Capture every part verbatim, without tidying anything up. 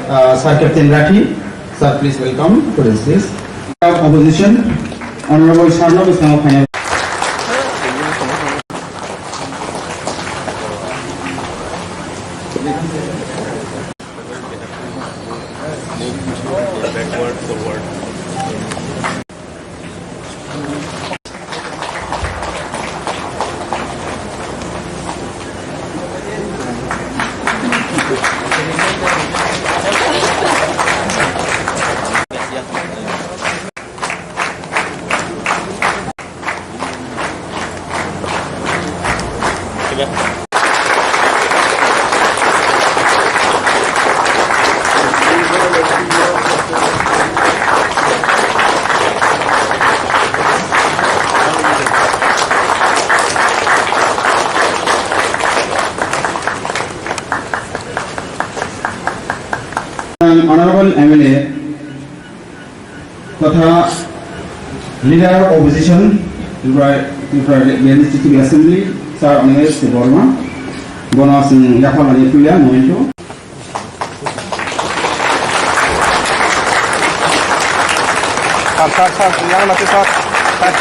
Uh, Sir Captain Rathi, sir, please welcome to the stage. Opposition, Honorable Sarno Biswanath Phaina. Honorable M L A, Kotha Leader of Opposition, Tripura, Tripura Legislative Assembly, Sir Animesh Debbarma, bono chwng yapharmani puila, momento. Sir, sir, sir, yang nanti, sir. Sir.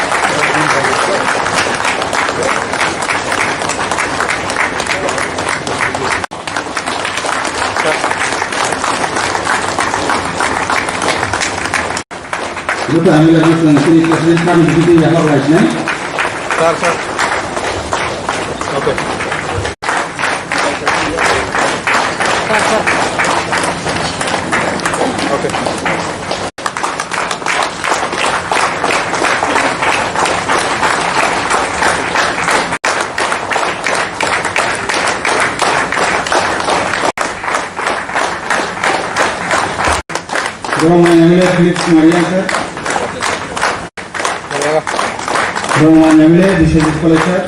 Joto M L A rok chwng chini president kami bithi twi yaphar lai sinai. Sir, sir. Okay. Sir, sir. Okay. Borong M L A Philip Sumariya sir. Borong M L A Biswajit College sir.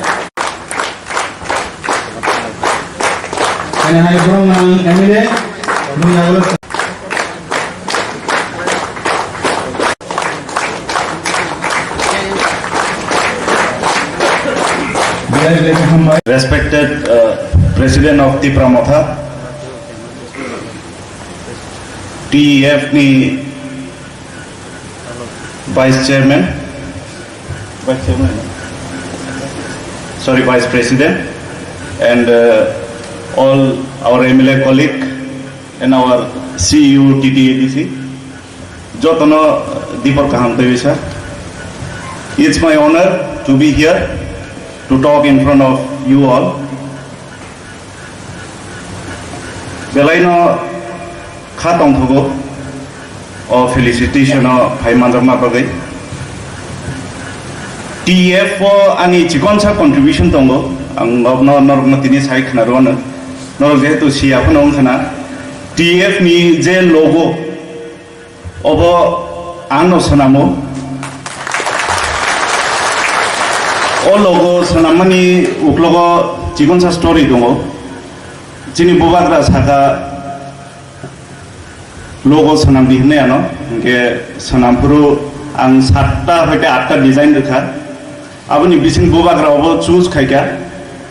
Ani hai Borong M L A Borong Nagolo sir. Respected, uh, President of Tipra Motha, T E F ni Vice Chairman, Vice Chairman, sorry, Vice President, and, uh, all our M L A colleague and our C E O T T A D C. Jotono dipor kaham twi sir. It's my honor to be here to talk in front of you all. Belaino kha tongthogo o felicitation o phai manjakma bagwi. T F o ani chikonsa contribution tongo, ang norokno, norokno tini sai khna rwno. Norok jehetu siya phano wngkha na, T F ni je logo, obo ang no swnamo. O logo swnammani uklogo chikonsa story tongo. Chini bubagra saka logo swnamdi hinwi ano, hinkhe swnamphuru ang satta hoite atta design rwkha. Aboni bising bubagra obo choose khaikha,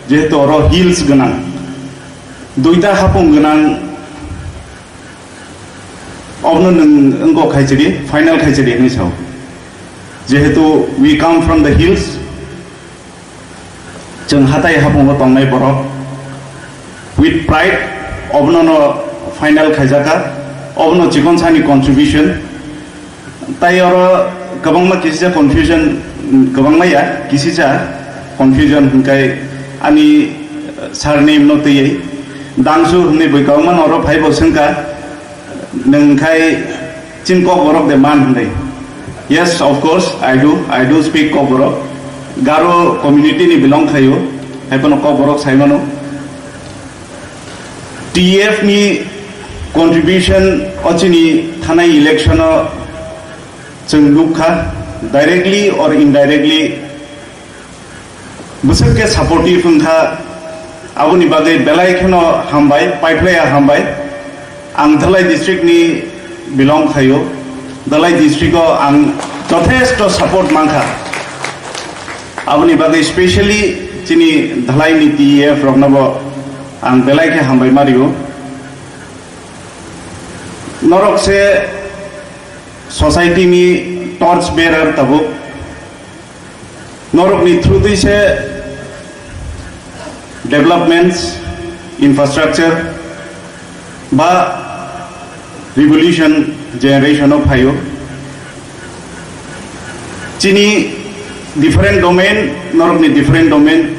jehetu oro hills gwnang, duita hapung gwnang. Obono nwng wngkok khaisidi, final khaisidi hinwi sao. Jehetu we come from the hills, chwng hatai hapungo tongnai borok, with pride, obono no final khaijaka, obono chikon sani contribution. Tai oro kwbangma kisa confusion Kwbangma ya, kisisa confusion hwnkhe ani, eh, surname no twiwi Dangsu hwnwi bui kwbangma norok phaibo swngkha, nwng khai chini Kokborok de man hwnwi. Yes, of course, I do, I do speak Kokborok. Garo community ni belong khaio, hai phano Kokborok sai mano. T F ni contribution o chini thanai election o chwng nukha, directly or indirectly bwswk khe supportive wngkha, aboni bagwi belai kheno hambai, paiphlaiya hambai. Ang Dhalai district ni belong khaio, Dhalai district o ang jothesto support mankha, aboni bagwi specially chini Dhalai ni T F roknobo ang belai khe hambai mario. Norok se society ni torch bearer tabuk. Norok ni through twi se developments, infrastructure ba revolution generation o phaio. Chini different domain, norok ni different domain.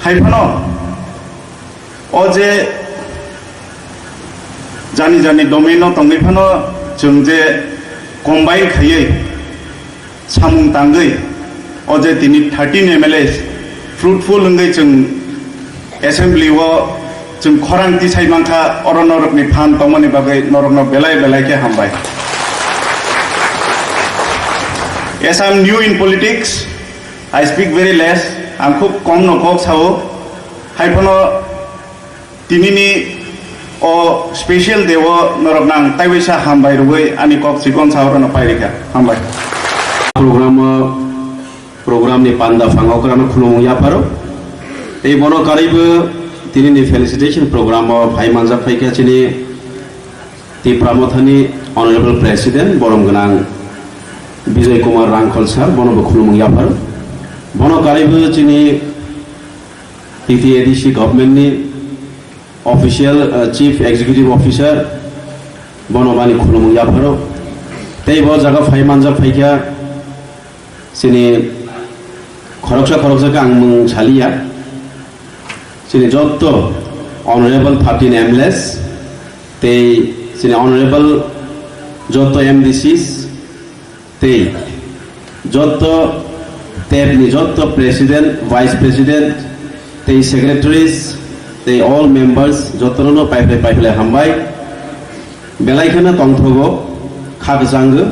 Hai phano o je jani jani domain o tongwi phano chwng je combine khaiwi samung tangwi o je tini thirteen M L As fruitful wngwi chwng assembly o chwng khorang tisai mankha, oro norokni phan tongmani bagwi norokno belai belai khe hambai. As I am new in politics, I speak very less, ang khub kom no kok sao, hai phano tinini o special day o norokno ang taiwaisa hambai rwgwi ani kok chikon saorokno pairikha. Hambai. Program o, program ni panda phang okrano khulumung yapharo. Tei bono karwibo tinini felicitation program o phai manjak phaikha chini Tipra Mothani Honorable President, borom gwnang Bijoy Kumar Rangkhol sir, bono bo khulumung yapharo. Bono karwibo chini T T A D C government ni official, uh, Chief Executive Officer, bono bani khulumung yapharo. Tei bo jaga phai manjak phaikha chini khoroksa khoroksa khe ang mung saliya. Chini jotto Honorable thirteen M L As, tei chini Honorable jotto M D Cs, tei jotto tep ni jotto President, Vice President, tei Secretaries, tei all members, jotto no paiphlai paiphlai hambai. Belai kheno tongthogo, kha kwchango.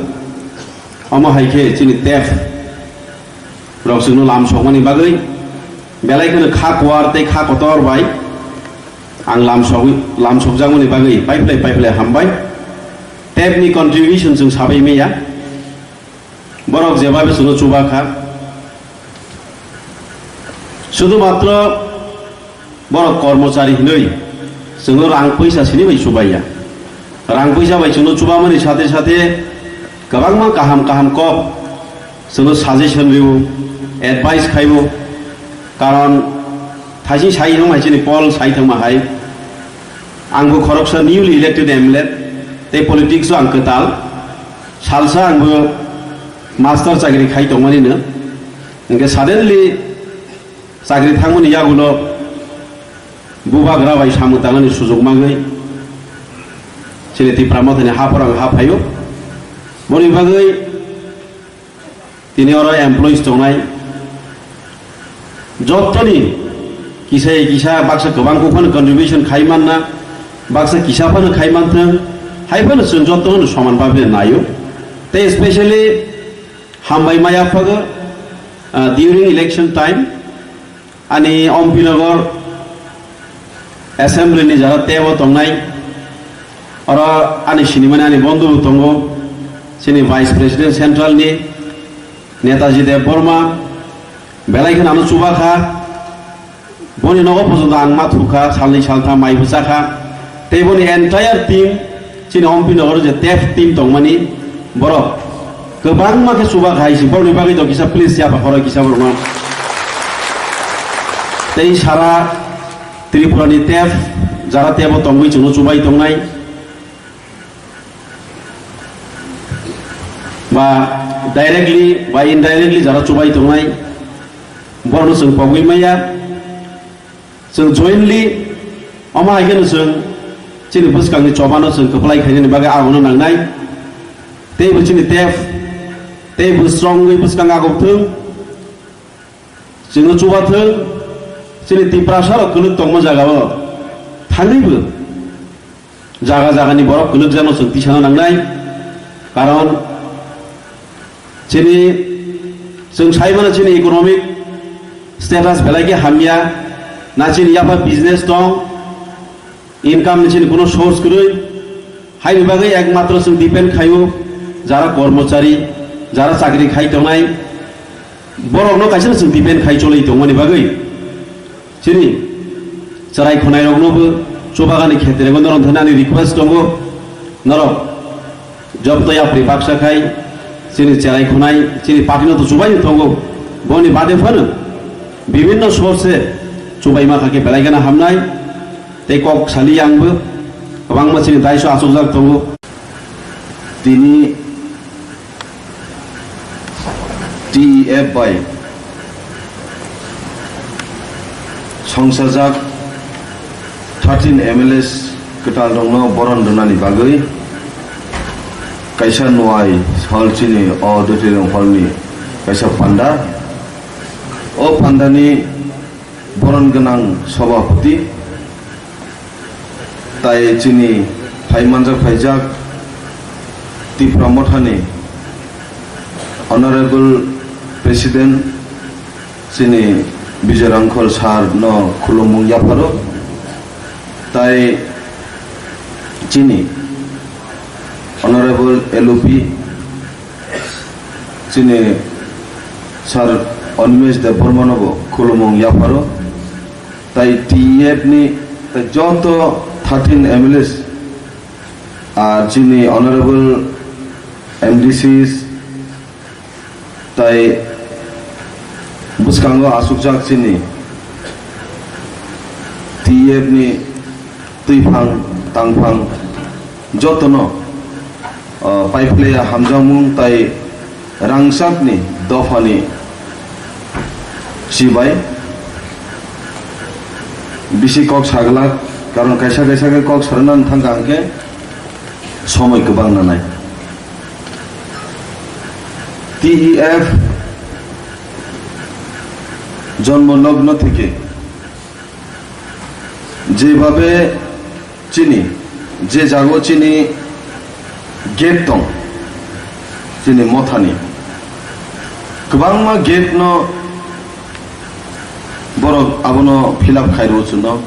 Omo hai khe chini tep rok chwngno lam sokmani bagwi belai kheno kha kuar tei kha kotor bai ang lam sogwi, lam sokjakmani bagwi paiphlai paiphlai hambai. Tep ni contribution chwng sabai maya. Borok jebabe chwngno chuba kha. Sudhumatro borok kormochari hinwi chwngno rang puisa sini bai chubaiya. Rang puisa bai chwngno chubamani sathe sathe kwbangma kaham kaham kok chwngno suggestion rwo, advice khaibo. Karon thaising sai thangma hai chini Paul sai thangma hai, angbo khoroksa newly elected M L A tei politics o ang kwtal. Salsa angbo master chakri khai tongmani no, hingke suddenly chakri thangmani yagulo bubagra bai samung tangnani sujok mangwi chini Tipra Mothani haphor ang ha phaio. Boni bagwi tini oro employees tongnai jottoni kisa kisa baksa kwbang kok phano contribution khai manna, baksa kisa phano khai manthwng, hai phano chwng jotto phano soman bhabe naio. Tei specially hambai maya phago, ah, during election time ani Ompinagar assembly ni jara tebo tongnai, oro ani sinimani ani bondhu bo tongo, chini vice president central ni Netaji Deb Barma, belai kheno ano chuba kha. Boni nogo pojonto ang ma thukha, salni saltham mai bwchakha. Tei boni entire team, chini Ompinagar je tep team tongmani, borok kwbangma khe chuba khai si, borokni bagwi to kisa please yapha khoroi kisa borokno. Tei sara Tripura ni tep, jara tebo tongwi chwngno chubai tongnai. ba directly ba indirectly jara chubai tongnai, borokno chwng pogwi maya. Chwng jointly omo hai kheno chwng chini bwskangni chobano chwng kwplai khainani bagwi agono nangnai. Teibo chini tep, teibo strongwi bwskang agok thung. Chwngno chubathwng, chini Tiprasarok kwlwk tongma jagao thangwibo jaga jagani borok kwlwkjakno chwng tisana nangnai. Karon chini, chwng sai mano chini economic status belai khe hamya, na chini yapha business tong, income ni chini kuno source kwrwi. Haini bagwi ekmatro chwng depend khaio jara kormochari, jara chakri khai tongnai, borokno kaisa chwng depend khai cholwi tongmani bagwi. Chini chwrai khwnairoknobo chubagani khetrego norok thani ani request tongo, norok Job to yapri baksa khai chini cherai khwnai, chini party no to chubai tongo. Boni bade phano bibinno source chubai ma kha khe belai gana hamnai. Tei kok sali yangbo kwbangma chini daiso achukjak tongo. Tini T E F bai songsajak thirteen M L As kwtal rokno boron rwnani bagwi kaisa nuai hall chini o auditorium hall ni kaisa panda. O panda ni boron gwnang sobhapati tai chini phai manjak phaijak Tipra Mothani Honorable President chini Bijoy Rangkhol sir no khulumung yapharo, tai chini Honorable L O P chini sir Animesh Debbarma no bo khulumung yapharo, tai T E F ni tai joto thirteen M L As, ah, chini Honorable M D Cs, tai bwskango achukjak chini T E F ni twiphang tangphang jotono, ah, paiphlaiya hamjakmung tai rangchakni dophani chibai bisi kok saglak, karon kaisa kaisa khe kok sarnani thangkha hwnkhe somoi kwbang nanai. T E F jonmo logno theke jebhabe chini, je jago chini gate tong, chini mothani kwbangma gate no borok abono fill up khai rwo chwngno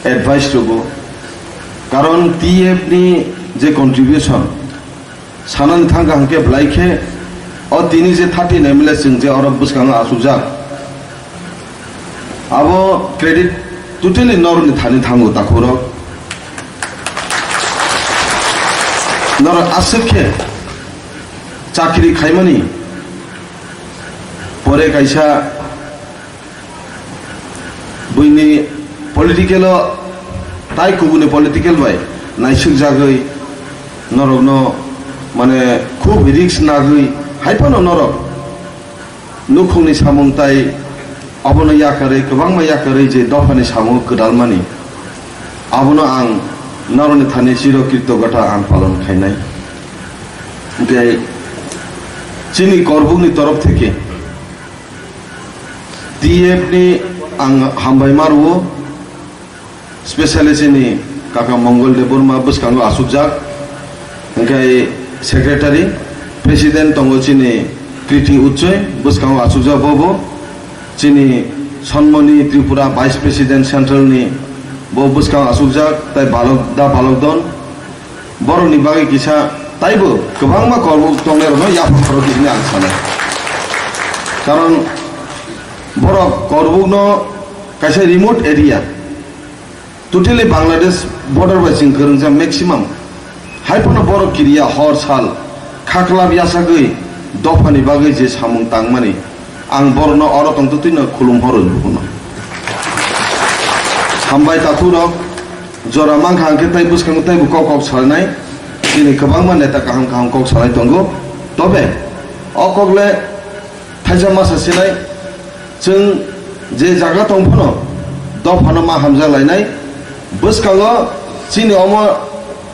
advice rwgo, karon T F ni je contribution sanani thangkha hwnkhe belai khe o tini je thirteen M L A chwng je oro bwskango achukjak, abo credit totally norokni thani thango takhurok. Norok aswk khe chakri khaimani pore kaisa buini political o tai kubuni political bai naisukjagwi norokno mane khub risk nagwi hai phano norok nukhungni samung tai abono yakarwi kwbangma yakarwi je dophani samung kwdalmani abono ang norokni thani chiro kritogota ang palon khainai. Hwnkhe chini korbukni torof theke T F ni ang hambai ma rwo, specially chini kaka Mongol Debbarma bwskango achukjak, hwnkhe secretary, president tongo chini Kriti Uchoi bwskango achukjak, bobo chini Sonmoni Tripura vice president central ni bo bwskango achukjak, tai balok da balok don. Borokni bagwi kisa taibo kwbangma korbuk tongnairokno yaphang khorokdi hwnwi ang sanai. Karon borok korbukno kaisa remote area, totally Bangladesh border bai chwng kwrwngjak maximum. Hai phano borok kiriya hor sal khaklap yasagwi dophani bagwi je samung tangmani, ang borokno oro tongtwtwino khulum horo nukhungno. Hambai takhurok. Jora mankha hwnkhe tai bwskango taibo kok kok salainai. Chini kwbangma neta kaham kaham kok salai tongo. Tobe o kokle thaisa masa sinai, chwng je jaga tong phano dophano ma hamjak lainai. Bwskango chini omo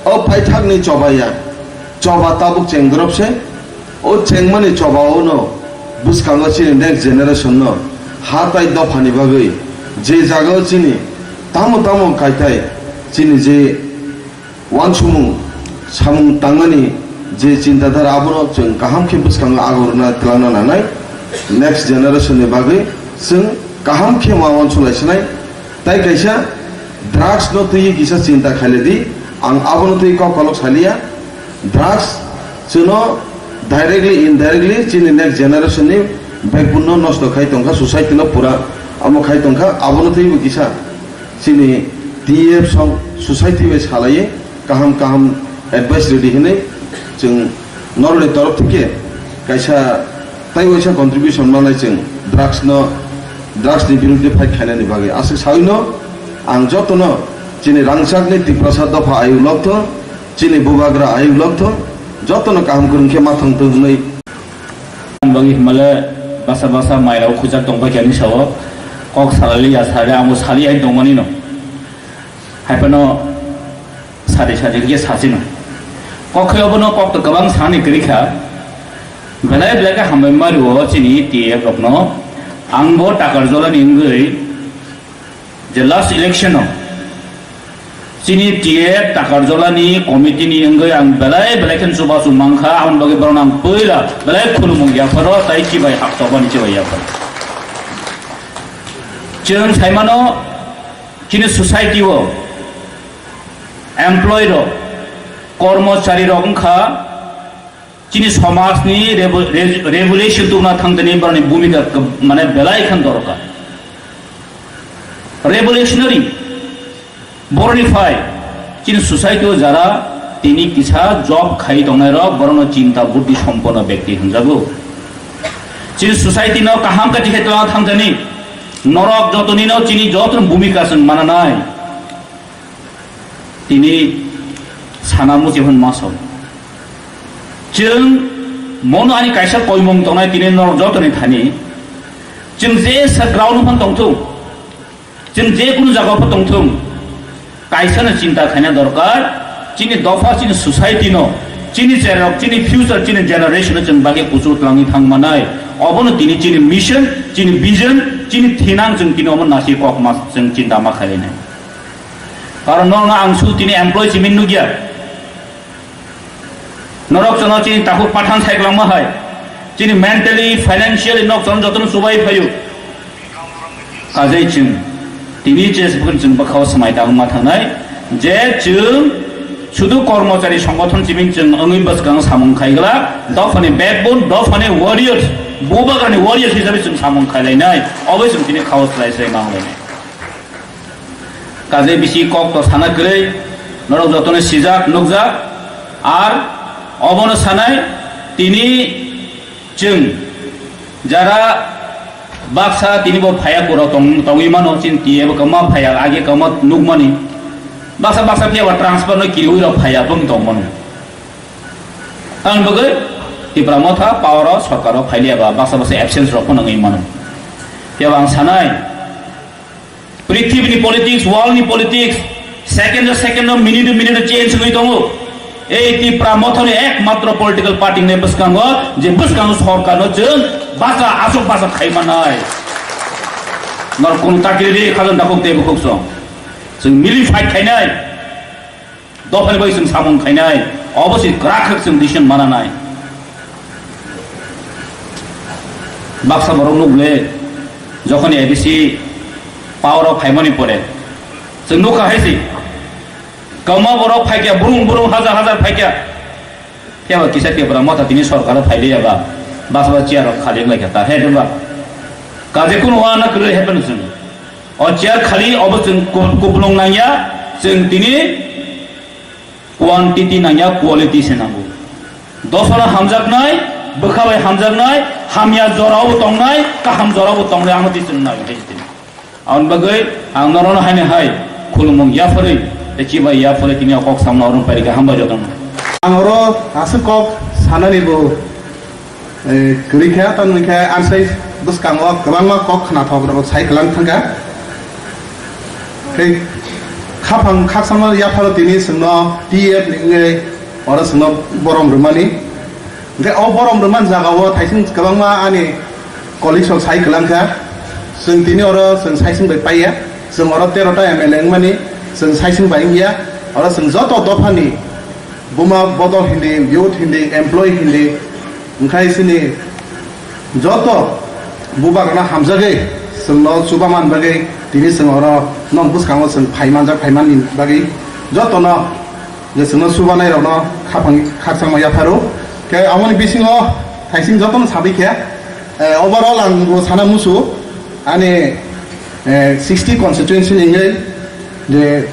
o paithakni choba ya, choba tabuk chengdrop se. O chengmani choba o no bwskango chini next generation no ha tai dophani bagwi je jaga o chini tamo tamo kaitai chini je uansukmung samung tangmani je chinta dhara, abono chwng kaham khe bwskango agorna twlangna nanai. Next generation ni bagwi chwng kaham khe ma uansuk lai sinai. Tai kaisa drugs no twiwi kisa chinta khaile di, ang abono twi kok kolok saliya. Drugs chwngno directly, indirectly chini next generation ni backbone no nosto khai tongkha, society no pura amo khai tongkha, abono twiwi kisa chini T F song society bai salaiwi kaham kaham advice rwdi hinwi chwng norokni torof theke kaisa tai waisa contribution manai chwng drugs no, drugs ni biruddhe fight khainani bagwi. Aswk sawi no ang jotono chini rangchakni Tiprasa dopha ayuk lokthong, chini bubagra ayuk lokthong, jotono kaham kwrwng khe ma thangthong hwnwi. Bagwi himale basa basa mairok khujak tongbai khe ani sao kok salali ya sare amo sali ai tongmani no. Hai phano sadi sadi khe sachino. Kok khe obono kok to kwbang sani kwrwi kha. Belai belai khe hambai mario chini T F rokno. Ang bo Takarjolani wngwi je last election o chini T F Takarjolani committee ni wngwi ang belai belai khe chubachu mankha, aboni bagwi borokno ang puila belai khulumung yapharo tai chibai hak chobani chibai yapharo. Chwng saimano chini society o employee rok, kormochari rok wngkha chini somajni revo-, re-, revolution tubna thangtani borokni bhumika kab-, mane belai khan dorkar. Revolutionary borokni phai chini society o jara tini kisa job khai tongnai rok borokno chinta buddhi somponno bekti hwnjago. Chini society no kaham kati khe twlangna thangtani norok jotoni no chini joto bhumika chwng mananai. Tini sana muchung hwn ma song. Chwng mono ani kaisa koimung tongnai tini norok jotoni thani. Chwng je sa ground phano tongthung, chwng je kunu jaga phano tongthung, kaisa no chinta khaina dorkar. Chini dopha, chini society no, chini cherok, chini future, chini generation no chwng bagwi kuchuk twlangwi thang manai. Obono tini chini mission, chini vision, chini thinang chwng tini omo nasi kok ma chwng chinta ma khainai. Karon norokno ang su tini employee simi nukya. Norok chwngno chini takhuk pathan saikwlangma hai. Chini mentally, financially nok chwng jotono chubai phaio. Kajai chwng tini je chwng bwkhao swmai tangma thangnai je chwng sudu kormochari songothon simi chwng wngwi bwskang samung khaigwlak, dophani backbone, dophani warriors, bubagrani warriors hisabe chwng samung khailainai, obo chwng tini khao swlai swlai ma wnglainai. Kaje bisi kok to sana kwrwi, norok jotono sijak, nukjak, ar obono sanai, tini chwng jara baksa tini bo phaya kuro tong-, tongwi mano, chini T F kwma phaya, age kwma nukmani. Baksa baksa phiya ba transfer no kiriwi rok phaya bwng tong mano. Ang bagwi Tipra Motha power o sorkar o phailiya ba baksa baksa absence rok phano wngwi mano. Phiya ba ang sanai, Prithibini politics, world ni politics, second to second, minute to minute change wngwi tongo. Ei Tipra Mothani ekmatro political party ni bwskango je bwskango sorkarno chwng bacha, aswk bacha khai manai. Nor kunu takiri ri khajan dakok tei bukhuk song. Chwng mili fight khainai. Dophani bai chwng samung khainai, obo se kwrak kwrak chwng decision mananai. Baksa borok nukle, jokhoni A D C power o phaimani pore, chwng nukha hai se, kwma borok phaikya, burung burung hajar hajar phaikya. Phiya ba kisa Tipra Motha tini sorkar o phailiya ba, baksa ba chair rok khali wnglaikha ta, he ba. Kaje kunu wana kwrwi happen chwng. O chair khali obo chwng ku-, kupulung nangya, chwng tini quantity nangya, quality se nango. Dophano hamjaknai, bwkha bai hamjaknai, hamya jorao tongnai, kaham jorao tongnai, ang twi chwng nai tei tini. Aboni bagwi ang norokno haino hai khulumung yapharwi tei chibai yapharwi tini o kok samna orom pairikha, hambai jotono. Ang oro aswk kok sanani bo Eh, kwrwi khe, tamni khe ansai bwskango kwbangma kok khnathok rok sai kwlang thangkha. Tei khaphang khakchangma yapharo tini chwngno T F ni wngwi oro chwngno borom rwmani. Hwnkhe o borom rwmani jagao thaising kwbangma ani colleagues rok sai kwlang kha. Chwng tini oro chwng saising bai paiya. Chwng oro tero ta M L A wngmani chwng saising bai wngya. Oro chwng joto dophani buma bodol hindi, youth hindi, employee hindi, wngkhai chini joto bubagrano hamjagwi chwngno chubaman bagwi tini chwng oro nok bwskango chwng phaimanjak, phaimani bagwi jotono je chwngno chubanairokno khaphang khakchangma yapharo. Khe aboni bisingo thaising jotono sabai khe, eh, overall ang bo sana musu ani, eh, sixty constituency ni wngwi je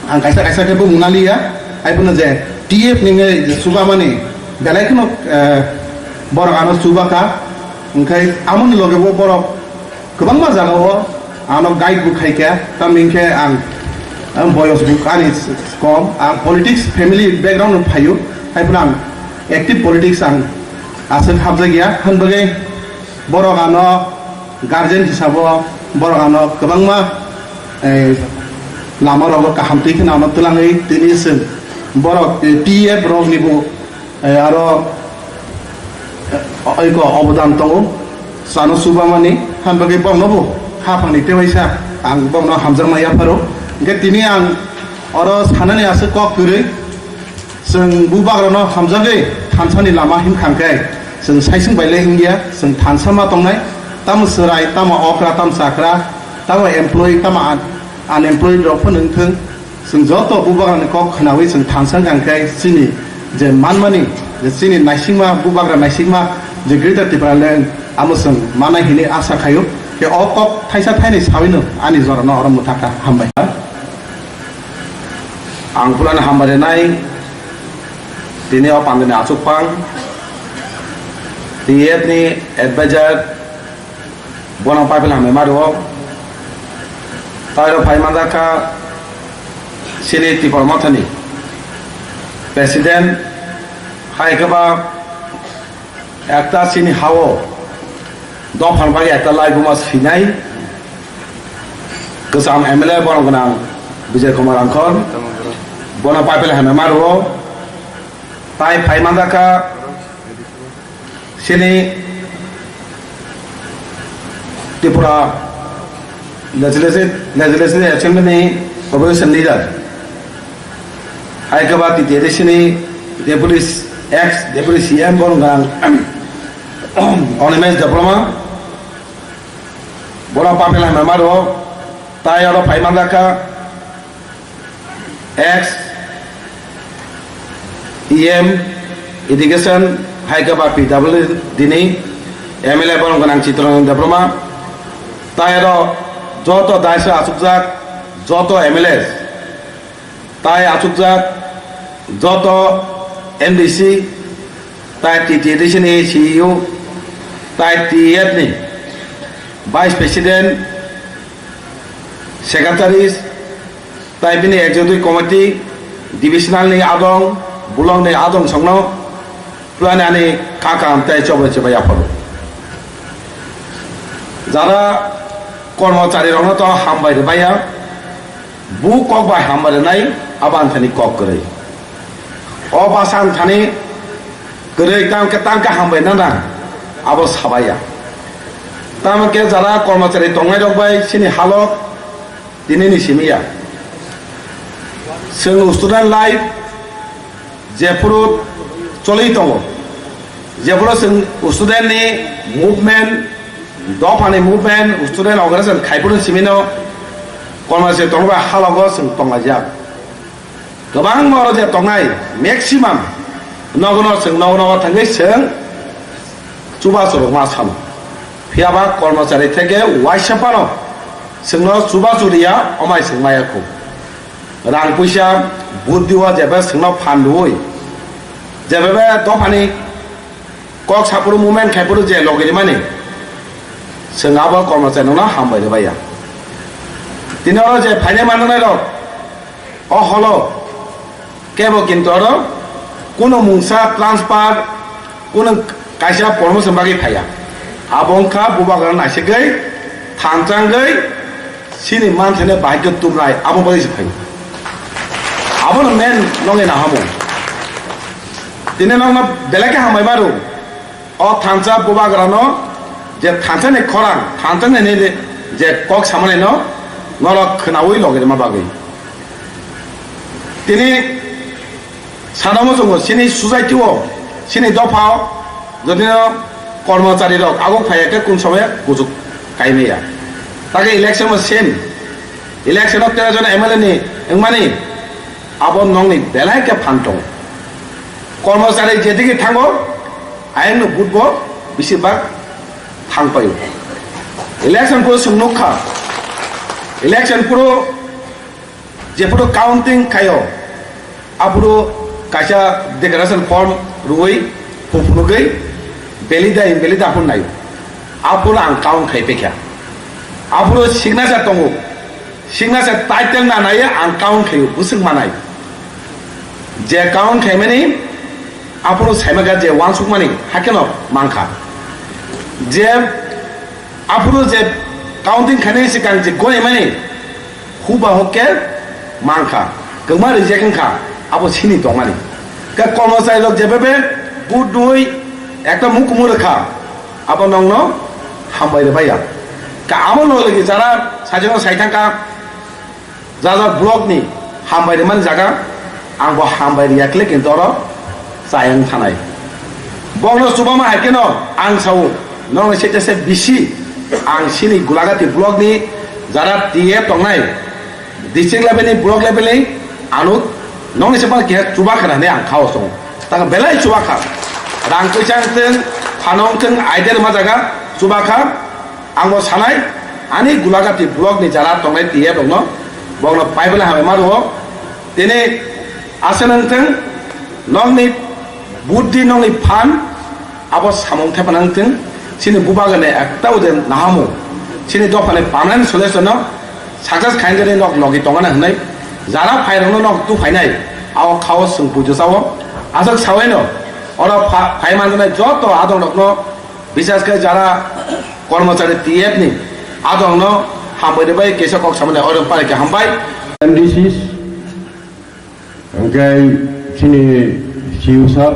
ang kaisa kaisa khe bumung naliya, hai phano je T F ni wngwi je chubamani belai kheno, eh, borok ano chubakha, hwnkhe amoni loge bo borok kwbangma jagao ano guide bo khaikha, tamni hwnkhe ang, ang boyos bo ani kom, ang politics family background no phaio, hai phano ang active politics ang aswk hapjakya, hwnbagwi borok ano guardian hisabo borok ano kwbangma, eh, lama rogo kaham twi kheno ano twlangwi tini chwng borok, eh, T F rok nibo, eh, aro, eh, oiko obodan tongo chano chubamani, hwnbagwi borokno bo khaphangni tewaisa ang borokno hamjakma yapharo. Hwnkhe tini ang oro sanani aswk kok kwrwi. Chwng bubagrano hamjagwi thansani lama himkha hwnkhe, chwng saising bailai wngya, chwng thansa ma tongnai, tamo chwrai, tamo okra, tamo chakra, tamo employee, tamo un-, unemployed rok phano wngthung, chwng joto bubagrani kok khnaui chwng thansa wngkha hwnkhe chini je manmani, je chini naisingma, bubagra naisingma, je Greater Tipraland amo chwng manai hinwi asa khaio. Khe o kok thaisa thainwi sawino ani jorano oro mwthakha, hambai. Ang phulano hambai rwnai, tini o pandini achukphang, T F ni advisor, bono paipil hambai ma rwo, tairo phai manjakha chini Tipra Mothani president, hai khe ba ekta chini hao dophani bagwi ekta laibuma sinai kwcham M L A borok gwnang Bijay Kumar Rangkhol, bono paipel hamya ma rwo, tai phai manjakha chini Tripura Legislative, Legislative Assembly ni opposition leader, hai khe ba T T A D C ni Deputy, ex Deputy C M borok gwnang Animesh Debbarma, borok paipel hamya ma rwo, tai oro phai manjakha ex E M Education, hai khe ba P W D ni M L A borok gwnang Chittaranjan Debbarma, tai oro joto daisa achukjak joto M L A, tai achukjak joto M D C, tai T T A D C ni C E O, tai T F ni Vice President, Secretaries, tai bini Executive Committee, Divisional ni adong, Block ni adong songno, Pulani ani kakam tei chobai chobai yapharo. Jara kormochari rokno to hambai rwbaiya, bu kok bai hambai rwnai, abo ang thani kok kwrwi. O basa ang thani kwrwi, tang khe, tang khe hambai nana, abo sabaiya. Tamo khe jara kormochari tongnai rok bai chini halok tini ni simi ya. Chwng student life jephuru choli tongo, jephuru chwng student ni movement, dopha ni movement, student organization khai phuru simi no, kormochari tongba halogo chwng tonglaijak. Kwbangma oro je tongnai, maximum nogo no chwng nogo nogo thangwi chwng chubachu rwma sano. Phiya ba kormochari theke waisa phano chwngno chubachu riya, omai chwng maya khu. Rang puisa, buddhi o jebe chwngno phan rwui, jebe be dophani kok saphuru movement khaiphuru je logi rimani, chwng abo kormochari no hambai rwbaiya. Tini oro je phainai mananai rok, o holo kebo kintu oro kuno mungsa transfer, kuno Kaisa promotion bagwi phaiya. Abo wngkha bubagra naisigwi, thanchangwi, chini manthani bahai khe tubnai, abo bagwi se phaio. Abono main nongni nahamung. Tini nokno belai khe hambai maro. O thansa bubagrano je thansani khorang, thansani nini je kok samani no norok khwnaui logi rima bagwi. Tini Sadamo chwngo chini society o, chini dopha o, jodino kormochari rok aguk phaiya khe kun somoy kuchuk kaimaya. Take election o same. Election o tero jon M L A ni wngmani abo nongni belai khe phan tongo. Kormochari jedigi thango, ayang no vote bo bisi bak thang paio. Election phuru chwng nukha. Election phuru Jephuru counting khaio, aphuru kaisa declaration form rwui huphunugwi valid da invalid da phuru naio. Aphuru ang count khai pekha. Aphuru signature tongo. Signature title na naiya ang count khaio, bwswk manai. Je count khaimani aphuru saimaka je wansukmani hakheno mankha. Je aphuru je counting khainani swkang je gonaimani Huba hok khe mankha, kwma reject wngkha, abo sini tongmani. Khe kormochari rok jebebe vote dui ekta mukumu rwkha, abo nongno hambai rwbaiya. Khe abo logi logi jara sajagno saithangkha, jajak block ni hambai rwmani jaga, Ang bo hambai riya kle kintu oro chayang thanai. Bokno chubama hai keno ang sao, nokni sete se bisi ang sini Gulagati block ni jara T A tongnai, district level ni block level ni ano nokni se bang keha chuba khana hwnwi ang khao song. Taka belai chuba kha. Rang puisa wngthwng, phano wngthwng, idea rwma jaga chuba kha. Ang bo sanai, ani Gulagati block ni jara tongnai T A rokno, bokno paibela hambai ma rwo. Tini aswk nangthwng, nokni buddhi, nokni phan, abo samung thepana wngthwng, chini bubagrani ekta ude nahamung, chini dophani permanent solution no success khainani nok logi tongana hwnwi, jara phairokno nok tu phainai, abo khao chwng puijo sao, aswk sawaino, oro pha-, phai manjanai joto adongrokno Bises khe jara kormochari T F ni adongno hambai rwbai kisa kok samani oro pari khe hambai. M D Cs, hwnkhe chini C E O sir,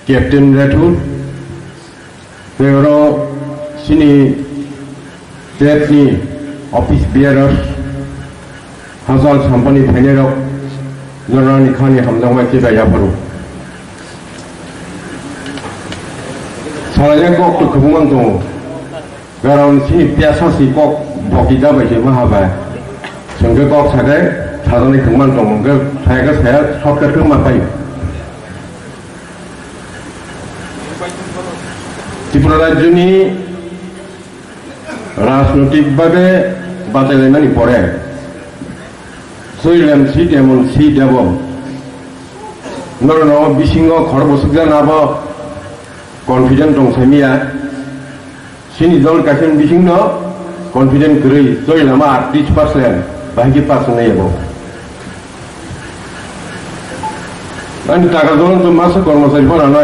Captain Rathore, tei oro chini State ni office bearers, hachal sampani phainairok, norokni khani hamjakmai khe bai yapharo. Salaijak kok to kwbangma tongo. Garon sini piyasa si kok boki da bai se maha bai. Chwngkhe kok sakai sajaknai kwbangma tongo. Hwnkhe saya khe saya shortcut khe ma pai. Tripura rajyoni Rajnotik bhabe bachailaimani pore, Soilam seat emon seat abo norokno bisingo khorok bwswk jana abo confident tong saimia. Chini dol kaisa bisingno confident kwrwi Soilama aatris percent bahai khe pass wngnai abo. Ani taka jolong to masa kormochari phano ano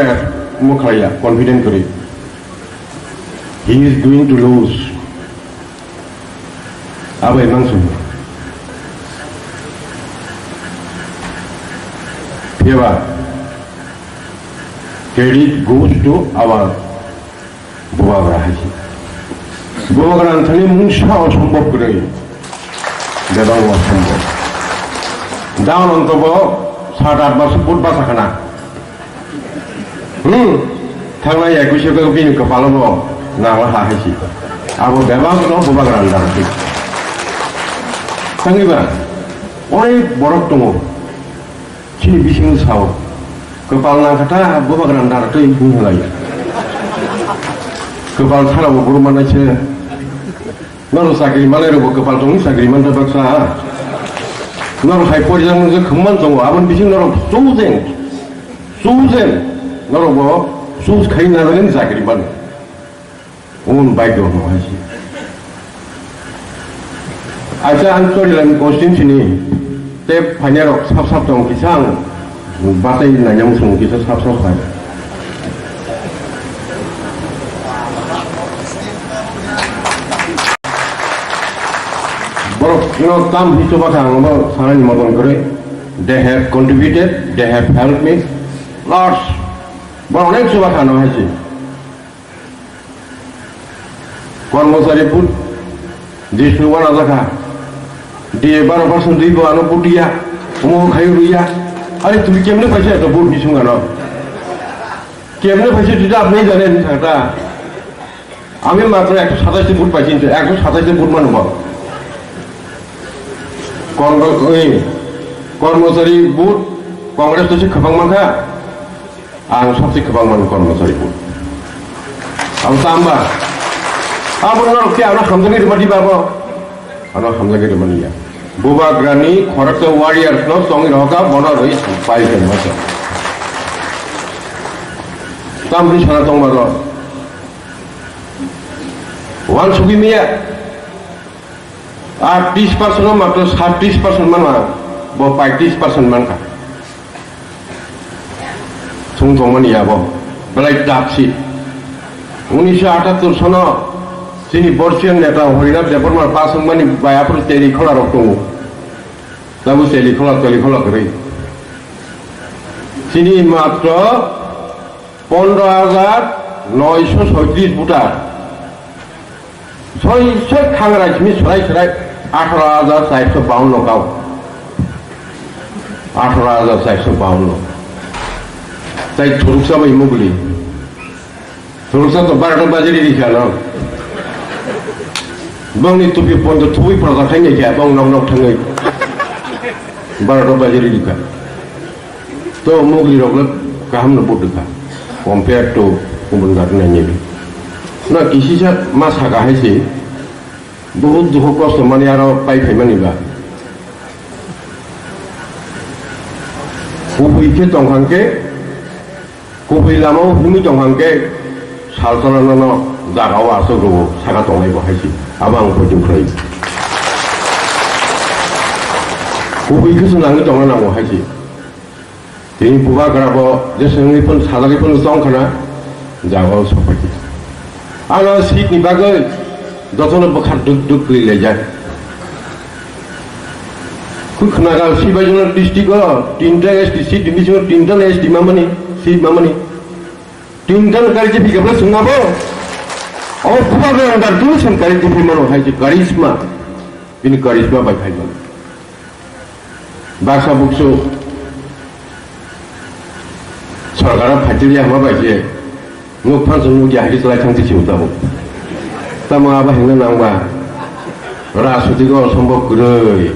mokhlaiya confident kwrwi. He is going to lose. Abai mangsu. Phiyaba, credit goes to our Bubagra hai se. Bubagra ang thani mungsa osombob kwrwi. Bebak osombob. Down on to bo sat at bar se vote basa khana. Hmm. Thangnai ekush o bini kwpalo bo nangla ha hai se. Abo bebak no Bubagra ang dang se. Thangwi ba. Onek borok tongo. Chini bisingo sao, kwpal nangkha ta bubagra nara twi hwnwi halai. Kwpal sara bo buru manai se. Norok chakri manai rok bo kwpal tongwi chakri man ta baksa. Norok hai porjang nung je khumman tongo, aboni bising norok chosen, chosen, norok bo choose khai na nang chakri man. Omo bagyo hwnwi hai se. Acha ang Chorilam constituency ni tei phainairok sap sap tong kisa ang batai nainang song kisa sap sap hai. Borok no tam hi chuba kha ang bo sanani moton kwrwi. They have contributed, they have helped me lots. Borok onek chuba kha no hai se. Kormochari vote, Jisnu wana jakha. D A baro percent dui bo ano vote ya. Omo khai ruya. Are tumi kemne paisa to vote ni sungano. Kemne paisa tida apni jane ni thangta. Ami matro ekso satais ta vote paisi, ekso satais ta vote mano ba. Kon-, oi, Kormochari vote, Congress to se khapang mankha. Ang sabse kwbang mano kormochari bo. Abo tamba. Abo norok khe ano hamjagwi rwmani babo. Ano hamjagwi rwmani ya. Bubagrani khoroksa warriors no chongwi rohoka bono rwi pai khe masa. Tamni sana tongma ro. Wan sugi miya. Atris percent no matro satris percent mana. Bo paitris percent mankha. Chwng tongmani abo belai dapsi. Unisho atattor sono chini Borsian neta Harinath Debbarma pass wngmani bai aphuru Telikhola rok tongo. Tabuk Telikhola, Telikhola kwrwi. Chini matro pondro hajar noisho soitris voter. Soi soi khangra simi swrai swrai atharo hajar chairso bawanno kau. Atharo hajar chairso bawanno. Tai thuruksa bai mugli. Thuruksa to barota bajiri rikha no. Bongni tupi pondo thubui proja khainai kha bong nok nok thangwi. Barota bajiri rikha. To mugli rok le kaham no budukha, compare to kubun jat nai nini. Na kisisa ma saka hai se, bahut dukho kosto mani aro pai phai mani ba. Kubui khe tong khan khe, kubui lama o himui tong khan khe, sal sal no no jaga o aswk rwo saka tongnai bo hai se, abo ang poito khlai. Kubui khe se nangwi tongna nango hai se. Tini bubagra bo jeswngwi phano sajagwi phano chong khana, jaga o sokphaikha. Ano seat ni bagwi jotono bwkha duk duk kwrwi laijak. Khwkhwnaga Sibaijala district o tinta S T seat ni bisingo tinta S T mamani, seat mamani. Tinta no kari jephika bwla chwngma bo. O bubagra andar dul chwng kari jephi mano hai se karisma. Bini karisma bai phai mano. Baksa buksu sorkar o phaitiliya hwnba bai se nuk phansa nukya hai khe chwlai thang se si tabuk. Tamo abo hwnna nang ba rajnitik o sombo kwrwi.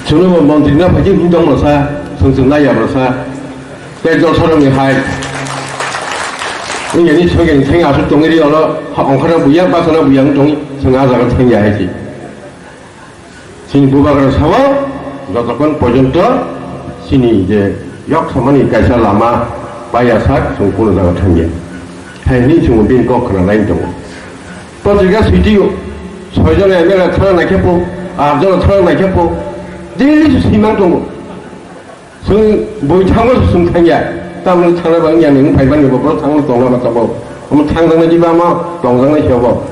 Chwngno bo montri na phaikhe himtong rwsa, chwng chwng naiya rwsa. Tei jolsarokni hai wngya ni songya ni thangya aswk tongwi ri oro ongkhorna buya bachana buya wng tongwi chwng ah jaga thangya hai se. Chini bubagra sao jotokhon porjonto chini je yok samani kaisa lama paiya sak chwng kuno jaga thangya. Hai hwnwi chwng bini kok khna laini tongo. Patrika sitio soi jona M L A thana naikhe po, aat jona thana naikhe po, daily se simang tongo. Chwng bui thango se chwng thangya, tamni thana bang yani wng phaimani bo borok thango tongna ba tabok. Omo thangjaknai jiba ma tongjaknai se obo.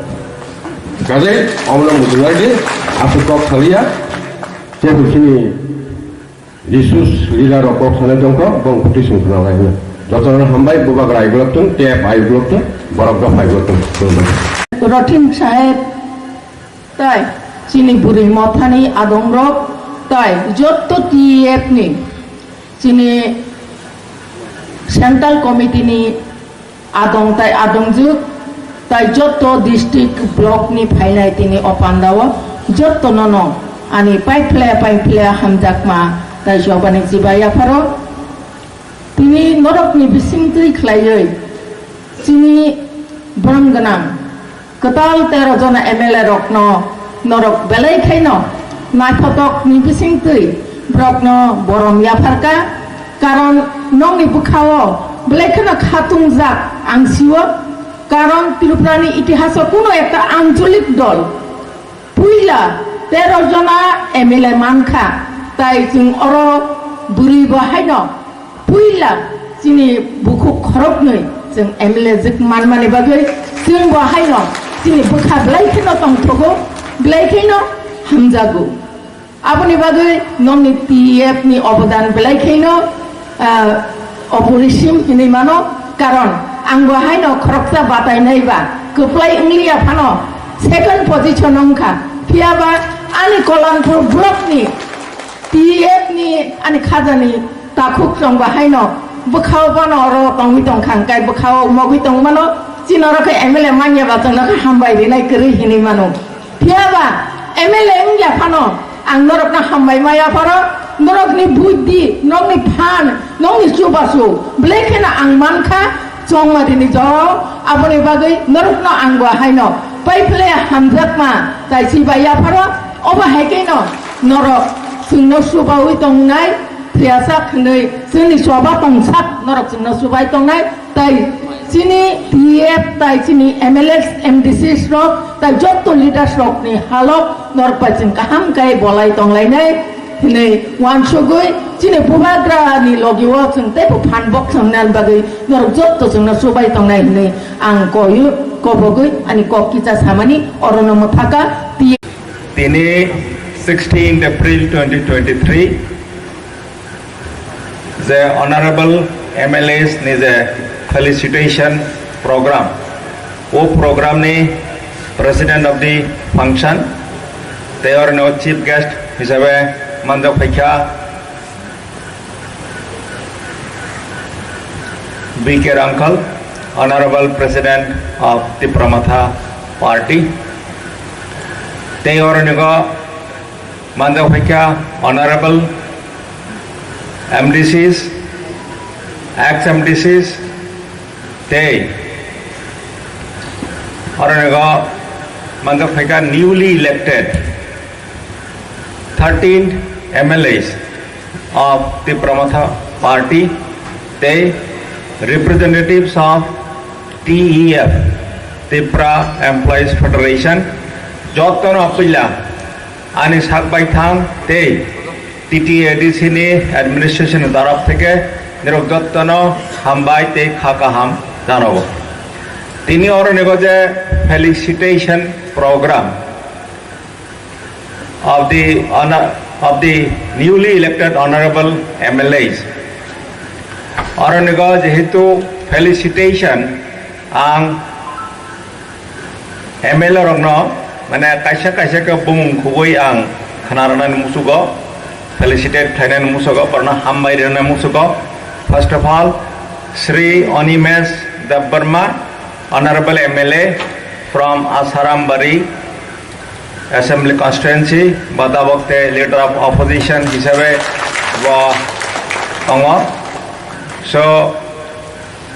Kajai omono mujungai di, aswk kok saliya, tei bo chini Jisu leader rok kok sanai tongkha, bong kutui sung khna lai hwnwi. Jotono hambai, bubagra ai glok thung, tep ai glok thung, borok dok ai glok thung. Khulumbai. Rothim Saheb tai chini bwrwi mothani adongrok tai jotto T F ni chini Central Committee ni adong tai adongjwk tai jotto district block ni phainai tini o pandao jotto nono ani paiphle paiphle hamjakma tai jobani chibai yapharo tini norokni bisingtwi khlaiwi chini borong gwnang kwtal tero jona M L A rokno norok belai khaino naithotokni bisingtwi borokno borom yapharkha. Karon nokni bwkhao belai kheno khatungjak ang sio, karon Tripurani itihaso kuno ekta ancholik dol puila tero jona M L A mankha, tai chwng oro bwrwi bo haino puila chini bukhuk khoroknwi chwng M L A jwk manmani bagwi chwng bo haino Chini bwkha belai kheno tongthogo, belai kheno hamjago. Aboni bagwi nokni T E F ni obodan belai kheno, ah, oporisim hinwi mano, karon ang bo haino khoroksa batainai ba kwplai wngliya phano second position wngkha, phiyaba ani Kolanpur block ni T E F ni ani khajani takhuk chwng ba haino bwkhao bono oro tongwi tongkha, hwnkhe bwkhao mogwi tongmano, chini oro khe M L A manya ba chwngno khe hambai rinai kwrwi hinwi mano. Phiyaba M L A wngya phano ang norokno hambai maya pharo, norokni buddhi, nokni phan, nokni chubachu belai kheno ang mankha, chongma dini jorao. Aboni bagwi norokno ang bo haino pai phle hamjakma tai chibai yapharo, obo hai kheno norok chwngno chubaui tongnai, thwiyasak hwnwi chwngni choba tongsak norok chwngno chubai tongnai. Tai chini T F tai chini M L A, M D Cs rok tai jotto leaders rokni halok norok bai chwng kaham khe bolai tonglainai hinwi uansugwi chini bubagrani logio chwng teibo phan bok chwng nani bagwi norok jotto chwngno chubai tongnai hinwi ang koyu kobogwi ani kok kisa samani orono mwthaka. T F Tini sixteenth April twenty twenty-three je honorable M L As ni je felicitation program, o program ni president of the function tei oro ni chief guest hisabe manjak phaikha B K Rangkhal, honorable president of Tipra Motha party. Tei oro ni go manjak phaikha honorable M D Cs, ex M D Cs, tei oro ni go manjak phaikha newly elected thirteen M L As of Tipra Motha party tei representatives of T E F, Tipra Employees Federation, jottono puila ani sak baithang tei T T A D C ni administration ni taraf theke nirok jottono hambai tei kha kaham janago. Tini oro ni go je felicitation program of the honor, of the newly elected honorable M L As. Oro ni go jehetu felicitation ang M L A rokno, mane, kaisa kaisa khe bumung khugui ang khnarnani musugo, felicitate khlainani musugo, borno hambai rwnani musugo. First of all, Shri Animesh Debbarma, Honorable M L A from Asarambari Assembly Constituency, bo tabok tei Leader of Opposition hisabe bo tongo. So,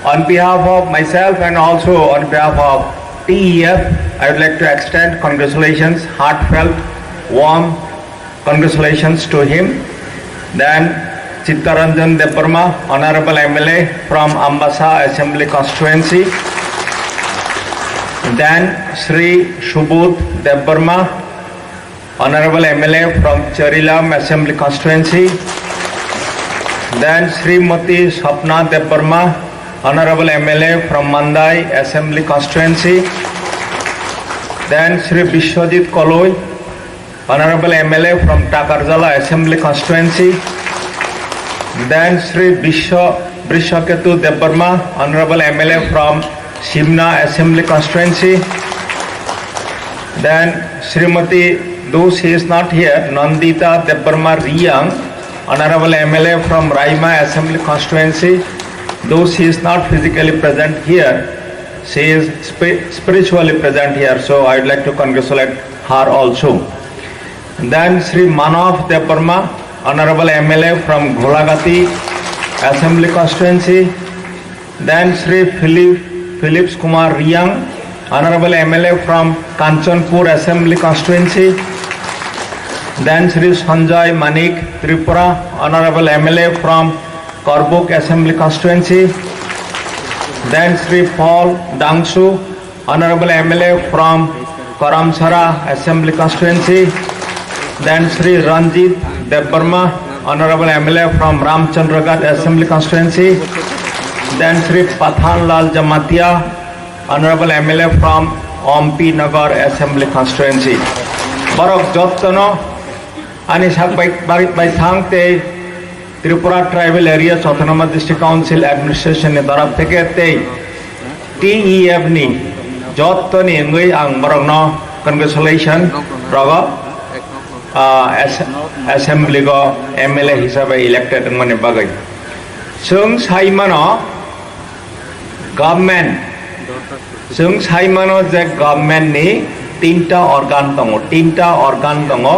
on behalf of myself and also on behalf of T E F, I would like to extend congratulations, heartfelt, warm congratulations to him. Then Chittaranjan Debbarma, Honorable M L A from Ambasa Assembly Constituency. Then Shri Subodh Debbarma, Honorable M L A from Charilam Assembly Constituency. Then Srimati Sapna Debbarma, Honorable M L A from Mandai Assembly Constituency. Then Shri Biswajit Koloi, Honorable M L A from Takarjala Assembly Constituency. Then Shri Biswa, Brishaketu Debbarma, Honorable M L A from Simna Assembly Constituency. Then Srimati, though she is not here, Nandita Debbarma Riyang, Honorable M L A from Raima Assembly Constituency. Though she is not physically present here, she is spi- spiritually present here. So I would like to congratulate her also. Then Shri Manav Debbarma, Honorable M L A from Gholagati Assembly Constituency. Then Shri Philip, Philips Kumar Riyang, Honorable M L A from Kanchanpur Assembly Constituency. Then Shri Sanjay Manik Tripura, Honorable M L A from Korbuk Assembly Constituency. Then Shri Paul Dangsu, Honorable M L A from Karamsara Assembly Constituency. Then Shri Ranjit Debbarma, Honorable M L A from Ramchandraghat Assembly Constituency. Then Shri Pathan Lal Jamatia, Honorable M L A from Ompi Nagar Assembly Constituency. Borok jottono ani sak bai, bai, bai thang tei Tripura Tribal Areas Autonomous District Council Administration ni torop theke tei T E F ni jottoni wngwi ang borokno congratulation rogo, ah, as-, assembly go M L A hisabe elected wngmani bagwi. Chwng sai mano, government, chwng sai mano je government ni tinta organ tongo, tinta organ tongo,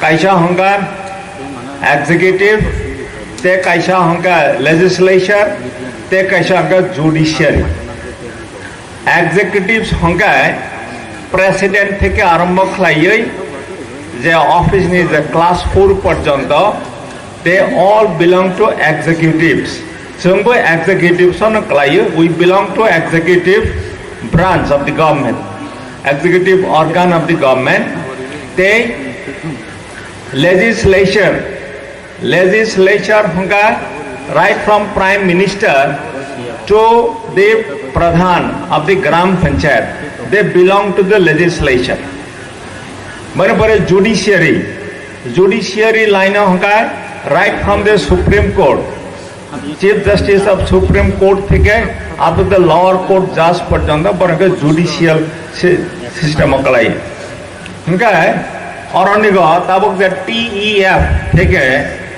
kaisa hwnkha executive, tei kaisa hwnkha legislature, tei kaisa hwnkha judiciary. Executives hwnkha president theke arombo khlaiwi je office ni je class four porjonto, they all belong to executives. Chwngbo executives no khlaio, we belong to executive branch of the government, executive organ of the government. Tei legislature, legislature hwnkha right from Prime Minister to the Pradhan of the Gram Panchayat, they belong to the legislature. Mane pore judiciary, judiciary line o hwnkha right from the Supreme Court, Chief Justice of Supreme Court theke up to the lower court judge porjonto borok judicial si-, system o kwlai. Hwnkhe oronigo tabuk je T E F theke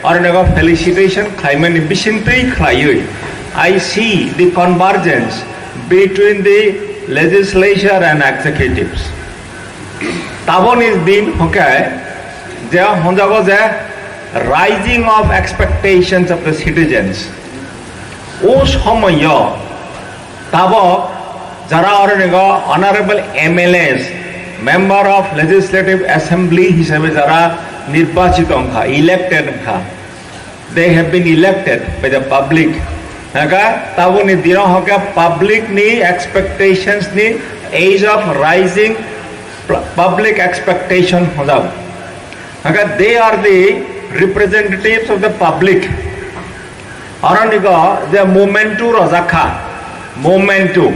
oronigo felicitation khlaimani bisingtwi khlaiwi, I see the convergence between the legislature and executives. Taboni din hwnkhe je honjago je rising of expectations of the citizens. O somoyo tabok jara oronigo honorable M L As, Member of Legislative Assembly hisabe jara nirbachito wngkha, elected wngkha, they have been elected by the public. Haka taboni dino haka public ni expectations ni age of rising pl-, public expectation hojak. Haka they are the representatives of the public. Oronigo je momentu rojakha, momentu.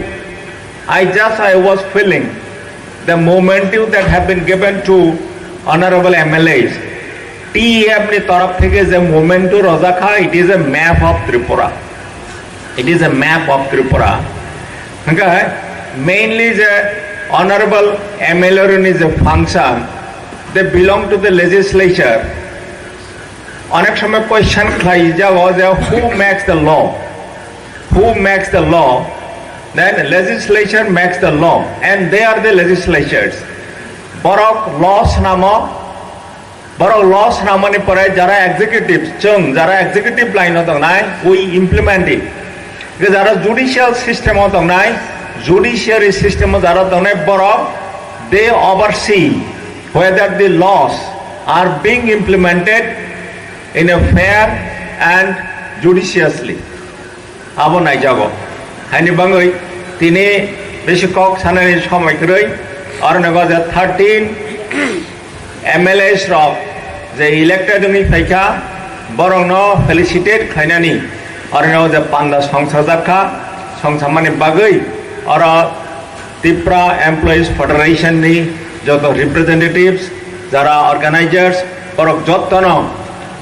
I just, I was feeling the momentum that have been given to honorable M L As. T E F ni torop theke je momentum rojakha, it is a map of Tripura. It is a map of Tripura. Hwnkhe mainly je honorable M L A rokni je function, they belong to the legislature. Onek somoy question khlai jago je who makes the law? Who makes the law? Then legislature makes the law and they are the legislatures. Borok law swnamo, borok law swnamoni pore jara executive, chwng jara executive line o tongnai, we implement it. Jara judicial system o tongnai, judiciary system o jara tongnai borok, they oversee whether the laws are being implemented in a fair and judiciously. Abo naijago. Haini bangwi tini bisi kok sanani somoi kwrwi, aro nogo je thirteen M L As rok je elected wngwi phaikha, borokno felicitate khlainani aro nogo je panda songsajakha, songsamani bagwi oro Tipra Employees Federation ni joto representatives, jara organizers, borok jottono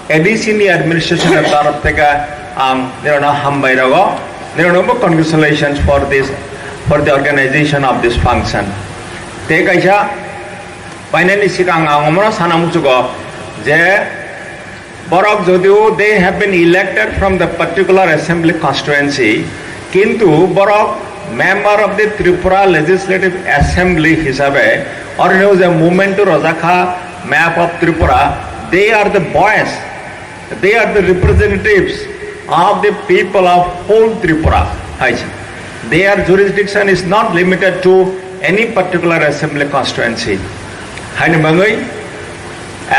A D C ni administration ni taraf theke ang nirano hambai rogo, nirano bo congratulations for this, for the organization of this function. Tei kaisa painani sikang ang omoro sana muchugo je borok jodio they have been elected from the particular assembly constituency, kintu borok member of the Tripura Legislative Assembly hisabe orino je movement rojakha map of Tripura, they are the voice, they are the representatives of the people of whole Tripura. Hai se. Their jurisdiction is not limited to any particular assembly constituency. Haini bangwi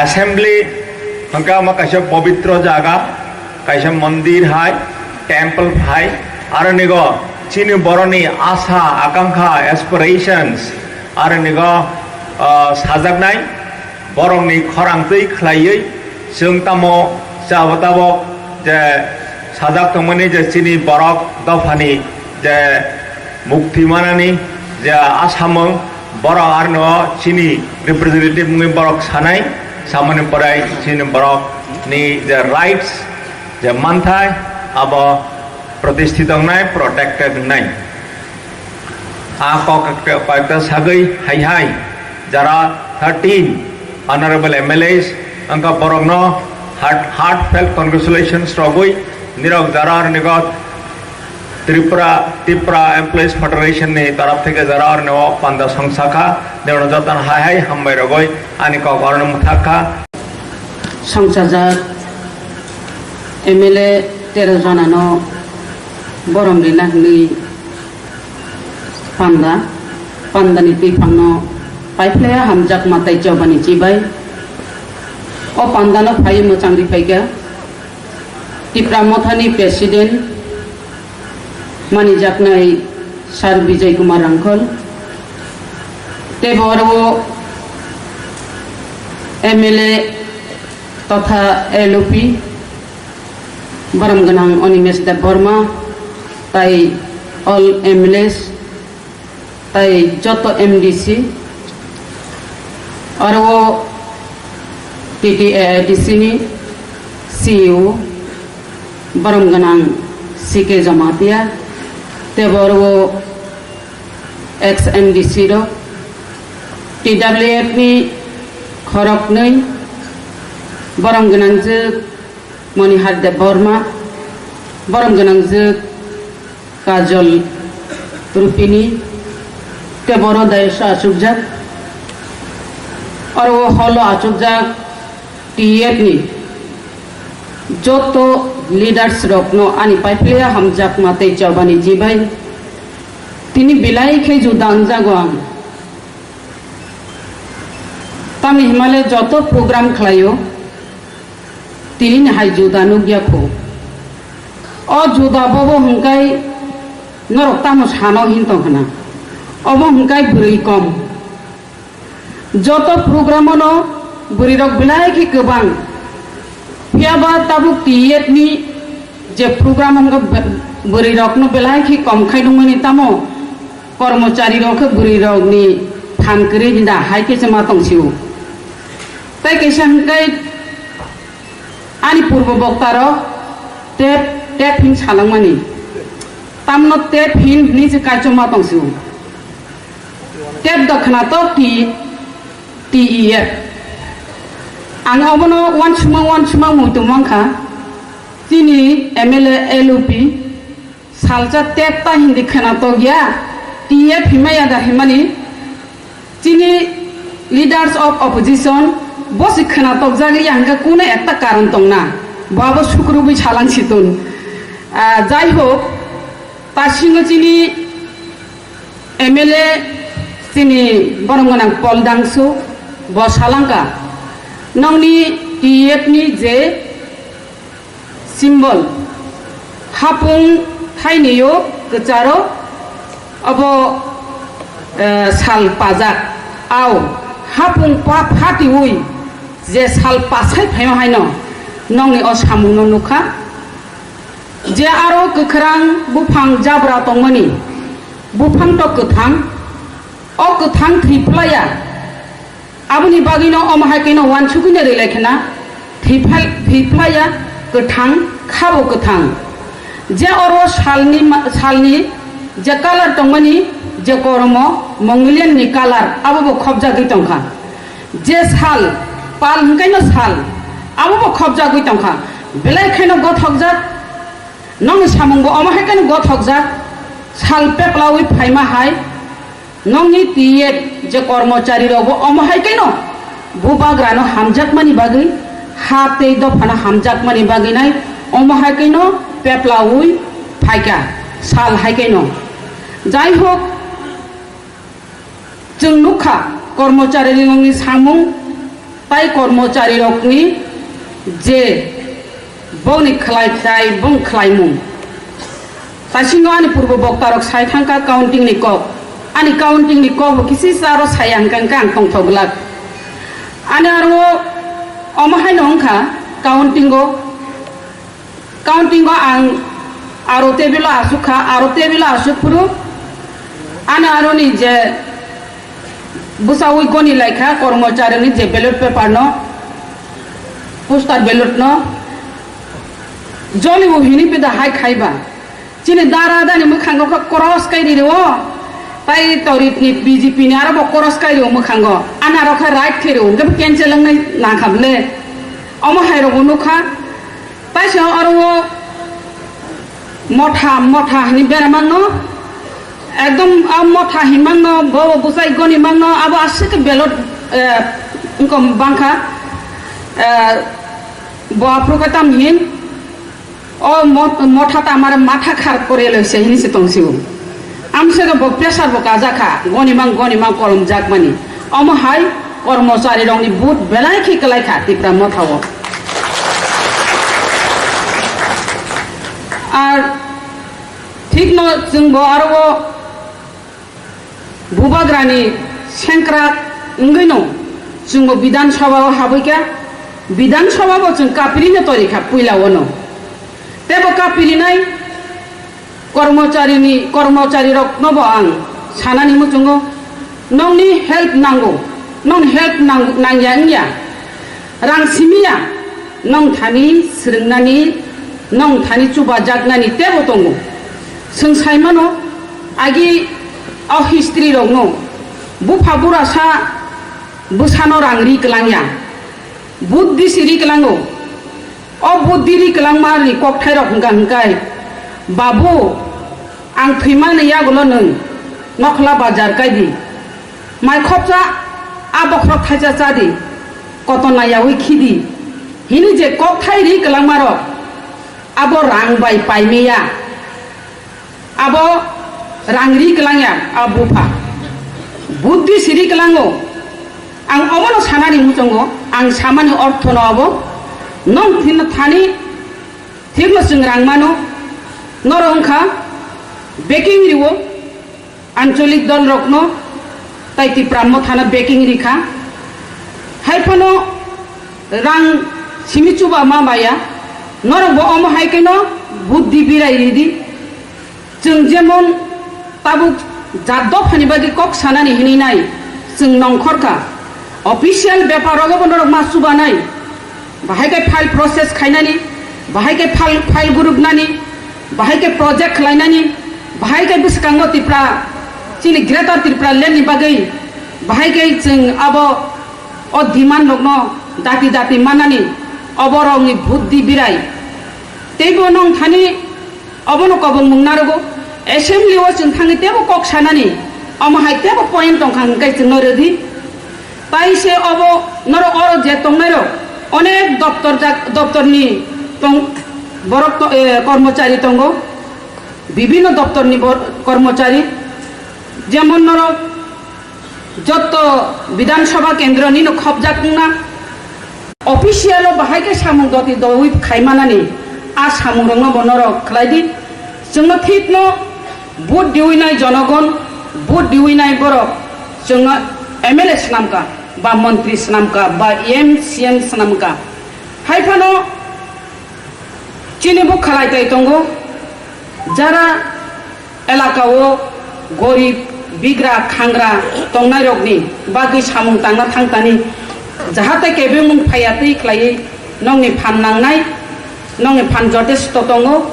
assembly hwnkha ma kaisa pobitro jaga, kaisa mondir hai, temple hai, aro nigo chini boroni asa, akankha, aspirations, aro nigo, ah, sajaknai. Borokni khorang twi khlaiwi chwng tamo chabo tabok je sajak tongmani je chini borok dophani je mukti manani je asamung borok arno chini representative mungwi borok sanai, samani pore chini borok ni je rights je manthai abo protesthit wngnai, protected wngnai. A kok koyekta sagwi hai hai jara thirteen honorable M L As wngkha borokno heart, heartfelt congratulations rogwi nirok jara rwnigo Tripura, Tripura Employees Federation ni taraf theke jara rwni o panda songsa kha, nirokno jotono hai hai hambai rogwi ani kok aroni mwthak kha. Songchajak M L A tero jonano borom rina hwnwi panda, pandani twiphangno paiphlaiya hamjakma tei chobani chibai. O pandano phaiwi mwchang riphaikha Tipra Mothani President manijaknai Sir Bijay Kumar Rangkhol, tei bo oro M L A totha L O P borom gwnang Animesh Debbarma, tai all M L As, tai joto M D C, aro o T T A I D C ni C E O, borom gwnang C K Jamatia, tei bo aro o ex M D C rok, T W F ni khoroknwi, borom gwnangjwk Monihar Debbarma, borom gwnangjwk Kajol Rupini, tei boro dayos o achukjak. Oro o hall o achukjak T F ni joto leaders rokno ani paiphlaiya hamjakma tei chobani chibai. Tini belai khe juda wngjago ang. Tamni himale joto program khlaio, tini ni hai juda nukya kho. O juda bobo hwnkai norok tamo sano hin tong khna. Obo hwnkai bwrwi kom. Joto program-o no bwrwi rok belai khe kwbang. Phiya ba tabuk T F ni je program wngkha bwrwi rok no belai khe kom khai nungmani tamo kormochari rok khe bwrwi rok ni phan kwrwi hinda hai khe se ma tong sio. Tai kaisa hwnkhe ani purbo bokta rok tep tep hin salangmani tamno tep hin hini se kaichoma tong sio. Tep dokhna to T, T E F. Ang obono uansukma uansukma muitu mankha. Chini M L A L O P salsa tep ta hindi khna tokya. T F himaya da himani. Chini leaders of opposition bosi khna tokjak ya hingkha kunu ekta karon tongna. Bo abo sukrubwi salang situn. Ah, jai hok, Pasingo chini M L A chini borom gwnang Paul Dangsu bo salangka, nongni T F ni je symbol hapung thainio kwcharo obo, eh, sal pajak, au hapung pa phatiwi je sal pasai phaima haino nongni o samungno nukha. Je aro kwkhrang buphang jabra tongmani, buphang to kwthang, o kwthang thwi phlaiya. Aboni bagwino omo hai kheno uansukgwino rwlai khna, thwi phal-, thwi phlaiya, kwthang, khabo kwthang. Je oro salni ma-, salni je colour tongmani, je koromo Mongolian ni colour, abo bo khopjagwi tongkha. Je sal, pal hwnkhaino sal, abo bo khopjagwi tongkha. Belai khaino gothokjak, nongni samung bo omo hai kheno gothokjak. Sal peplawi phaima hai, nongni T F je kormochari rok bo omo hai kheno bubagrano hamjakmani bagwi, ha tei dophano hamjakmani bagwi nai omo hai kheno peplawi phaikha, sal hai kheno. Jai hok, Chwng nukha, kormocharirokni samung tai kormocharirokni je bongni khlai khlai bong khlaimung. Taisingo ani purbo boktarok sai thangkha countingni kok. Ani countingni kok bo kisi charo saya hwnkha hwnkhe ang tongthok glak. Ani aro omo haino wngkha countingo Counting o ang aro table o asuk kha, aro table o asuk phuru Ano aroni je bwsawi goni laikha kormocharini je ballot paper no, postal ballot no, jolibo hini pida hai khaiba. Chini dara dani mwkhango khe cross kai ri o. Tai torit ni B J P ni aro bo cross kai ri o mwkhango. Ano aro khe right khe ri o, hwnkhe cancel wngnai nangkha bwle. Omo hai rok bo nukha. Taisa oro o motha, motha hinwi bera mangno, ekdom a motha hin mangno, bo bwsai goni mangno, abo aswk khe belot, eh, wngkha bangkha, eh, bo aphuru khe tam hin, o mo-, motha ta amare matha khar kore loise hinwi se tong sio. Amsero bo pressure bo kajakha, goni mang, goni mang kolom jakmani. Omo hai kormochari rokni vote belai khe kwlai kha Tipra motha o. Ar thik no chwng bo aro o bubagrani sengkrak wngwi no chwng bo Bidhan Sabha o habwi kha. Bidhan Sabha bo chwng kapiri no tori kha puila o no. Tebo kapirinai kormocharini, kormochariroknobo ang sanani muchungo, nongni help nango, nongni help nang-, nangya wngya, rang simiya, nong thani swrwngnani, nong thani chubajaknani tebo tongo. Chwng saimano, agi o history rokno, bupha burasa bwsano rang ri kwlangya, buddhi si ri kwlango. O buddhi ri kwlangma ni kokthairok hwnkha hwnkhe, "Babu, ang thwimani yagulo nwng nokhla bajar kai di, mai khopsa a bokhorok thaisa cha di, kotor naiyaui khi di," hini je kokthai ri kwlangmarok, abo rang bai paimaya. Abo rang ri kwlangya, a bupha. Buddhi si ri kwlango. Ang omono sanani muchungo, ang samani orthono abo. Nong thin-, thani thikno chwng rang mano. Norok wngkha backing riwo, ancholik dolrokno, tai Tipra mothano backing rikha. Haiphano rang simi chuba ma baya. Norokbo omo hai kheno buddhi birai ridi. Chwng jemon tabuk jat dophani bagwi kok sanani hinwi nai, chwng nongkhor kha. Official bepar rogo bo norok ma chubanai. Bahai khe file process khainani, bahai khe file, file guruknani, bahai khe project khlainani, bahai khe bwskango Tipra, chini Greater Tripura Land ni bagwi, bahai khe chwng abo o demand rokno dati dati manani, oborokni buddhi birai. Teibo nong thani Obono kobongmung narogo. Assembly o chwng thangwi teibo kok sanani, omo hai teibo point tongkha hwnkhe chwngno rwdi. Tai se obo norok oro je tongnairok onek doptor jak-, doptorni tong-, borok to-, eh, kormochari tongo, bibhinno doptorni bor-, kormochari, jemon norok Jotto Bidhan Sabha kendro nino khopjak wngna, official o bahai khe samung doti dowi khaimanani a samung rokno bo norok khlai di. Chwngno thikno vote diwi nai jonogon, vote diwi nai borok chwngno M L A swnamkha, ba montri swnamkha, ba M C M swnamkha. Hai phano chini bo khlai tai tongo, jara elaka o gorib, bigra, khangra tongnairokni bagwi samung tangna thangtani, jahate kebengmung phaiya twi khlaiwi nongni phan nangnai, nongni phan jotesto tongo,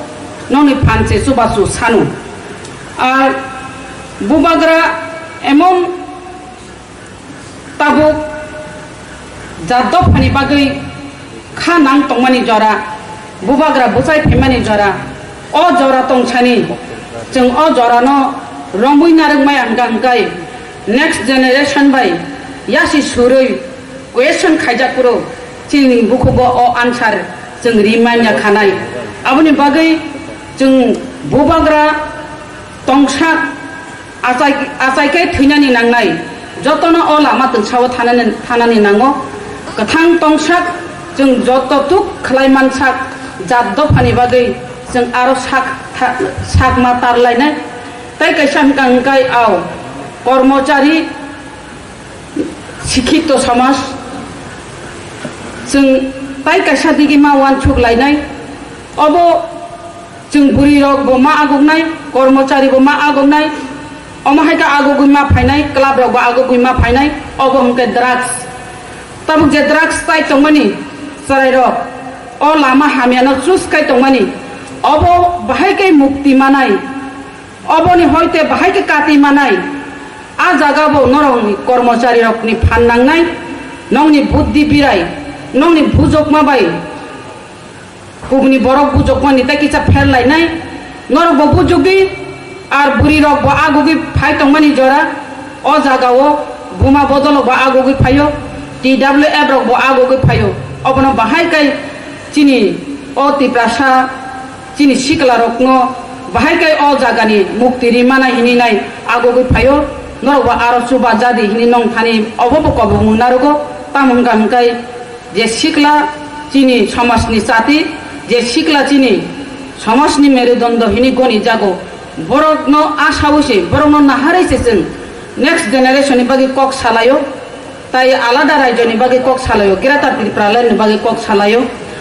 nongni phan se chubachu sano. Ar bubagra emon Tabuk jat dophani bagwi kha nang tongmani jora, bubagra bwchai phaimani jora, o jora tongsani chwng o jorano romwi narwkmaya hwnkha hwnkhe next generation bai yasi surwi question khaijak phuru chini bukhugo o answer chwng ri manya khanai. Aboni bagwi chwng bubagra tongsak Achai, achai khe thwinani nangnai, jotono o lama twngsao thanani, thanani nango. Kwthang tongsak, chwng joto tuk khlai mansak, jat dophani bagwi chwng aro sak tha-, sak ma tar lainai. Tai kaisa hwnkha hwnkhe ao kormochari, sikhito somaj, chwng tai kaisa digi ma uansuk lainai. Obo Chwng bwrwi rok bo ma aguknai, kormochari bo ma aguknai, Omo hai khe agugwi ma phainai, club rok bo agugwi ma phainai, obo hwnkhe drugs. Tabuk je drugs chai tongmani chwrairok, o lama hamyano choose khai tongmani, obo bahai khe mukti manai, oboni hoite bahai khe kati manai. A jaga bo norokni kormocharirokni phan nangnai, nongni buddhi birai, nongni bujokma bai. Kubuni borok bujokmani tei kisa pher lainai. Norok bo bujugwi, ar bwrwi rok bo agugwi phai tongmani jora. O jaga o buma bodol bo agugwi phaio, T W F rok bo agugwi phaio. Obono bahai kai chini o Tiprasa chini sikla rokno bahai kai o jagani mukti ri mana hini nai agugwi phaio. Norok bo aro chuba jadi hini nong thani obo bo kobong narogo. Tamo hwnkha hwnkhe je sikla chini somajni chati, je sikla chini somajni merudondo hini goni jago, borokno a sawi se, borokno naharwi se chwng next generation ni bagwi kok salaio, tai alada raijo ni bagwi kok salaio, Greater Tripura Land ni bagwi kok salaio.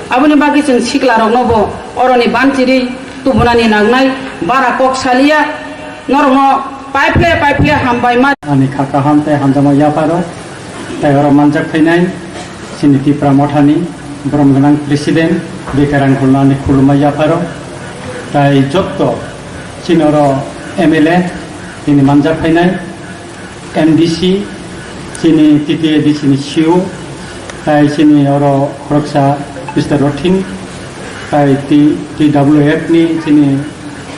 Aboni bagwi chwng sikla rokno bo oroni banchiri tubunani nangnai, bara kok salia, norokno paiphle paiphle hambai ma. Ani kha kaham tei hamjakma yapharo, tei oro manjak phainai chini Tipra Mothani borom gwnang President Bikar Rangkhol no ani khulumma yapharo, tei jotto chini oro M L A tini manjak phainai, M D C, chini T T A D C ni C E O, tei chini oro khoroksa Mister Rothing, tei T-, T W F ni chini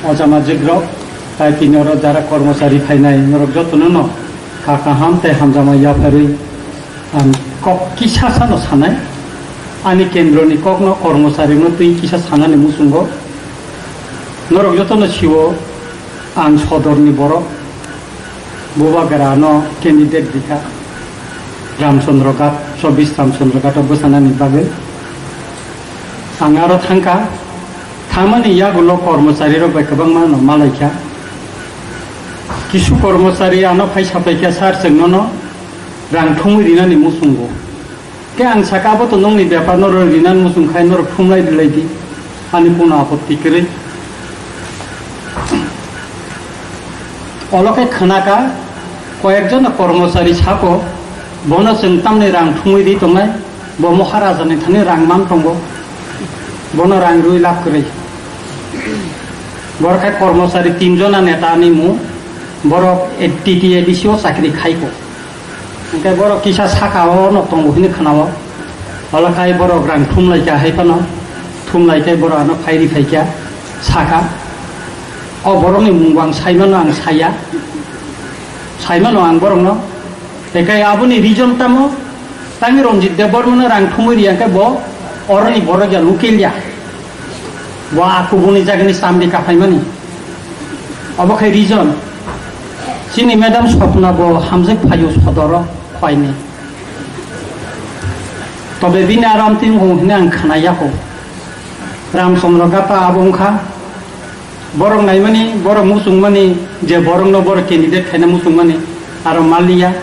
ojama jikrok, tei tini oro jara kormochari phainai norok jotono no kha kaham tei hamjakma yapharwi ang kok kisa sano sanai, ani kendroni kokno kormochari no twi kisa sanani muchungo norok jotono sio ang sodorni borok. Bubagra no candidate dikha Ramchandra Ghat, chobbish Ramchandra Ghat o bwsanani bagwi. Ang aro thangkha, thangmani yagulo kormochari rok bai kwbangma no malaikha. Kisu kormochari ano phai sapaikha, "Sir, chwng nono rang thumwi rinani muchungo." Khe ang saka, "Abo to nongni bepar, norok rinani muchung khai norok thumlai rwlai di, ani kunu apotti kwrwi." Olo khe khwnaka, koyekjon kormochari sako, "Bono chwng tamni rang thumwi ri tongnai, bo Maharajani thani rang man tongo, bono rang rwi lab kwrwi." Borok khe kormochari tinjona neta ni mung, borok T T A D C o chakri khaiko. Hingke borok kisa saka o no tongo hini khwnao. Olo khai borok rang thumlaikha hai phano. Thumlaikhai borok ano phairi phaikha saka. O borokni mungbo ang saimano ang saya. Saimano ang borokno. Ekai aboni reason tamo? Tangwi Ranjit Debbarmano rang thumwi riya khe bo oroni borok ya local ya. Bo a kubuni jagani chamri kaphaimani. Obo khai reason. Chini madam Swapna bo hamjak phaio sodoro khaini. Tobe bini aram tin hung hini ang khna yako. Ramchandra Gata abo wngkha. Borok naimani, borok muchungmani je borokno borok candidate khaina muchungmani aro maliya.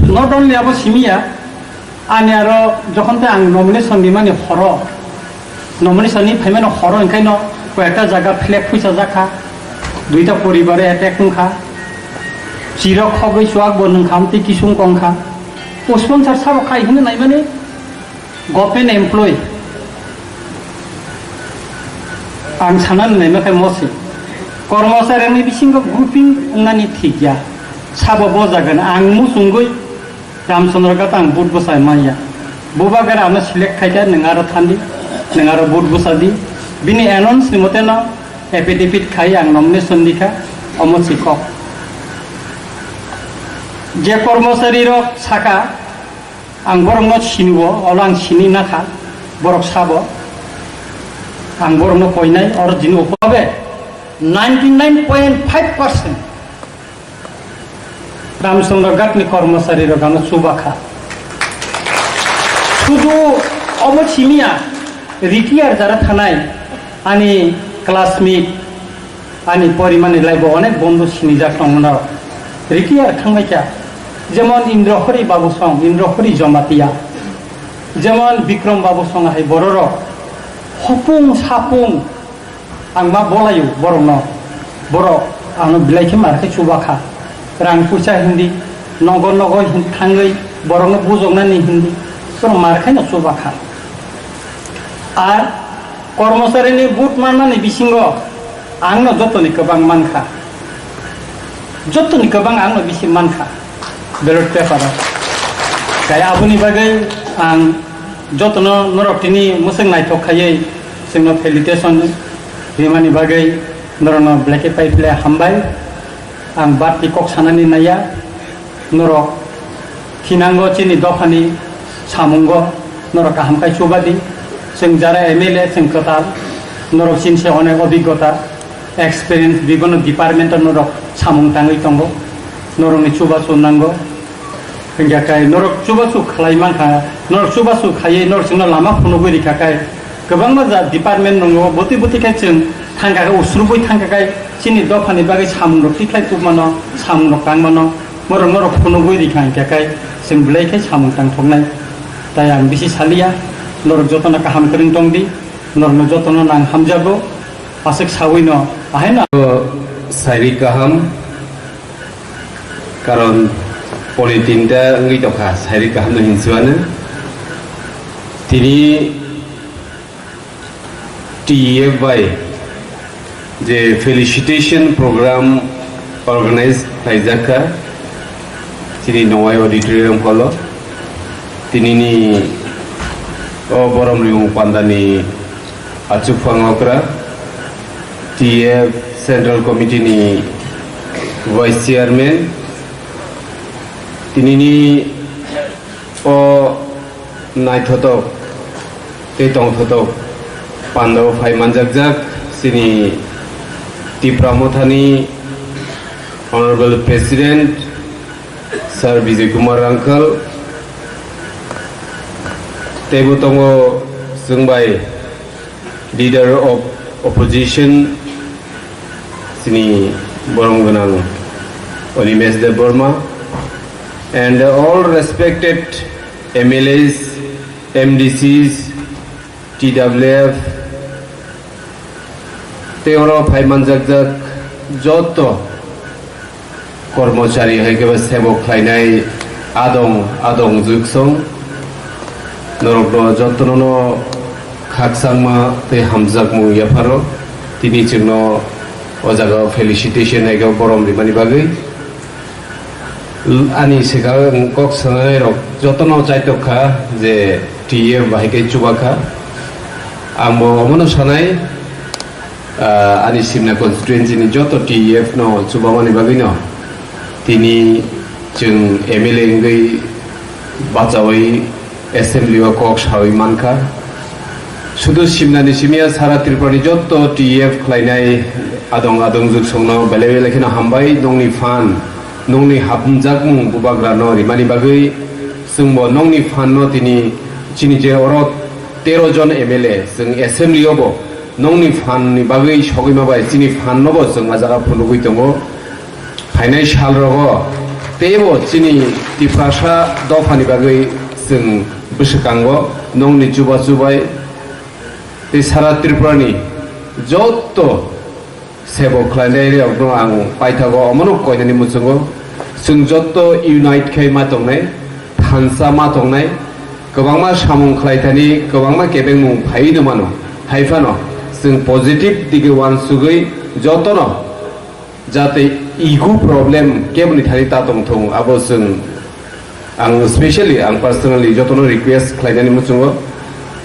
Not only abo simiya, ani aro jokhon tei ang nomination rimani horo, nomination ni phaimani horo, hingkhaino koyekta jaga flag phuisa jakha, duita poribare attack wngkha, chirok khogwi chuak bo nwngkha, amtwi kisung kongkha, o sponsor sabo khai hwnwi naimani, Government employee ang sanani naima khe mosi kormochari ni bisingo grouping wngnani thik ya. Sabo bo jagan ang muchungwi Ramchandra Gata ang vote bwsa manya. Bubagra ano select khaikha, nwng aro thandi, nwng aro vote bwsa di. Bini announce ni mote no affidavit khai ang nomination dikha, omo si kok. Je kormochari rok saka, ang borokno siniwo, olo ang sini nakha, borok sabo. Ang borokno koinai, oro jini upobe ninety nine point five percent Ramchandra Ghatni kormochari rok ano chubakha. Sudu obo simiya, retire jara thanai ani classmate, ani porimani laibo onek bondhu sinijak tongmano. Retire thangbaikha, jemon Indrahori Babu song, Indrahori Jamatia, jemon Bikram Babu song hai bororok hopung sapung ang ma bolayo borokno, borok Ano belai khe mar khe chuba kha. Rang puisa hindi, nogo nogo hin-, thangwi borokno bujoknani hindi, borok mar khe no chuba kha. Ar kormocharini vote mannani bisingo ang no jotoni kwbang man kha. Jotoni kwbang ang no bisi man kha ballot paper o. Kai aboni bagwi ang jotono norok tini mwswk naithok khaiwi chwngno felicitation rimani bagwi norokno belai khe pai phle hambai. Ang bati kok sanani naiya, norok thinango chini dophani samungo norok kaham khai chubadi. Chwng jara M L A chwng kwtal, norok chini se onek obhiggota, experience bibono department o norok samung tangwi tongo, norokni chubachu nango. Hingkha kai norok chubachu khlai mankha, norok chubachu khaiwi norok chwngno lama phunugwi rikha kai, kwbangma ja department nungo bwtwi bwtwi khe chwng thangkha khe usrubwi thangkha kai chini dophani bagwi samungrok tikhlai tubmano, samungrok tangmano, norok norok phunugwi rikha hingkha kai chwng belai khe samung tangthoknai. Tai ang bisi saliya, norok jotono kaham kwrwng tongdi, norokno jotono nang hamjago, aswk sawino ahaino. Sairi kaham. Karon poni tinta wngwi tongkha, sairi kaham no hinsuano. Tini T E F bai je felicitation program organize khlaijak kha chini Nowai Auditorium hall o. Tinini o borom rimung pandani achukphang okra, T F Central Committee ni Vice Chairman, tinini o naithotok tei tongthotok pandao phai manjakjak chini Tipra Mothani Honorable President Sir Bijay Kumar Rangkhal, teibo tongo chwng bai Leader of Opposition, chini borom gwnang Animesh Debbarma, and all respected M L As, M D Cs, T W F, tei oro phai manjakjak joto kormochari hai khe sebok khlainai adong adong juksong norokno jotono no khakchangma tei hamjakmung yapharo tini chwngno o jaga felicitation hai khe borom rimani bagwi. Ani swkang kok sanai rok jotono chaitok kha je T F bahai khe chuba kha. Ang bo omono sanai, ah, ani Simna constituency ni joto T F no chubamani bagwi no tini chwng M L A wngwi bachaui assembly o kok saui mankha. Sudu Simna ni simi ya sara Tripura ni joto T F khlainai adong adong juksong no belai belai kheno hambai nongni phan. Nongni hapmjakmung bubagrano rimani bagwi chwngbo nongni phanno tini chini je oro tero jon M L A chwng assembly o bo nongni phanni bagwi sogwima bai chini phanno bo chwng a jaga phunugwi tongo. Phainai salrogo teibo chini Tiprasa dophani bagwi chwng bwswkango nongni chubachu bai tei sara Tripurani joto sebo khlainai rokno ang paithago, omono koinani muchungo. Chwng joto unite khai ma tongnai, thansa ma tongnai, kwbangma samung khlaithani, kwbangma kebengmung phaiwi no mano. Hai phano chwng positive dige uansugwi jotono jate ego problem keboni thani ta tongthung, abo chwng Ang specially, ang personally jotono request khlainani muchungo,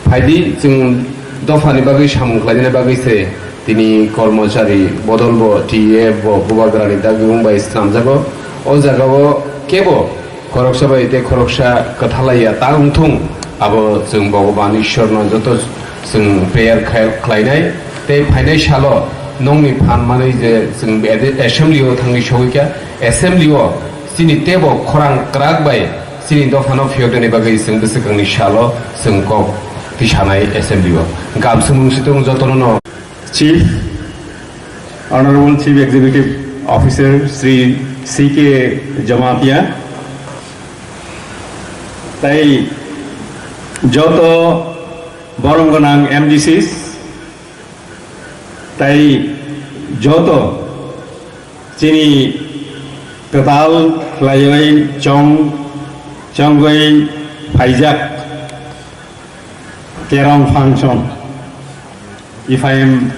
phaidi chwng dophani bagwi samung khlainani bagwi se tini kormochari bodol bo T F bo bubagrani dagimung bai swnamjago. O jagao kebo khoroksa bai tei khoroksa kwthalaiya ta wngthung, abo chwng Bhogoban Ishwarno joto chwng prayer khai-, khlainai tei phainai salo nongni phan manwi je chwng assembly o thangwi sogwi kha, assembly o chini teibo khorang kwrak bai chini dophano phiyoknani bagwi chwng bwswkangni salo chwng kok tisanai assembly o. Gam swmung situng jotono no. Chief, Honorable Chief Executive Officer Shri C K Jamatia, tai joto borom gwnang M D Cs, tai joto Chini kwtal khlaiwi chong, chongwi phaijak Kerong Function. Iphaim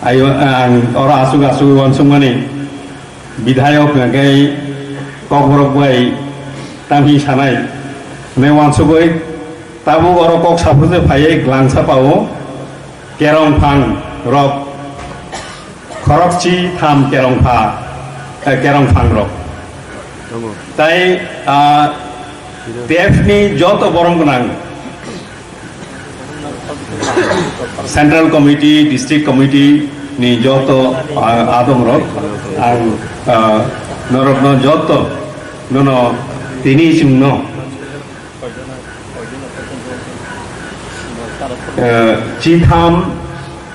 ayo ang oro asuk asuk uansukmani bidhayok hwnkhe kokborok bai tamhi sanai hwnwi uansugwi tabuk oro kok saphurjak phaiwi glangsa pao. Kerong phang rok khorokchi tham kerong pha, eh, kerong phang rok. Tamo. Tai, ah, T F ni joto borom gwnang Central Committee, District Committee ni joto, ah, adong rok ang, ah, norok no joto nono tini chwngno Eh, chitham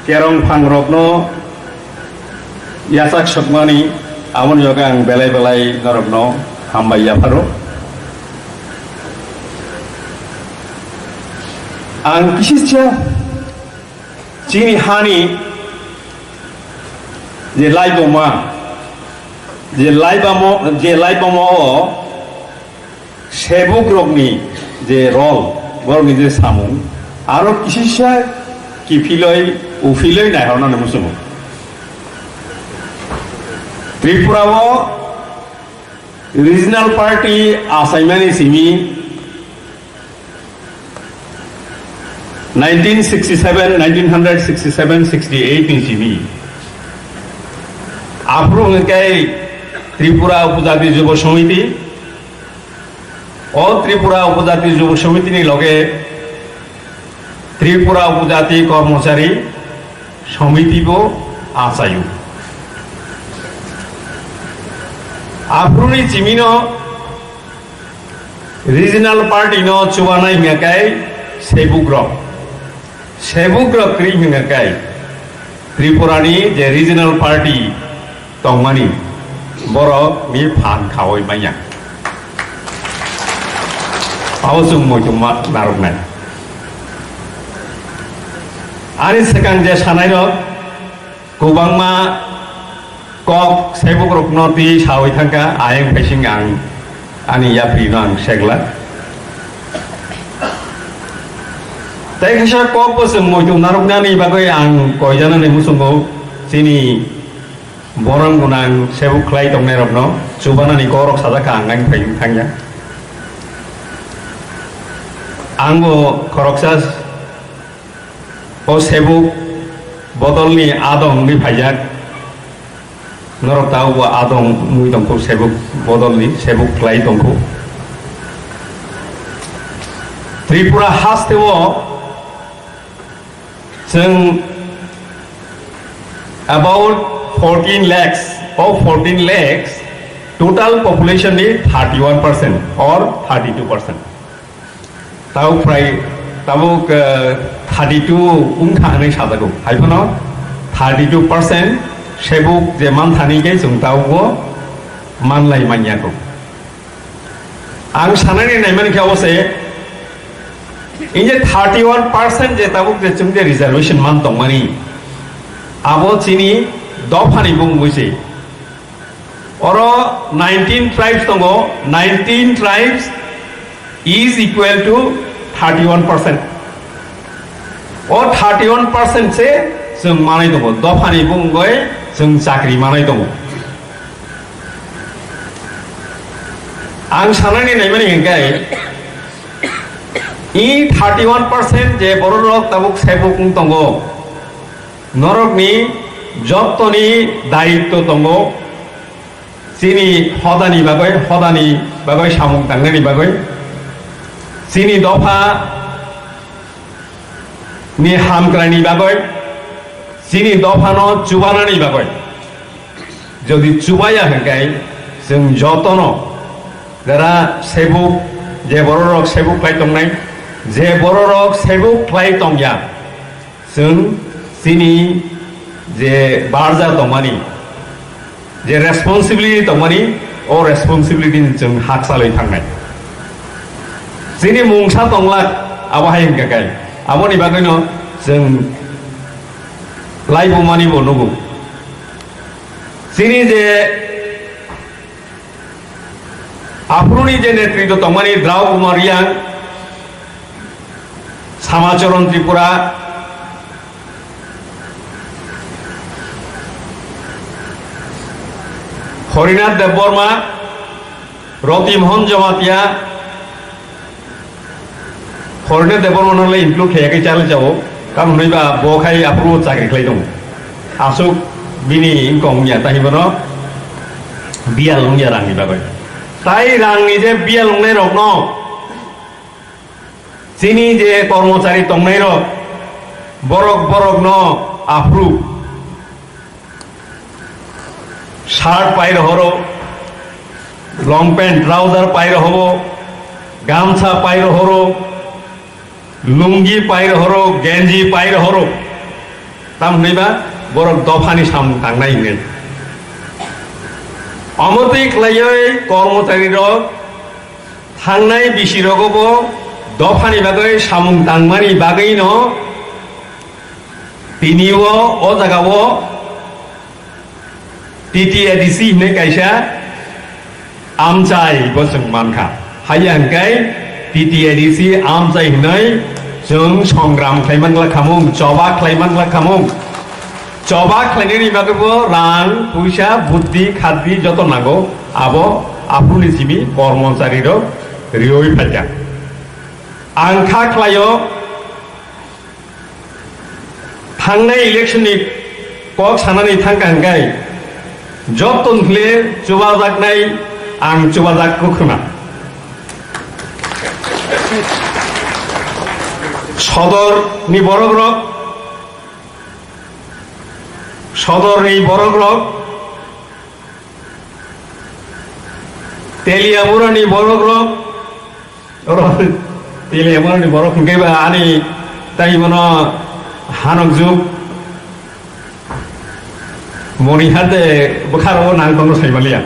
kerong phangrokno yachak sokmani, aboni bagwi ang belai belai norokno hambai yapharo. Ang kisisa chini hani je laiboma, je laibamo, je laibamo o Sebukrokni je role, borokni je samung, aro kisisa kiphiloi, uphiloi naihornani muchungo. Tripura o regional party achaimani simi nineteen sixty-seven, nineteen hundred sixty-seven, sixty-eight ni simi. Aphuru hwnkhe Tripura Upajati Jubo Samiti, O Tripura Upajati Jubo Samiti ni loge Tripura Upajati Kormochari Samiti bo achaio. Aphuruni chimino regional party no chubanai hingya kai Sebukrok. Sebukrok kri hingya kai Tripura ni je regional party tongmani borok ni phan khawi manya. Abo chwng muitu ma narwknai. Ani swkang je sanai rok kwbangma kok Sebukrok no twi sawi thangkha, ayang phaising ang ani yapri no ang segla. Tei kisa kok bo chwng muitu narwknani bagwi ang koijanani muchungo chini Borom gwnang Sebuk khlai tongnairokno chubanani kokrok sajak kha ang ani phaiyung thangya. Ang bo khoroksa o Sebuk bodolni adong wngwi phaijak. Norok tabukbo adong wngwi tongkhu Sebuk bodolni, Sebuk khlai tongkhu. Tripura hasteo Chwng about fourteen lakhs, o fourteen lakhs total population ni thirty-one percent or thirty-two percent. Tabuk prai, tabuk, eh, thirty-two wngkha hwnwi sajago. Hai phano thirty-two percent Sebuk je manthani khe chwng tabugo manlai manya kho. Ang sanani naimani khe abo se, in je thirty-one percent je tabuk je chwng je reservation man tongmani, abo chini dophani bumung se. Oro nineteen tribes tongo, nineteen tribes is equal to thirty-one percent. O thirty-one percent se chwng manai tongo, dophani bumung bai chwng chakri manai tongo. Ang sanani naimani hingkai, i thirty-one percent je bororok tabuk Sebuk wng tongo, norokni jottoni daitto tongo, chini hodani bagwi, hodani bagwi samung tangnani bagwi, chini dopha ni hamkraini bagwi, chini dophano chubanani bagwi. Jodi chubaya hwnkhe chwng jotono jara Sebuk, je bororok Sebuk khlai tongnai, je bororok Sebuk khlai tongya, chwng chini je barja tongmani, je responsibility tongmani, o responsibility ni chwng hakchalwi thangnai. Chini mungsa tonglak abo hai hwnkha khe, aboni bagwino chwng laibumani bo nugo. Chini je aphuruni je netritw tongmani Drau Kumar Reang, Samacharan Tripura, Horinath Debbarma, Roti Mohan Jamatia, Horinath Debbarma no le include khaiyakhe chale chao, kam hwnwi ba bo khai aphuru chakri khlai tongo. Aswk bini income wngya, tei bono biyal wngya rangni bagwi. Tai rangni je biyal wngnai rokno, chini je kormochari tongnai rok, borok borokno aphuru shirt pai rohoro, long pant, trouser pai rohoro, gamsa pai rohoro, lungi pai rohoro, genji pai rohoro. Tam hwnwi ba borok dophani samung tangnai hwnwi. Omo twi khlaiwi kormochari rok thangnai bisi rogo bo dophani bagwi samung tangmani bagwi no tini o, o jaga o T T A D C hinwi kaisa amchai bo chwng mankha. Haiya hwnkhe T T A D C amchai hinwi chwng songram khlaiman glak khamung, choba khlaiman glak khamung. Choba khlainani bagwi bo rang, puisa, buddhi, khaddi joto nango, abo aphuruni simi kormochari rok riwi phaikha. Ang kha khlaio, thangnai election ni kok sanani thangkha hwnkhe, joto ni khle chubajaknai ang chubajak kwkhwna. Sodor ni borok rok, Sodor ni borok rok, Teliamura ni borok rok, oro Teliamura ni borok hwnkhe ba ani tai bono hanok juk moni hate bwkharo nang tongo saimaliya.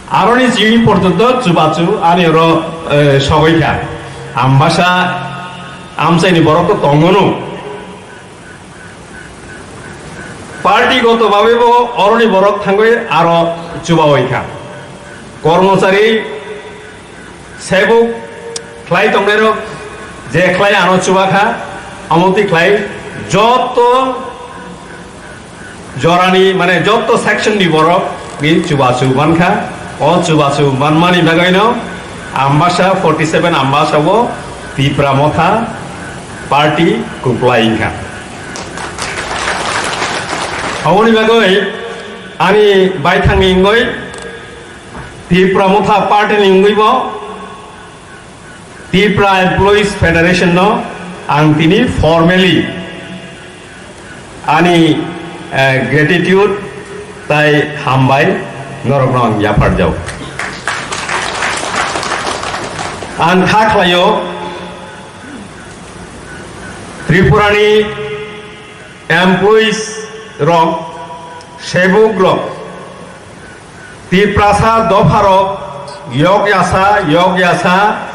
Aroni chini porjonto chubachu ani oro, eh, sogwi kha. Ambasa amchaini borok to tongono. Party goto babe bo oroni borok thangwi aro chubawi kha. Kormochari sebuk khlai tongnairok je khlai ano chuba kha, omo twi khlai joto jorani, mane, joto section ni borok ni chubachu mankha. O chubachu manmani bagwino Ambasa forty seven Ambasa o Tipra Motha party kwplai wngkha. Aboni bagwi ani baithangni wngwi Tipra Motha party ni wngwi bo Tipra Employees Federation no ang tini formally ani, eh, gratitude tai hambai norokno ang yapharjao. Ang kha khlaio Tripura ni employees rok, sebuk rok, Tiprasa dopharok yok yasa, yok yasa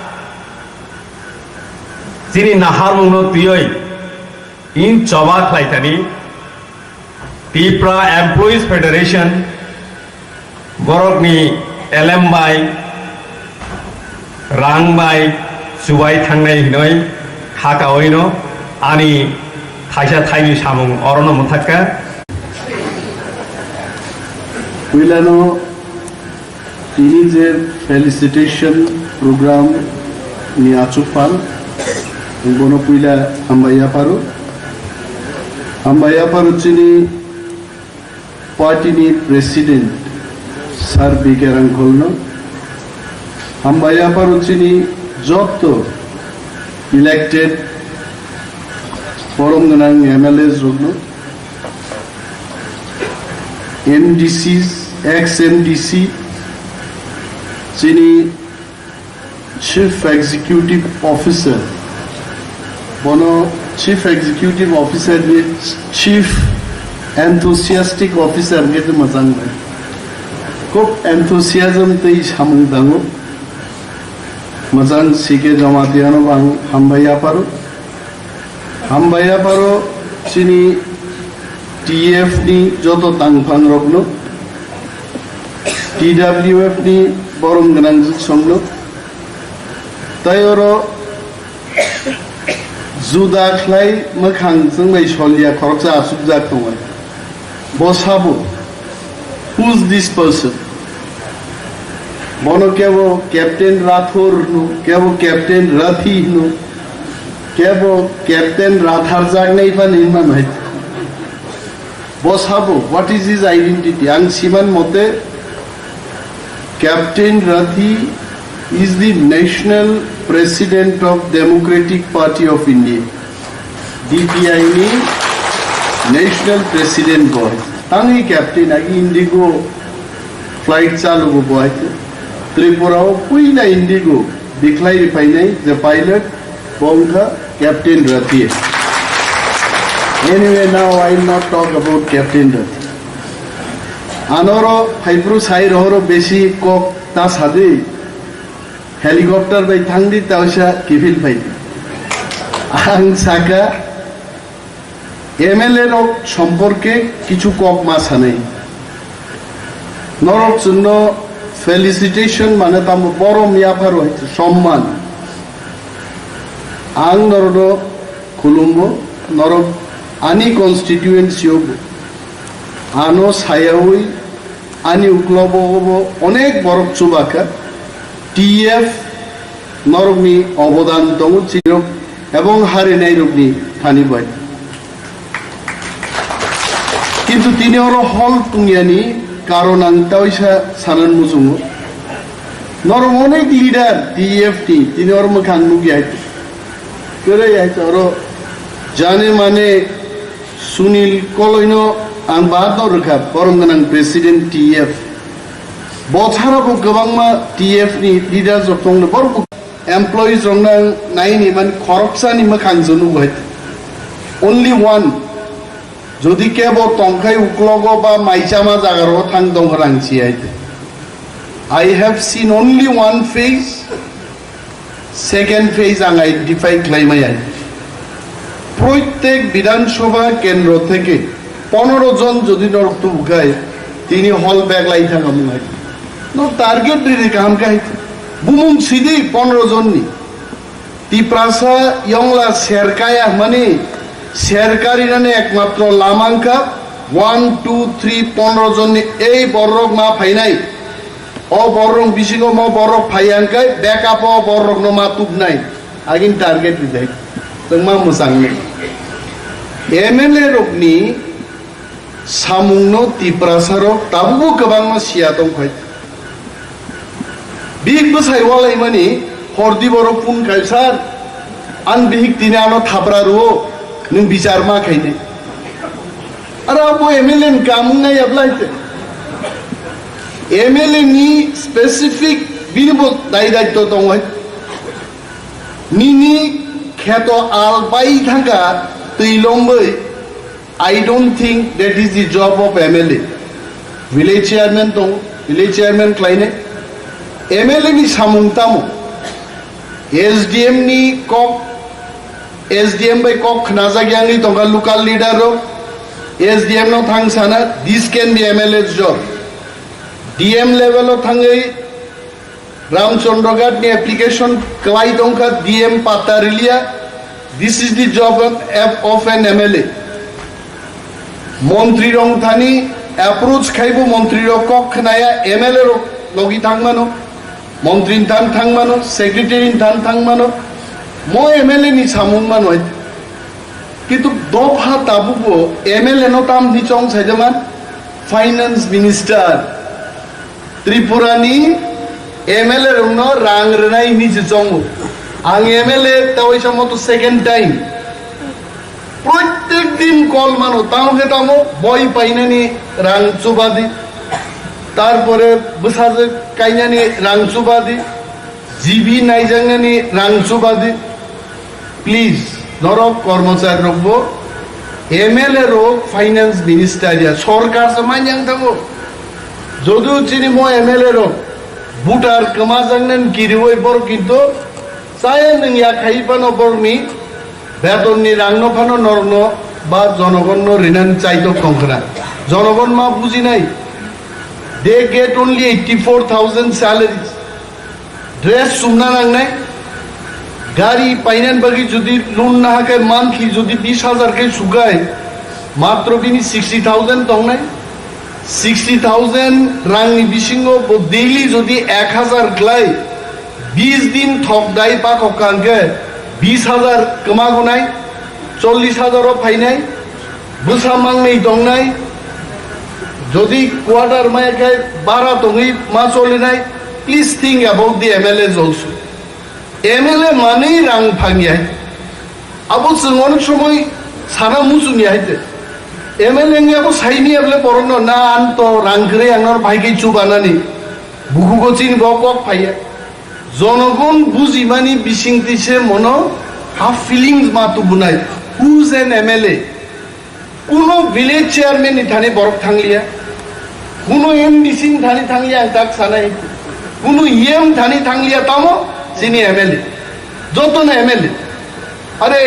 chini naharmungno twiwi in choba khlaithani Tipra Employees Federation borokni elem bai, rang bai chubai thangnai hinoi hakawino ani thaisa thaini samung orono mwthakka. Puilano tini je felicitation program ni achukphal, bono puila hambai yapharo. Hambai yapharo chini party ni president Sir B K Rangkholno. Hambai yapharo chini jotto elected borom gwnang M L As rokno, M D Cs, ex M D C, chini Chief Executive Officer, bono Chief Executive Officer ni Chief Enthusiastic Officer hwnkhe tei mwchang bai. Khub enthusiasm tei samung tango. Mwchang C K Jamatia no bo ang hambai yapharo. Hambai yapharo chini T F ni joto tangphang rokno. T W F ni borom gwnang jwk songno. Tai oro juda khlai mwkhang chwng bai solya khoroksa achukjak tongo. Bo sabo, who's this person? Bono kebo Captain Rathor hwno, kebo Captain Rathi hwno, kebo Captain Ratharjaknai phano hinma nai. Bo sabo, what is his identity? Ang siman mote, Captain Rathi is the National President of Democratic Party of India, D P I ni National President bo. Tangwi Captain agi Indigo flight chalu bo bo hai. Tripura o puila Indigo bikhlai phainai je pilot, bo wngkha Captain Rathi. Anyway, now I will not talk about Captain Rathi. Anoro phaipru sai rohoro besi kok ta sadi, helicopter bai thangdi, ta oisa kiphil phaidi. Ang saka, M L A rok somporke kichu kok ma sanai. Norok chwngno felicitation mane tamo borom yapharo hai somman. Ang norokno khulumbo, norok ani constituency o bo. Ano sayawi ani uklobo obo onek borok chubakha. T F norokni obodan tongo chirok ebong harinairokni thani bai. Kintu tini oro hol tungyani karon ang taisa sanan muchungo. Norok onek leader T F ni tini oro mwkhang nukya hai. Kwrwi hai oro jane mane Sunil Koloino ang baat no rwkha, borom gwnang President T F. Bothara bo kwbangma T F ni leaders rok tongno, borok bo employees rok nang naini man khoroksani mwkhang jono bai. Only one. Jodi kebo tongkhai uklogo ba maichama jaga ro thang dong rang si hai. I have seen only one face. Second phase ang identify khlaimaya. Proitek Bidhan Sabha kendro theke ponero jon jodi norok tubukhai, tini hall bag lai thang amung hai. No target riri kaham khai. Bumung sidi ponero jonni. Tiprasa yongla serkaya mani serkari nani ekmatro lamangka one, two, three, ponero jonni ei borok ma phainai. O borok bisingo mo borok phai hwnkhe backup o borokno ma tubnai. Agin target rijai. Tongma mwchangni. M L A rokni samungno Tiprasa rok tabukbo kwbangma siya tongkhai. Bihik bwsai walaimani hordi borok phone khai, "Sir, ang bihik tini ano thapra rwo, nwng bichar ma khainai." Aro abo M L A ni kamung nai ablai te. M L A ni specific bini bo dai daitto tongoi. Nini kheto al bai thangka twi lombai. I don't think that is the job of M L A. Village chairman tong, village chairman khlainai. M L A ni samung tamo. S D M ni kok, S D M bai kok khnajak yangwi tongkha local leader rok. S D M no thang sana, this can be M L A's job. D M level o thangwi Ramchandra Ghat ni application kwlai tongkha, D M patta riliya. This is the job of, of an M L A. Montri rok thani approach khaibo montri rok kok khnaya, M L A rok logi thangmano. Montri ni than thangmano, secretary ni than thangmano, mo M L A ni samung mano. Kintu dopha tabukbo M L A no tam ni chong saijaman, finance minister. Tripura ni M L A rokno rang rwnai ni se chongo. Ang M L A tawai samo to second time. Protek din call mano, tamo khe tamo boi painani rang chubadi, tarpore bwsajwk kainani rang chubadi, G B naijaknani rang chubadi. Please, norok kormochari rokbo, M L A rok, finance minister ya, sorkar se manyang thango. Jodu chini mo M L A rok, voter kwmajaknani kiriwi borok kintu chaya nwng ya khai phano borokni betonni rangno phano norokno ba jonogonno rinani chaitok tongkhna. Jonogon ma bujinai. They get only eighty-four thousand salaries. Dress sumna nangnai, gari painan bagwi jodi loan na hakai monthly jodi bis hajar khe sukai, matro bini sixty thousand tongnai. Sixty thousand rangni bisingo bo daily jodi ek hajar glai, bis din thok dai pakok kangkhe bis hajar kwma gonai, chollish hajar o phainai, bwsa mangnwi tongnai, jodi quarter maya khe bara tongwi ma cholinai, please think about the M L As also. M L A manwi rang phangya. Abo chwng onek somoi sana muchungya hai te. M L A wngya bo saini able borokno na an to rang kwrwi ang nor bai khe chubanani. Bukugo chini bo kok phaiya. Jonogon bujimani bisingtwi se mono ha feelings ma tubunai. Who's an M L A? Kuno village chairman ni thani borok thangliya, kuno M D C ni thani thangliya, ang tak sanai, kuno E M thani thangliya, tamo chini M L A, jotono M L A. Are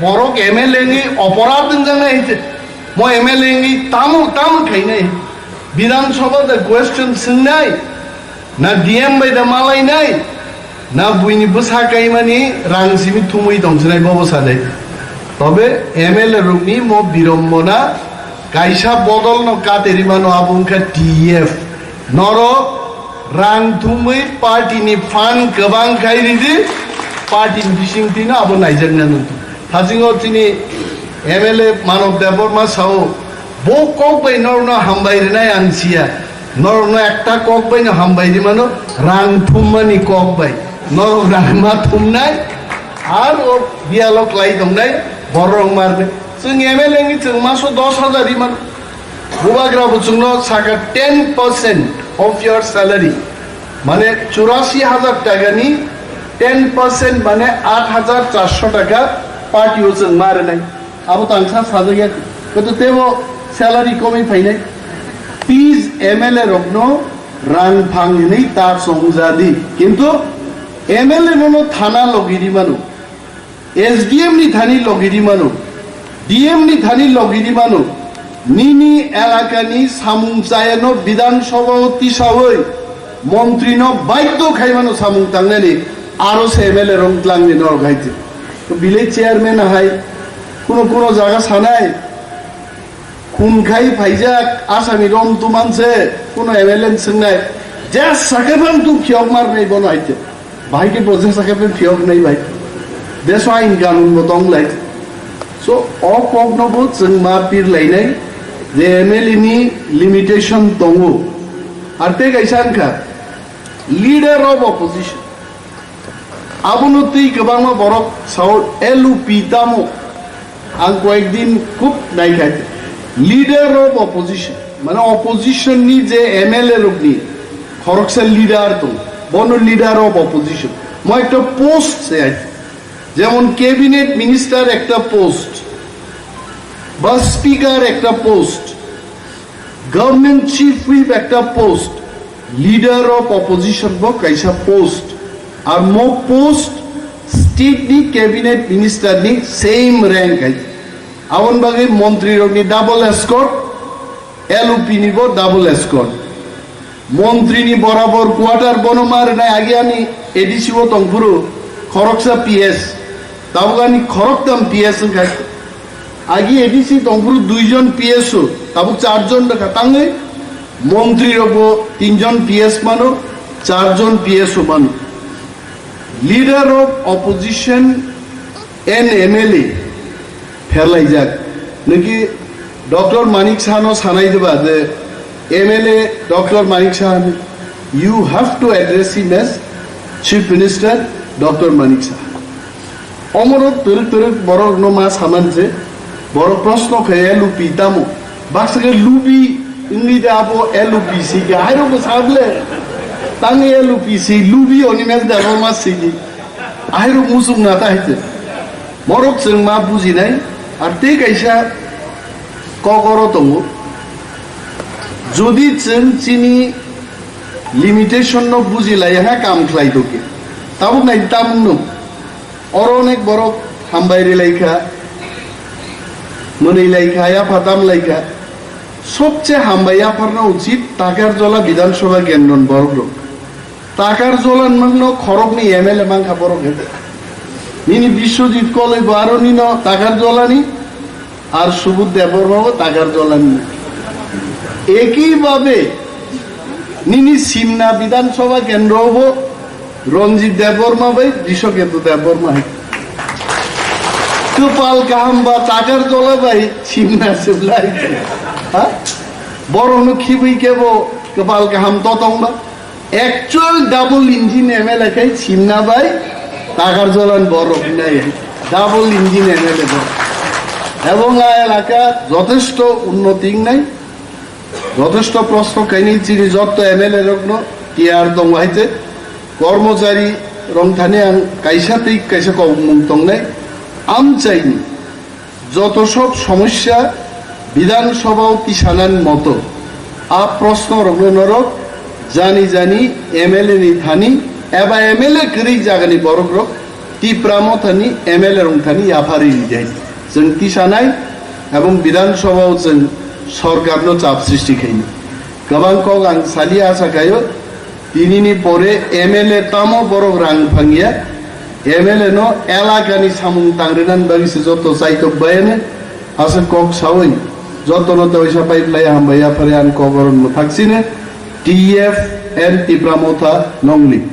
borok M L A ni oporadh wngjaknai hai se, mo M L A ni tamo, tamo khainai, Bidhan Sabha da question swngnai, na D M bai da malainai, na buini bwsa kaimani rang simi thumwi tongsinai bobo sanai. Tobe M L A rokni mo birombona kaisa bodol no kateri mano, abo wngkha T F. Norok rang thumwi party ni fund kwbang khai ridi, party ni bising tino abo naijakna nung. Thasingo chini M L A Manob Debbarma sao, bo kok bai norokno hambai rinai ang siya. Norokno ekta kok bai no hambai ri mano, rang thummani kok bai. Norok rang ma thumnai, ar o dialog lai tongnai, borok marnai. Chwng M L A ni chwng maso dos hajar ri mano. Bubagra bo chwngno saka ten percent of your salary. Mane churasi hajar taka ni ten percent mane aat hajar charso taka party o chwng ma rinai. Abo tangsa sajakya, koto tebo salary komwi phainai. Please, M L A rokno rang phang hinwi ta chongjadi. Kintu M L A nono thana logi ri mano, S D M ni thani logi ri mano, D M ni thani logi ri mano. Nini elaka ni samung chayano Bidhan Sabha o tisawi montri no baidho khai mano samung tangnani, aro se M L A rok tlangni norok hai je. To village chairman hai kuno kuno jaga sanai, khun khai phaijak asami rom tuman se kuno M L A ni swngnai, je sakhe phang tu phiyok mar nai bono hai je. Bahai ke bo je sakhe phang phiyok nai bai. Deso ain kanun bo tong lai. So o kok no bo chwng ma pir lai nai je M L A ni limitation tongo. Ar te kaisa wngkha leader of opposition. Abono twi kwbangma borok sao L U P tamo. Ang koyekdin khub naikha. Leader of opposition, mane opposition ni je M L A rokni khoroksa leader tong, bono leader of opposition. Mo ekta post se ai. Jemon cabinet minister ekta post, ba speaker ekta post, government chief whip ekta post, leader of opposition bo kaisa post, ar mo post state ni cabinet minister ni same rank hai. Aboni bagwi montri rok ni double escort, L U P ni bo double escort. Montri ni borabor quarter bono ma rwnai, agi ani A D C o tongphuru khoroksa P S, tabuk ani khoroktam P S wngkha. Agi A D C tongphuru duijon P S o, tabuk charjon rwkha tangwi. Montri rokbo tinjon P S mano, charjon P S o mano. Leader of opposition and M L A pherlaijak. Niki Doctor Manik Saha no sanai diba je M L A Doctor Manik Saha ni, you have to address him as Chief Minister Doctor Manik Saha. Omoro twrwk twrwk borok no ma saman je borok proshno khe L U P tamo. Baksa khe lubi wngwi de abo L U P si khe airo bo sable. Tang L U P si lubi oni mes da ma si. Airo musuk na ta hite. Borok chwng ma bujinai, ar tei kaisa kok oro tongo. Jodi chwng chini limitation no bujilaiya ha kam khlai tongkhe, tabuk nai tamung no. Oro onek borok hambai rilai kha, mwnwi lai kha, yapha tam lai kha. Sobche hambai yapharna uchit Takarjola Bidhan Sabha kendroni borok rok. Takarjola nwngno khoroknwi M L A mankha borok hai. Nini Biswajit Koloi bo aro nino Takarjolani, ar Subudh Debbarma bo Takarjolani. Eki babe nini Simna Bidhan Sabha kendro bo Ranjit Debbarma bai Brishaketu Debbarma hai. Kwpal kaham ba Takarjola bai Simna Simla hai. Ha? Borokno khibwi kebo kwpal kaham totong ba. Actual double engine M L A khai Simna bai Takarjolan borok nai. Double engine M L A borok. Ebong a elaka jothesto unnoti wngnai. Jothesto prosno kainwi chini jotto M L A rokno tiyar tongo hai je kormochari rok thani ang kaisa tei kaisa kokmung tongnai. Amchaini joto sob somosya Bidhan Sabha o tisanani moto a prosno rokno norok jani jani M L A ni thani eba M L A kwrwi jagani borok rok Tipra Mothani M L A rok thani yapharwi rijai. Chwng tisanai ebong Bidhan Sabha o chwng sorkarno chap sristi khainai. Kwbang kok ang saliya asa khaio, tinini pore M L A tamo borok rang phangya, M L A no elakani samung tangrinani bagwi se joto chaitok bayani, aswk kok sawi jotono teisa pipe lai hambai yaphari ang koboron mwthak sini, T F and Tipra Motha nongni.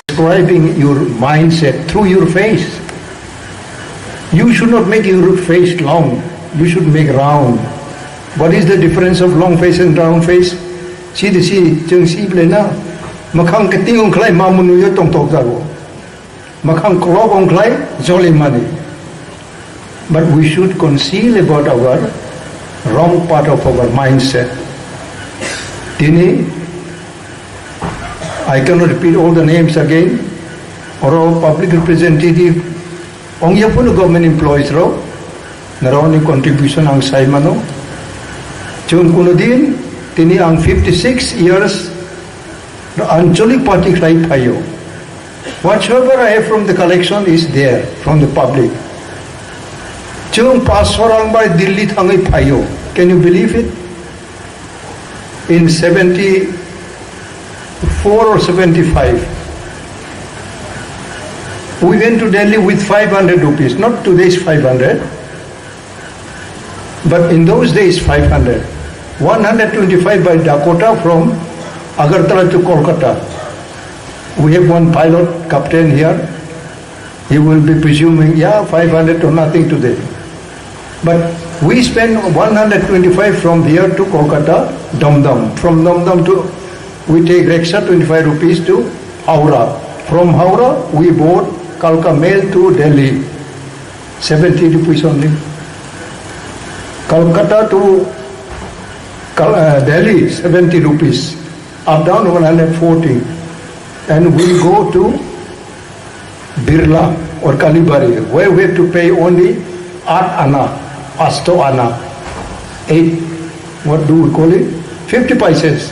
Describing your mindset through your face. You should not make your face long, you should make round. What is the difference of long face and round face? Si de si, chwng si ble na. Makhang keting ongkhlai ma munu yo tong tok jago. Makhang kolok ongkhlai joli mani. But we should conceal about our wrong part of our mindset. Tini, I cannot repeat all the names again. Oro public representative ongya phano government employees rok, norokni contribution ang sai mano. Chwng kuno din tini ang fifty six years Anchalik party khlai phaio. Whatsoever I have from the collection is there from the public. Chwng paanch sho rang bai Delhi thangwi phaio. Can you believe it? In seventy-four or seventy-five, we went to Delhi with five hundred rupees, not today's five hundred, but in those days five hundred. One hundred twenty-five by Dakota from Agartala to Kolkata. We have one pilot, captain here. He will be presuming, yeah, five hundred to nothing today. But we spend one hundred twenty-five from here to Kolkata, Dum Dum. From Dum Dum to, we take rickshaw, twenty-five rupees to Howrah. From Howrah, we board Kalka Mail to Delhi, seventy rupees only. Kolkata to Kal-, uh, Delhi, seventy rupees. Up down one hundred forty. And we go to Birla or Kalibari, where we have to pay only eight ana, asto ana, eight, what do we call it? Fifty paisas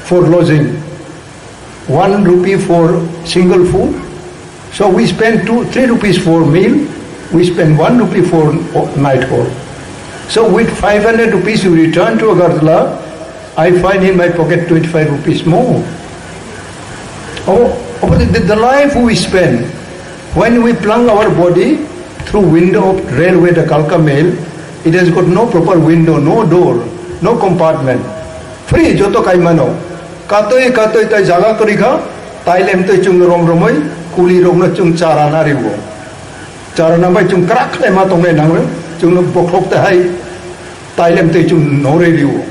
for lodging, one rupee for single food. So we spend two, three rupees for meal, we spend one rupee for o-, night hall. So with five hundred rupees we return to Agartala, I find in my pocket twenty-five rupees more. Oh, oh, but the, the life we spend, when we plunge our body through window of railway, the Kalka Mail, it has got no proper window, no door, no compartment. Free, joto kaimano. Katoi, katoi, tai jaga kwrwi kha, tailem tei chwng rom romoi, kuli rokno chwng chara na riwo. Chara na bai chwng krak khlai ma tongnai nanglo, chwngno bokhok tei hai, tailem tei chwng noroi riwo.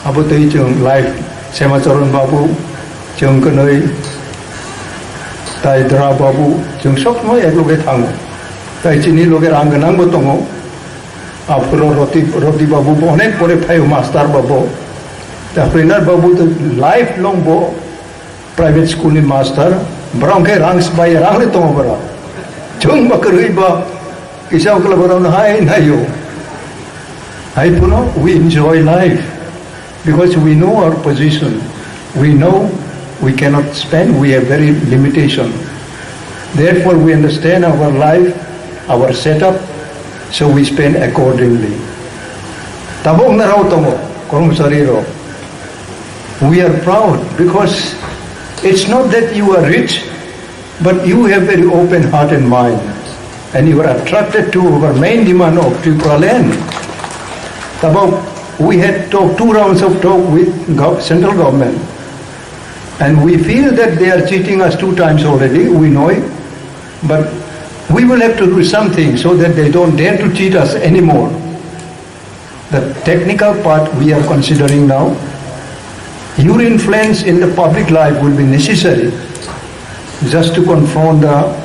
Abo tei chwng life Semacharan babu, chwng kwnwi tai Dra babu, chwng sob somoi ek loge thango. Tai chini loge rang gwnang bo tongo. Aphuru Roti, Roti babu bo onek pore phaio master babu. Ta Prenar babu to life long bo private school ni master, borok khe rang sbai, rang le tongo borok. Chwng ba kwrwi ba kisa okla borok no hai naio. Hai phano we enjoy life because we know our position. We know we cannot spend, we have very limitation. Therefore, we understand our life, our setup, so we spend accordingly. Tabuk narao tongo, kormosari rok. We are proud because it's not that you are rich, but you have very open heart and mind, and you are attracted to our main demand of Tripura land. Tabuk, we had talk, two rounds of talk with gov-, central government, and we feel that they are cheating us two times already, we know it, but we will have to do something so that they don't dare to cheat us anymore. The technical part we are considering now. Your influence in the public life will be necessary just to confront the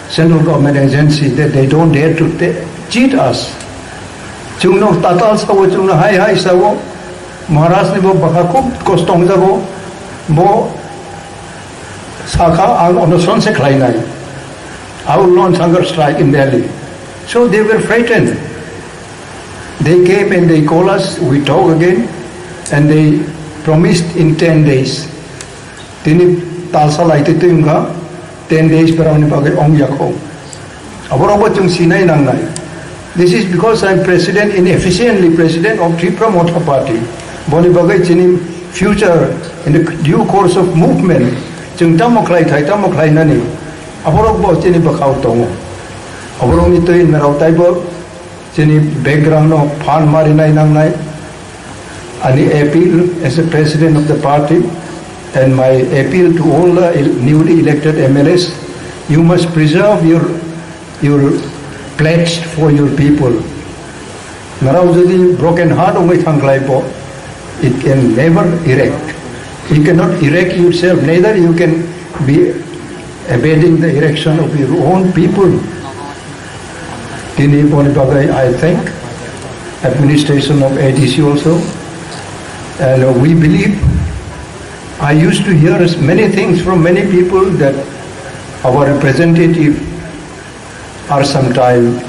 central government agency that they don't dare to ta-, cheat us. Chwngno tatal sao, chwngno hai hai sao, Maharaj ni bo bwkha khub kosto wngjago, bo sakha ang onoson se khlainai. I will launch hunger strike in Delhi. So they were frightened. They came and they call us, we talk again, and they promised in ten days. Tini talsa laite twi wngkha, ten days borokni bagwi ongya kho. Aborokbo chwng sinai nangnai. This is because I am president, inefficiently president of Tipra Motha Party. Boni bagwi chini future in the due course of movement, chwng tamo khlai thai, tamo khlainani, aborokbo chini bwkhao tongo. Aborokni twi narao taibo chini background no phan marinai nangnai. Ani appeal as a president of the party and my appeal to all the el-, newly elected M L As, you must preserve your, your pledge for your people. Narao jodi broken heart wngwi thangkhlai bo, it can never erect. You cannot erect yourself, neither you can be evading the erection of your own people. Tini boni bagwi I thank administration of A D C also. And we believe, I used to hear many things from many people that our representative are sometimes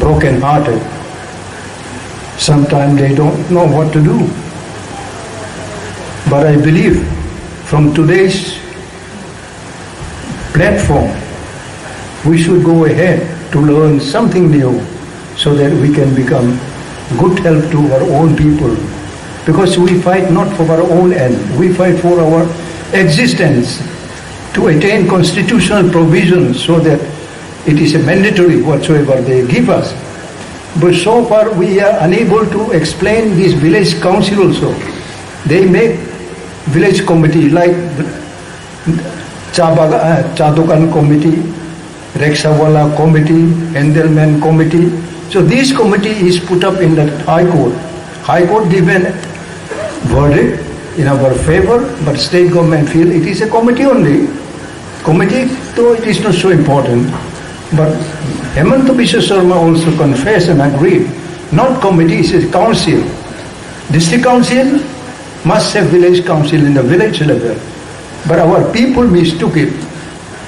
broken hearted. Sometimes they don't know what to do. But I believe from today's platform, we should go ahead to learn something new so that we can become good help to our own people. Because we fight not for our own end, we fight for our existence, to attain constitutional provisions so that it is a mandatory whatsoever they give us. But so far we are unable to explain this village council also. They make village committee like cha baga-, uh, cha dokan committee, rickshaw wala committee, handleman committee. So this committee is put up in the High Court. High Court given verdict in our favor, but state government feel it is a committee only. Committee, though it is not so important, but Hemanta Biswa Sarma also confessed and agreed, not committee, it is council. District council must have village council in the village level. But our people mistook it.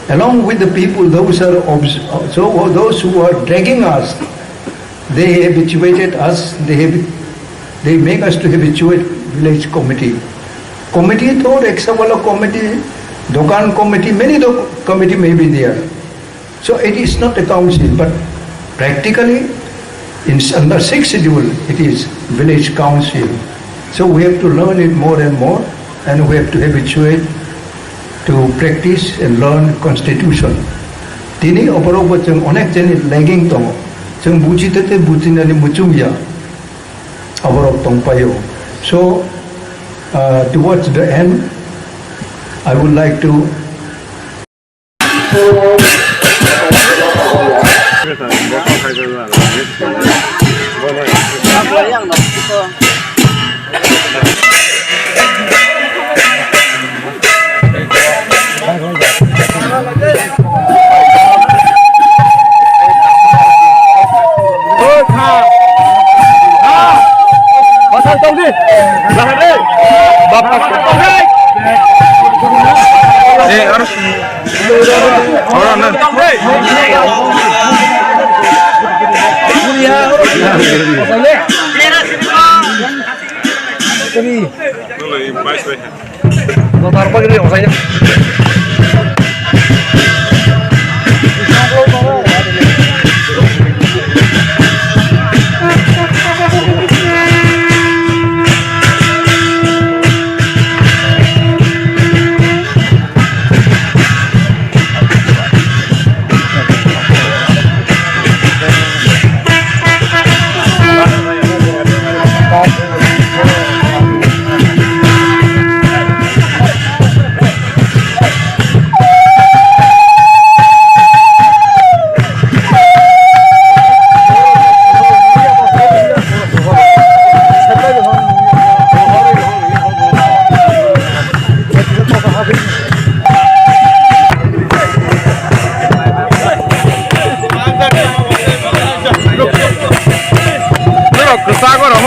Along with the people, those are obs-, so those who are dragging us, they habituated us, they have, they make us to habituate village committee. Committee to rickshaw wala committee, dokan committee, many do-, committee may be there. So it is not a council, but practically in s-, under sixth schedule, it is village council. So we have to learn it more and more, and we have to habituate to practice and learn constitution. Tini oborok bo chwng onek jani lagging tongo. Chwng buji tete bujinani muchung ya. Oborok tongpaio. So, uh, towards the end, I would like to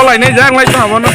Lainai jang lai tamo no.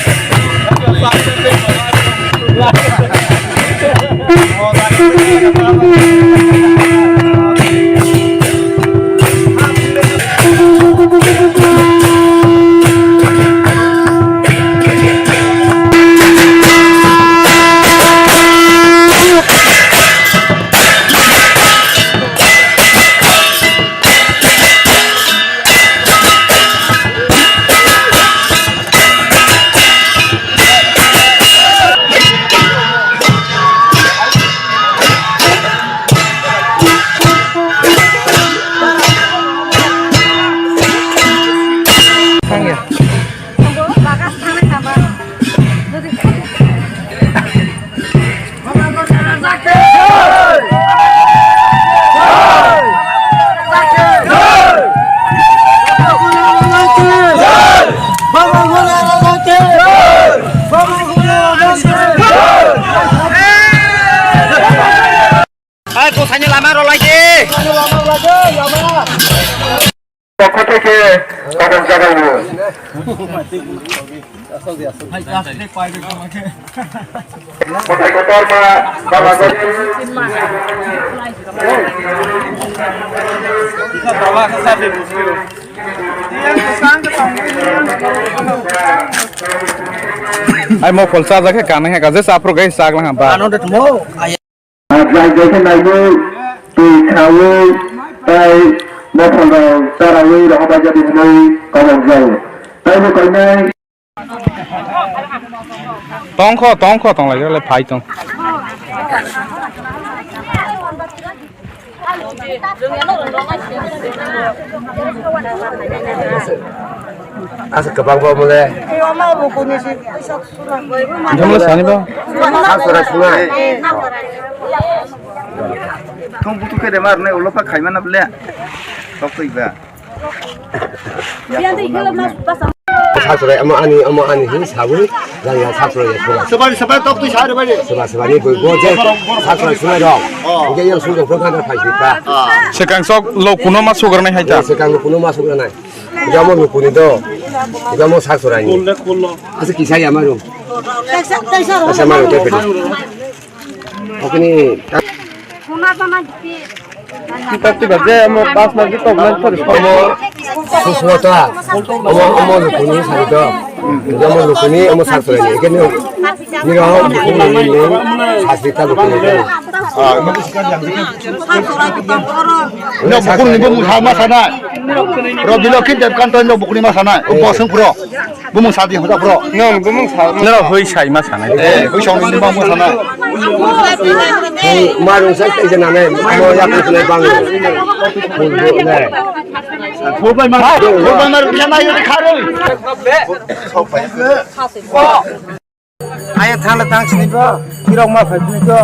Hai, kosaini lama rw lai di. Pokho theke kadam jagai o. Kothai kotor ma baba gari. Ai mo pholsa jakhe kanai ha kaje sapro gai sak lang ha ba. Jai jai khe naiwi twi khawi tai bophang rok charawi rohor bai jadi hwnwi kobok jao. Taibo kainai. Tongkho, tongkho, tong lai, lai phai tong. Asa kwbang bo mole. Jomla sani ba. Sa sura sunai. Tong butu khe de mar nai ulo pa khai mana ble. Tok twi ba. Sa sura amo ani, amo ani hi sabui. Jang ya sa sura ya sura. Sebar sebar tok twi sa re bari. Sebar sebar ni boi bo je sa sura sunai rok. Oke yang sung jong phai sita. Sekang sok lo kuno ma sugar nai hai ta. Sekang lo kuno ma sugar nai. Jamo lukuni do. Jamo sak surai ni. Asa kisa ya maru. Asa maru te pedi. Okini. Kita tiba je amo pas lagi tok nang terus. Amo suswata. Amo, amo lukuni sari do. Jamo lukuni amo sak surai ni. Ekeni. Niro amo lukuni ni. Sasita lukuni. Nok bukur ni bumung sa ma sanai. Robi Lokhi Debkanto nok bukur ni ma sanai. O bosong puro. Bumung sa di hoda puro. Nong bumung sa. Nero hoi sai ma sanai. Eh, hoi song ni bumung sanai. Hei, marung sai tai jana nai. Mo ya kan nai bang. Bul bul nai. Bul bai mar, bul bai mar, bisa mai ni kharoi. Ayo thangla tang sini bo, tirok ma phai phai ko.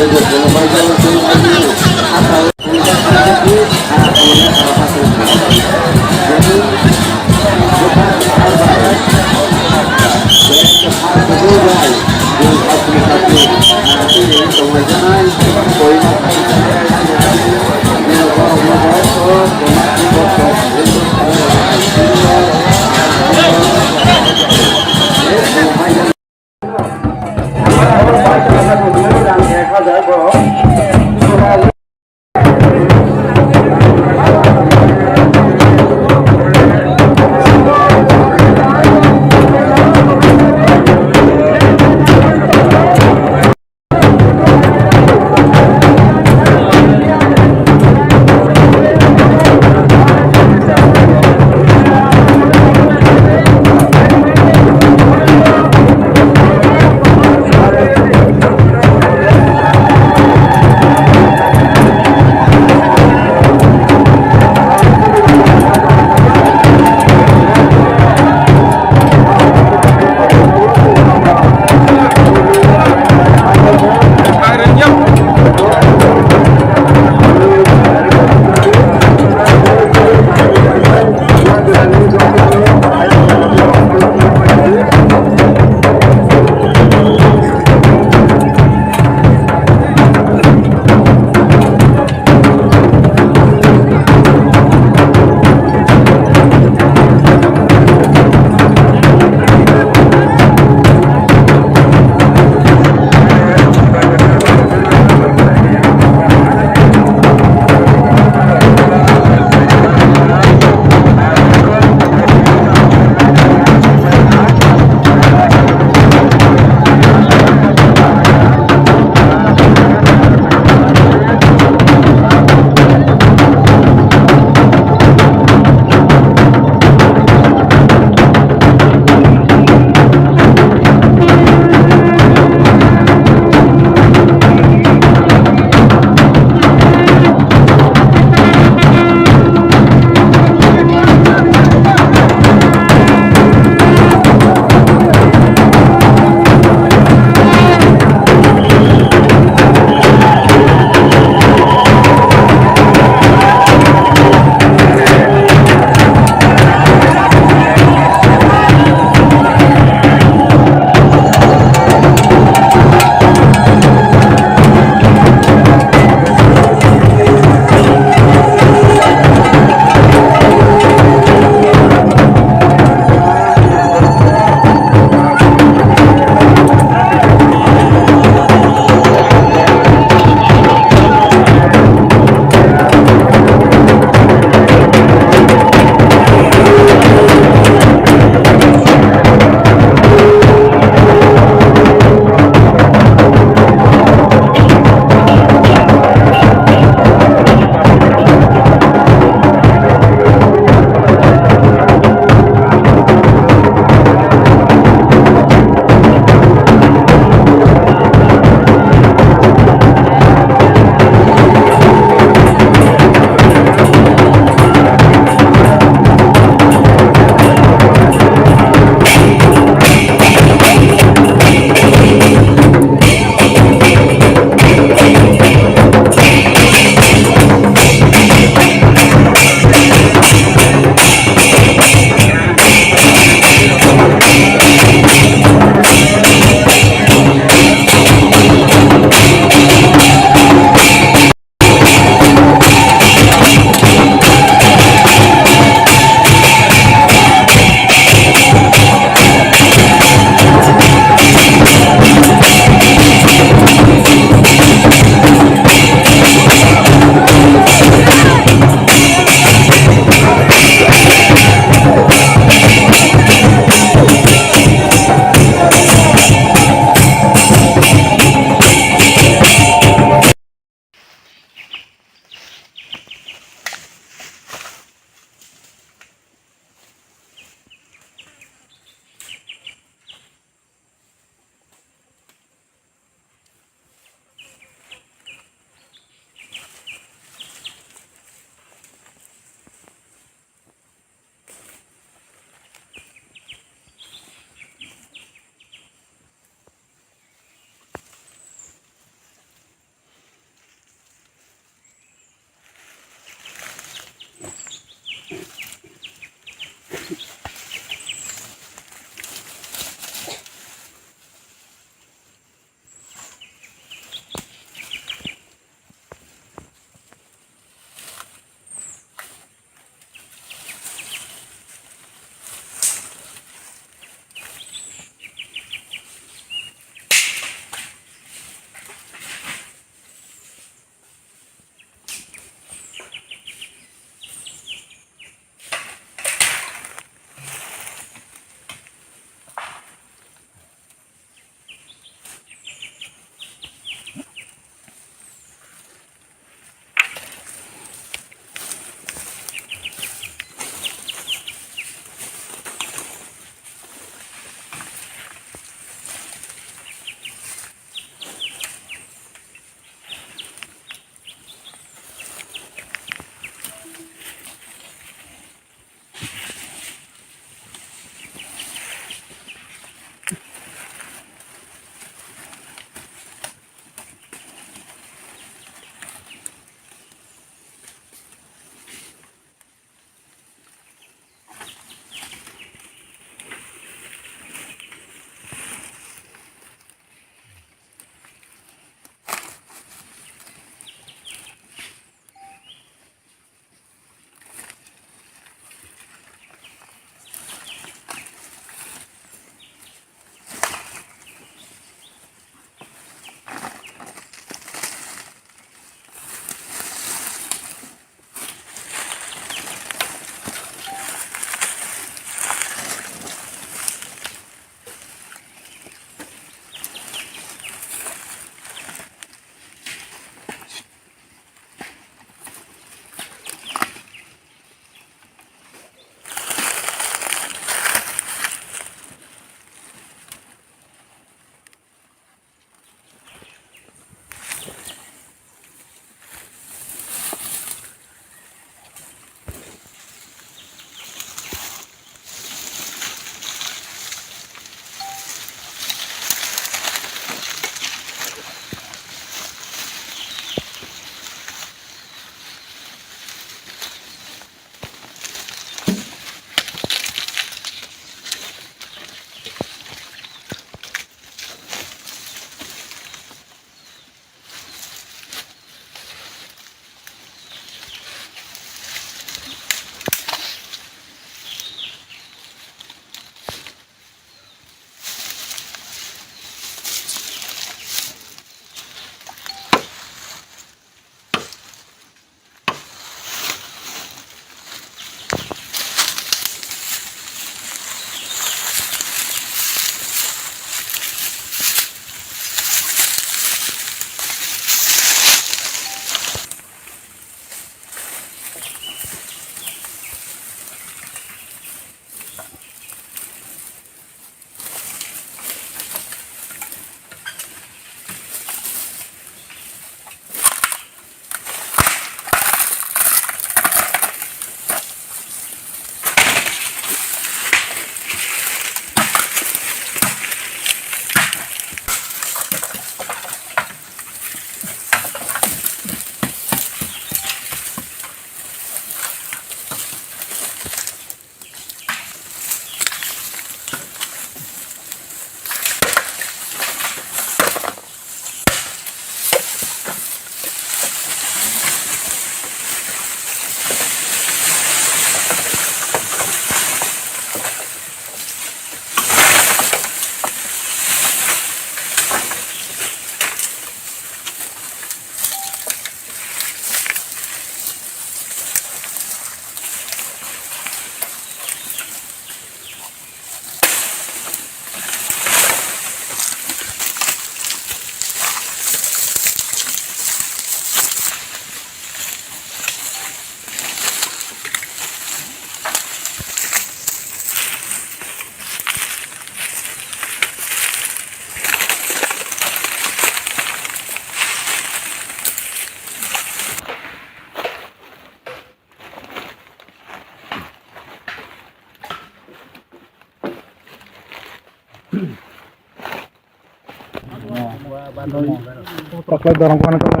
Taklai dorong kono kono.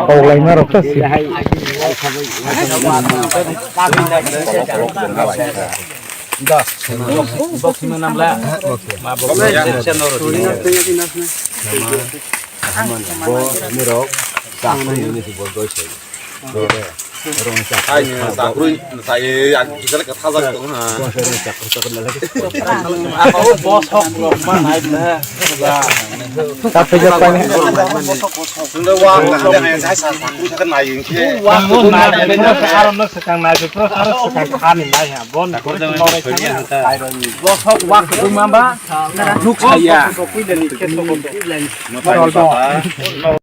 Kok laima rok ta si. Bo nirok chakri ni si bo doi se. Ai, chakri, chai, ang kisa le katha jak tong ha. Ako bo sok lok ma nai na. Kap pe jak pa ni. Tunda wa na de hai sai sa chakri sa nai ke. Wa mo na de na aram na sakang na de pro sar sakang kha ni nai ha. Bon ko mo rai kha. Bo sok wa ko ma ba. Luk sa ya. Ko ko ko ko ko.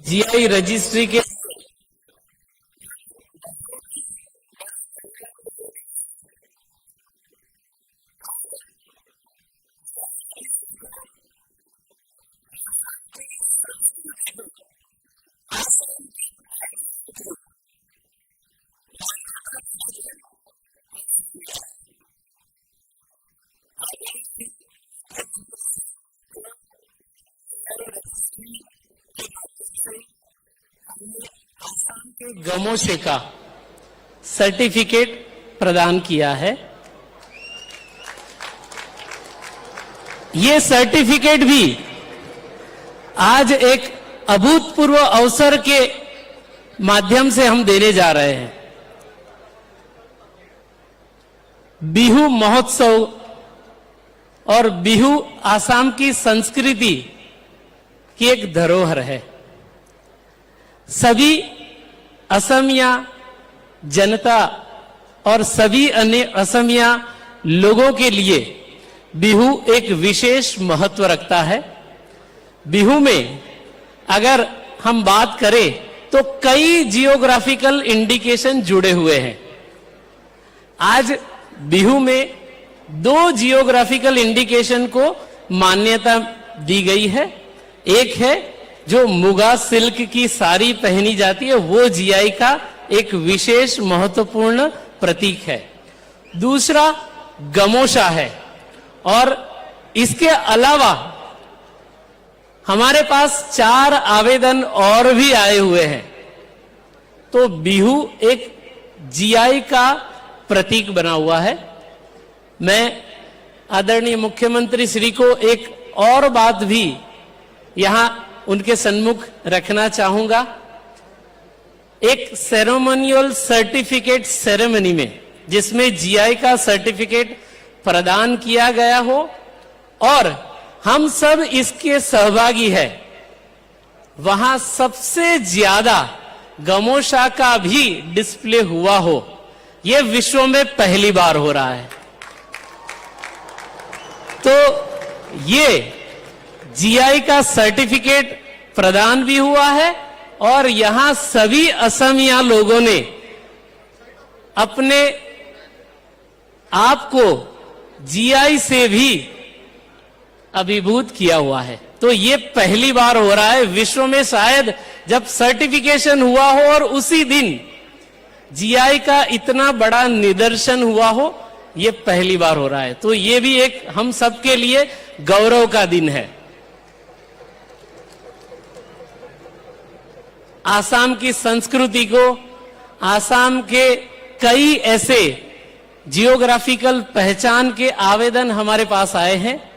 GI registry के गमोशे का सर्टिफिकेट प्रदान किया है। ये सर्टिफिकेट भी आज एक अभूतपूर्व अवसर के माध्यम से हम देने जा रहे हैं। बिहू महोत्सव और बिहू आसाम की संस्कृति की एक धरोहर है। सभी असमिया जनता और सभी अन्य असमिया लोगों के लिए बिहू एक विशेष महत्व रखता है। बिहू में अगर हम बात करें तो कई जियोग्राफिकल इंडिकेशन जुड़े हुए हैं। आज बिहू में दो जियोग्राफिकल इंडिकेशन को मान्यता दी गई है। एक है जो मुगा सिल्क की साड़ी पहनी जाती है, वो जीआई का एक विशेष महत्वपूर्ण प्रतीक है। दूसरा गमोशा है और इसके अलावा हमारे पास चार आवेदन और भी आए हुए हैं। तो बिहू एक जीआई का प्रतीक बना हुआ है। मैं आदरणीय मुख्यमंत्री श्री को एक और बात भी यहाँ उनके सन्मुख रखना चाहूँगा। एक सेरेमोनियल सर्टिफिकेट सेरेमनी में, जिसमें जीआई का सर्टिफिकेट प्रदान किया गया हो और हम सब इसके सहभागी हैं, वहां सबसे ज्यादा गमोशा का भी डिस्प्ले हुआ हो, ये विश्व में पहली बार हो रहा है। तो ये जीआई का सर्टिफिकेट प्रदान भी हुआ है और यहां सभी असमिया लोगों ने अपने आपको जीआई से भी अभिभूत किया हुआ है। तो ये पहली बार हो रहा है विश्व में, शायद जब सर्टिफिकेशन हुआ हो और उसी दिन जीआई का इतना बड़ा निदर्शन हुआ हो, ये पहली बार हो रहा है। तो ये भी एक हम सबके लिए गौरव का दिन है। आसाम की संस्कृति को, आसाम के कई ऐसे जियोग्राफिकल पहचान के आवेदन हमारे पास आए हैं।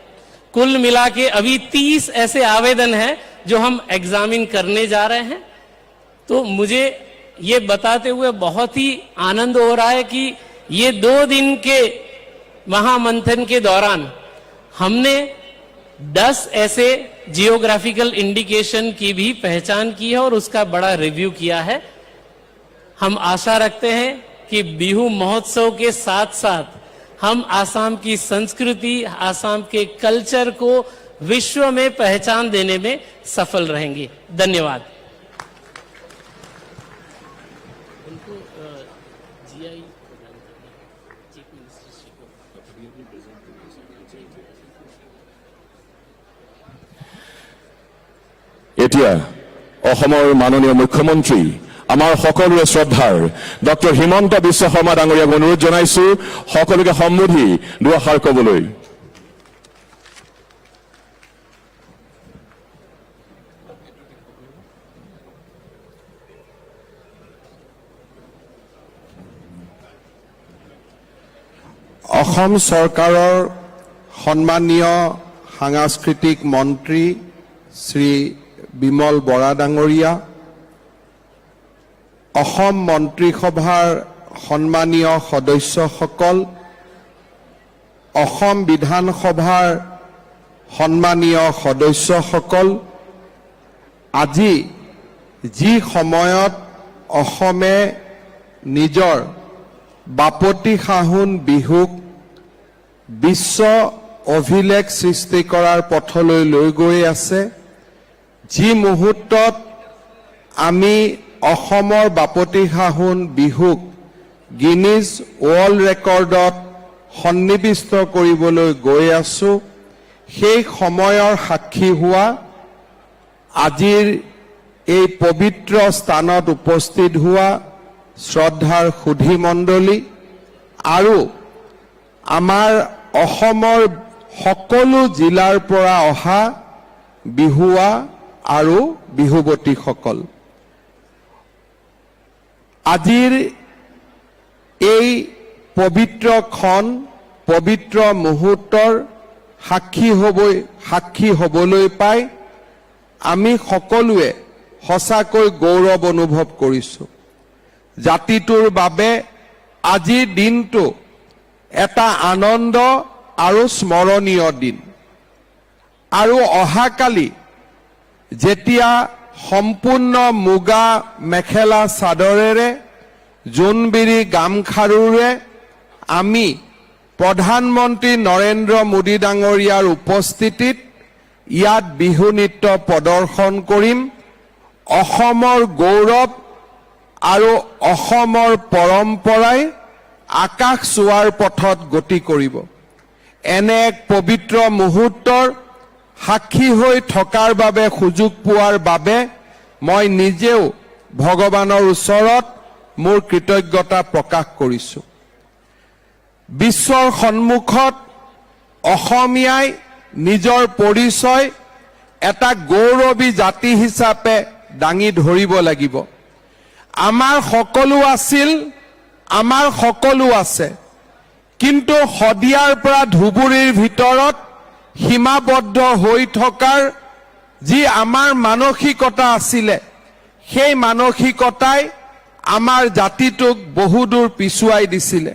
कुल मिला के अभी तीस ऐसे आवेदन हैं जो हम एग्जामिन करने जा रहे हैं। तो मुझे ये बताते हुए बहुत ही आनंद हो रहा है कि ये दो दिन के महामंथन के दौरान हमने दस ऐसे जियोग्राफिकल इंडिकेशन की भी पहचान की है और उसका बड़ा रिव्यू किया है। हम आशा रखते हैं कि बिहू महोत्सव के साथ-साथ हम आसाम की संस्कृति, आसाम के कल्चर को विश्व में पहचान देने में सफल रहेंगे। धन्यवाद। এতিয়া অসমৰ মাননীয় মুখ্যমন্ত্ৰী, আমাৰ সকলোৰে শ্ৰদ্ধাৰ ডক্টৰ হিমন্ত বিশ্ব শৰ্মা ডাঙৰীয়াক অনুৰোধ জনাইছো সকলোকে সম্বোধি দুআষাৰ ক'বলৈ। অসম চৰকাৰৰ সন্মানীয় সাংস্কৃতিক মন্ত্ৰী শ্ৰী বিমল বৰা ডাঙৰীয়া, অসম মন্ত্ৰীসভাৰ সন্মানীয় সদস্যসকল, অসম বিধানসভাৰ সন্মানীয় সদস্যসকল, আজি যি সময়ত অসমে নিজৰ বাপতি সাহোন বিহুক বিশ্ব অভিলেখ সৃষ্টি কৰাৰ পথলৈ লৈ গৈ আছে, যি মুহূৰ্তত আমি অসমৰ বাপতি সাহোন বিহুক গিনিজ ৱৰ্ল্ড ৰেকৰ্ডত সন্নিৱিষ্ট কৰিবলৈ গৈ আছো, সেই সময়ৰ সাক্ষী হোৱা আজিৰ এই পবিত্ৰ স্থানত উপস্থিত হোৱা শ্ৰদ্ধাৰ সুধী মণ্ডলী আৰু আমাৰ অসমৰ সকলো জিলাৰ পৰা অহা বিহুৱা আৰু বিহুৱতীসকল। আজিৰ এই পবিত্ৰ ক্ষণ, পবিত্ৰ মুহূৰ্তৰ সাক্ষী হ'বই, সাক্ষী হ'বলৈ পাই আমি সকলোৱে সঁচাকৈ গৌৰৱ অনুভৱ কৰিছো। জাতিটোৰ বাবে আজিৰ দিনটো এটা আনন্দ আৰু স্মৰণীয় দিন। আৰু অহাকালি যেতিয়া সম্পূৰ্ণ মুগা মেখেলা চাদৰেৰে, জোনবিৰি গামখাৰুৰে আমি প্ৰধানমন্ত্ৰী নৰেন্দ্ৰ মোদী ডাঙৰীয়াৰ উপস্থিতিত ইয়াত বিহু নৃত্য প্ৰদৰ্শন কৰিম, অসমৰ গৌৰৱ আৰু অসমৰ পৰম্পৰাই আকাশ চোৱাৰ পথত গতি কৰিব। এনে এক পবিত্ৰ মুহূৰ্তৰ সাক্ষী হৈ থকাৰ বাবে সুযোগ পোৱাৰ বাবে মই নিজেও ভগৱানৰ ওচৰত মোৰ কৃতজ্ঞতা প্ৰকাশ কৰিছো। বিশ্বৰ সন্মুখত অসমীয়াই নিজৰ পৰিচয় এটা গৌৰৱী জাতি হিচাপে দাঙি ধৰিব লাগিব। আমাৰ সকলো আছিল, আমাৰ সকলো আছে, কিন্তু শদিয়াৰ পৰা ধুবুৰীৰ ভিতৰত সীমাবদ্ধ হৈ থকাৰ যি আমাৰ মানসিকতা আছিলে, সেই মানসিকতাই আমাৰ জাতিটোক বহুদূৰ পিছুৱাই দিছিলে।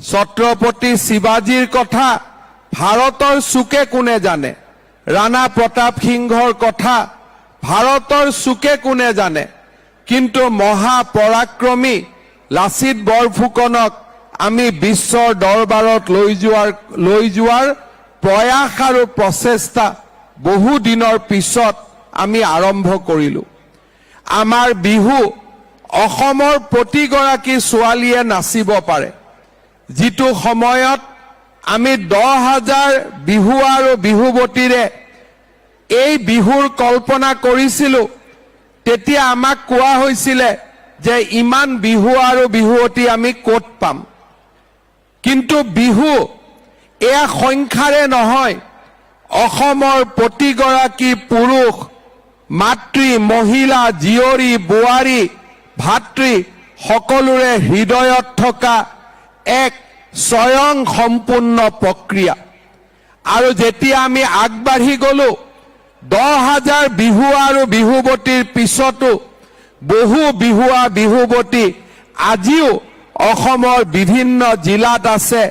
ছত্ৰপতি শিৱাজীৰ কথা ভাৰতৰ চুকে কোণে জানে, ৰাণা প্ৰতাপ সিংহৰ কথা ভাৰতৰ চুকে কোণে জানে, কিন্তু মহা পৰাক্ৰমী লাচিত বৰফুকনক আমি বিশ্বৰ দৰবাৰত লৈ যোৱাৰ, লৈ যোৱাৰ প্ৰয়াস আৰু প্ৰচেষ্টা বহু দিনৰ পিছত আমি আৰম্ভ কৰিলো। আমাৰ বিহু অসমৰ প্ৰতিগৰাকী ছোৱালীয়ে নাচিব পাৰে। যিটো সময়ত আমি দহ হাজাৰ বিহুৱা আৰু বিহুৱতীৰে এই বিহুৰ কল্পনা কৰিছিলো, তেতিয়া আমাক কোৱা হৈছিলে যে ইমান বিহুৱা আৰু বিহুৱতী আমি ক'ত পাম। কিন্তু বিহু এয়া সংখ্যাৰে নহয়, অসমৰ প্ৰতিগৰাকী পুৰুষ, মাতৃ, মহিলা, জীয়ৰী, বোৱাৰী, ভাতৃ সকলোৰে হৃদয়ত থকা এক স্বয়ং সম্পূৰ্ণ প্ৰক্ৰিয়া। আৰু যেতিয়া আমি আগবাঢ়ি গলো, দহ হাজাৰ বিহুৱা আৰু বিহুৱতীৰ পিছতো বহু বিহুৱা বিহুৱতী আজিও অসমৰ বিভিন্ন জিলাত আছে,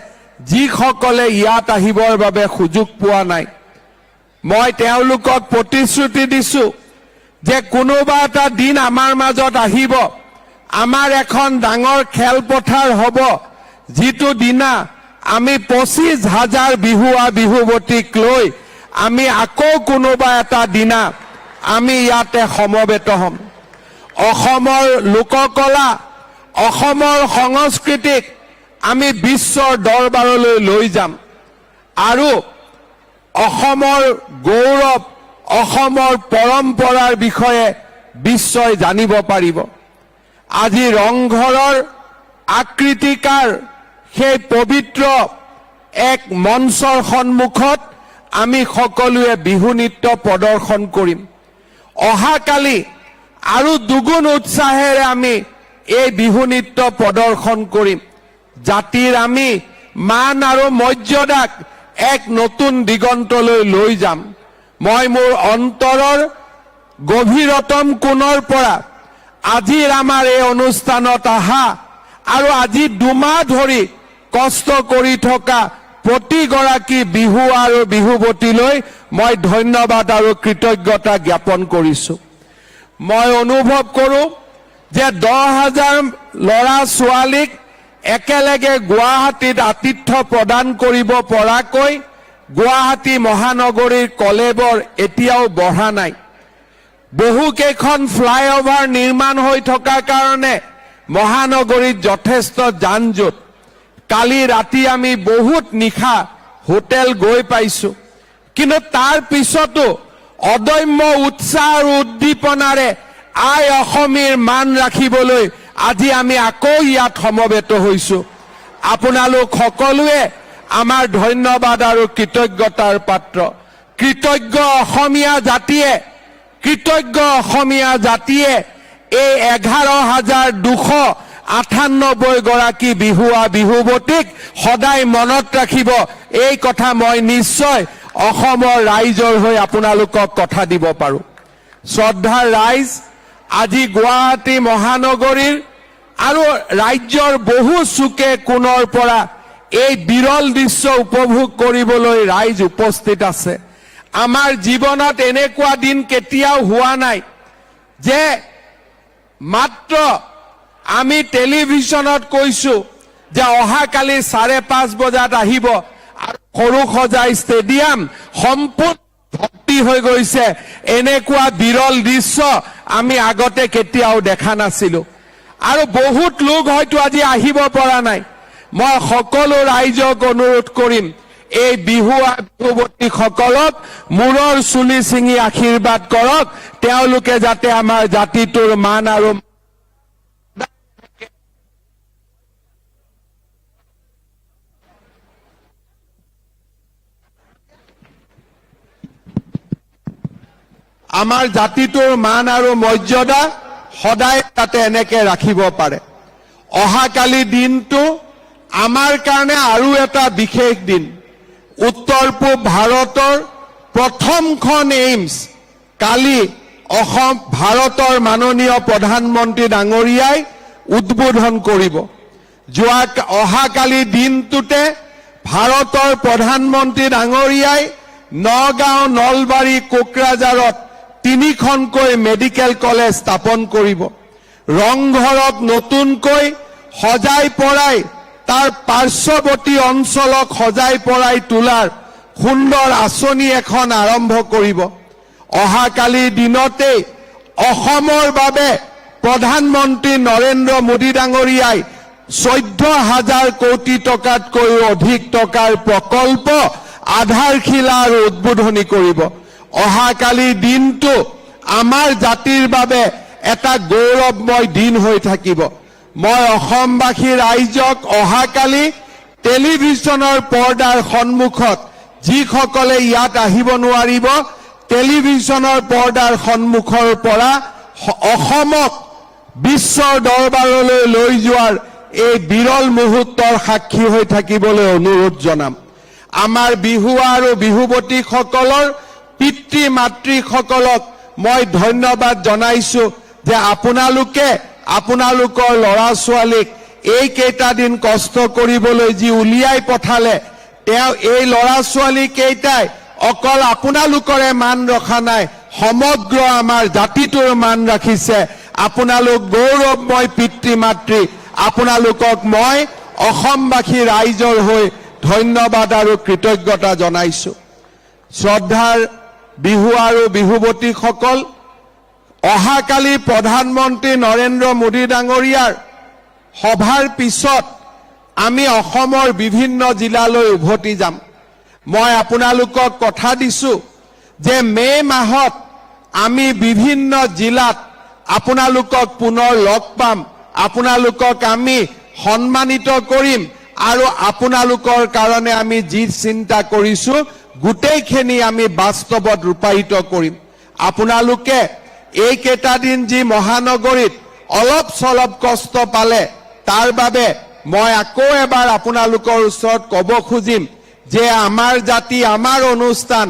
যিসকলে ইয়াত আহিবৰ বাবে সুযোগ পোৱা নাই। মই তেওঁলোকক প্ৰতিশ্ৰুতি দিছো যে কোনোবা এটা দিন আমাৰ মাজত আহিব, আমাৰ এখন ডাঙৰ খেলপথাৰ হ'ব, যিটো দিনা আমি পঁচিশ হাজাৰ বিহুৱা বিহুৱতীক লৈ আমি আকৌ কোনোবা এটা দিনা আমি ইয়াতে সমবেত হ'ম। অসমৰ লোককলা, অসমৰ সংস্কৃতিক আমি বিশ্বৰ দৰবাৰলৈ লৈ যাম আৰু অসমৰ গৌৰৱ, অসমৰ পৰম্পৰাৰ বিষয়ে বিশ্বই জানিব পাৰিব। আজি ৰংঘৰৰ আকৃতিকাৰ সেই পবিত্ৰ এক মঞ্চৰ সন্মুখত আমি সকলোৱে বিহু নৃত্য প্ৰদৰ্শন কৰিম। অহাকালি আৰু দুগুণ উৎসাহেৰে আমি এই বিহু নৃত্য প্ৰদৰ্শন কৰিম। জাতিৰ আমি মান আৰু মৰ্যাদাক এক নতুন দিগন্তলৈ লৈ যাম। মই মোৰ অন্তৰৰ গভীৰতম কোণৰ পৰা আজিৰ আমাৰ এই অনুষ্ঠানত অহা আৰু আজি দুমাহ ধৰি কষ্ট কৰি থকা প্ৰতিগৰাকী বিহুৱা আৰু বিহুৱতীলৈ মই ধন্যবাদ আৰু কৃতজ্ঞতা জ্ঞাপন কৰিছো। মই অনুভৱ কৰোঁ যে দহ হাজাৰ ল'ৰা ছোৱালীক একেলগে গুৱাহাটীত আতিথ্য প্ৰদান কৰিব পৰাকৈ গুৱাহাটী মহানগৰীৰ কলেবৰ এতিয়াও বঢ়া নাই। বহুকেইখন ফ্লাইঅভাৰ নিৰ্মাণ হৈ থকাৰ কাৰণে মহানগৰীত যথেষ্ট যান জঁট। কালি ৰাতি আমি বহুত নিশা হোটেল গৈ পাইছো, কিন্তু তাৰ পিছতো অদম্য উৎসাহ আৰু উদ্দীপনাৰে আই অসমীৰ মান ৰাখিবলৈ আজি আমি আকৌ ইয়াত সমবেত হৈছো। আপোনালোক সকলোৱে আমাৰ ধন্যবাদ আৰু কৃতজ্ঞতাৰ পাত্ৰ। কৃতজ্ঞ অসমীয়া জাতিয়ে কৃতজ্ঞ অসমীয়া জাতিয়ে এই এঘাৰ হাজাৰ দুশ আঠান্নব্বৈ গৰাকী বিহুৱা বিহুৱতীক সদায় মনত ৰাখিব। এই কথা মই নিশ্চয় অসমৰ ৰাইজৰ হৈ আপোনালোকক কথা দিব পাৰোঁ। শ্ৰদ্ধাৰ ৰাইজ, আজি গুৱাহাটী মহানগৰীৰ আৰু ৰাজ্যৰ বহু চুকে কোণৰ পৰা এই বিৰল দৃশ্য উপভোগ কৰিবলৈ ৰাইজ উপস্থিত আছে। আমাৰ জীৱনত এনেকুৱা দিন কেতিয়াও হোৱা নাই যে মাত্ৰ আমি টেলিভিছনত কৈছো যে অহাকালি চাৰে পাঁচ বজাত আহিব আৰু সৰুসজাই ষ্টেডিয়াম সম্পূৰ্ণ ভৰ্তি হৈ গৈছে। এনেকুৱা বিৰল দৃশ্য আমি আগতে কেতিয়াও দেখা নাছিলো। আৰু বহুত লোক হয়তো আজি আহিব পৰা নাই। মই সকলো ৰাইজক অনুৰোধ কৰিম, এই বিহুৱা বিহুৱতীসকলক মূৰৰ চুলি ছিঙি আশীৰ্বাদ কৰক, তেওঁলোকে যাতে আমাৰ জাতিটোৰ মান আৰু আমাৰ জাতিটোৰ মান আৰু মৰ্যাদা সদায় যাতে এনেকে ৰাখিব পাৰে। অহাকালি দিনটো আমাৰ কাৰণে আৰু এটা বিশেষ দিন। উত্তৰ পূব ভাৰতৰ প্ৰথমখন এইমছ কালি অসম, ভাৰতৰ মাননীয় প্ৰধানমন্ত্ৰী ডাঙৰীয়াই উদ্বোধন কৰিব। যোৱা কা-, অহাকালি দিনটোতে ভাৰতৰ প্ৰধানমন্ত্ৰী ডাঙৰীয়াই নগাঁও, নলবাৰী, কোকৰাঝাৰত তিনিখনকৈ মেডিকেল কলেজ স্থাপন কৰিব। ৰংঘৰক নতুনকৈ সজাই পৰাই, তাৰ পাৰ্শ্বৱৰ্তী অঞ্চলক সজাই পৰাই তোলাৰ সুন্দৰ আঁচনি এখন আৰম্ভ কৰিব। অহাকালিৰ দিনতেই অসমৰ বাবে প্ৰধানমন্ত্ৰী নৰেন্দ্ৰ মোদী ডাঙৰীয়াই চৈধ্য হাজাৰ কোটি টকাতকৈও অধিক টকাৰ প্ৰকল্প আধাৰশিলা আৰু উদ্বোধনী কৰিব। অহাকালিৰ দিনটো আমাৰ জাতিৰ বাবে এটা গৌৰৱময় দিন হৈ থাকিব। মই অসমবাসী ৰাইজক অহাকালি টেলিভিছনৰ পৰ্দাৰ সন্মুখত যিসকলে ইয়াত আহিব নোৱাৰিব, টেলিভিছনৰ পৰ্দাৰ সন্মুখৰ পৰা স-, অসমক বিশ্বৰ দৰবাৰলৈ লৈ যোৱাৰ এই বিৰল মুহূৰ্তৰ সাক্ষী হৈ থাকিবলৈ অনুৰোধ জনাম। আমাৰ বিহুৱা আৰু বিহুৱতীসকলৰ পিতৃ মাতৃসকলক মই ধন্যবাদ জনাইছো যে আপোনালোকে আপোনালোকৰ ল'ৰা ছোৱালীক এইকেইটা দিন কষ্ট কৰিবলৈ যি উলিয়াই পঠালে, তেওঁ এই ল'ৰা ছোৱালী কেইটাই অকল আপোনালোকৰে মান ৰখা নাই, সমগ্ৰ আমাৰ জাতিটোৰ মান ৰাখিছে। আপোনালোক গৌৰৱময় পিতৃ মাতৃ, আপোনালোকক মই অসমবাসী ৰাইজৰ হৈ ধন্যবাদ আৰু কৃতজ্ঞতা জনাইছো। শ্ৰদ্ধাৰ বিহুৱা আৰু বিহুৱতীসকল, অহাকালি প্ৰধানমন্ত্ৰী নৰেন্দ্ৰ মোদী ডাঙৰীয়াৰ সভাৰ পিছত আমি অসমৰ বিভিন্ন জিলালৈ উভতি যাম। মই আপোনালোকক কথা দিছো যে মে' মাহত আমি বিভিন্ন জিলাত আপোনালোকক পুনৰ লগ পাম, আপোনালোকক আমি সন্মানিত কৰিম আৰু আপোনালোকৰ কাৰণে আমি যি চিন্তা কৰিছো গোটেইখিনি আমি বাস্তৱত ৰূপায়িত কৰিম। আপোনালোকে এইকেইটা দিন যি মহানগৰীত অলপ চলপ কষ্ট পালে, তাৰ বাবে মই আকৌ এবাৰ আপোনালোকৰ ওচৰত ক'ব খুজিম যে আমাৰ জাতি, আমাৰ অনুষ্ঠান,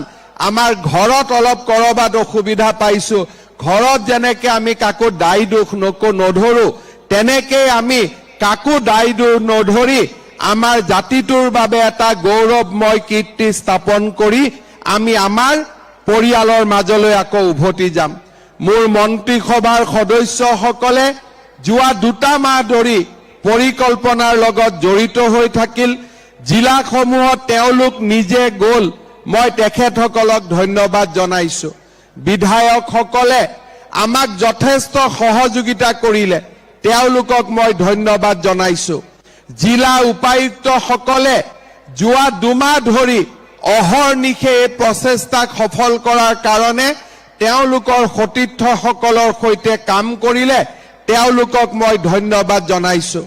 আমাৰ ঘৰত অলপ ক'ৰবাত অসুবিধা পাইছো, ঘৰত যেনেকে আমি কাকো দায় দোষ নকো নধৰো, তেনেকেই আমি কাকো দায় দোষ নধৰি আমাৰ জাতিটোৰ বাবে এটা গৌৰৱময় কীৰ্তি স্থাপন কৰি আমি আমাৰ পৰিয়ালৰ মাজলৈ আকৌ উভতি যাম। মোৰ মন্ত্ৰীসভাৰ সদস্যসকলে যোৱা দুটা মাহ ধৰি পৰিকল্পনাৰ লগত জড়িত হৈ থাকিল। জিলাসমূহত তেওঁলোক নিজে গ'ল, মই তেখেতসকলক ধন্যবাদ জনাইছো। বিধায়কসকলে আমাক যথেষ্ট সহযোগিতা কৰিলে, তেওঁলোকক মই ধন্যবাদ জনাইছো। জিলা উপায়ুক্তসকলে যোৱা দুমাহ ধৰি অহৰ্নিশে এই প্ৰচেষ্টাক সফল কৰাৰ কাৰণে তেওঁলোকৰ সতীৰ্থসকলৰ সৈতে কাম কৰিলে, তেওঁলোকক মই ধন্যবাদ জনাইছো।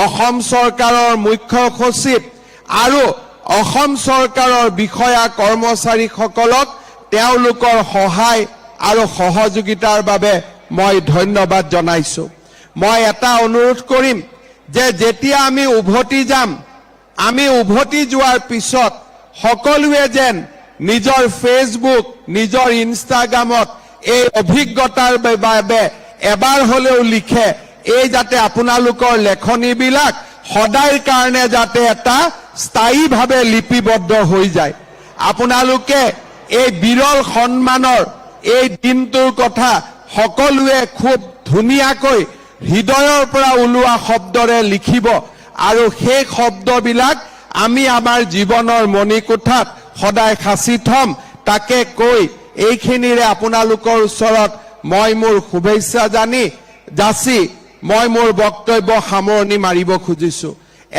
অসম চৰকাৰৰ মুখ্য সচিব আৰু অসম চৰকাৰৰ বিষয়া কৰ্মচাৰীসকলক তেওঁলোকৰ সহায় আৰু সহযোগিতাৰ বাবে মই ধন্যবাদ জনাইছো। মই এটা অনুৰোধ কৰিম যে যেতিয়া আমি উভতি যাম, আমি উভতি যোৱাৰ পিছত সকলোৱে যেন নিজৰ Facebook, নিজৰ Instagram-ত এই অভিজ্ঞতাৰ বাবে এবাৰ হ'লেও লিখে। এই যাতে আপোনালোকৰ লেখনিবিলাক সদায়ৰ কাৰণে যাতে এটা স্থায়ীভাৱে লিপিবদ্ধ হৈ যায়। আপোনালোকে এই বিৰল সন্মানৰ এই দিনটোৰ কথা সকলোৱে খুব ধুনীয়াকৈ হৃদয়ৰ পৰা ওলোৱা শব্দৰে লিখিব আৰু সেই শব্দবিলাক আমি আমাৰ জীৱনৰ মণিকোঠাত সদায় সাঁচি থম। তাকে কৈ এইখিনিৰে আপোনালোকৰ ওচৰত মই মোৰ শুভেচ্ছা জানি, যাচি মই মোৰ বক্তব্য সামৰণি মাৰিব খুজিছো।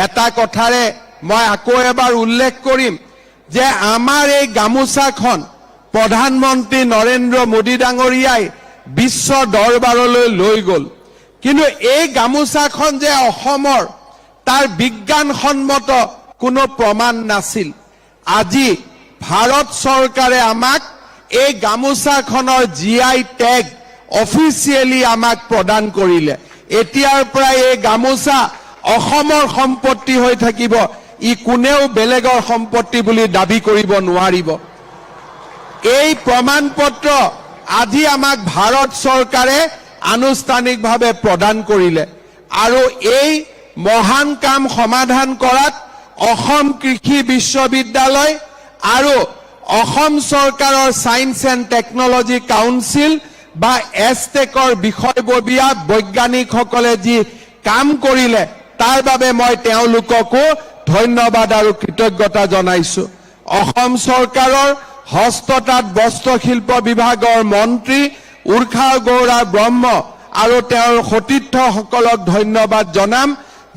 এটা কথাৰে মই আকৌ এবাৰ উল্লেখ কৰিম যে আমাৰ এই গামোচাখন প্ৰধানমন্ত্ৰী নৰেন্দ্ৰ মোদী ডাঙৰীয়াই বিশ্ব দৰবাৰলৈ লৈ গ'ল। কিন্তু এই গামোচাখন যে অসমৰ, তাৰ বিজ্ঞানসন্মত কোনো প্ৰমাণ নাছিল। আজি ভাৰত চৰকাৰে আমাক এই গামোচাখনৰ G I tag officially আমাক প্ৰদান কৰিলে। এতিয়াৰ পৰা এই গামোচা অসমৰ সম্পত্তি হৈ থাকিব, ই কোনেও বেলেগৰ সম্পত্তি বুলি দাবী কৰিব নোৱাৰিব। এই প্ৰমাণ পত্ৰ আজি আমাক ভাৰত চৰকাৰে আনুষ্ঠানিকভাৱে প্ৰদান কৰিলে। আৰু এই মহান কাম সমাধান কৰাত অসম কৃষি বিশ্ববিদ্যালয় আৰু অসম চৰকাৰৰ Science and Technology Council বা এছটেকৰ বিষয়ববীয়া বৈজ্ঞানিকসকলে যি কাম কৰিলে, তাৰ বাবে মই তেওঁলোককো ধন্যবাদ আৰু কৃতজ্ঞতা জনাইছো। অসম চৰকাৰৰ হস্ততাঁত বস্ত্ৰশিল্প বিভাগৰ মন্ত্ৰী উৰ্ষা গৌৰা ব্ৰহ্ম আৰু তেওঁৰ সতীৰ্থসকলক ধন্যবাদ জনাম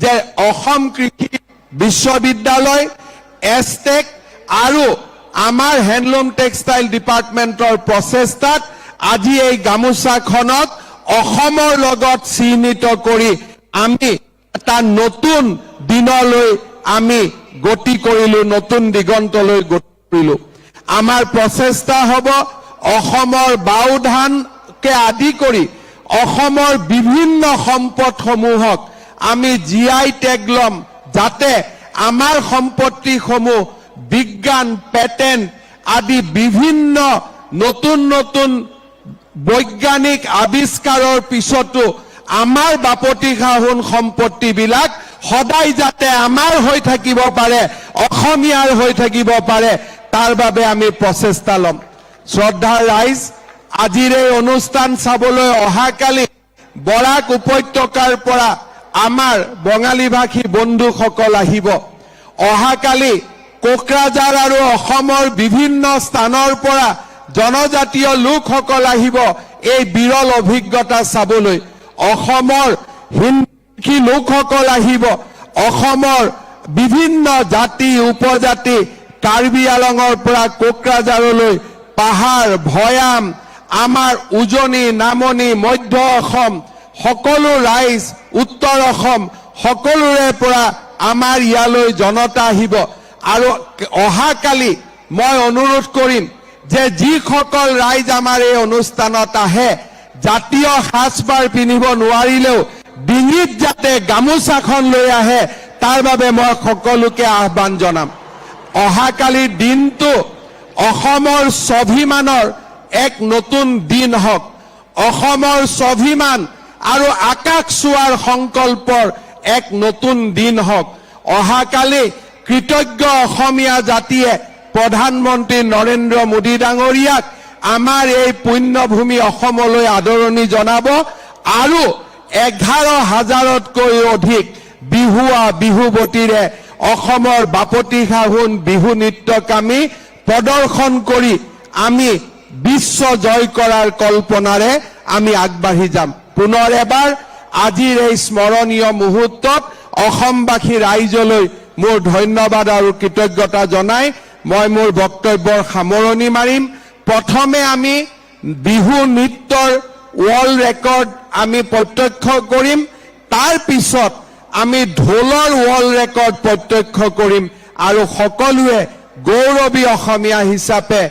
যে অসম কৃষি বিশ্ববিদ্যালয়, এছটেক আৰু আমাৰ হেণ্ডলুম টেক্সটাইল ডিপাৰ্টমেণ্টৰ প্ৰচেষ্টাত আজি এই গামোচাখনক অসমৰ লগত চিহ্নিত কৰি আমি এটা নতুন দিনলৈ আমি গতি কৰিলো, নতুন দিগন্তলৈ গতি কৰিলো। আমাৰ প্ৰচেষ্টা হ'ব অসমৰ বাওধানকে আদি কৰি অসমৰ বিভিন্ন সম্পদসমূহক আমি G I tag ল'ম, যাতে আমাৰ সম্পত্তিসমূহ বিজ্ঞান, পেটেণ্ট আদি বিভিন্ন নতুন নতুন বৈজ্ঞানিক আৱিষ্কাৰৰ পিছতো আমাৰ বাপতি সাহোন সম্পত্তিবিলাক সদায় যাতে আমাৰ হৈ থাকিব পাৰে, অসমীয়াৰ হৈ থাকিব পাৰে, তাৰ বাবে আমি প্ৰচেষ্টা ল'ম। শ্ৰদ্ধাৰ ৰাইজ, আজিৰ এই অনুষ্ঠান চাবলৈ অহাকালি বৰাক উপত্যকাৰ পৰা আমাৰ বঙালী ভাষী বন্ধুসকল আহিব। অহাকালি কোকৰাঝাৰ আৰু অসমৰ বিভিন্ন স্থানৰ পৰা জনজাতীয় লোকসকল আহিব এই বিৰল অভিজ্ঞতা চাবলৈ। অসমৰ হিন্দী লোকসকল আহিব, অসমৰ বিভিন্ন জাতি উপজাতি, কাৰ্বি আলঙৰ পৰা কোকৰাঝাৰলৈ, পাহাৰ, ভৈয়াম, আমাৰ উজনি, নামনি, মধ্য অসম, সকলো ৰাইজ, উত্তৰ অসম, সকলোৰে পৰা আমাৰ ইয়ালৈ জনতা আহিব। আৰু অহাকালি মই অনুৰোধ কৰিম যে যিসকল ৰাইজ আমাৰ এই অনুষ্ঠানত আহে, জাতীয় সাজপাৰ পিন্ধিব নোৱাৰিলেও ডিঙিত যাতে গামোচাখন লৈ আহে, তাৰ বাবে মই সকলোকে আহ্বান জনাম। অহাকালিৰ দিনটো অসমৰ স্বাভিমানৰ এক নতুন দিন হওক, অসমৰ স্বাভিমান আৰু আকাশ চোৱাৰ সংকল্পৰ এক নতুন দিন হওক। অহাকালি কৃতজ্ঞ অসমীয়া জাতিয়ে প্ৰধানমন্ত্ৰী নৰেন্দ্ৰ মোদী ডাঙৰীয়াক আমাৰ এই পুণ্যভূমি অসমলৈ আদৰণি জনাব আৰু এঘাৰ হাজাৰতকৈ অধিক বিহুৱা বিহুৱতীৰে অসমৰ বাপতি সাহোন বিহু নৃত্যক আমি প্ৰদৰ্শন কৰি আমি বিশ্ব জয় কৰাৰ কল্পনাৰে আমি আগবাঢ়ি যাম। পুনৰ এবাৰ আজিৰ এই স্মৰণীয় মুহূৰ্তত অসমবাসী ৰাইজলৈ মোৰ ধন্যবাদ আৰু কৃতজ্ঞতা জনাই মই মোৰ বক্তব্যৰ সামৰণি মাৰিম। প্ৰথমে আমি বিহু নৃত্যৰ ৱৰ্ল্ড ৰেকৰ্ড আমি প্ৰত্যক্ষ কৰিম। তাৰ পিছত আমি ঢোলৰ ৱৰ্ল্ড ৰেকৰ্ড প্ৰত্যক্ষ কৰিম আৰু সকলোৱে গৌৰৱী অসমীয়া হিচাপে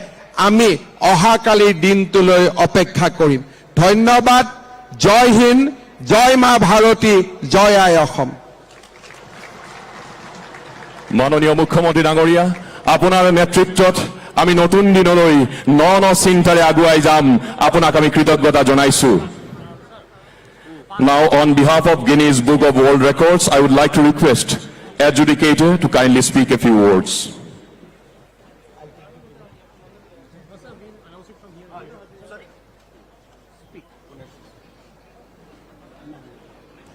আমি অহাকালিৰ দিনটোলৈ অপেক্ষা কৰিম। ধন্যবাদ। জয় হিন্দ, জয় মা ভাৰতী, জয় আই অসম। মাননীয় মুখ্যমন্ত্ৰী ডাঙৰীয়া, আপোনাৰ নেতৃত্বত আমি নতুন দিনলৈ ন ন চিন্তাৰে আগুৱাই যাম। আপোনাক আমি কৃতজ্ঞতা জনাইছো। Now, on behalf of Guinness Book of World Records, I would like to request adjudicator to kindly speak a few words.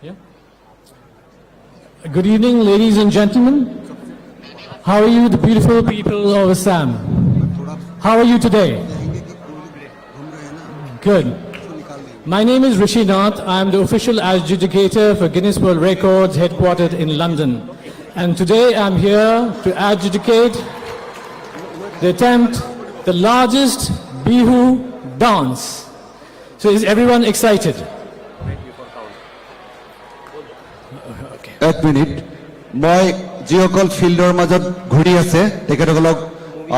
Yeah. Good evening, ladies and gentlemen. How are you, the beautiful people of Assam? How are you today? Good. My name is Rishi Nath. I am the official adjudicator for Guinness World Records, headquartered in London. And today I'm here to adjudicate the attempt, the largest Bihu dance. So is everyone excited? Okay. এক মিনিট, মই যিসকল ফিল্ডৰ মাজত ঘূৰি আছে তেখেতসকলক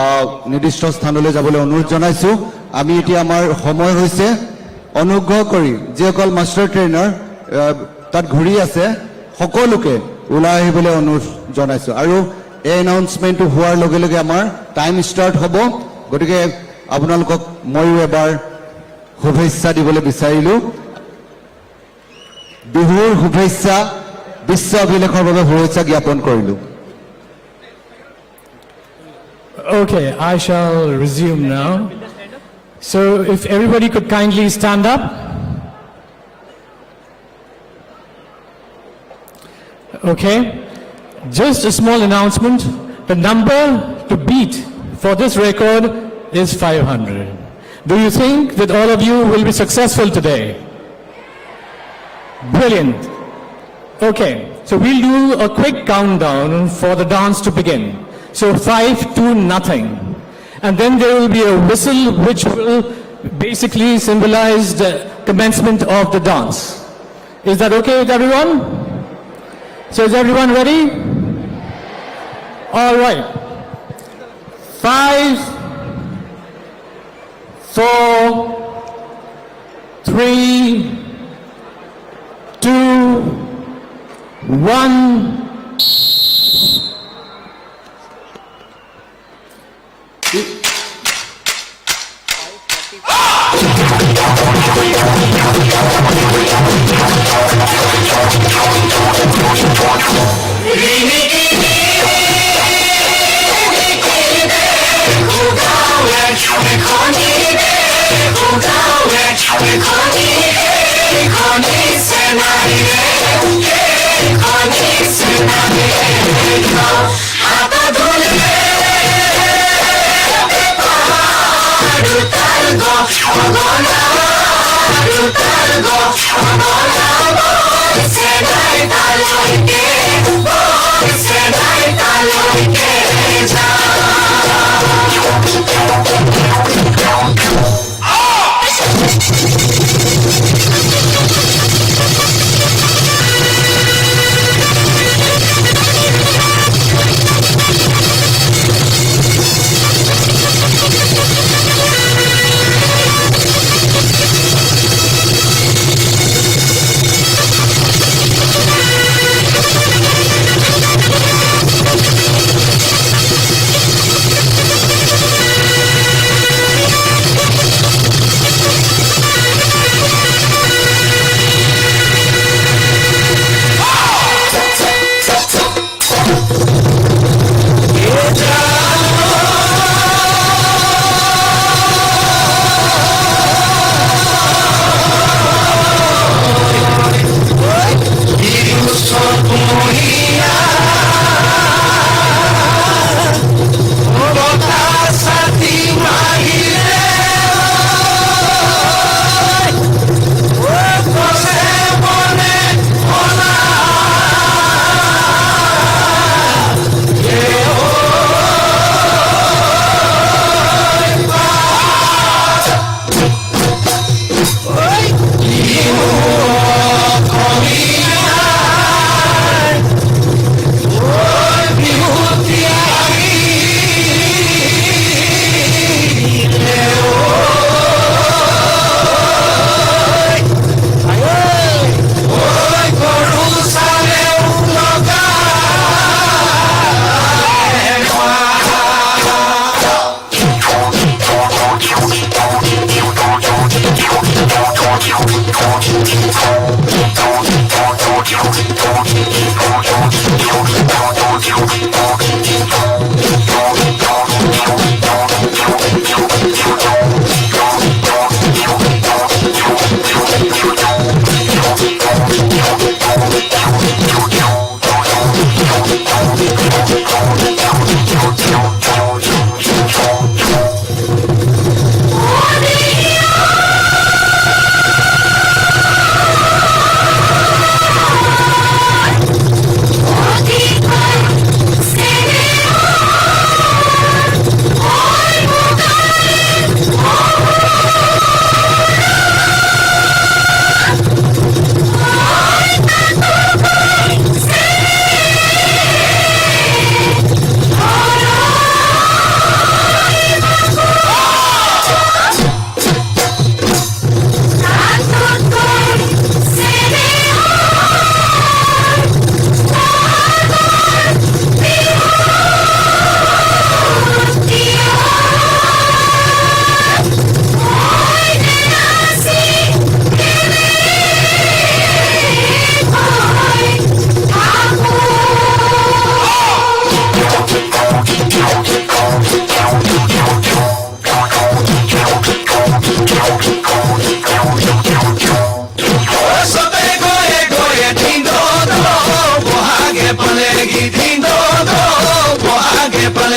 আহ, নিৰ্দিষ্ট স্থানলৈ যাবলৈ অনুৰোধ জনাইছো। আমি এতিয়া আমাৰ সময় হৈছে, অনুগ্ৰহ কৰি যিসকল মাষ্টাৰ ট্ৰেইনাৰ আহ, তাত ঘূৰি আছে সকলোকে ওলাই আহিবলৈ অনুৰোধ জনাইছো। আৰু এই এনাউন্সমেণ্টটো হোৱাৰ লগে লগে আমাৰ টাইম ষ্টাৰ্ট হ'ব। গতিকে আপোনালোকক ময়ো এবাৰ শুভেচ্ছা দিবলৈ বিচাৰিলো। বিহুৰ শুভেচ্ছা, বিশ্ব অভিলেখৰ বাবে শুভেচ্ছা জ্ঞাপন কৰিলো। Okay, I shall resume now. So, if everybody could kindly stand up. Okay, just a small announcement. The number to beat for this record is five hundred. Do you think that all of you will be successful today? Brilliant. Okay, so we'll do a quick countdown for the dance to begin. So five, two, nothing. And then there will be a whistle which will basically symbolize the commencement of the dance. Is that okay with everyone? So is everyone ready? All right. Five, four, three, two, one.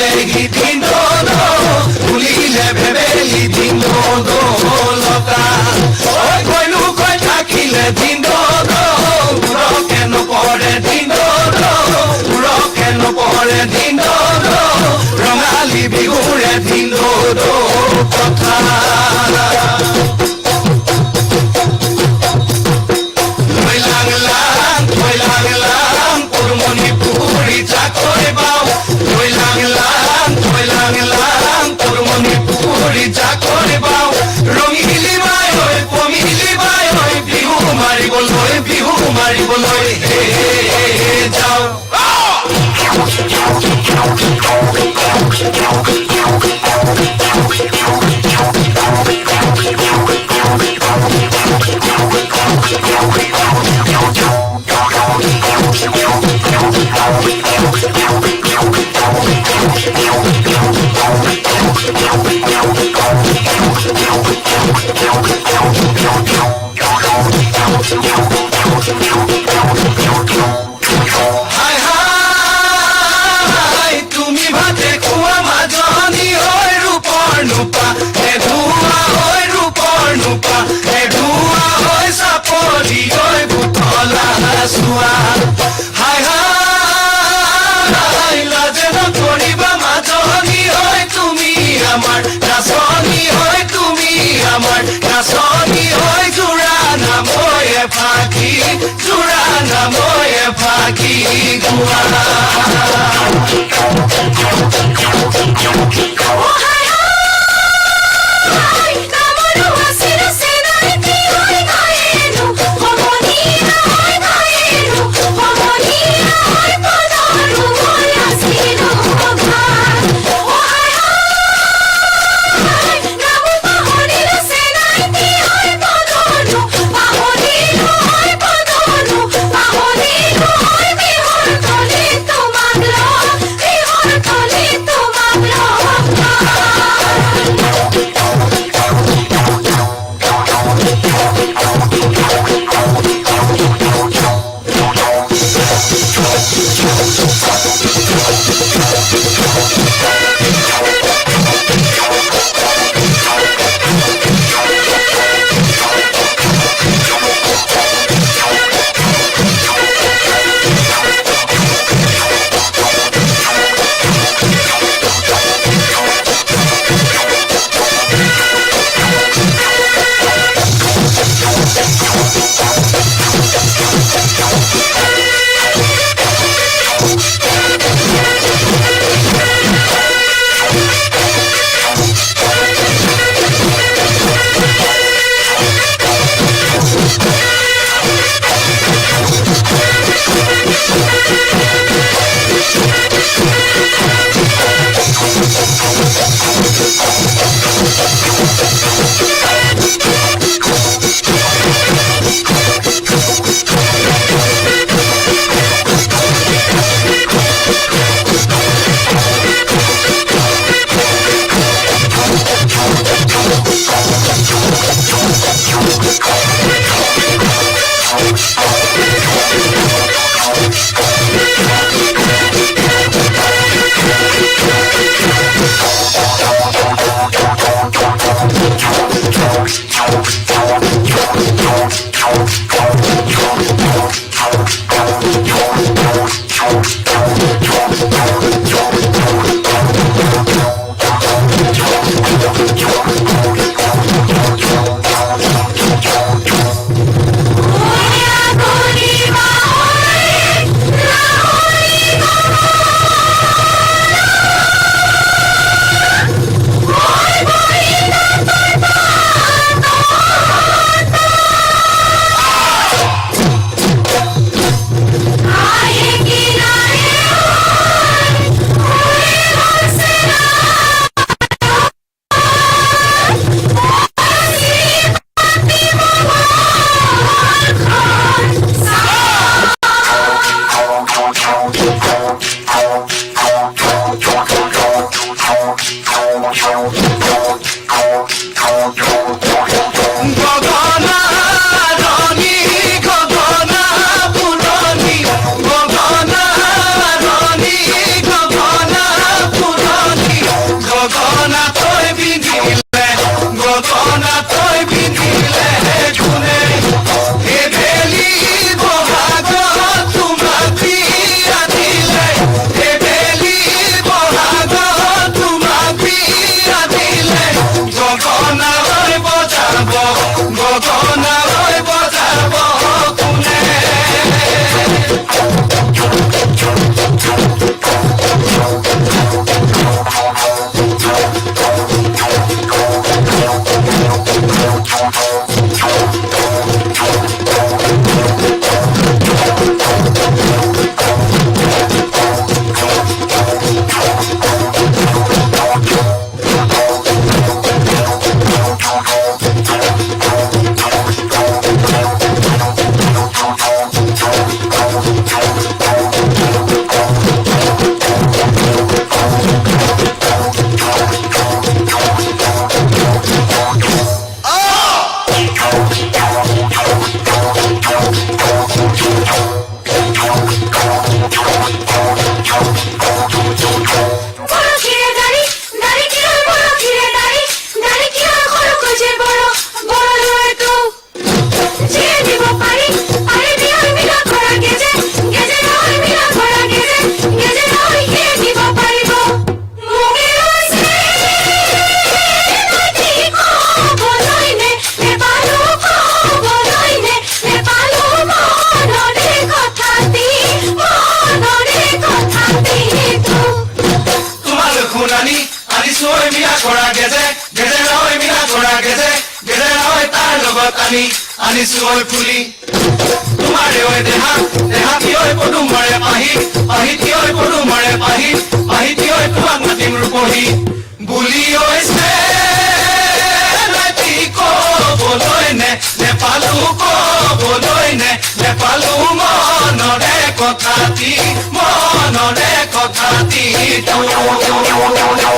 Bebeli dindo do, uli le bebeli dindo do, lota. Oi koinu koi thaki le dindo do, uro keno pore dindo do, uro keno pore dindo do, rongali bihure dindo do, kotha. Loi lang lang, loi lang lang, purmoni puri chakoi bao. Loi lang lang, loi lang lang, purmoni puri chakoi bao. Rongili bai oi, pomili bai oi, bihu mari boloi, bihu mari boloi, he he he he jao. Hai hai, tumi bhate khua majoni oi rupor nupa, he dhua oi rupor nupa, he dhua oi sapori oi butola sua. Hai hai, laje no thoriba majoni oi tumi amar, nasoni oi tumi amar, nasoni oi jura nam oi e phaki. Churana moye phaki gua. Chora geje, geje oi mina chora geje, geje oi tar logot ani, ani suoi phuli. Tumare oi deha, deha ti oi podum more pahi, pahi ti oi podum more pahi, pahi ti oi tuang matim rupohi. Buli oi se, lati ko boloi ne, Nepalu ko boloi ne, Nepalu monore kothati, monore kothati tu.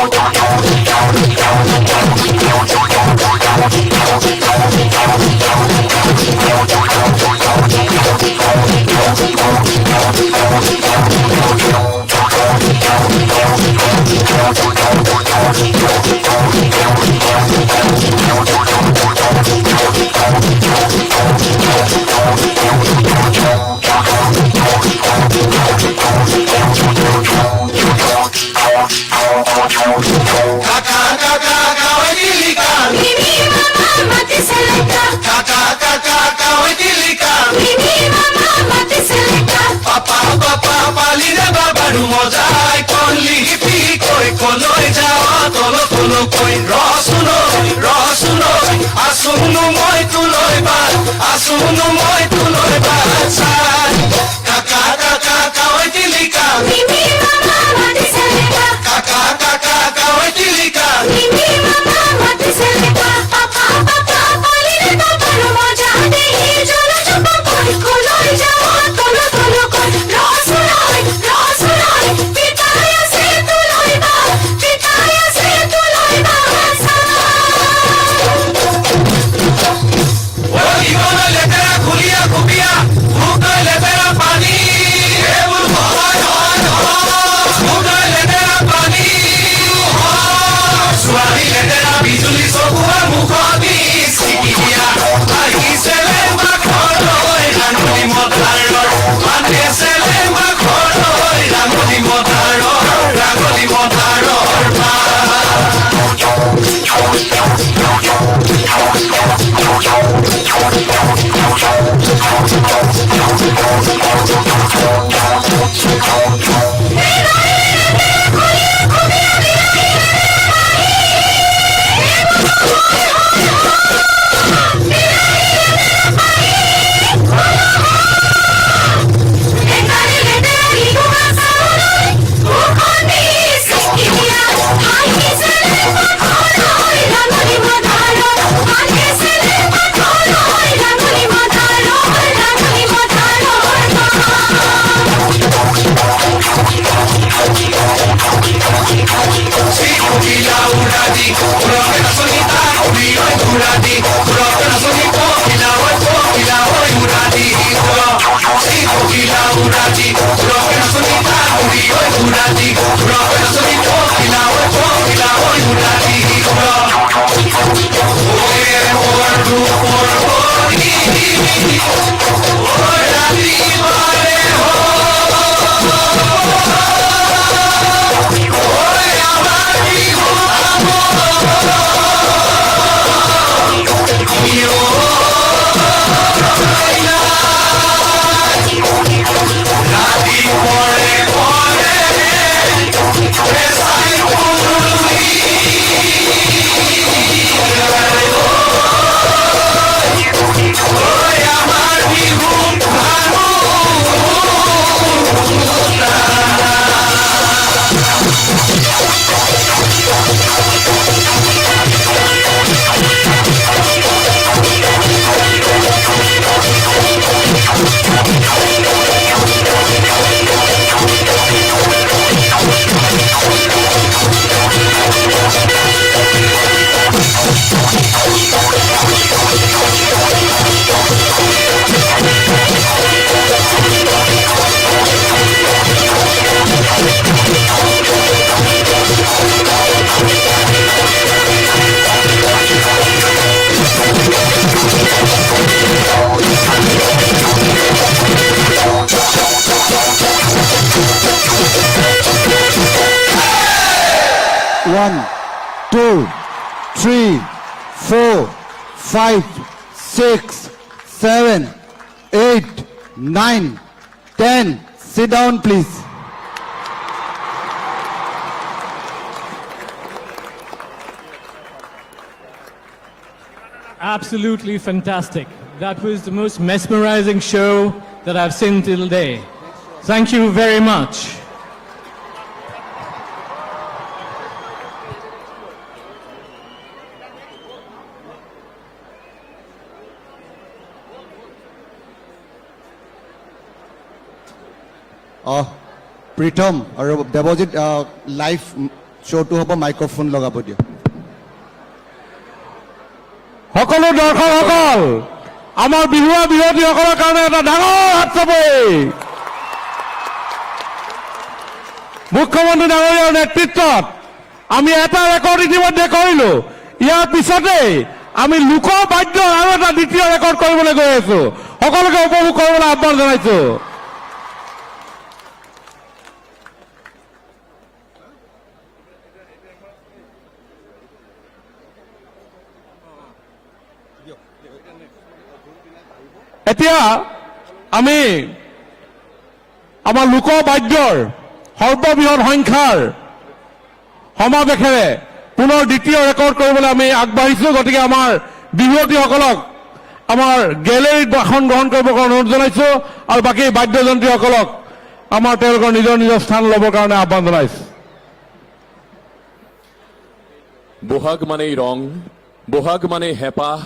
Kaka, kaka, kawai tilika. Mimi, mama, mati seleka. Kaka, kaka, kawai tilika. Mimi, mama, mati seleka. Papa, papa, paline babaru mojai, konli pi koi, koloi jao, tolo, tolo koi. Rosunoi, rosunoi, asung numoi tuloi ba, asung numoi tuloi ba, sai. Kaka, kaka, kawai tilika. Mimi, mama, mati seleka. Kaka, kaka, kawai tilika. Mimi, mama, mati seleka. Papa, papa, paline babaru mojai, jolo jolo koi, koloi jao, tolo, tolo koi. Rosunoi, rosunoi, pitaya se tuloi ba, pitaya se tuloi ba, sai. Oi, imono letera khulia khubia, bukoi letera pani. Hoi, hoi, hoi. Bukoi letera pani. Suari letera bijuli sokua mukhoni sikia. Ai seleng ba khoroi rangoli modaro. Mane seleng ba khoroi rangoli modaro. Rangoli modaro. One, two, three, four, five, six, seven, eight, nine, ten. Sit down, please. Absolutely fantastic. That was the most mesmerizing show that I've seen till day. Thank you very much. অহ, প্ৰীতম আৰু দেৱজিত, আহ, লাইভ শ্ব'টো হ'ব, মাইক্ৰফোন লগাব দিয়ক। সকলো দৰ্শকসকল, আমাৰ বিহুৱা বিহুৱতীসকলৰ কাৰণে এটা ডাঙৰ হাত চাপৰি। মুখ্যমন্ত্ৰী ডাঙৰীয়াৰ নেতৃত্বত আমি এটা ৰেকৰ্ড ইতিমধ্যে কৰিলো। ইয়াৰ পিছতেই আমি লোক বাদ্যৰ আৰু এটা দ্বিতীয় ৰেকৰ্ড কৰিবলৈ গৈ আছো। সকলোকে উপভোগ কৰিবলৈ আহ্বান জনাইছো। এতিয়া আমি আমাৰ লোক বাদ্যৰ সৰ্ববৃহৎ সংখ্যাৰ সমাৱেশেৰে পুনৰ দ্বিতীয় ৰেকৰ্ড কৰিবলৈ আমি আগবাঢ়িছো। গতিকে আমাৰ বিহুৱতীসকলক আমাৰ গেলেৰীত আসন গ্ৰহণ কৰিবৰ কাৰণে অনুৰোধ জনাইছো আৰু বাকী বাদ্যযন্ত্ৰীসকলক আমাৰ তেওঁলোকৰ নিজৰ নিজৰ স্থান ল'বৰ কাৰণে আহ্বান জনাইছো। বহাগ মানেই ৰং, বহাগ মানেই হেঁপাহ,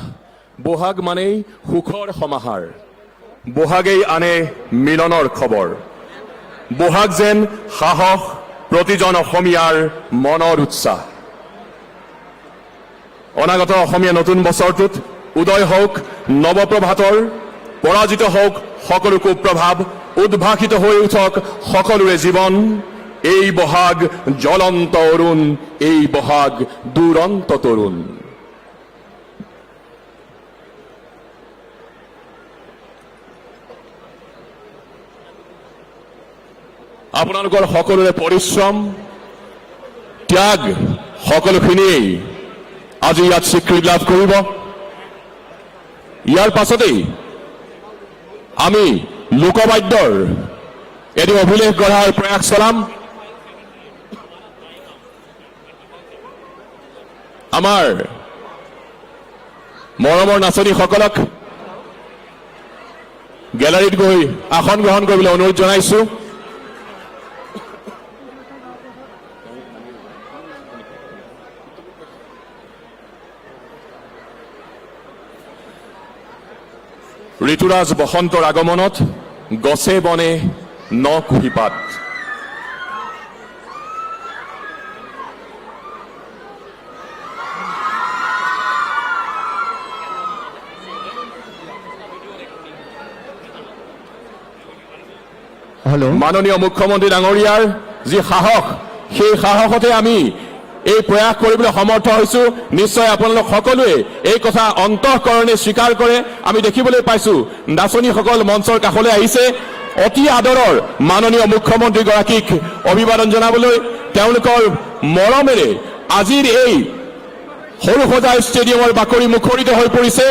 বহাগ মানেই সুখৰ সমাহাৰ। বহাগেই আনে মিলনৰ খবৰ। বহাগ যেন সাহস, প্ৰতিজন অসমীয়াৰ মনৰ উৎসাহ। অনাগত অসমীয়া নতুন বছৰটোত উদয় হওক নৱপ্ৰভাতৰ, পৰাজিত হওক সকলো কুপ্ৰভাৱ, উদ্ভাসিত হৈ উঠক সকলোৰে জীৱন। এই বহাগ জ্বলন্ত অৰুণ, এই বহাগ দুৰন্ত তৰুণ। আপোনালোকৰ সকলোৰে পৰিশ্ৰম, ত্যাগ, সকলোখিনিয়েই আজি ইয়াত স্বীকৃতি লাভ কৰিব। ইয়াৰ পাছতেই আমি লোকবাদ্যৰ এটি অভিলেখ গঢ়াৰ প্ৰয়াস চলাম। আমাৰ মৰমৰ নাচনীসকলক গেলাৰীত গৈ আসন গ্ৰহণ কৰিবলৈ অনুৰোধ জনাইছো। ঋতুৰাজ বসন্তৰ আগমনত গছে বনে ন কুঁহিপাত। হেল্ল'। মাননীয় মুখ্যমন্ত্ৰী ডাঙৰীয়াৰ যি সাহস, সেই সাহসতে আমি এই প্ৰয়াস কৰিবলৈ সমৰ্থ হৈছো। নিশ্চয় আপোনালোক সকলোৱে এই কথা অন্তঃকৰণে স্বীকাৰ কৰে। আমি দেখিবলৈ পাইছো, নাচনীসকল মঞ্চৰ কাষলৈ আহিছে। অতি আদৰৰ মাননীয় মুখ্যমন্ত্ৰী গৰাকীক অভিবাদন জনাবলৈ তেওঁলোকৰ মৰমেৰে আজিৰ এই সৰুসজাই ষ্টেডিয়ামৰ বাকৰি মুখৰিত হৈ পৰিছে,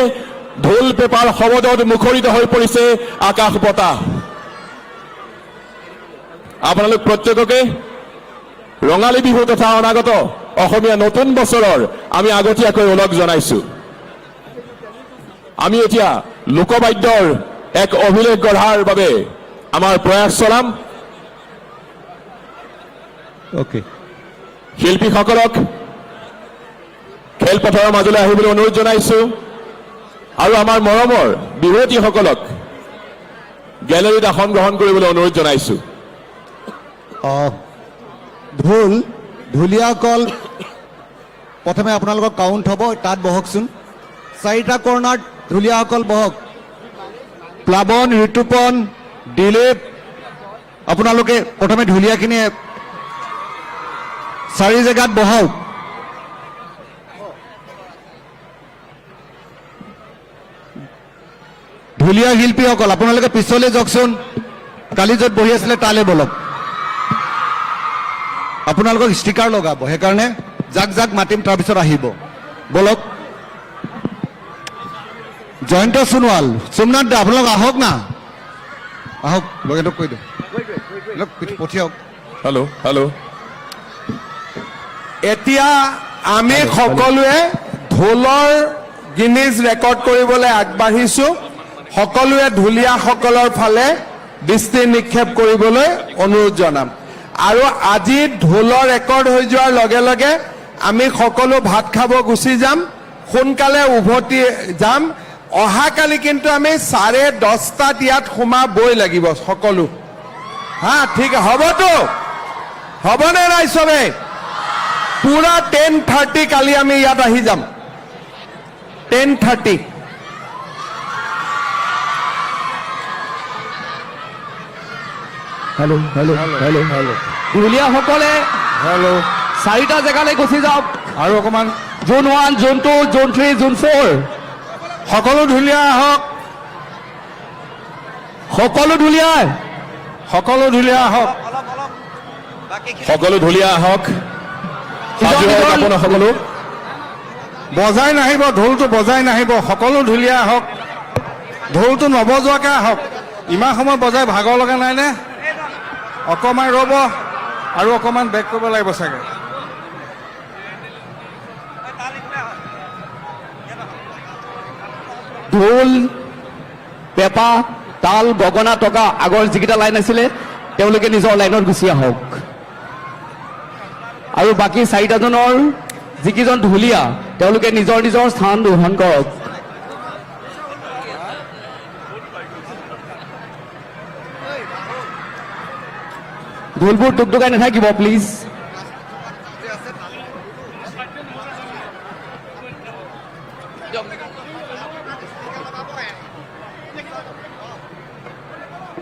ঢোল পেপাৰ শব্দত মুখৰিত হৈ পৰিছে আকাশ বতাহ। আপোনালোক প্ৰত্যেককে ৰঙালী বিহু তথা অনাগত অসমীয়া নতুন বছৰৰ আমি আগতীয়াকৈ ওলগ জনাইছো। আমি এতিয়া লোকবাদ্যৰ এক অভিলেখ গঢ়াৰ বাবে আমাৰ প্ৰয়াস চলাম। অ'কে। শিল্পীসকলক খেলপথাৰৰ মাজলৈ আহিবলৈ অনুৰোধ জনাইছো আৰু আমাৰ মৰমৰ বিহুৱতীসকলক গেলেৰীত আসন গ্ৰহণ কৰিবলৈ অনুৰোধ জনাইছো। আহ, ঢোল, ঢুলীয়াসকল প্ৰথমে আপোনালোকক কাউণ্ট হ'ব, তাত বহকচোন। চাৰিটা কৰ্ণাৰত ঢুলীয়াসকল বহক। প্লাৱন, ঋতুপন, দিলীপ, আপোনালোকে প্ৰথমে ঢুলীয়াখিনিয়ে চাৰি জেগাত বহাওক। ঢুলীয়া শিল্পীসকল, আপোনালোকে পিছলৈ যাওকচোন। কালি য'ত বহি আছিলে, তালৈ বলক। আপোনালোকক ষ্টিকাৰ লগাব, সেইকাৰণে যাক যাক মাতিম, তাৰপিছত আহিব। বলক। জয়ন্ত সোণোৱাল, সোমনাথ দা, আপোনালোক আহক না। আহক, লগেটোক কৈ দিয়ক। অলপ পিঠ-, পঠিয়াওক। Hello', hello'. এতিয়া আমি হেল্ল', হেল্ল'। সকলোৱে ঢোলৰ গিনিজ ৰেকৰ্ড কৰিবলৈ আগবাঢ়িছো। সকলোৱে ঢুলীয়াসকলৰ ফালে দৃষ্টি নিক্ষেপ কৰিবলৈ অনুৰোধ জনাম। আৰু আজি ঢোলৰ ৰেকৰ্ড হৈ যোৱাৰ লগে লগে আমি সকলো ভাত খাব গুচি যাম, সোনকালে উভতি যাম। অহাকালি কিন্তু আমি চাৰে দহটাত ইয়াত সোমাবই লাগিব সকলো। হা, ঠিক হ'বতো? হ'বনে নাই চবে? পুৰা টেন থাৰ্টি কালি আমি ইয়াত আহি যাম। Ten thirty. Hello' hello' hello' hello'. ঢুলীয়াসকলে হেল্ল'। চাৰিটা জেগালৈ গুচি যাওক। আৰু অকণমান। Zone one, zone two, zone three, zone four. সকলো ঢুলীয়া আহক। সকলো ঢুলীয়া। সকলো ঢুলীয়া আহক। সকলো ঢুলীয়া আহক। সাজু হওক আপোনালোক সকলো। বজাই নাহিব, ঢোলটো বজাই নাহিব। সকলো ঢুলীয়া আহক। ঢোলটো নবজোৱাকে আহক। ইমান সময় বজাই ভাগৰ লগা নাই নে? অকণমান ৰ'ব আৰু অকণমান বেক কৰিব লাগিব চাগে। ঢোল, পেঁপা, তাল, গগনা, টকা, আগৰ যিকেইটা লাইন আছিলে, তেওঁলোকে নিজৰ লাইনত গুচি আহক। আৰু বাকী চাৰিটাজনৰ যিকেইজন ঢুলীয়া, তেওঁলোকে নিজৰ নিজৰ স্থান গ্ৰহণ কৰক। ঢোলবোৰ টুকটুকাই নাথাকিব, প্লিজ।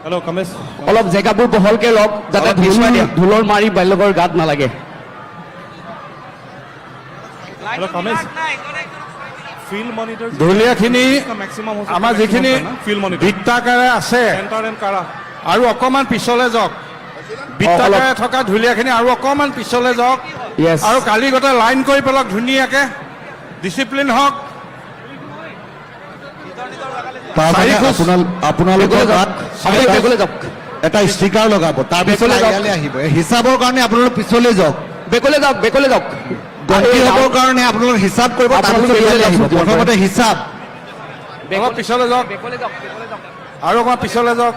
হেল্ল' কমেশ। অলপ জেগাবোৰ বহলকে লওক, যাতে অলপ ঢোল, পিছুৱাই দিয়া। ঢোলৰ মাৰি বেলেগৰ গাত নালাগে। হেল্ল' কমেশ। ফিল্ড মনিটৰ ঢুলীয়াখিনি মেক্সিমাম হৈছে আমাৰ মেক্সিমাম যিখিনি হয় না? Field monitor. বৃত্তাকাৰে আছে, এণ্টাৰ এণ্ড কাৰা। আৰু অকণমান পিছলৈ যাওক। বৃত্তাকাৰে অলপ। থকা ঢুলীয়াখিনি আৰু অকণমান পিছলৈ যাওক। য়েছ। আৰু কালি গোটেই লাইন কৰি পেলাওক ধুনীয়াকে। ডিচিপ্লিন হওক। তাৰমানে চাৰি খোজ। আপোনাল-, আপোনালোকৰ বেগলৈ যাওক। গাত আপুনি বেগলৈ যাওক। এটা ষ্টিকাৰ লগাব, তাৰ পিছত বেগলৈ যাওক। ইয়ালৈ আহিব। এই হিচাপৰ কাৰণে আপোনালোক পিছলৈ যাওক। বেগলৈ যাওক, বেগলৈ যাওক। গন্তি এই হ'বৰ যাওক। কাৰণে আপোনালোক হিচাপ কৰিব, তাৰ আপোনালোক পিছত ইয়ালৈ বেগলৈ আহিব। যাওক। প্ৰথমতে হিচাপ। বেগলৈ, অলপ পিছলৈ যাওক। বেগলৈ যাওক, বেগলৈ যাওক। আৰু অকণমান পিছলৈ যাওক।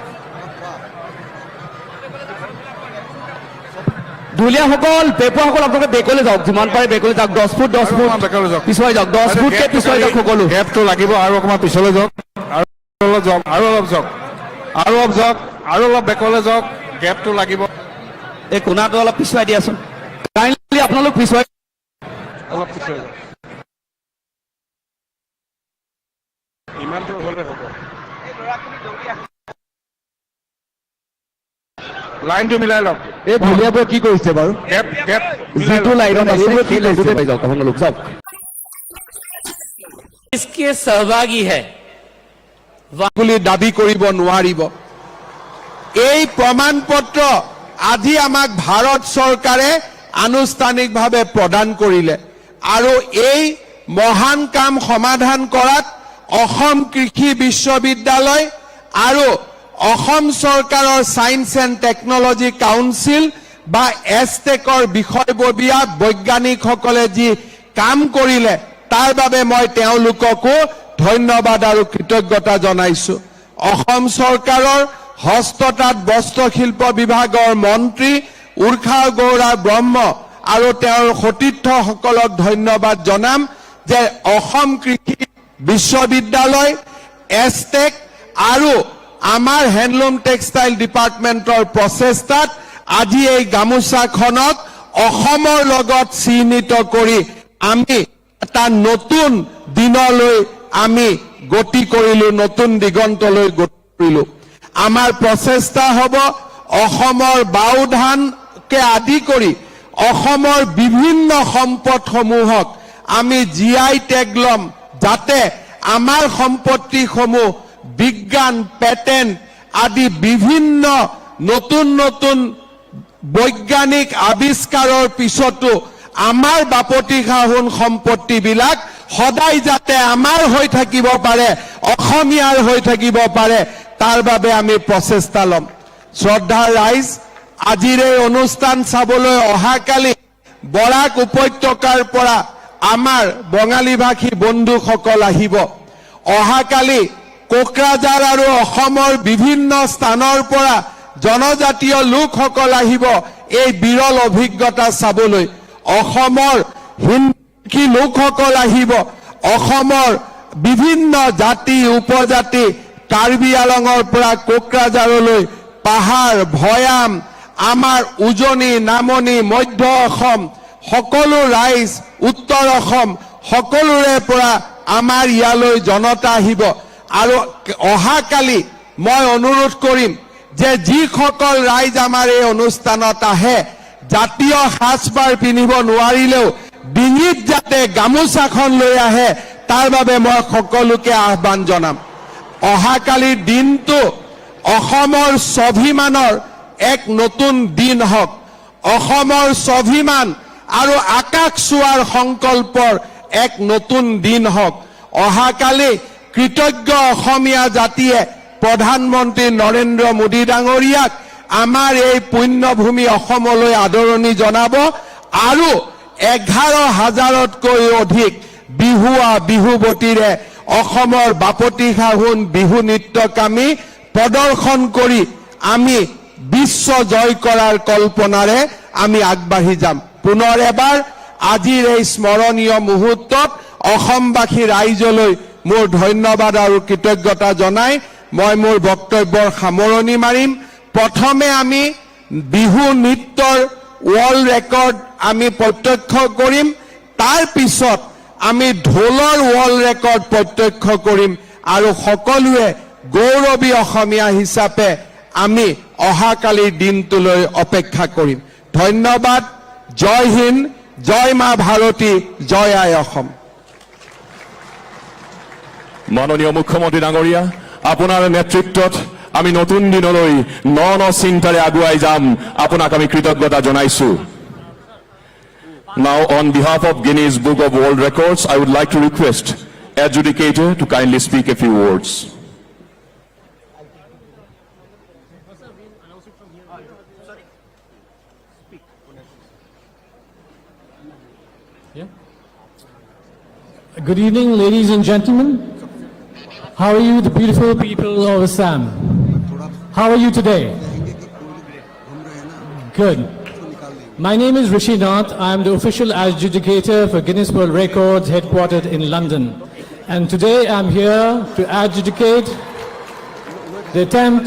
ঢুলীয়াসকল, পেপুৱাসকল আপোনালোকে বেগলৈ যাওক, যিমান পাৰে বেগলৈ যাওক, দহ ফুট, দহ আৰু ফুট অকণমান বেগলৈ যাওক। পিছুৱাই যাওক, দহ আৰু ফুটকে গেপটো পিছুৱাই যাওক, বেগলৈ, সকলো। গেপটো লাগিব আৰু অকণমান পিছলৈ যাওক। আৰু অলপ যাওক, আৰু অলপ যাওক, আৰু অলপ যাওক, আৰু অলপ বেগলৈ যাওক, গেপটো লাগিব। এই কোণাটো অলপ পিছুৱাই দিয়াচোন। কাইণ্ডলি আপোনালোক পিছুৱাই। অলপ পিছুৱাই যাওক। ইমানটো হ'লে হ'ব। লাইনটো মিলাই লওক। এই ঢুলীয়াবোৰে কি কৰিছে বাৰু? গেপ, গেপ মিলাই যিটো লওক। লাইনত আছে, এইবোৰে কি সেই কৰিছে? লাইনটোতে পাই যাওক, আপোনালোক যাওক। इसके सहभागी है। বুলি দাবী কৰিব নোৱাৰিব। এই প্ৰমাণ পত্ৰ আজি আমাক ভাৰত চৰকাৰে আনুষ্ঠানিকভাৱে প্ৰদান কৰিলে আৰু এই মহান কাম সমাধান কৰাত অসম কৃষি বিশ্ববিদ্যালয় আৰু অসম চৰকাৰৰ ছায়েন্স এণ্ড টেকনলজি কাউন্সিল বা এছটেকৰ বিষয়ববীয়া বৈজ্ঞানিকসকলে যি কাম কৰিলে, তাৰ বাবে মই তেওঁলোককো ধন্যবাদ আৰু কৃতজ্ঞতা জনাইছো। অসম চৰকাৰৰ হস্ততাঁত বস্ত্ৰশিল্প বিভাগৰ মন্ত্ৰী উৰ্ষা গৌৰা ব্ৰহ্ম আৰু তেওঁৰ সতীৰ্থসকলক ধন্যবাদ জনাম যে অসম কৃষি বিশ্ববিদ্যালয়, এছটেক আৰু আমাৰ হেণ্ডলুম টেক্সটাইল ডিপাৰ্টমেণ্টৰ প্ৰচেষ্টাত আজি এই গামোচাখনক অসমৰ লগত চিহ্নিত কৰি আমি এটা নতুন দিনলৈ আমি গতি কৰিলো, নতুন দিগন্তলৈ গতি কৰিলো। আমাৰ প্ৰচেষ্টা হ'ব অসমৰ বাও ধানকে আদি কৰি অসমৰ বিভিন্ন সম্পদসমূহক আমি জি আই টেগ ল'ম, যাতে আমাৰ সম্পত্তিসমূহ বিজ্ঞান, পেটেণ্ট আদি বিভিন্ন নতুন নতুন বৈজ্ঞানিক আৱিষ্কাৰৰ পিছতো আমাৰ বাপতি সাহোন সম্পত্তিবিলাক সদায় যাতে আমাৰ হৈ থাকিব পাৰে, অসমীয়াৰ হৈ থাকিব পাৰে, তাৰ বাবে আমি প্ৰচেষ্টা ল'ম। শ্ৰদ্ধাৰ ৰাইজ, আজিৰ এই অনুষ্ঠান চাবলৈ অহাকালি বৰাক উপত্যকাৰ পৰা আমাৰ বঙালী ভাষী বন্ধুসকল আহিব। অহাকালি কোকৰাঝাৰ আৰু অসমৰ বিভিন্ন স্থানৰ পৰা জনজাতীয় লোকসকল আহিব এই বিৰল অভিজ্ঞতা চাবলৈ। অসমৰ হিন্দু কি লোকসকল আহিব, অসমৰ বিভিন্ন জাতি উপজাতি, কাৰ্বি আলঙৰ পৰা কোকৰাঝাৰলৈ, পাহাৰ, ভৈয়াম, আমাৰ উজনি, নামনি, মধ্য অসম, সকলো ৰাইজ, উত্তৰ অসম, সকলোৰে পৰা আমাৰ ইয়ালৈ জনতা আহিব। আৰু অহাকালি মই অনুৰোধ কৰিম যে যিসকল ৰাইজ আমাৰ এই অনুষ্ঠানত আহে, জাতীয় সাজপাৰ পিন্ধিব নোৱাৰিলেও ডিঙিত যাতে গামোচাখন লৈ আহে, তাৰ বাবে মই সকলোকে আহ্বান জনাম। অহাকালিৰ দিনটো অসমৰ স্বাভিমানৰ এক নতুন দিন হওক, অসমৰ স্বাভিমান আৰু আকাশ চোৱাৰ সংকল্পৰ এক নতুন দিন হওক। অহাকালি কৃতজ্ঞ অসমীয়া জাতিয়ে প্ৰধানমন্ত্ৰী নৰেন্দ্ৰ মোদী ডাঙৰীয়াক আমাৰ এই পুণ্যভূমি অসমলৈ আদৰণি জনাব আৰু এঘাৰ হাজাৰতকৈ অধিক বিহুৱা বিহুৱতীৰে অসমৰ বাপতি সাহোন বিহু নৃত্যক আমি প্ৰদৰ্শন কৰি আমি বিশ্ব জয় কৰাৰ কল্পনাৰে আমি আগবাঢ়ি যাম। পুনৰ এবাৰ আজিৰ এই স্মৰণীয় মুহূৰ্তত অসমবাসী ৰাইজলৈ মোৰ ধন্যবাদ আৰু কৃতজ্ঞতা জনাই মই মোৰ বক্তব্যৰ সামৰণি মাৰিম। প্ৰথমে আমি বিহু নৃত্যৰ ৱৰ্ল্ড ৰেকৰ্ড আমি প্ৰত্যক্ষ কৰিম। তাৰ পিছত আমি ঢোলৰ ৱৰ্ল্ড ৰেকৰ্ড প্ৰত্যক্ষ কৰিম আৰু সকলোৱে গৌৰৱী অসমীয়া হিচাপে আমি অহাকালিৰ দিনটোলৈ অপেক্ষা কৰিম। ধন্যবাদ। জয় হিন্দ, জয় মা ভাৰতী, জয় আই অসম। মাননীয় মুখ্যমন্ত্ৰী ডাঙৰীয়া, আপোনাৰ নেতৃত্বত আমি নতুন দিনলৈ ন ন চিন্তাৰে আগুৱাই যাম, আপোনাক আমি কৃতজ্ঞতা জনাইছো। Now, on behalf of Guinness Book of World Records, I would like to request adjudicator to kindly speak a few words. Yeah. Good evening, ladies and gentlemen. How are you, the beautiful people of Assam? How are you today? Good. My name is Rishi Nath. I am the official adjudicator for Guinness World Records, headquartered in London. And today I'm here to adjudicate the attempt,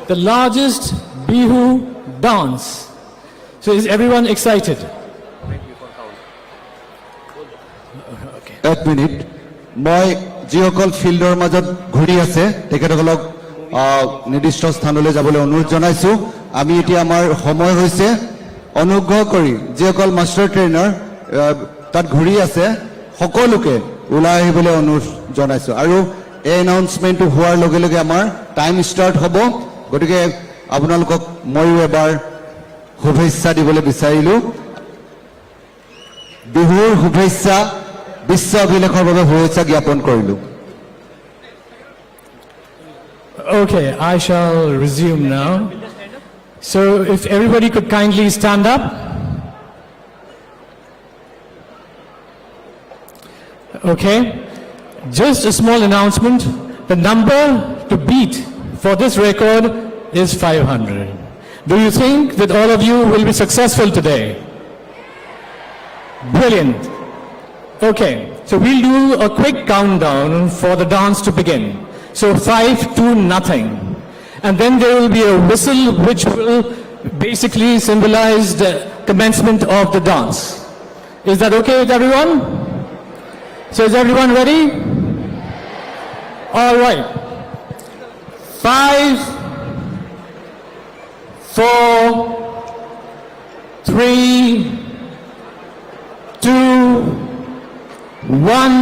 the largest Bihu dance. So is everyone excited? এক মিনিট, মই যিসকল ফিল্ডৰ মাজত ঘূৰি আছে তেখেতসকলক আহ, নিৰ্দিষ্ট স্থানলৈ যাবলৈ অনুৰোধ জনাইছো। আমি এতিয়া আমাৰ সময় হৈছে, অনুগ্ৰহ কৰি যিসকল মাষ্টাৰ ট্ৰেইনাৰ আহ, তাত ঘূৰি আছে সকলোকে ওলাই আহিবলৈ অনুৰোধ জনাইছো। আৰু এই এনাউন্সমেণ্টটো হোৱাৰ লগে লগে আমাৰ টাইম ষ্টাৰ্ট হ'ব। গতিকে আপোনালোকক ময়ো এবাৰ শুভেচ্ছা দিবলৈ বিচাৰিলো। বিহুৰ শুভেচ্ছা, বিশ্ব অভিলেখৰ বাবে শুভেচ্ছা জ্ঞাপন কৰিলো। Okay, I shall resume now. So, if everybody could kindly stand up. Okay, just a small announcement. The number to beat for this record is five hundred. Do you think that all of you will be successful today? Brilliant. Okay, so we'll do a quick countdown for the dance to begin. So five, two, nothing. And then there will be a whistle which will basically symbolize the commencement of the dance. Is that okay with everyone? So is everyone ready? All right. Five, four, three, two, one.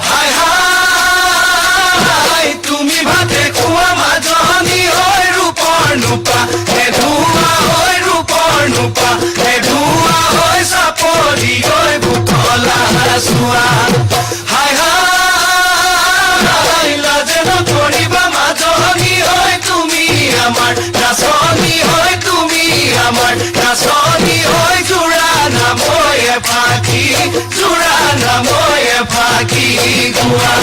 Hai hai, tumi bhate khua majani oi rupor nup Asua, hai hai, lajeno thoriba majoni oi tumi amar, nasoni oi tumi amar, nasoni oi jura namoye phaki, jura namoye phaki gua.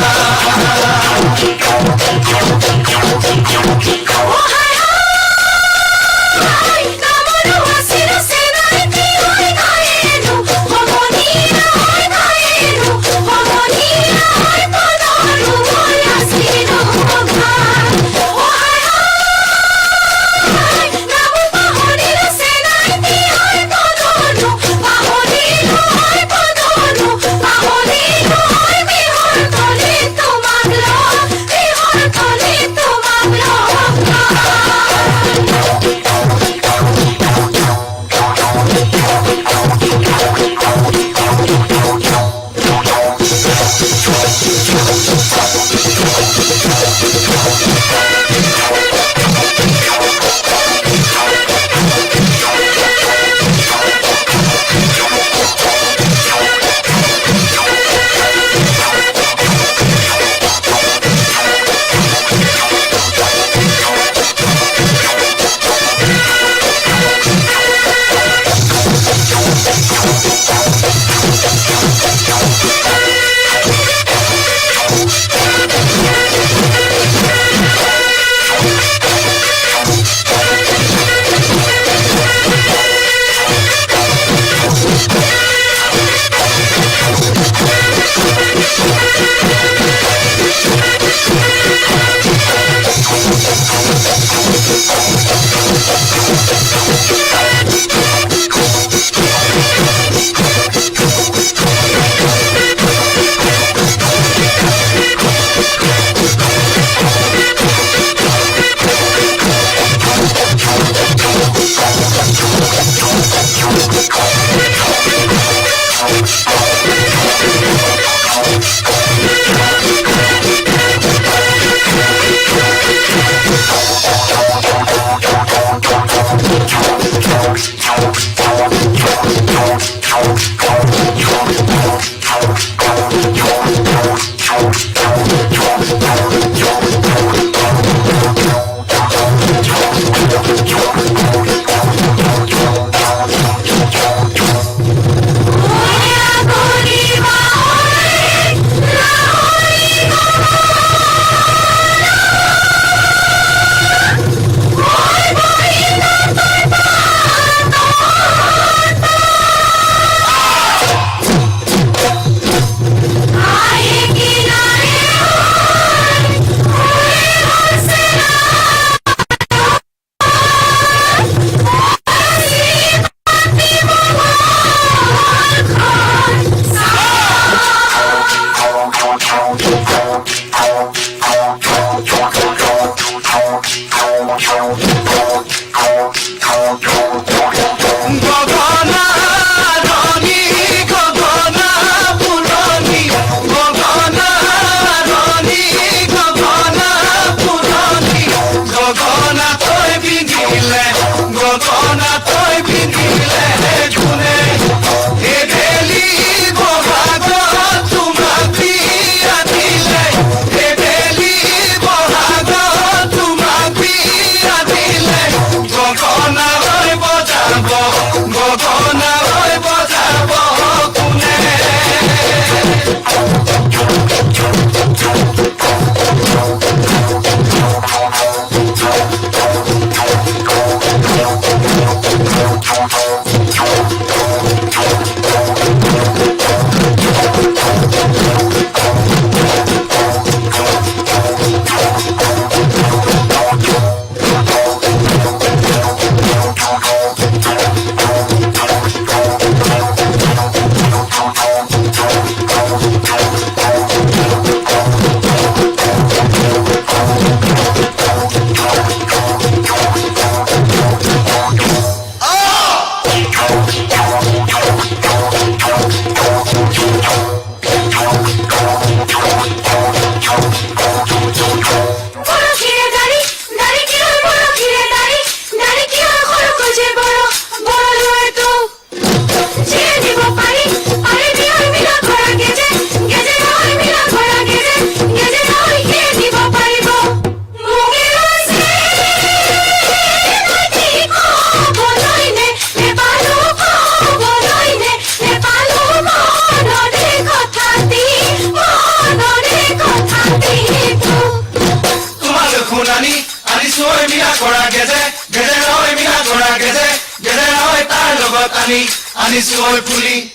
Ani sioi puli,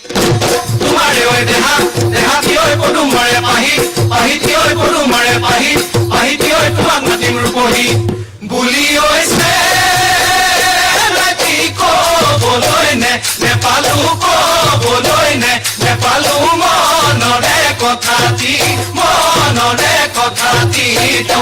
tumare oi deha, deha tioi podum mare pahi, pahi tioi podum mare pahi, pahi tioi tuang matim rupohi. Buli oi se, lati ko boloi ne, Nepalu ko boloi ne, Nepalu mo nore kothati, mo nore kothati tu.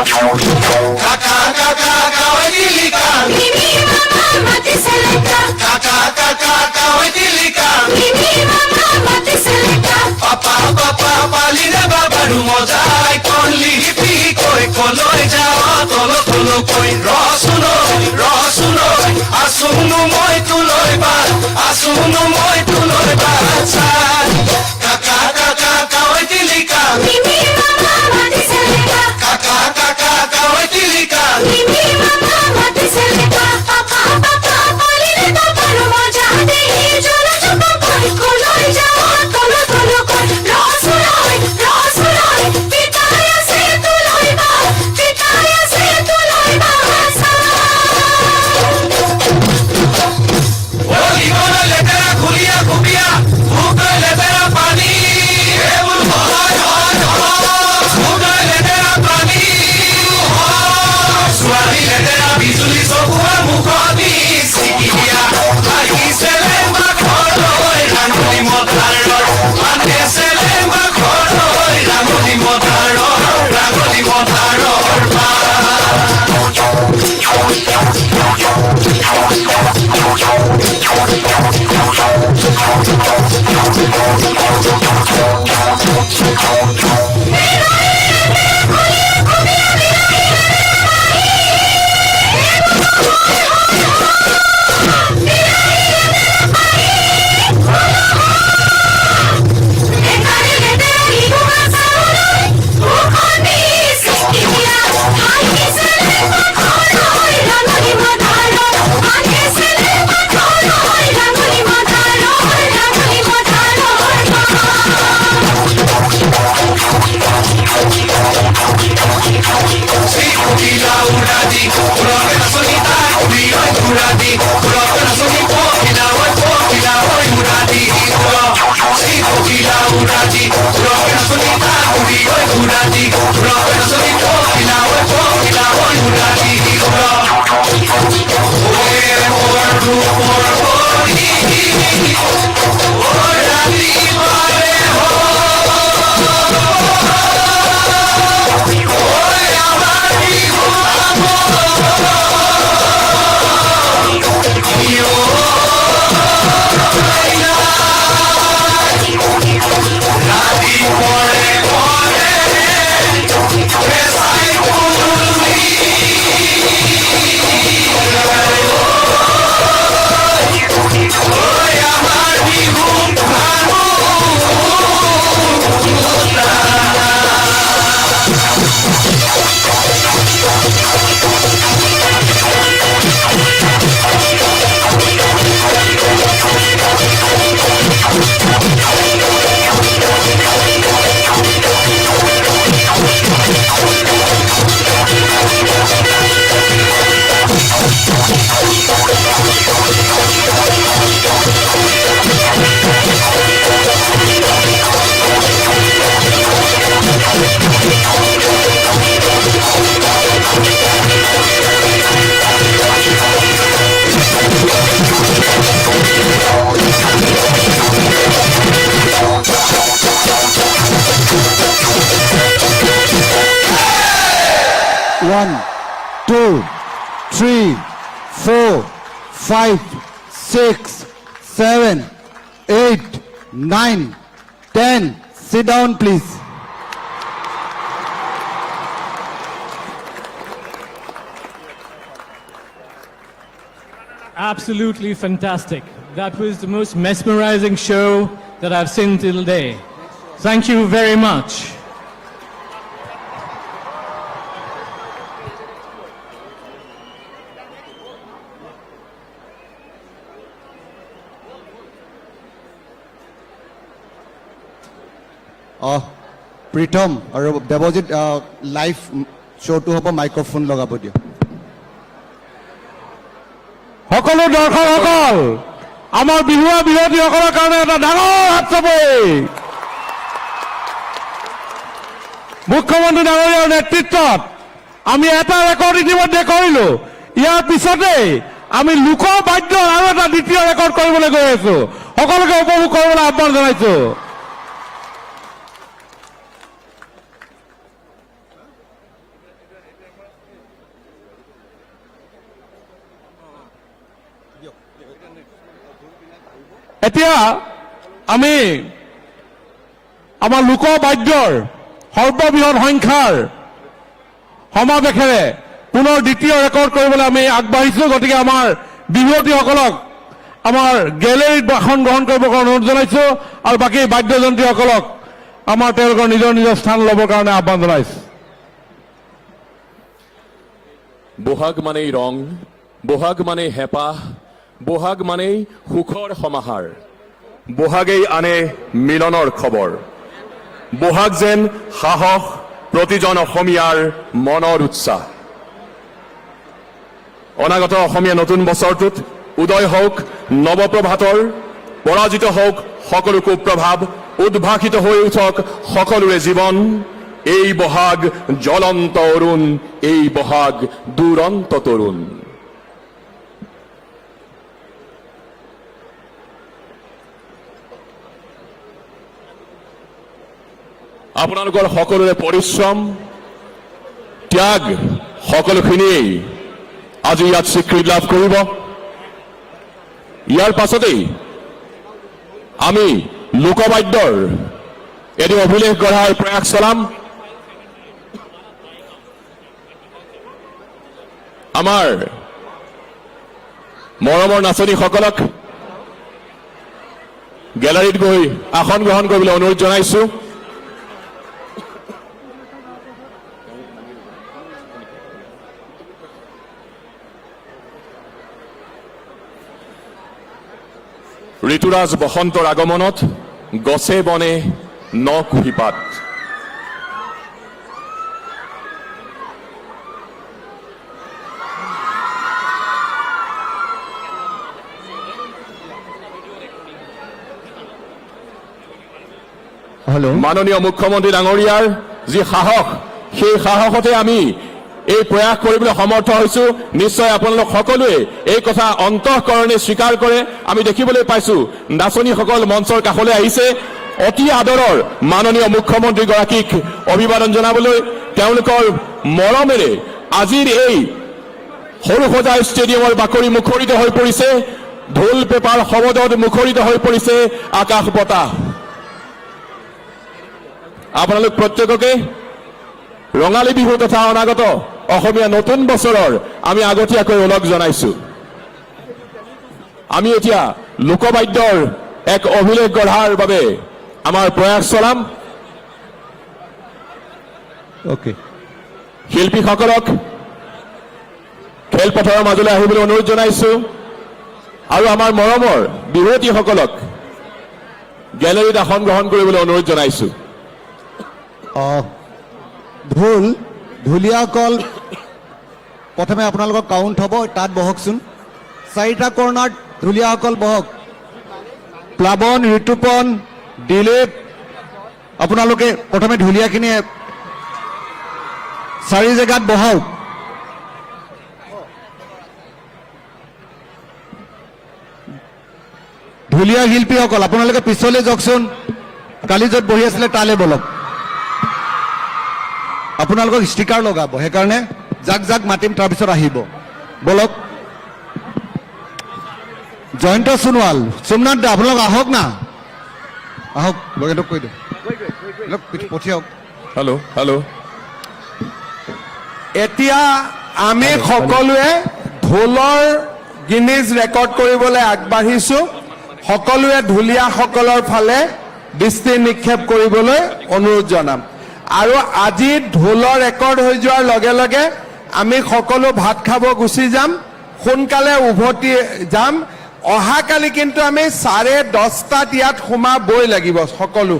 Kaka, kaka, kawai tilika. Mimi mama mati seleka. Kaka, kaka, kawai tilika. Mimi mama mati seleka. Papa, papa, paline babaru mojai, konli hipi koi koloi jao, tolo tolo koi. Rosunoi, rosunoi, asunu moi tuloi ba, asunu moi tuloi ba, sa. Kaka, kaka, kawai tilika. Mimi mama mati seleka. Kaka, kaka, kawai tilika. Mimi mama mati seleka. Papa, papa, paline babaru mojai, jolo jolo koi, koloi jao, tolo tolo koi. Rosunoi, rosunoi, pitaya se tuloi ba, pitaya se tuloi ba, sa. Oli kono letera khulia khubia, bhuk letera pani. Ebul hoi hoi hoi, bhuk letera pani. Suari letera bijuli sokua mukhoni sikia. Ai seleng ba khoroi rangoli motaror. Ane seleng ba khoroi rangoli motaror, rangoli motaror ba. One, two, three, four, five, six, seven, eight, nine, ten. Sit down, please. Absolutely fantastic. That was the most mesmerizing show that I've seen till day. Thank you very much. অহ, প্ৰীতম আৰু দেৱজিত, আহ, লাইভ শ্ব'টো হ'ব, মাইক্ৰফোন লগাব দিয়ক। সকলো দৰ্শকসকল, আমাৰ বিহুৱা বিহুৱতীসকলৰ কাৰণে এটা ডাঙৰ হাত চাপৰি। মুখ্যমন্ত্ৰী ডাঙৰীয়াৰ নেতৃত্বত আমি এটা ৰেকৰ্ড ইতিমধ্যে কৰিলো। ইয়াৰ পিছতেই আমি লোকবাদ্যৰ আৰু এটা দ্বিতীয় ৰেকৰ্ড কৰিবলৈ গৈ আছো। সকলোকে উপভোগ কৰিবলৈ আহ্বান জনাইছো। এতিয়া আমি আমাৰ লোকবাদ্যৰ সৰ্ববৃহৎ সংখ্যাৰ সমাৱেশেৰে পুনৰ দ্বিতীয় ৰেকৰ্ড কৰিবলৈ আমি আগবাঢ়িছো। গতিকে আমাৰ বিহুৱতীসকলক আমাৰ গেলেৰীত আসন গ্ৰহণ কৰিবৰ কাৰণে অনুৰোধ জনাইছো আৰু বাকী বাদ্যযন্ত্ৰীসকলক আমাৰ তেওঁলোকৰ নিজৰ নিজৰ স্থান ল'বৰ কাৰণে আহ্বান জনাইছো। বহাগ মানেই ৰং, বহাগ মানেই হেঁপাহ, বহাগ মানেই সুখৰ সমাহাৰ। বহাগেই আনে মিলনৰ খবৰ। বহাগ যেন সাহস, প্ৰতিজন অসমীয়াৰ মনৰ উৎসাহ। অনাগত অসমীয়া নতুন বছৰটোত উদয় হওক নৱপ্ৰভাতৰ, পৰাজিত হওক সকলো কুপ্ৰভাৱ, উদ্ভাসিত হৈ উঠক সকলোৰে জীৱন। এই বহাগ জ্বলন্ত অৰুণ, এই বহাগ দুৰন্ত তৰুণ। আপোনালোকৰ সকলোৰে পৰিশ্ৰম, ত্যাগ, সকলোখিনিয়েই আজি ইয়াত স্বীকৃতি লাভ কৰিব। ইয়াৰ পাছতেই আমি লোকবাদ্যৰ এটি অভিলেখ গঢ়াৰ প্ৰয়াস চলাম। আমাৰ মৰমৰ নাচনীসকলক গেলাৰীত গৈ আসন গ্ৰহণ কৰিবলৈ অনুৰোধ জনাইছো। ঋতুৰাজ বসন্তৰ আগমনত গছে বনে ন কুঁহিপাত। হেল্ল'। মাননীয় মুখ্যমন্ত্ৰী ডাঙৰীয়াৰ যি সাহস, সেই সাহসতে আমি এই প্ৰয়াস কৰিবলৈ সমৰ্থ হৈছো। নিশ্চয় আপোনালোক সকলোৱে এই কথা অন্তঃকৰণে স্বীকাৰ কৰে। আমি দেখিবলৈ পাইছো, নাচনীসকল মঞ্চৰ কাষলৈ আহিছে। অতি আদৰৰ মাননীয় মুখ্যমন্ত্ৰী গৰাকীক অভিবাদন জনাবলৈ তেওঁলোকৰ মৰমেৰে আজিৰ এই সৰুসজাই ষ্টেডিয়ামৰ বাকৰি মুখৰিত হৈ পৰিছে, ঢোল পেপাৰ শব্দত মুখৰিত হৈ পৰিছে আকাশ বতাহ। আপোনালোক প্ৰত্যেককে ৰঙালী বিহু তথা অনাগত অসমীয়া নতুন বছৰৰ আমি আগতীয়াকৈ ওলগ জনাইছো। আমি এতিয়া লোকবাদ্যৰ এক অভিলেখ গঢ়াৰ বাবে আমাৰ প্ৰয়াস চলাম। অ'কে। শিল্পীসকলক খেলপথাৰৰ মাজলৈ আহিবলৈ অনুৰোধ জনাইছো আৰু আমাৰ মৰমৰ বিহুৱতীসকলক গেলেৰীত আসন গ্ৰহণ কৰিবলৈ অনুৰোধ জনাইছো। অ, ঢোল, ঢুলীয়াসকল, প্ৰথমে আপোনালোকক কাউণ্ট হ'ব, তাত বহকচোন। চাৰিটা কৰ্ণাৰত ঢুলীয়াসকল বহক। প্লাৱন, ঋতুপন, দিলীপ, আপোনালোকে প্ৰথমে ঢুলীয়াখিনিয়ে চাৰি জেগাত বহাওক। ঢুলীয়া শিল্পীসকল, আপোনালোকে পিছলৈ যাওকচোন। কালি য'ত বহি আছিলে, তালৈ বলক। আপোনালোকক ষ্টিকাৰ লগাব, সেইকাৰণে যাক যাক মাতিম, তাৰপিছত আহিব। বলক। জয়ন্ত সোণোৱাল, সোমনাথ দা, আপোনালোক আহক না। আহক, লগেটোক কৈ দিয়ক। অলপ পিছ-, পঠিয়াওক। Hello', hello'. এতিয়া আমি হেল্ল', হেল্ল'। সকলোৱে ঢোলৰ গিনিজ ৰেকৰ্ড কৰিবলৈ আগবাঢ়িছো। সকলোৱে ঢুলীয়াসকলৰ ফালে দৃষ্টি নিক্ষেপ কৰিবলৈ অনুৰোধ জনাম। আৰু আজি ঢোলৰ ৰেকৰ্ড হৈ যোৱাৰ লগে লগে আমি সকলো ভাত খাব গুচি যাম, সোনকালে উভতি যাম। অহাকালি কিন্তু আমি চাৰে দহটাত ইয়াত সোমাবই লাগিব সকলো।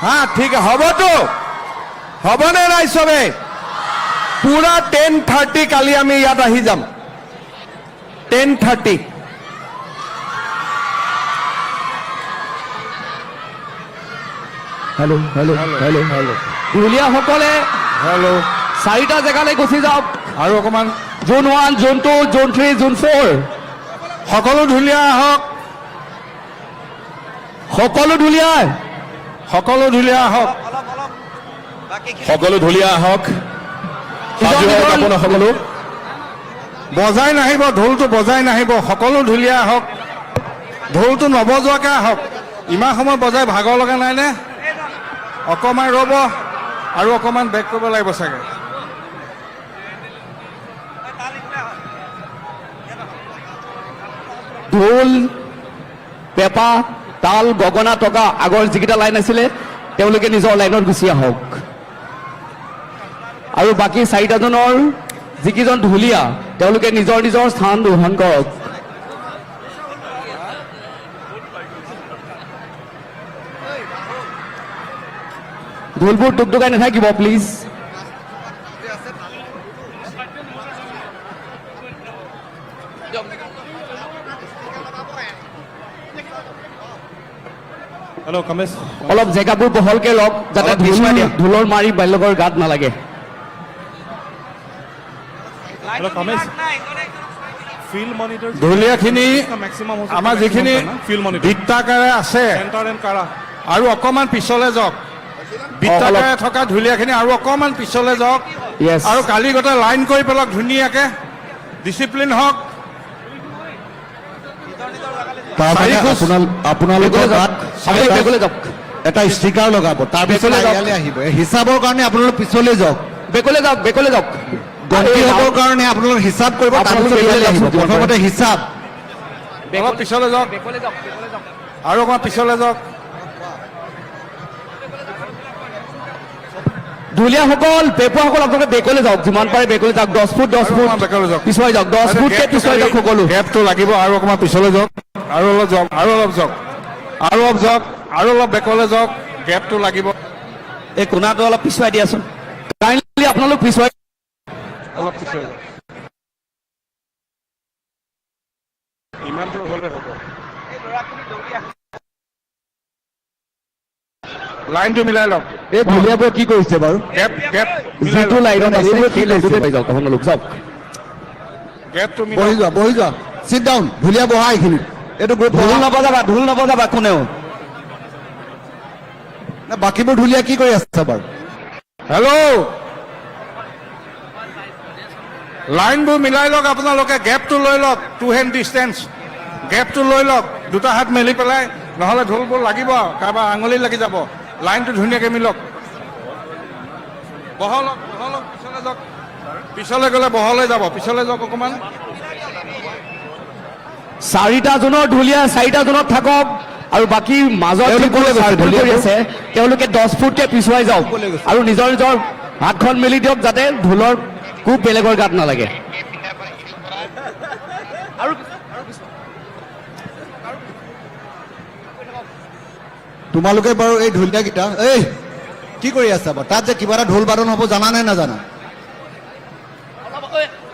হা, ঠিক হ'বতো? হ'বনে নাই চবে? পুৰা টেন থাৰ্টি কালি আমি ইয়াত আহি যাম। Ten thirty. Hello', hello', hello', hello'. ঢুলীয়াসকলে হেল্ল'। চাৰিটা জেগালৈ গুচি যাওক। আৰু অকণমান। Zone one, zone two, zone three, zone four. সকলো ঢুলীয়া আহক। সকলো ঢুলীয়া। সকলো ঢুলীয়া আহক। সকলো ঢুলীয়া আহক। সাজু হওক আপোনালোক সকলো। বজাই নাহিব, ঢোলটো বজাই নাহিব। সকলো ঢুলীয়া আহক। ঢোলটো নবজোৱাকে আহক। ইমান সময় বজাই ভাগৰ লগা নাই নে? অকণমান ৰ'ব আৰু অকণমান বেক কৰিব লাগিব চাগে। ঢোল, পেঁপা, তাল, গগনা, টকা, আগৰ যিকেইটা লাইন আছিলে, তেওঁলোকে নিজৰ লাইনত গুচি আহক। আৰু বাকী চাৰিটাজনৰ যিকেইজন ঢুলীয়া, তেওঁলোকে নিজৰ নিজৰ স্থান গ্ৰহণ কৰক। ঢোলবোৰ টুকটুকাই নাথাকিব, প্লিজ। হেল্ল', কমেশ। অলপ জেগাবোৰ বহলকে লওক, যাতে অলপ পিছুৱাই ঢোল, দিয়া। ঢোলৰ মাৰি বেলেগৰ গাত নালাগে। হেল্ল', কমেশ। ফিল্ড মনিটৰ ঢুলীয়াখিনি মেক্সিমাম হৈছে আমাৰ মেক্সিমাম যিখিনি হয় না? Field monitor. বৃত্তাকাৰে আছে চেণ্টাৰ এণ্ড কাৰা। আৰু অকণমান পিছলে যাওক। বৃত্তাকাৰে অলপ। থকা ঢুলীয়াখিনি আৰু অকণমান পিছলে যাওক। য়েছ। আৰু কালি গোটেই লাইন কৰি পেলাওক ধুনীয়াকে। ডিচিপ্লিন হওক। তাৰ মানে চাৰি খোজ। আপোনাল-, আপোনালোকৰ বেগলৈ যাওক। গাত চাৰি খোজ। বেগলৈ যাওক। এটা ষ্টিকাৰ লগাব, তাৰ পিছত বেগলৈ যাওক। ইয়ালৈ আহিব। এই হিচাপৰ কাৰণে আপোনালোক পিছলৈ যাওক। বেগলৈ যাওক, বেগলৈ যাওক। গন্তি এই হ'বৰ যাওক। কাৰণে আপোনালোক হিচাপ কৰিব, তাৰ আপোনালোক পিছত বেগলৈ ইয়ালৈ যাওক, আহিব। প্ৰথমতে হিচাপ। বেগলৈ, অলপ পিছলৈ যাওক। বেগলৈ যাওক, বেগলৈ যাওক। আৰু অকণমান পিছলৈ যাওক। ঢুলীয়াসকল, পেঁপুৱাসকল আপোনালোকে বেগলৈ যাওক, যিমান পাৰে বেগলৈ যাওক, দহ ফুট, দহ আৰু ফুট অকণমান বেগলৈ যাওক। পিছুৱাই যাওক, দহ আচ্ছা, ফুটকে গেপটো পিছুৱাই খালি, যাওক সকলো। গেপটো লাগিব, আৰু অকণমান পিছলৈ যাওক, আৰু অলপ যাওক, আৰু অলপ যাওক, আৰু অলপ যাওক, আৰু অলপ বেগলৈ যাওক, গেপটো লাগিব। এই কোণাটো অলপ পিছুৱাই দিয়াচোন, কাইণ্ডলি আপোনালোক পিছুৱাই। অলপ পিছুৱাই যাওক। ইমানটো হ'লে হ'ব। লাইনটো মিলাই লওক। এই ঢুলীয়াবোৰে কি কৰিছে বাৰু? গেপ, গেপ মিলাই যিটো লওক। লাইনত আছে, এইবোৰে কি সেই কৰিছে? লাইনটোতে পাই যাওক, আপোনালোক যাওক। গেপটো মিলাওক। বহি যোৱা, বহি যোৱা। Sit down. ঢুলীয়া বহা এইখিনিত। এইটো গ্ৰুপ ঢোল বহা। নবজাবা, ঢোল নবজাবা কোনেও। না, বাকীবোৰ ঢুলীয়া কি কৰি আছে বাৰু? হেল্ল', লাইনবোৰ মিলাই লওক আপোনালোকে, গেপটো লৈ লওক, টু হেণ্ড ডিষ্টেঞ্চ, গেপটো লৈ লওক দুটা হাত মেলি পেলাই, নহ'লে ঢোলবোৰ লাগিব, কাৰোবাৰ আঙুলি লাগি যাব। লাইনটো ধুনীয়াকৈ মিলক। বহলক, বহলক, পিছলৈ যাওক, পিছলৈ গ'লে বহল হৈ যাব, পিছলৈ যাওক অকণমান। চাৰিটা জোনৰ ঢুলীয়া চাৰিটা জোনত থাকক আৰু বাকী মাজত তেওঁলোক যিবোৰ কলৈ গৈছে? চাৰ্কুল কৰি ঢুলীয়াবোৰ আছে, তেওঁলোকে দহ ফুটকে পিছুৱাই যাওক কলৈ গৈছে? আৰু নিজৰ নিজৰ হাতখন মেলি দিয়ক, যাতে ঢোলৰ কোব বেলেগৰ গাত নালাগে। আৰু তোমালোকে বাৰু এই ঢুলীয়াকেইটা, এই কি কৰি আছা বাৰু? তাত যে কিবা এটা ঢোল বাদন হ'ব, জানা নে নাজানা?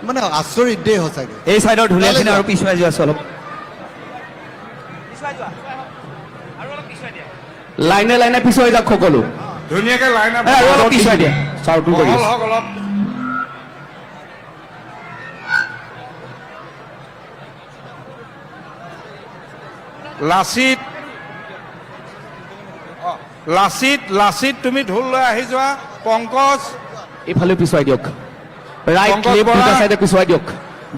মানে আচৰিত দেই সঁচাকে। এই চাইডৰ ঢুলীয়াখিনি তালৈ যোৱা। আৰু পিছুৱাই যোৱা আছে অলপ। লাইনে লাইনে পিছুৱাই যাওক সকলো। ধুনীয়াকে লাইন আপ এ, আৰু অলপ পিছুৱাই দিয়া। চাউণ্ড কৰি বহল আছে। হওক অলপ। লাচিত, লাচিত, লাচিত, তুমি ঢোল লৈ আহি যোৱা। পংকজ, এইফালে পিছুৱাই দিয়ক। ৰাইট, পংকজ লেফ্ট বৰা। দুটা চাইডে পিছুৱাই দিয়ক।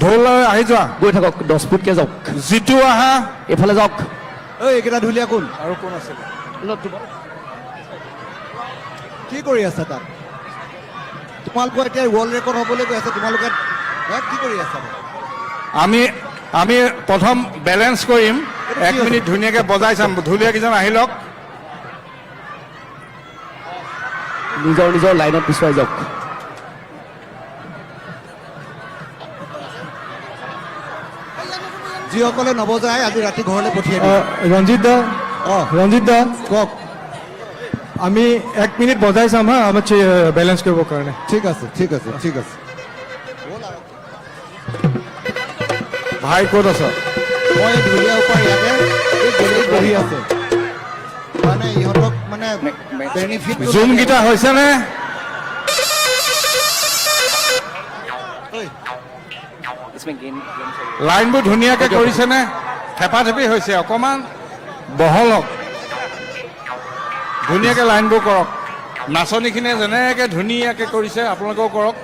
ঢোল লৈ আহি যোৱা। গৈ থাকক, দহ ফুটকে যাওক। জিতু আহা। এইফালে যাওক। ঐ, এইকেইটা ঢুলীয়া কোন? আৰু কোন আছিলে? কি কৰি আছা তাত? তোমালোকৰ এতিয়া ৱৰ্ল্ড ৰেকৰ্ড হ'বলৈ গৈ আছে, তোমালোকে, হে, কি কৰি আছা? আমি আমি প্ৰথম বেলেঞ্চ কৰিম, এক মিনিট ধুনীয়াকে বজাই চাম, ঢুলীয়া কেইজন আহি লওক। নিজৰ নিজৰ লাইনত পিছুৱাই যাওক। যিসকলে নবজায়, আজি ৰাতি ঘৰলৈ পঠিয়াই দিম। আহ, ৰঞ্জিত দা, অ। ৰঞ্জিত দা, কওক। আমি এক মিনিট বজাই চাম হা, আমাৰ চে-, বেলেঞ্চ কৰিবৰ কাৰণে। ঠিক আছে, ঠিক আছে, ঠিক আছে। ভাই, ক'ত আছ? মই এই ঢুলীয়া ওপৰ ইয়াতে এই গলিত বহি আছে। মানে, ইহঁতক, মানে, বেনিফিট জুম গীতা হৈছে নে? ঐ। লাইনবোৰ ধুনীয়াকে কৰিছে নে? থেপাথেপি হৈছে, অকমান বহলক। ধুনীয়াকে লাইনবোৰ কৰক। নাচনীখিনিয়ে যেনেকে ধুনীয়াকে কৰিছে, আপোনালোকেও কৰক।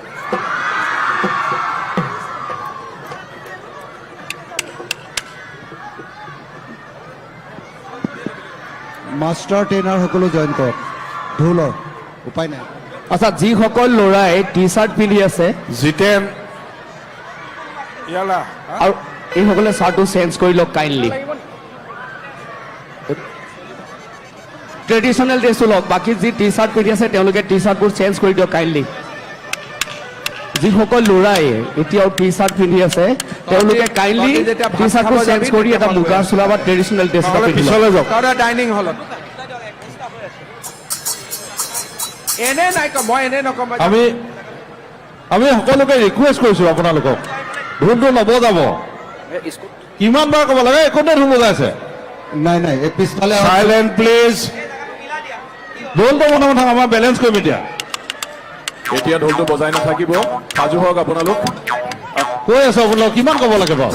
মাষ্টাৰ ট্ৰেইনাৰ সকলো জইন কৰক। ঢোলৰ উপায় নাই। আচ্ছা, যিসকল ল'ৰাই টি চাৰ্ট পিন্ধি আছে, জিতেন, ইয়ালা, হা? আৰু এইসকলে চাৰ্টটো চেঞ্জ কৰি লওক কাইণ্ডলি। ট্ৰেডিশ্যনেল ড্ৰেছটো লওক। বাকী যি টি চাৰ্ট পিন্ধি আছে, তেওঁলোকে টি চাৰ্টবোৰ চেঞ্জ কৰি দিয়ক কাইণ্ডলি। যিসকল ল'ৰাই এতিয়াও টি চাৰ্ট পিন্ধি আছে, তেওঁলোকে কাইণ্ডলি টি চাৰ্টবোৰ চেঞ্জ কৰি এটা মুগা চোলা বা ট্ৰেডিশ্যনেল ড্ৰেছ এটা পিন্ধি লওক। পিছলৈ যাওক। ডাইনিং হলত। এনে নাই কম, মই এনে নকম। আমি, আমি সকলোকে ৰিকুৱেষ্ট কৰিছোঁ আপোনালোকক, ঢোলটো নবজাব। কিমান বাৰ ক'ব লাগে, কোনে ঢোল বজাই আছে? নাই, নাই, এই পিছফালে আহক। Silent please. ঢোলটো মনে মনে থাক, আমাৰ বেলেঞ্চ কৰিম এতিয়া। এতিয়া ঢোলটো বজাই নাথাকিব, সাজু হওক আপোনালোক। কৈ আছো আপোনালোক, কিমান ক'ব লাগে বাৰু?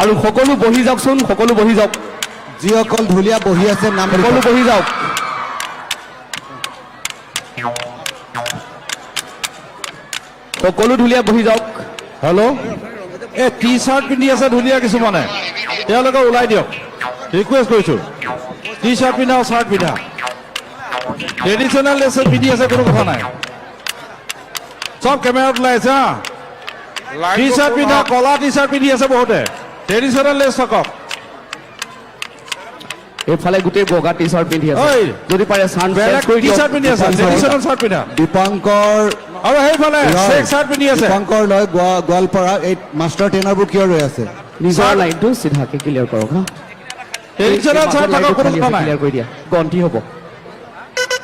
আৰু সকলো বহি যাওকচোন, সকলো বহি যাওক। যিসকল ঢুলীয়া বহি আছে, নাম লিখক। সকলো বহি যাওক। সকলো ঢুলীয়া বহি যাওক। হেল্ল', এই টি চাৰ্ট পিন্ধি আছে ঢুলীয়া কিছুমানে, তেওঁলোকে ওলাই দিয়ক, ৰিকুৱেষ্ট কৰিছো। টি চাৰ্ট পিন্ধা, চাৰ্ট পিন্ধা, ট্ৰেডিশ্যনেল ড্ৰেছ পিন্ধি আছে, কোনো কথা নাই। চব কেমেৰাত ওলাই আছে, হা? টি চাৰ্ট পিন্ধা, কলা টি চাৰ্ট পিন্ধি আছে বহুতে, ট্ৰেডিশ্যনেল ড্ৰেছ থাকক। এইফালে গোটেই বগা টি চাৰ্ট পিন্ধি আছে। ঐ! যদি পাৰে ছান বেলেগ চেঞ্জ কৰি টি দিয়ক। চাৰ্ট পিন্ধি আছে, ছান চাৰ্ট। ট্ৰেডিশ্যনেল চাৰ্ট পিন্ধা। দীপাংকৰ আৰু সেইফালে ৰয়। চেক চাৰ্ট পিন্ধি আছে। দীপাংকৰ ৰয়, গোৱা-, গোৱালপাৰা। এই মাষ্টাৰ ট্ৰেইনাৰবোৰ কিয় ৰৈ আছে? নিজৰ ছাৰ। লাইনটো চিধাকে ক্লিয়াৰ কৰক, হা? ট্ৰেডিশ্যনেল এই চাৰ্ট মাজৰ থাকক, লাইনটো কোনো খালী কথা আছে, নাই। ক্লিয়াৰ কৰি দিয়া। গন্তি হ'ব।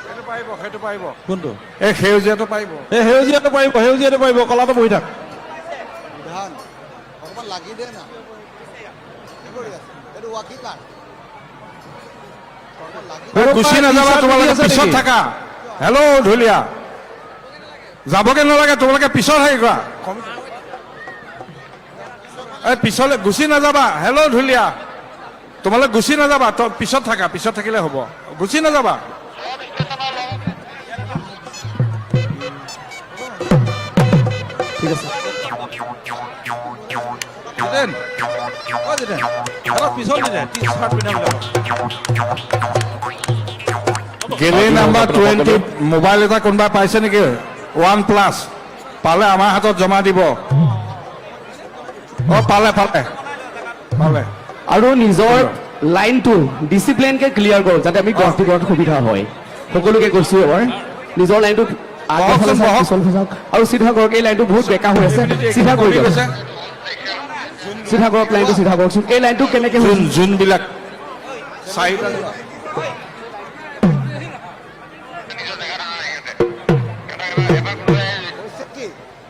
সেইটো পাৰিব, সেইটো পাৰিব। কোনটো? এই সেউজীয়াটো পাৰিব। এই সেউজীয়াটো পাৰিব, সেউজীয়াটো পাৰিব, কলাটো বহি থাক। বিধান, অকণমান লাগি দে না। কি কৰি আছে? এইটো ৱাকিং কাৰ? এই গুচি নাযাবা, তোমালোকে পিছত থাকা। হেল্ল' ঢুলীয়া, যাবগে নালাগে, তোমালোকে পিছত হেৰি কৰা। এই পিছলে গুচি নাযাবা। হেল্ল' ঢুলীয়া, তোমালোকে গুচি নাযাবা, তো পিছত থাকা, পিছত থাকিলে হ'ব, গুচি নাযাবা। ঠিক আছে। জিতেন, অ জিতেন, অলপ পিছত জিতেন, ত্ৰিশ মিনিট মিনিট। গেলেই নাম্বাৰ টুৱেণ্টি মোবাইল এটা কোনোবা পাইছে নেকি? ওৱান প্লাছ পালে আমাৰ হাতত জমা দিব। অ, পালে, পালে, পালে। আৰু নিজৰ লাইনটো ডিচিপ্লিনকে ক্লিয়াৰ কৰক, যাতে আমি গন্তি কৰাত সুবিধা হয়। সকলোকে কৈছো এবাৰ, নিজৰ লাইনটো আগফালে চাওক, পিছফালে চাওক। আৰু চিধা কৰক, এই লাইনটো বহুত বেকা হৈ আছে, চিধা কৰি দিয়ক। চিধা কৰক, লাইনটো চিধা কৰকচোন। এই লাইনটো কেনেকে হৈ যোন, যোনবিলাক চাৰিটা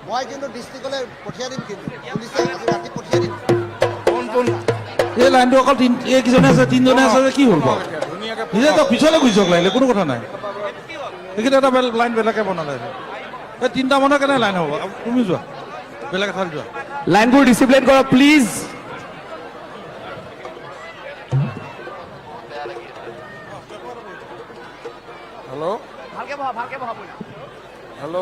মই কিন্তু ডিষ্ট্ৰিক্টলৈ পঠিয়াই দিম, কিন্তু পুলিচে আজি ৰাতি পঠিয়াই দিম। কোন, কোন? এই লাইনটো অকল তিন-, এইকেইজনে আছে, তিনিজনে আছে যে কি হ'ল বাৰু? নিজে তো পিছলৈ গুচি যাওক লাগিলে, কোনো কথা নাই। এইকেইটা এটা বেল-, লাইন বেলেগে বনালে। এই তিনিটা মানুহ কেনে লাইন হ'ব? তুমি যোৱা, বেলেগ এঠাইত যোৱা। লাইনবোৰ ডিচিপ্লিন কৰা, প্লিজ। হেল্ল'? ভালকে বহা, ভালকে বহা, ব'লা। হেল্ল'?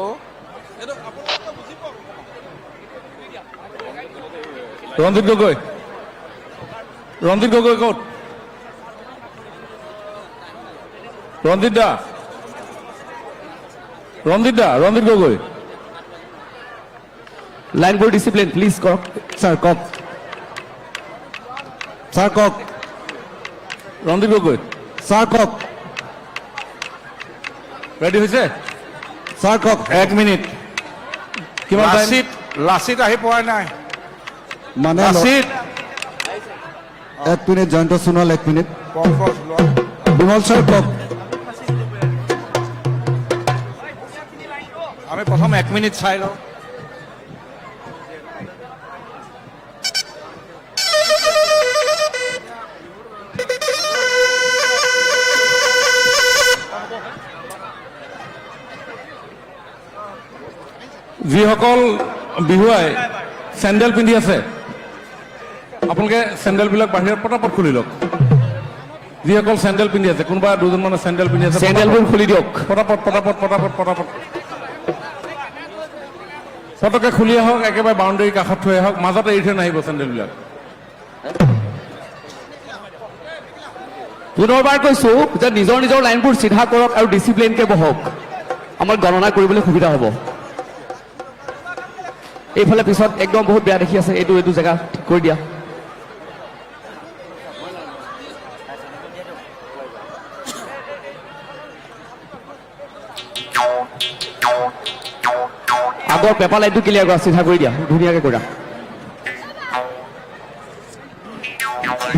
ৰঞ্জিত গগৈ, ৰঞ্জিত গগৈ ক'ত? ৰঞ্জিত দা, ৰঞ্জিত দা, ৰঞ্জিত গগৈ। লাইনবোৰ ডিচিপ্লিন, প্লিজ কওক। ছাৰ, কওক। ছাৰ, কওক। ৰঞ্জিত গগৈ। ছাৰ, কওক। ৰেডি হৈছে? ছাৰ, কওক। এক মিনিট। কিমান টাইম? লাচিত, লাচিত আহি পোৱা নাই। মানে ল- লাচিত। এক মিনিট, জয়ন্ত সোণোৱাল, এক মিনিট। পংকজ লোৱা। বিমল ছাৰ, কওক। আমি প্ৰথম এক মিনিট চাই লওঁ। যিসকল বিহুৱাই চেণ্ডেল পিন্ধি আছে, আপোনালোকে চেণ্ডেলবিলাক বাহিৰত পটাপট খুলি লওক। যিসকল চেণ্ডেল পিন্ধি আছে, কোনোবা দুজনমানে চেণ্ডেল পিন্ধি আছে, চেণ্ডেলবোৰ পটাপট। খুলি দিয়ক। পটাপট, পটাপট, পটাপট, পটাপট। পটককে খুলি আহক, একেবাৰে বাউণ্ডেৰীৰ কাষত থৈ আহক, মাজতে এৰি থৈ নাহিব চেণ্ডেলবিলাক। পুনৰবাৰ কৈছো যে নিজৰ নিজৰ লাইনবোৰ চিধা কৰক আৰু ডিচিপ্লিনকে বহক, আমাৰ গণনা কৰিবলৈ সুবিধা হ'ব। এইফালে পিছত একদম বহুত বেয়া দেখি আছে, এইটো এইটো জেগা ঠিক কৰি দিয়া। আগৰ পেপাৰ লাইনটো ক্লিয়াৰ কৰা, চিধা কৰি দিয়া, ধুনীয়াকে কৰা।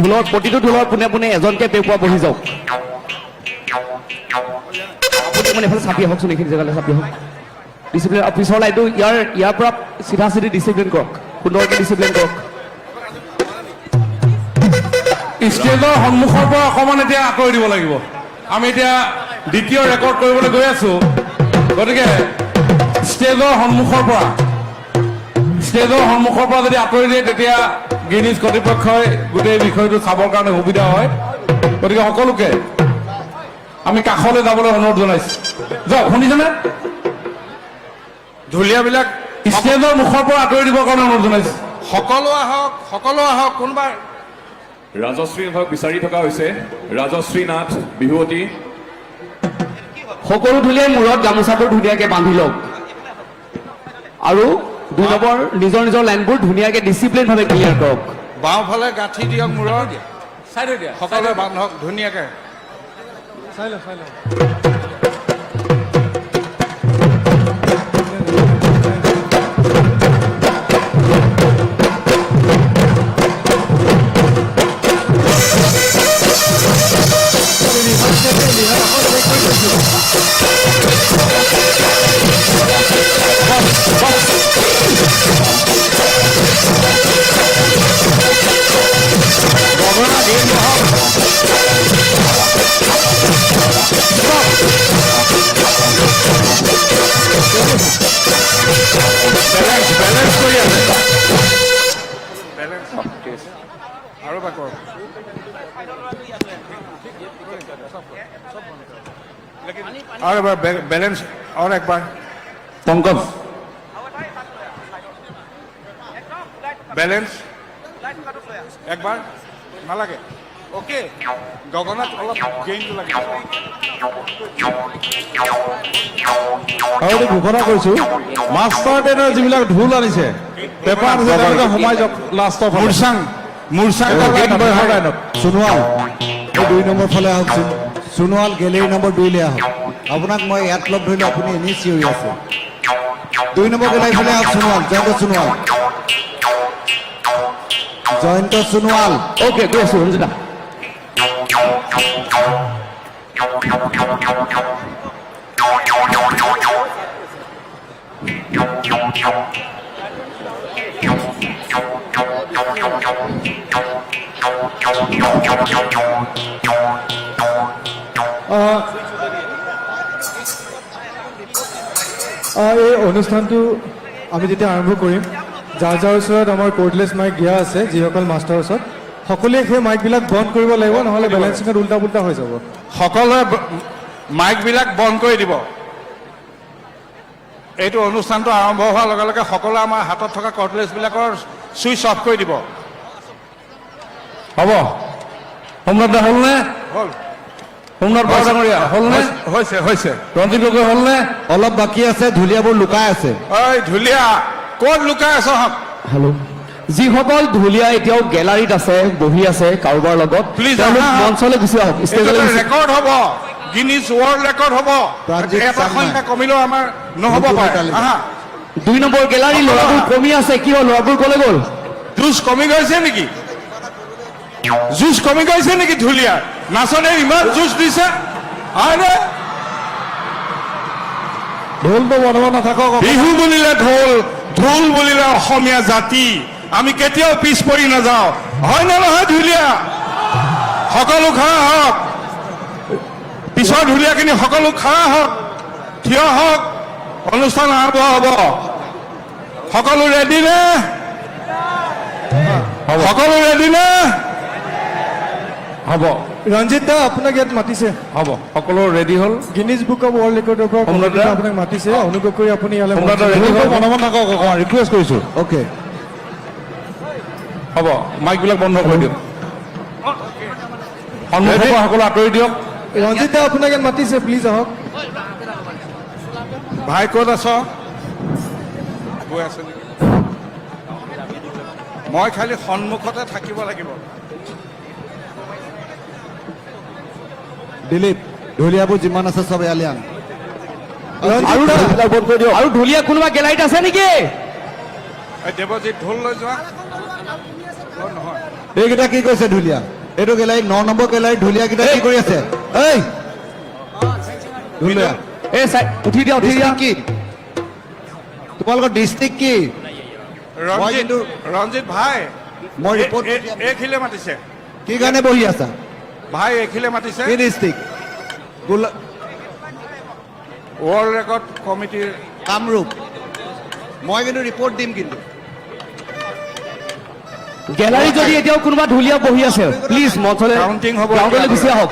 ঢোলৰ, প্ৰতিটো ঢোলৰ পোনে পোনে এজনকে পেপুৱা বহি যাওক। আপুনি মানে এইফালে চাপি আহকচোন, এইখিনি জেগালৈ চাপি আহক। ডিচিপ্লিন, অ, পিছৰ লাইনটো ইয়াৰ, ইয়াৰ পৰা চিধা চিধি ডিচিপ্লিন কৰক, সুন্দৰকে ডিচিপ্লিন কৰক। ষ্টেজৰ সন্মুখৰ পৰা অকণমান এতিয়া আঁতৰি দিব লাগিব। আমি এতিয়া দ্বিতীয় ৰেকৰ্ড কৰিবলৈ গৈ আছো, গতিকে ষ্টেজৰ সন্মুখৰ পৰা, ষ্টেজৰ সন্মুখৰ পৰা যদি আঁতৰি দিয়ে, তেতিয়া গিনিজ কৰ্তৃপক্ষই গোটেই বিষয়টো চাবৰ কাৰণে সুবিধা হয়। গতিকে সকলোকে আমি কাষলৈ যাবলৈ অনুৰোধ জনাইছো। যাওক, শুনিছেনে? ঢুলীয়াবিলাক ষ্টেজৰ মুখৰ পৰা আঁতৰি দিবৰ কাৰণে অনুৰোধ জনাইছো। সকলো আহক, সকলো আহক। কোনোবা ৰাজশ্ৰী নাথক বিচাৰি থকা হৈছে। ৰাজশ্ৰী নাথ, বিহুৱতী। সকলো ঢুলীয়াই মূৰত গামোচাটো ধুনীয়াকে বান্ধি লওক আৰু দুই নম্বৰ নিজৰ নিজৰ লাইনবোৰ ধুনীয়াকে ডিচিপ্লিন ভাৱে ক্লিয়াৰ কৰক। বাওঁফালে গাঁঠি দিয়ক মূৰত। চাই থৈ দিয়া। সকলোৱে বান্ধক ধুনীয়াকে। চাই লওঁ, চাই লওঁ। বেলেঞ্চ, বেলেঞ্চ কৰি আছে। বেলেঞ্চ। অ, ঠিক আছে। আৰু এবাৰ কৰক। আৰু এবাৰ বে-, বেলেঞ্চ, আৰু একবাৰ। পংকজ। বেলেঞ্চ। একবাৰ। নালাগে। অ'কে। গগনাত অলপ গেইনটো লাগে। আৰু এইটো ঘোষণা কৰিছো, মাষ্টাৰ টেনৰ যিবিলাক ঢোল আনিছে, পেপাৰ আছে, তেওঁলোকে সোমাই যাওক লাষ্টৰ ফালে। মুৰচাং, মুৰচাং এই দৰকাৰ গেইন নাই। বয়ৰ লাইনত। সোণোৱাল, এই দুই নম্বৰ ফালে আহকচোন। সোণোৱাল, গেলেৰী নম্বৰ দুইলৈ আহক। আপোনাক মই ইয়াত লগ ধৰিলে আপুনি এনেই চিঞৰি আছে। দুই নম্বৰ গেলাৰী ফালে আহক সোণোৱাল, জয়ন্ত সোণোৱাল। জয়ন্ত সোণোৱাল। অ'কে, গৈ আছো, ৰঞ্জিতা। আহ, আহ, এই অনুষ্ঠানটো আমি যেতিয়া আৰম্ভ কৰিম, যাৰ যাৰ ওচৰত আমাৰ কৰ্ডলেছ মাইক দিয়া আছে, যিসকল মাষ্টৰ ওচৰত, সকলোৱে সেই মাইকবিলাক বন্ধ কৰিব লাগিব, নহ'লে বেলেঞ্চিঙত উল্টা পুল্টা হৈ যাব। সকলোৱে ব-, মাইকবিলাক বন্ধ কৰি দিব। এইটো অনুষ্ঠানটো আৰম্ভ হোৱাৰ লগে লগে সকলোৱে আমাৰ হাতত থকা কৰ্ডলেছবিলাকৰ ছুইচ অফ কৰি দিব। হ'ব। সম্ৰাট দা, হ'লনে? হ'ল। সম্ৰাট বৰা ডাঙৰীয়া, হ'লনে? হৈছে, হৈছে, হৈছে। ৰঞ্জিত গগৈ, হ'লনে? অলপ বাকী আছে, ঢুলীয়াবোৰ লুকাই আছে। ঐ ঢুলীয়া, ক'ত লুকাই আছ হক? হেল্ল'। যিসকল ঢুলীয়া এতিয়াও গেলাৰীত আছে, বহি আছে কাৰোবাৰ লগত, প্লিজ, তেওঁলোক আহা, আহা। মঞ্চলৈ গুচি আহক, এইটো ষ্টেজলৈ এটা গুচি ৰেকৰ্ড হ'ব, গিনিজ ৱৰ্ল্ড ৰেকৰ্ড হ'ব। প্ৰাঞ্জিত এটা চাংমাই। সংখ্যা কমিলেও আমাৰ নহ'ব বুকুৰ পাৰে। তালি। আহা। দুই নম্বৰ গেলাৰী ল'ৰাবোৰ কমি আছে, কিয় ল'ৰাবোৰ ক'লৈ গ'ল? জুচ কমি গৈছে নেকি? জুচ কমি গৈছে নেকি ঢুলীয়াৰ? নাচনীয়ে ইমান জুচ দিছে। হয়নে? ঢোলটো বন্ধ নাথাকক। বিহু বুলিলে ঢোল, ঢোল বুলিলে অসমীয়া জাতি। আমি কেতিয়াও পিছ পৰি নাযাওঁ। হয় নে নহয় ঢুলীয়া? সকলো খাৰা হওক। পিছৰ ঢুলীয়াখিনি সকলো খাৰা হওক, থিয় হওক। অনুষ্ঠান আৰম্ভ হ'ব। সকলো ৰেডি নে? হ'ব। সকলো ৰেডি নে? হ'ব। ৰঞ্জিত দা, আপোনাক ইয়াত মাতিছে। হ'ব। সকলো ৰেডি হ'ল? গিনিজ বুক অৱ ৱৰ্ল্ড ৰেকৰ্ডৰ পৰা সম্ৰাট দা? কমিটিয়ে আপোনাক মাতিছে। অনুগ্ৰহ কৰি আপুনি ইয়ালৈ সম্ৰাট দা মঞ্চলৈ ৰেডি হ'ল? আহক। মনে মনে থাকক অকণমান, ৰিকুৱেষ্ট কৰিছোঁ। অ'কে। হ'ব, মাইকবিলাক বন্ধ কৰি দিয়ক। সন্মুখৰ পৰা সকলো আঁতৰি দিয়ক। ৰঞ্জিত দা, আপোনাক ইয়াত মাতিছে, প্লিজ আহক। ভাই, ক'ত আছ? গৈ আছ নেকি? মই খালি সন্মুখতে থাকিব লাগিব। দিলীপ, ঢুলীয়াবোৰ যিমান আছে, চব ইয়ালৈ আন। ৰঞ্জিত আৰু দা। ঢুলীয়া বন্ধ কৰি দিয়ক। আৰু ঢুলীয়া কোনোবা গেলাৰীত আছে নেকি? এই দেৱজিত, ঢোল লৈ যোৱা। অ, নহয়। এইকেইটা কি কৈছে ঢুলীয়া? এইটো গেলাৰী, ন নম্বৰ গেলাৰীত ঢুলীয়াকেইটা কি এই। কৰি আছে? এই! ঢুলীয়া। এই চাই, উঠি দিয়া, উঠি দিয়া। ডিষ্ট্ৰিক্ট কি? তোমালোকৰ ডিষ্ট্ৰিক্ট কি? মই ৰঞ্জিত, কিন্তু ৰঞ্জিত ভাই, মই এ-, ৰিপৰ্ট এ-, পঠিয়াম। এইখিলে মাতিছে। কি কাৰণে বহি আছা? ভাই, এইখিলে মাতিছে। কি ডিষ্ট্ৰিক্ট? গোলা- ৱৰ্ল্ড ৰেকৰ্ড কমিটিৰ কামৰূপ। মই কিন্তু ৰিপৰ্ট দিম কিন্তু। গেলাৰীত যদি এতিয়াও কোনোবা ঢুলীয়া বহি আছে, প্লিজ মঞ্চলৈ, কাউণ্টিং হ'ব গ্ৰাউণ্ডলৈ এতিয়া। গুচি আহক।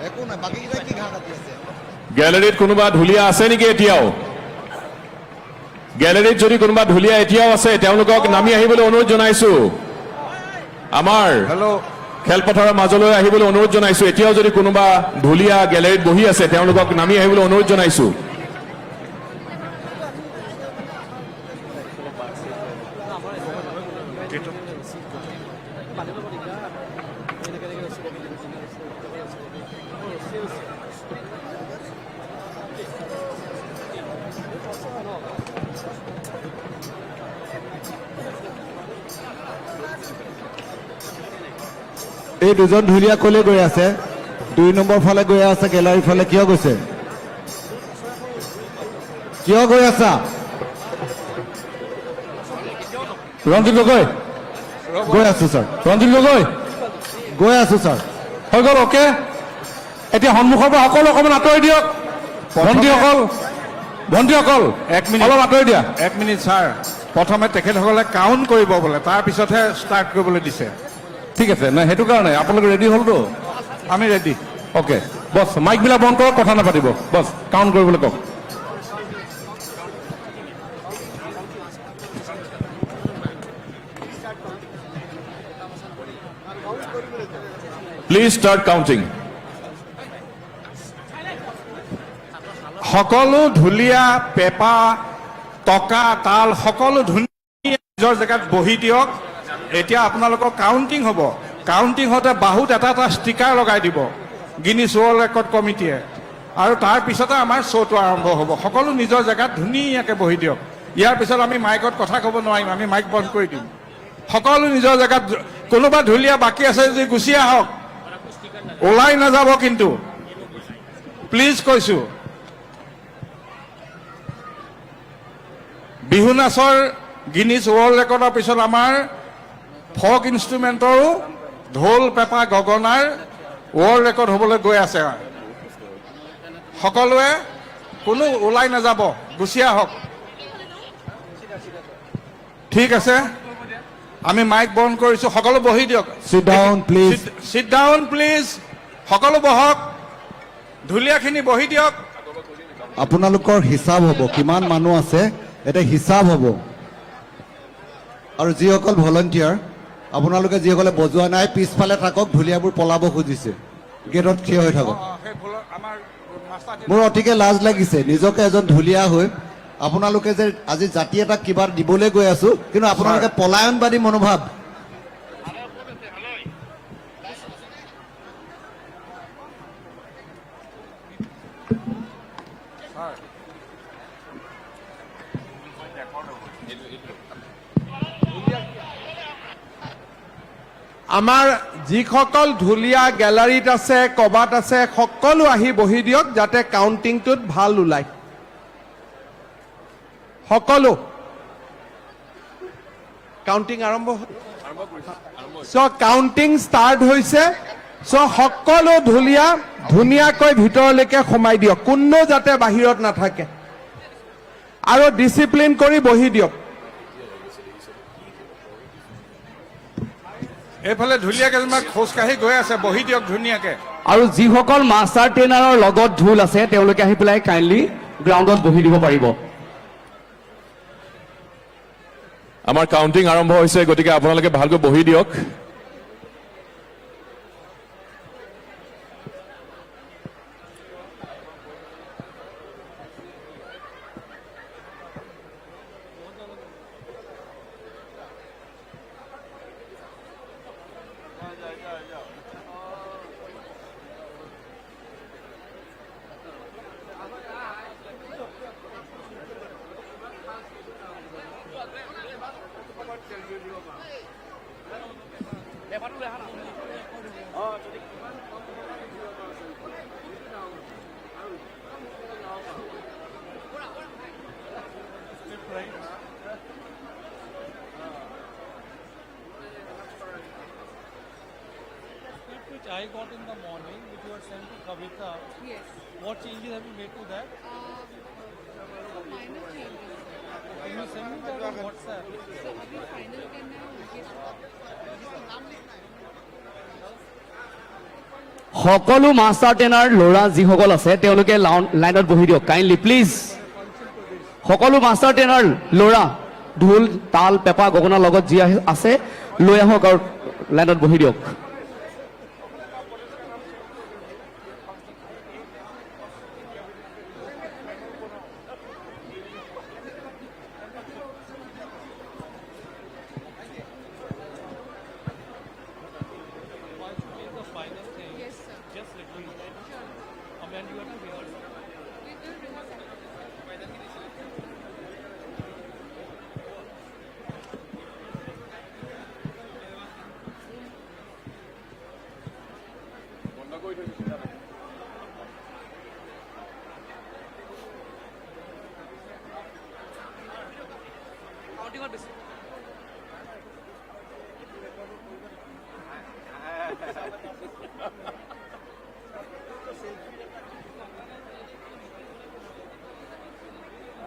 একো নাই, বাকীকেইটা কি ঘাঁহ কাটি আছে? গেলাৰীত কোনোবা ঢুলীয়া আছে নেকি এতিয়াও? গেলাৰীত যদি কোনোবা ঢুলীয়া এতিয়াও আছে, তেওঁলোকক নামি আহিবলৈ অনুৰোধ জনাইছো। আমাৰ হেল্ল'। খেলপথাৰৰ মাজলৈ আহিবলৈ অনুৰোধ জনাইছো। এতিয়াও যদি কোনোবা ঢুলীয়া গেলাৰীত বহি আছে, তেওঁলোকক নামি আহিবলৈ অনুৰোধ জনাইছো। এই দুজন ঢুলীয়া কলে গৈ আছে? দুই নম্বৰ ফালে গৈ আছে, গেলাৰীৰ ফালে কিয় গৈছে? কিয় গৈ আছা? ৰঞ্জিত গগৈ। গৈ আছো, ছাৰ। ৰঞ্জিত গগৈ। গৈ আছো, ছাৰ। হৈ গ'ল, অ'কে। এতিয়া সন্মুখৰ পৰা সকলো অকণমান আঁতৰি দিয়ক। প্ৰথমে ভণ্টিসকল, ভণ্টিসকল, এক মিনিট। অলপ আঁতৰি দিয়া। এক মিনিট, ছাৰ। প্ৰথমে তেখেতসকলে কাউণ্ট কৰিব বোলে, তাৰ পিছতহে ষ্টাৰ্ট কৰিবলৈ দিছে। ঠিক আছে, নাই, সেইটো কাৰণে আপোনালোক ৰেডি হ'লতো? আমি ৰেডি। অ'কে, বছ, মাইকবিলাক বন্ধ কৰক, কথা নাপাতিব। বছ, কাউণ্ট কৰিবলৈ কওক। Please start counting. সকলো ঢুলীয়া, পেঁপা, টকা, তাল, সকলো ধুনীয়া নিজৰ জেগাত বহি দিয়ক। এতিয়া আপোনালোকৰ কাউণ্টিং হ'ব। কাউণ্টিং হওঁতে বাহুত এটা এটা ষ্টিকাৰ লগাই দিব গিনিছ ৱৰ্ল্ড ৰেকৰ্ড কমিটিয়ে। আৰু তাৰ পিছতে আমাৰ শ্ব'টো আৰম্ভ হ'ব। সকলো নিজৰ জেগাত ধুনীয়াকৈ বহি দিয়ক। ইয়াৰ পিছত আমি মাইকত কথা ক'ব নোৱাৰিম, আমি মাইক বন্ধ কৰি দিম। সকলো নিজৰ জেগাত, কোনোবা ঢুলীয়া বাকী আছে যদি গুচি আহক, ওলাই নাযাব কিন্তু, প্লিজ কৈছো। বিহু নাচৰ গিনিছ ৱৰ্ল্ড ৰেকৰ্ডৰ পিছত আমাৰ ফক ইনষ্ট্ৰুমেণ্টৰো, ঢোল, পেঁপা, গগনাৰ ৱৰ্ল্ড ৰেকৰ্ড হ'বলৈ গৈ আছে। সকলোৱে কোনো ওলাই নাযাব, গুচি আহক। ঠিক আছে, আমি মাইক বন্ধ কৰিছো, সকলো বহি দিয়ক। Sit down, please. Sit, sit down, please। সকলো বহক, ঢুলীয়াখিনি বহি দিয়ক। আপোনালোকৰ হিচাপ হ'ব, কিমান মানুহ আছে, এটা হিচাপ হ'ব। আৰু যিসকল ভলণ্টিয়াৰ, আপোনালোকে যিসকলে বজোৱা নাই, পিছফালে থাকক, ঢুলীয়াবোৰ পলাব খুজিছে, গেটত থিয় হৈ থাকক। অ, অ, সেই ভল-, আমাৰ মাষ্টাৰ মোৰ অতিকে লাজ লাগিছে, নিজকে এজন ঢুলীয়া হৈ আপোনালোকে যে আজি জাতি এটাক কিবা দিবলৈ গৈ আছো, কিন্তু আপোনালোকে ছাৰ। পলায়নবাদী মনোভাৱ। ছাৰ। আমাৰ যিসকল ঢুলীয়া গেলাৰীত আছে, কবাত আছে, সকলো আহি বহি দিয়ক, যাতে কাউণ্টিংটোত ভাল ওলায়। সকলো কাউণ্টিং আৰম্ভ হ'ল। চ' কাউণ্টিং ষ্টাৰ্ট হৈছে। চ' সকলো ঢুলীয়া ধুনীয়াকৈ ভিতৰলৈকে সোমাই দিয়ক, কোনো যাতে বাহিৰত নাথাকে আৰু ডিচিপ্লিন কৰি বহি দিয়ক। এইফালে ঢুলীয়া কেইজনমান খোজকাঢ়ি গৈ আছে, বহি দিয়ক ধুনীয়াকে। আৰু যিসকল মাষ্টাৰ ট্ৰেইনাৰৰ লগত ঢোল আছে, তেওঁলোকে আহি পেলাই কাইণ্ডলি গ্ৰাউণ্ডত বহি দিব পাৰিব। আমাৰ কাউণ্টিং আৰম্ভ হৈছে, গতিকে আপোনালোকে ভালকৈ বহি দিয়ক। Script which I got in the morning, which you had sent to Kavita. Yes. What changes have you made to that? Uh, some minor changes. Can you send me that on WhatsApp? So अभी final करना है उनके साथ। সকলো master trainer ল'ৰা যিসকল আছে, তেওঁলোকে লাউন-, লাইনত বহি দিয়ক, কাইণ্ডলি প্লিজ। সকলো মাষ্টাৰ ট্ৰেইনাৰ ল'ৰা, ঢোল, তাল, পেঁপা, গগনাৰ লগত যি আহি-, আছে, লৈ আহক আৰু লাইনত বহি দিয়ক। Yes, sir. Just little bit. Sure. And you have to rehearse. We will rehearse everything.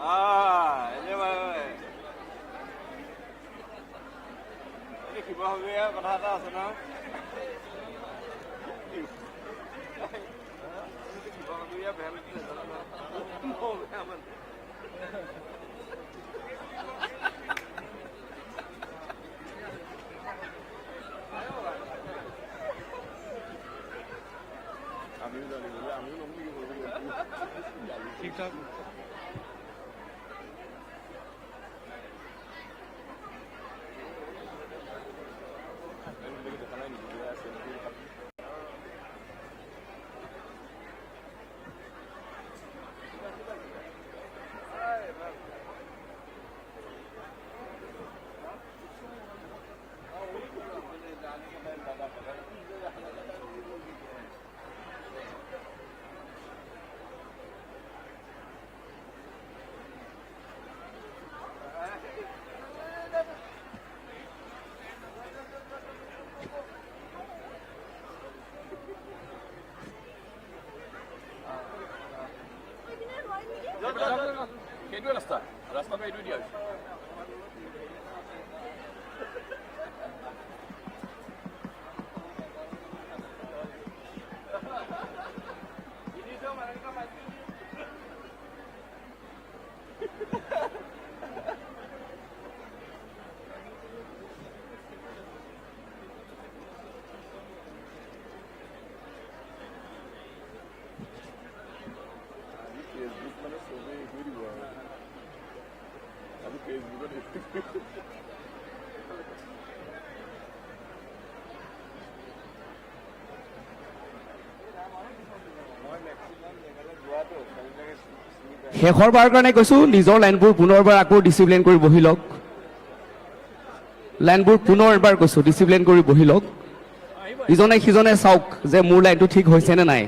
Ah, ini, Pak. Ini gimana ya, pernah ada sana? Ini gimana ya, beres. আমিও জানি বলে, আমিও লম দিকে বলবো। ঠিকঠাক। সেইটোৱে ৰাস্তা, ৰাস্তা পৰা এইটো দিয়া হৈছে। শেষৰবাৰ কাৰণে কৈছো, নিজৰ লাইনবোৰ পুনৰবাৰ আকৌ ডিচিপ্লিন কৰি বহি লওক। লাইনবোৰ পুনৰ এবাৰ কৈছো, ডিচিপ্লিন কৰি বহি লওক। ইজনে সিজনে চাওক যে মোৰ লাইনটো ঠিক হৈছে নে নাই।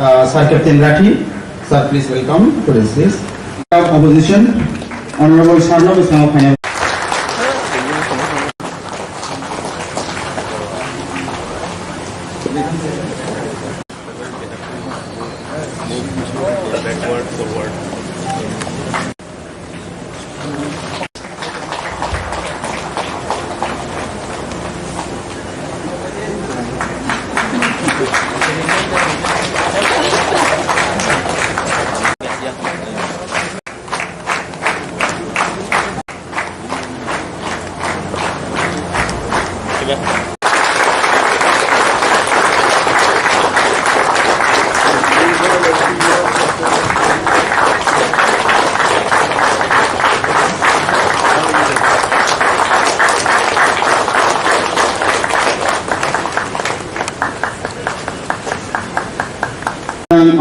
Uh, Sir Captain Rathi, sir, please welcome to the stage. Opposition, Honorable Sarno Biswanath Phaina.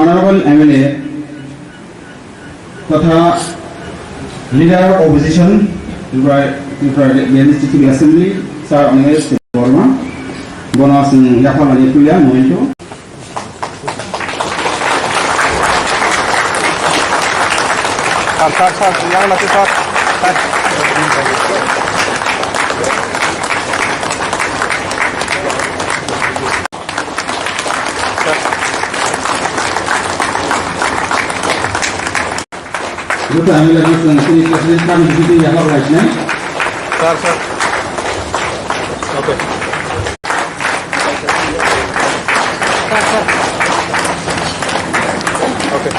Honorable M L A, Totha Leader of Opposition, Tripura, Tripura Legislative Assembly, Sir Anish Debbarma, bono chwng yapharmani puila, momento. Sir, sir, sir, yang nanti, sir. Sir. Sir, sir. Okay. Okay.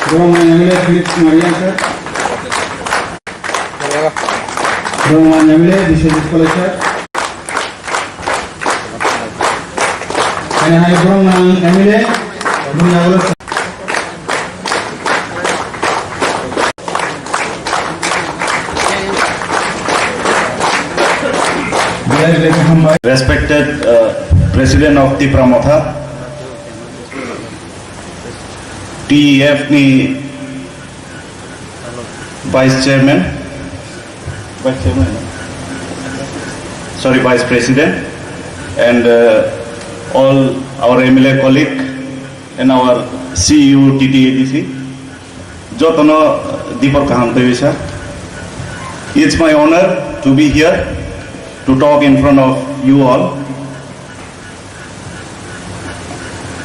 Bro, my M L A Philip Maria, sir. Bro, my M L A Biswajit Kolai, sir. Hai, hai, bro, my M L A, bro, Nagolo, sir. Respected, uh, President of Tipra Motha, T E F ni Vice Chairman, Vice Chairman, sorry, Vice President, and, uh, all our M L A colleague and our C E O T T A D C. Jotono dipor kaham twi, sir. It's my honor to be here to talk in front of you all.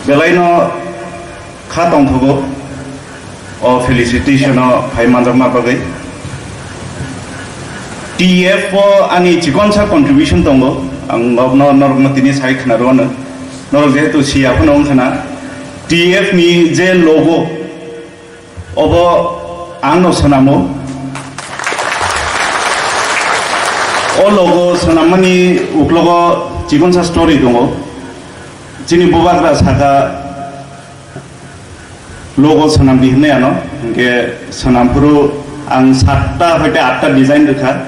Belaino kha tongthogo o felicitation o phai manjakma bagwi. T F o ani chikonsa contribution tongo, ang norokno, norokno tini sai khna rwno. Norok jehetu siya phano wng khna, T F ni je logo, obo ang no swnamo. O logo swnammani uklogo chikonsa story tongo. Chini bubagra saka, Logo swnam di hwnwi ano, hwnkhe swnam phuru ang satta hoite atta design rwkha.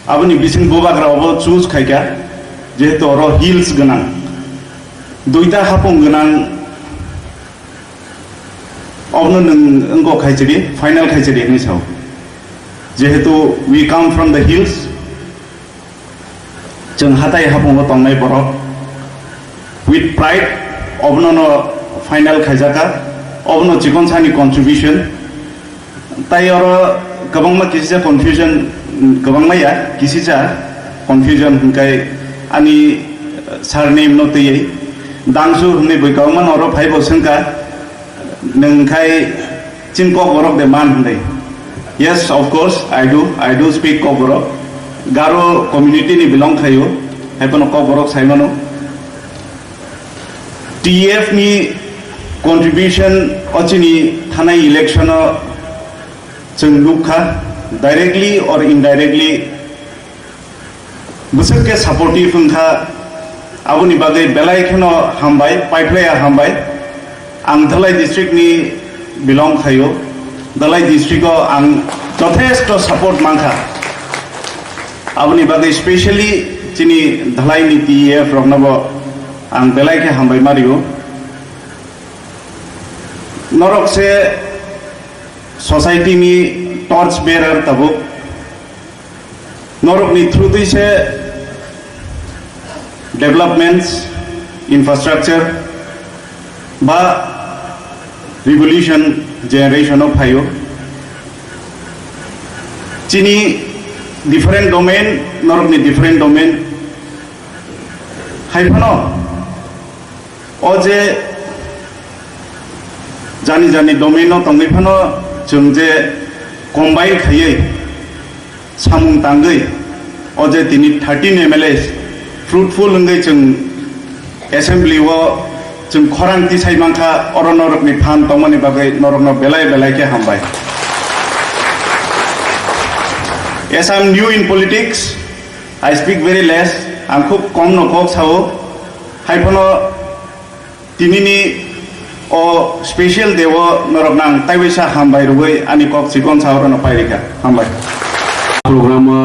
Aboni bising bubagra obo choose khaikha, jehetu oro hills gwnang, duita hapung gwnang, obono nwng wngkok khaisidi, final khaisidi hwnwi sao. Jehetu we come from the hills, chwng hatai hapungo tongnai borok, with pride, obono no final khaijaka, obono chikon sani contribution. Tai oro kwbangma kisisa confusion, kwbangma ya, kisisa confusion hwnkhe ani surname no twiwi Dangsu hwnwi bui kwbangma no oro phaibo swngkha, nwng khai chini Kokborok de man hwnwi. Yes, of course, I do, I do speak Kokborok. Garo community ni belong khaio, hai phano Kokborok sai mano. T E F ni contribution o chini thanai election o chwng nukha, directly or indirectly bwswk khe supportive wngkha, aboni bagwi belai kheno hambai, paiphlaiya hambai. Ang Dhalai district ni belong khaio, Dhalai district o ang jothesto support mankha, aboni bagwi specially chini Dhalai ni T E F rokno bo ang belai khe hambai ma rio. Norok se society ni torch bearer tabuk. Norokni through twi se developments, infrastructure ba revolution generation o phaio. Chini different domain, norokni different domain. Hai phano o je jani jani domain o tongwi phano chwng je combine khaiwi samung tangwi o je tini thirteen M L As fruitful wngwi chwng assembly o chwng khorang tisai mankha, oro norokni phan tongmani bagwi norokno belai belai khe hambai. As I am new in politics, I speak very less, ang khub kom no kok sao, hai phano tinini o special day o norokno ang taiwaisa hambai rwgwi ani kok chikon saorano pairikha. Hambai. Program o,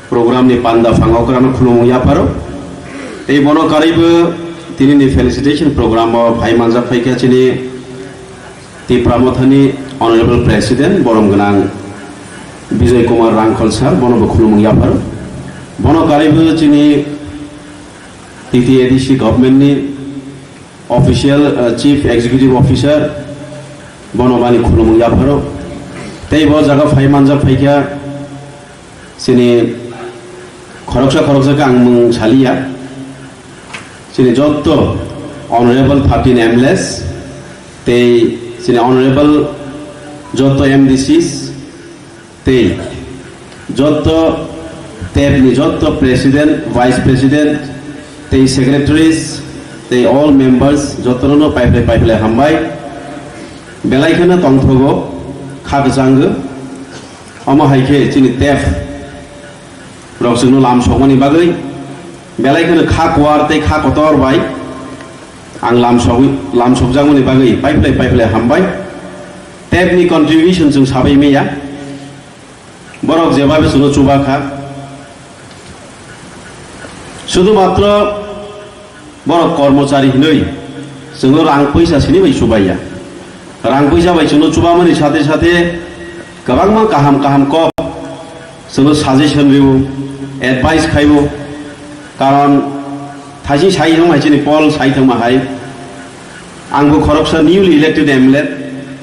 program ni panda phang okrano khulumung yapharo. Tei bono karwibo tinini felicitation program o phai manjak phaikha chini Tipra Mothani Honorable President borom gwnang Bijoy Kumar Rangkhol sir, bono bo khulumung yapharo. Bono karwibo chini T T A D C government ni official, uh, Chief Executive Officer, bono bani khulumung yapharo. Tei bo jaga phai manjak phaikha chini khoroksa khoroksa khe ang mung saliya. Chini jotto honorable thirteen M L As tei chini honorable jotto M D Cs tei jotto tep ni jotto president, vice president tei secretaries tei all members jotto no paiphlai paiphlai hambai. Belai kheno tongthogo kha kwchango. Omo hai khe chini tep rok chwngno lam sokmani bagwi belai kheno kha kuar tei kha kotor bai ang lam sogwi, lam sokjakmani bagwi paiphlai paiphlai hambai. Tep ni contribution chwng sabai maya. Borok jebabe chwngno chuba kha. Sudhumatro borok kormochari hinwi chwngno rang puisa sini bai chubaiya. Rang puisa bai chwngno chubamani sathe sathe kwbangma kaham kaham kok chwngno suggestion rwo, advice khaibo. Karon thaisi sai thangma hai chini Paul sai thangma hai, angbo khoroksa newly elected M L A,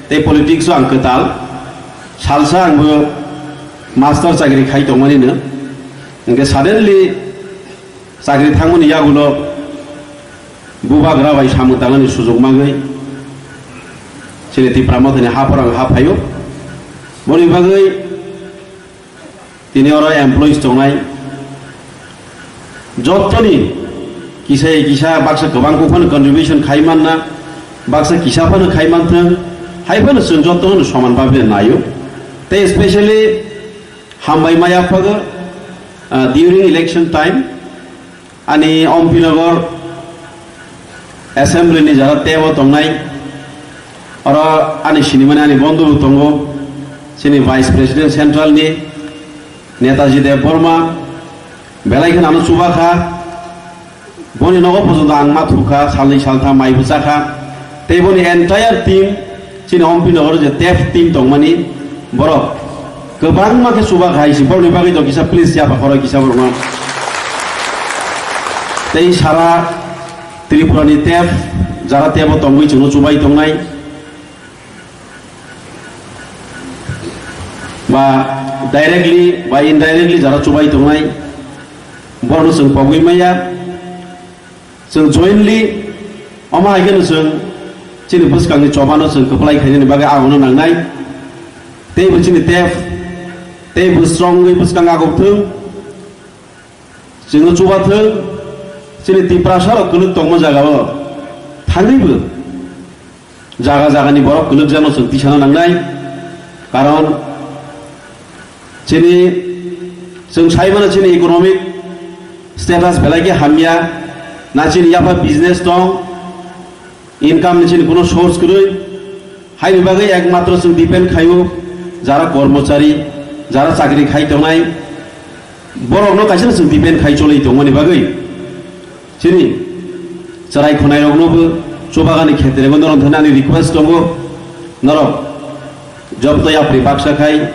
tei politics o ang kwtal. Salsa angbo master chakri khai tongmani no. Hingke suddenly chakri thangmani yagulo bubagra bai samung tangnani sujok mangwi chini Tipra Mothani haphorang ha phaio. Boni bagwi tini oro employees tongnai jottoni kisa kisa baksa kwbang kok phano contribution khai manna, baksa kisa phano khai manthwng, hai phano chwng jotto no soman bhabe naio. Tei specially hambai maya phago, ah, during election time ani Ompinagar assembly ni jara tebo tongnai Oro ani sinimani ani bondhu bo tongo, chini Vice President Central ni Netaji Debbarma, belai kheno ano chuba kha. Boni nogo porjonto ang ma thukha, salnwi saltham mai bwchakha. Tei boni entire team, chini Ompi Nogoro je TAFE team tongmani, borok kwbangma khe chuba khai si, borokni bagwi do kisa please yapha khoroi kisa borokno. Tei sara Tripura ni TAFE, jara TAFE o tongwi chwngno chubai tongnai, ba directly ba indirectly jara chubai tongnai, borokno chwng pogwi maya. Chwng jointly omo hai kheno chwng chini bwskangni chobano chwng kwplai khainani bagwi arono nangnai. Teibo chini TAFE, teibo strongwi bwskang agok thung. Chwngno chubathwng, chini Tiprasa rok kwlwk tongma jagao thangwibo jaga jagani borok kwlwkjakno chwng tisana nangnai. Karon chini, chwng sai mano chini economic status belai khe hamya, na chini yapha business tong, income ni chini kuno source kwrwi, haini bagwi ekmatro chwng depend khaio jara kormochari, jara chakri khai tongnai, borokno kaisa chwng depend khai choli tongmani bagwi. Chini chwrai khwnairoknobo chubagani khetrego norok thani ani request tongo, norok joto yapri baksa khai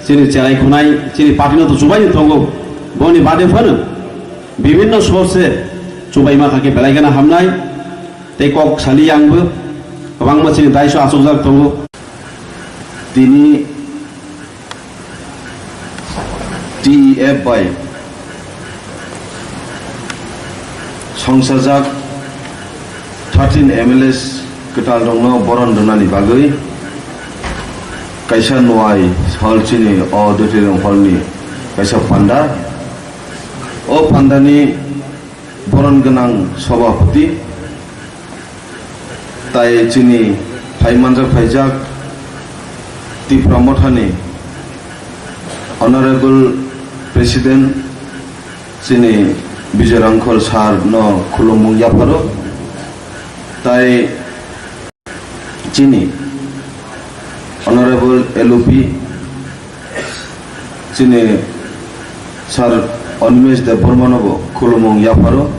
chini cherai khwnai, chini party no to chubaini tongo. Boni bade phano bibinno source chubaima kha khe belai gana hamnai. Tei kok sali yangbo kwbangma chini daiso achukjak tongo. Tini T E F bai songsajak thirteen M L As kwtal rokno boron rwnani bagwi kaisa nuai hall chini o auditorium hall ni kaisa panda. O panda ni boron gwnang sobhapati tai chini phai manjak phaijak Tipra Mothani Honorable President chini Bijoy Rangkhol Sir no khulumung yapharo, tai chini Honorable L O P chini Sir Animesh Debbarma no bo khulumung yapharo,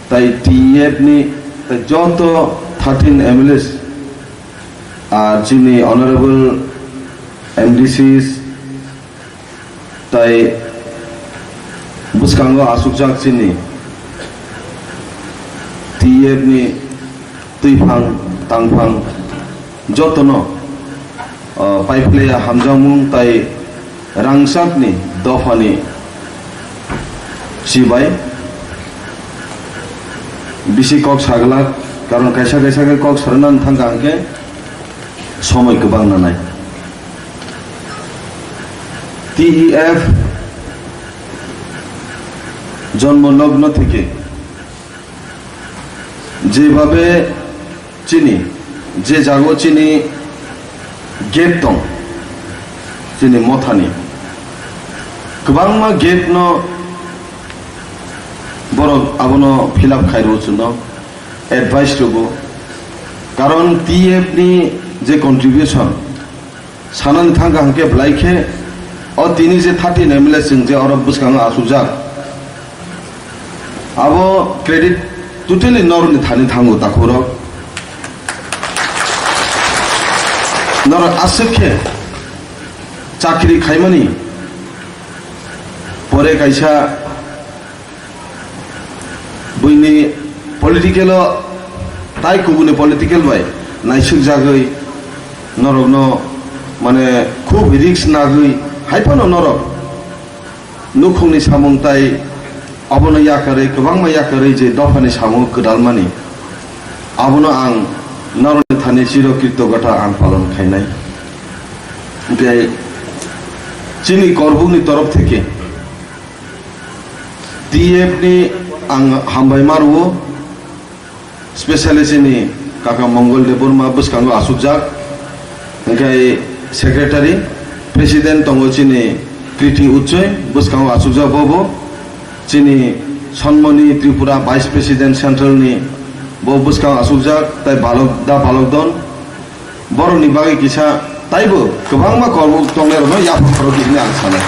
tai T E F ni tai joto thirteen M L As, ah, chini Honorable M D Cs, tai bwskango asukjak chini T E F ni twiphang tangphang jotono, ah, paiphlaiya hamjakmung tai rangchakni dophani chibai bisi kok saglak, karon kaisa kaisa khe kok sarwna thangkha hwnkhe somoi kwbang nanai. T E F জন্ম লগ্ন থেকে যেভাবে চিনি, যে জাগো চিনি gap tong, chini mothani kwbangma gap no borok abono fill up khai rw chwngno advice rwgo, karon T F ni je contribution sanani thangkha hwnkhe belai khe o tini je thirteen M L A chwng je oro bwskango achukjak, abo credit totally norokni thani thango, takhukrok. Norok aswk khe chakri khaimani pore kaisa buini political o tai kubuni political bai naisukjagwi norokno, mane, khub risk nagwi hai phano norok nukhungni samung tai abono yakarwi, kwbangma yakarwi je dophani samung kwdalmani, abono ang norokni thani chiro kritogata ang palon khainai. Hwnkhe chini korbukni torof theke T F ni ang hambai ma rwo, specially chini kaka Mongol Debbarma bwskango achukjak, hwnkhe secretary, president tongo chini Kriti Uchoi, bwskango achukjak bo bo, chini Sonmoni Tripura vice president central ni bo bwskango achukjak, tai balok da balok don, Borokni bagwi kisa taibo kwbangma korbuk tongnairokno yaphang khorokdi hwnwi ang sanai.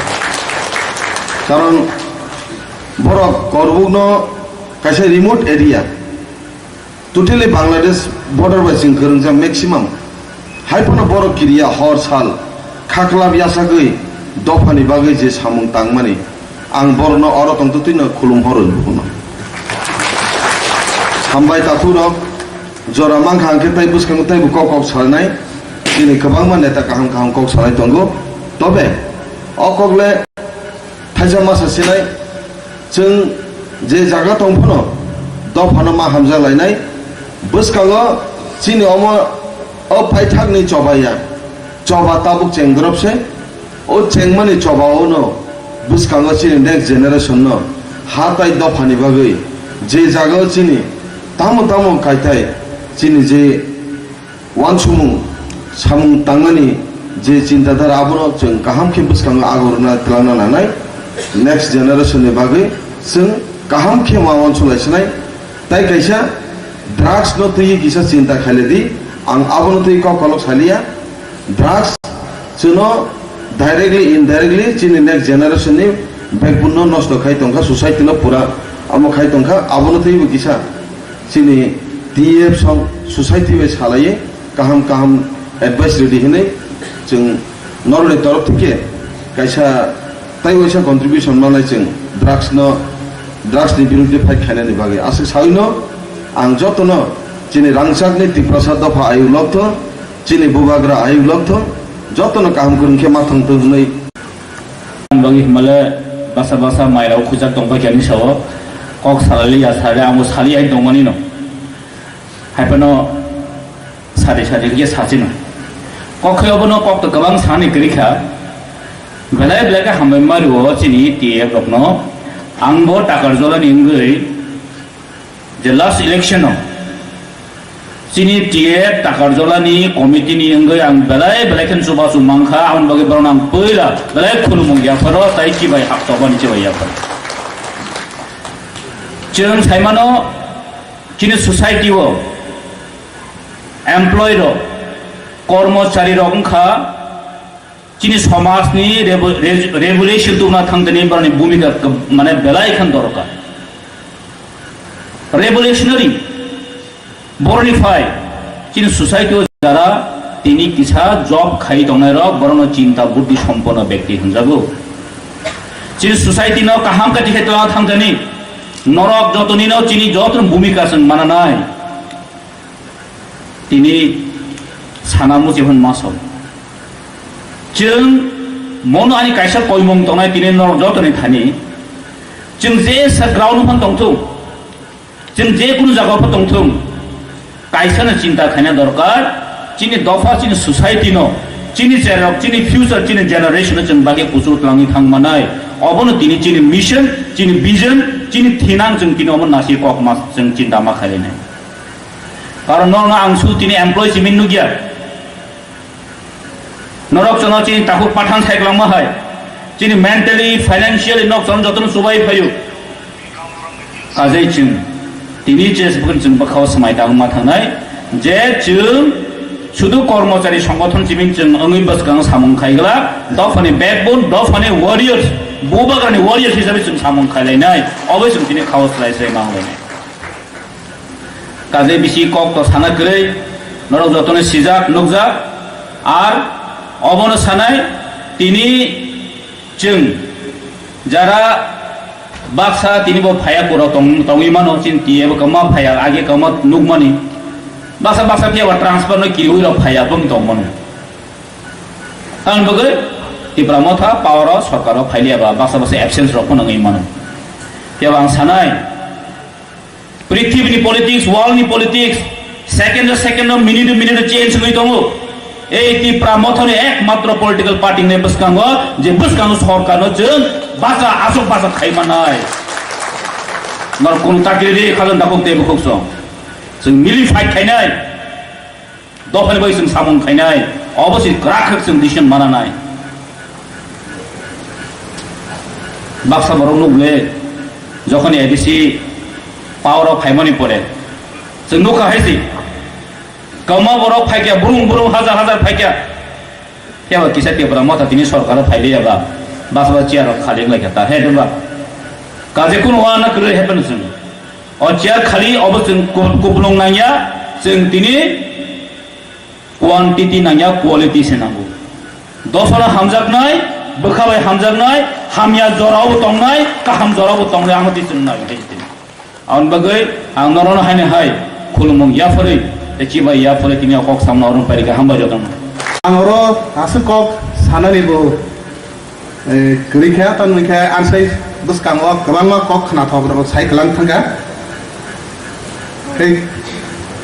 Karon borok korbukno kaisa remote area, totally Bangladesh border bai chwng kwrwngjak maximum. Hai phano borok kiriya hor sal khaklap yasagwi dophani bagwi je samung tangmani, ang borokno oro tongtwtwino khulum horwi bukuno. Hambai takhurok, jora mankha hwnkhe tei bwskango teibo kok kok salanai, chini kwbangma neta kaham kaham kok salai tongo. Tobe o kokle thaisa masa sinai, chwng je jaga tong phano dophano ma hamjak lainai. Bwskango chini omo o paithakni choba ya, choba tabuk chengdrop se. O chengmani choba o no bwskango chini next generation no ha tai dophani bagwi je jaga o chini tamo tamo kaitai chini je wansukmung samung tangmani je chinta dhara abono chwng kaham khe bwskango agorna twlangna nanai, next generation ni bagwi chwng kaham khe ma wansukhlaisinai. Tai kaisa drugs no twiwi kisa chinta khailedi, ang abono twi kok kolok saliya. Drugs chwngno directly, indirectly chini next generation ni backbone no nosto khai tongkha, society no pura amo khai tongkha. Abono twiwi kisa chini T F song society bai salaiwi kaham kaham advice rwdi hinwi chwng norokni torof thike kaisa tai waisa contribution manai chwng drugs no, drugs ni biruddhe fight khainani bagwi. Aswk sawi no ang jotono chini rangchakni Tiprasa dopha ayuk lokthong, chini bubagra ayuk lokthong, jotono kaham kwrwng khe ma thangthong hwnwi. Bagwi himale basa basa mairok khujak tongbai kani sao kok salali ya sare amo sali ai tongmani no. Hai phano sadi sadi khe sachino. Kok khe obono kok to kwbang sani kwrwi kha. Belai belai khe hambai mario chini T F rokno. Ang bo Takarjolani wngwi je last election o chini T F Takarjolani committee ni wngwi ang belai belai khe chubachu mankha, aboni bagwi borokno ang puila belai khulumung yapharo tai chibai haptokmani chibai yapharo. Chwng saimano chini society o employee rok, kormochari rok wngkha chini somajni revo-, re-, revolution tubuna thangtani borokni bhumika kab-, mane belai khan dorkar. Revolutionary borokni phai chini society o jara tini kisa job khai tongnai rok borokno chinta buddhi somponno bekti hwnjago. Chini society no kaham kati khe twlangna thangtani norok jotonino chini jotono bhumika chwng mananai. Tini sana muchung hwn ma sao. Chwng mono ani kaisa koimung tongnai tini norok jotoni thani. Chwng je sa ground phano tongthung, chwng je kunu jaga phano tongthung, kaisa no chinta khaina dorkar. Chini dopha, chini society no, chini cherok, chini future, chini generation no chwng bagwi kuchuk twlangwi thang manai. Obono tini chini mission, chini vision, chini thinang chwng tini omo nasi kok ma chwng chinta ma khainai. Karon norokno ang su tini employee simi nukya. Norok chwngno chini takhuk pathan saikwlangma hai. Chini mentally, financially nok chwng jotono chubai phaio. Kajai chwng tini je chwng bwkhao swmai tangma thangnai je chwng sudu kormochari songgothon simi chwng wngwi bwskango samung khaigwlak dophani backbone, dophani warriors, bubagrani warriors hisabe chwng samung khailainai. Obo chwng tini khao swlai swlai ma wnglainai. Kajai bisi kok to sana kwrwi, norok jotono sijak, nukjak, ar obono sanai, tini chwng jara baksa tini bo phaya kuro tong-, tongwi mano, chini T F kama phaya, age kama nukmani, baksa baksa phiya ba transfer no kiriwi rok phaya bwng tong mano. Tamni bagwi Tipra Motha power o sorkar o phailiya ba baksa baksa absence rok phano wngwi mano. Phiya ba ang sanai, Prithibini politics, world ni politics, second o second o, minute o minute o change wngwi tongo. Ei Tipra Mothani ekmatro political party ni bwskango, je bwskango sorkarno chwng bacha, aswk bacha khai manai. Norok kunu takiri ri, khajan dakuk tei bukhuk song. Chwng mili fight khainai. Dophani bai chwng samung khainai, obo se kwrak khe chwng decision mananai. Baksa borok nukle, jokhoni A D C power o phaimani pore, chwng nukha hai se, Kwma borok phaikya, burung burung hajar hajar phaikya. Phiya ba kisa Tipra Motha tini sorkaro phailia ba, bas ba chair rok khali wnglaikha ta, he ba. Kaje kunu wana kwrwi he phano chwng. O chair khali obo chwng ku-, kupulung nangya, chwng tini quantity nangya, quality se nango. Dophano hamjaknai, bwkha bai hamjaknai, hamya jorao tongnai, kaham jorao tongnai, ano twi chwng nai. Aboni bagwi ang norokno haino hai khulumung yapharwi tei chibai yapharwi tini o kok samno orong pairikha, hambai jotono. Ang oro aswk kok sanani bo, eh, kwrwi kha, tamni khe ang sai bwskango kwbangma kok khnathok rok sai kwlang thangkha. Tei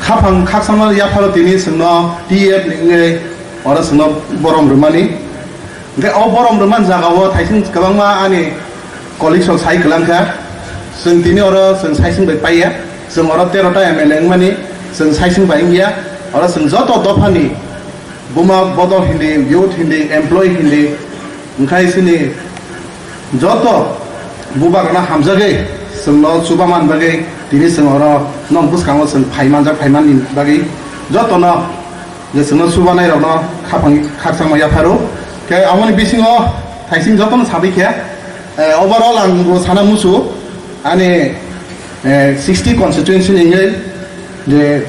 khaphang khakchangma yapharo tini chwngno T F ni wngwi oro chwngno borom rwmani. Hingke o borom rwmani jagao thaising kwbangma ani colleagues rok sai kwlang kha. Chwng tini oro chwng saising bai paiya. Chwng oro tero ta M L A wngmani chwng saising bai wngya. Oro chwng joto dophani buma bodol hindi, youth hindi, employee hindi, wngkhai chini joto bubagrano hamjagwi chwngno chubaman bagwi tini chwng oro nok bwskango chwng phai manjak, phai manni bagwi jotono je chwngno chubanairokno khaphang khakchangma yapharo. Khe aboni bisingo thaising jotono sabai khe, eh, overall ang bo sana musu ani, eh, sixty constituency ni hingke je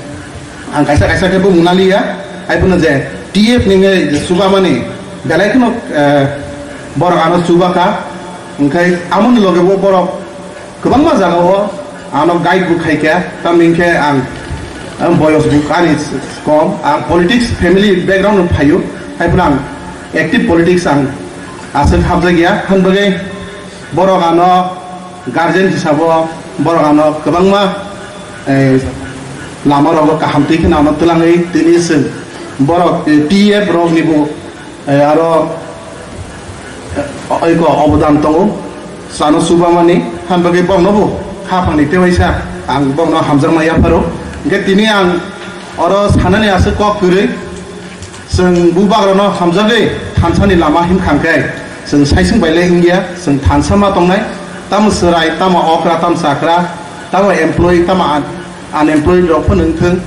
ang kaisa kaisa khe bo mwnaliya, hai phano je T F ni hingke je chubamani belai kheno, eh, borok ano chubakha, hingke amoni loge bo borok kwbangma jagao ano guide bo khaikha, tamni hingke ang, ang boyos bo ani kom, ang politics family background no phaio, hai phano ang active politics ang aswk hapjakya, han bagwi borok ano guardian hisabo borok ano kwbangma, eh, lama rogo kaham twi kheno ano twlangwi tini chwng borok, eh, T F rok ni bo, eh, aro, eh, oiko obodan tongo, chano chubamani, han bagwi borokno bo khaphangni tewaisa ang borokno hamjakma yapharo. Hingke tini ang oro sanani aswk kok kwrwi, chwng bubagrano hamjagwi thansani lama himkha hingkhe chwng saising bailai wngya, chwng thansa ma tongnai, tamo chwrai, tamo okra, tamo chakra, tamo employee, tamo un-, unemployed rok phano wngthung.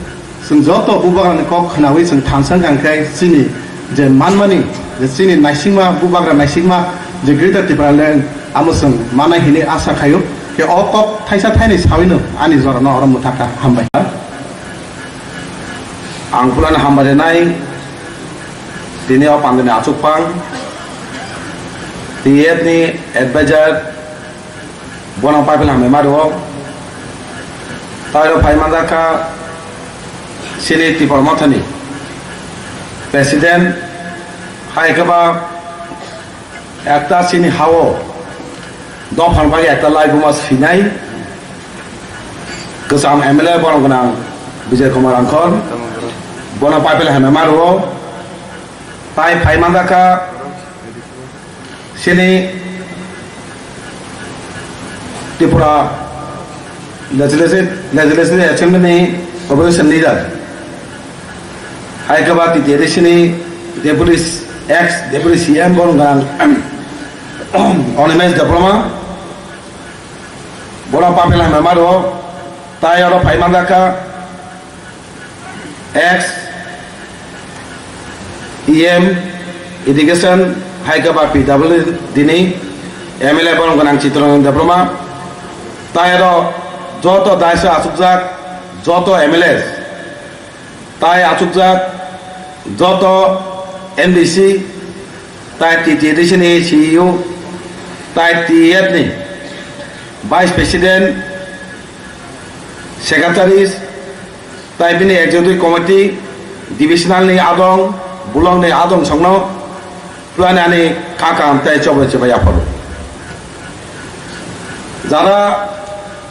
Chwng joto bubagrani kok khnaui chwng thansa wngkha khe chini je manmani, je chini naisingma, bubagra naisingma je Greater Tipraland, amo chwng manai hinui asa khaio. Khe o kok thaisa thainwi sawino ani jorano oro mwthakha. Hambai. Ang phulano hambai rwnai tini o pandani achukphang T F ni advisor. Bono paipil hambai ma rwo. Tairo phai manjak kha chini Tipra Mothani president, hai khe ba ekta chini hao dophani bagwi ekta laibuma swinai kwcham M L A borok gwnang Bijay Kumar Rangkhol. Bono paipil hambai ma rwo. Tai phai manjak kha chini Tripura Legislative, Legislative Assembly ni Opposition Leader, hai khe ba T T A D C ni Deputy, ex Deputy C M borok wngkha Animesh Debbarma, borok paipil hambai ma rwo, tai oro phai manjak kha. Ex E M Education hai khe ba P W D ni M L A borok gwnang Chittaranjan Debbarma, tai aro joto daisa achukjak joto M L A, tai achukjak joto M D C, tai T T A D C ni C E O, tai T F ni Vice President, Secretaries, tai bini executive committee, divisional ni adong, block ni adong songno, pulani ani kakam tai chobai chobai yapharo. Jara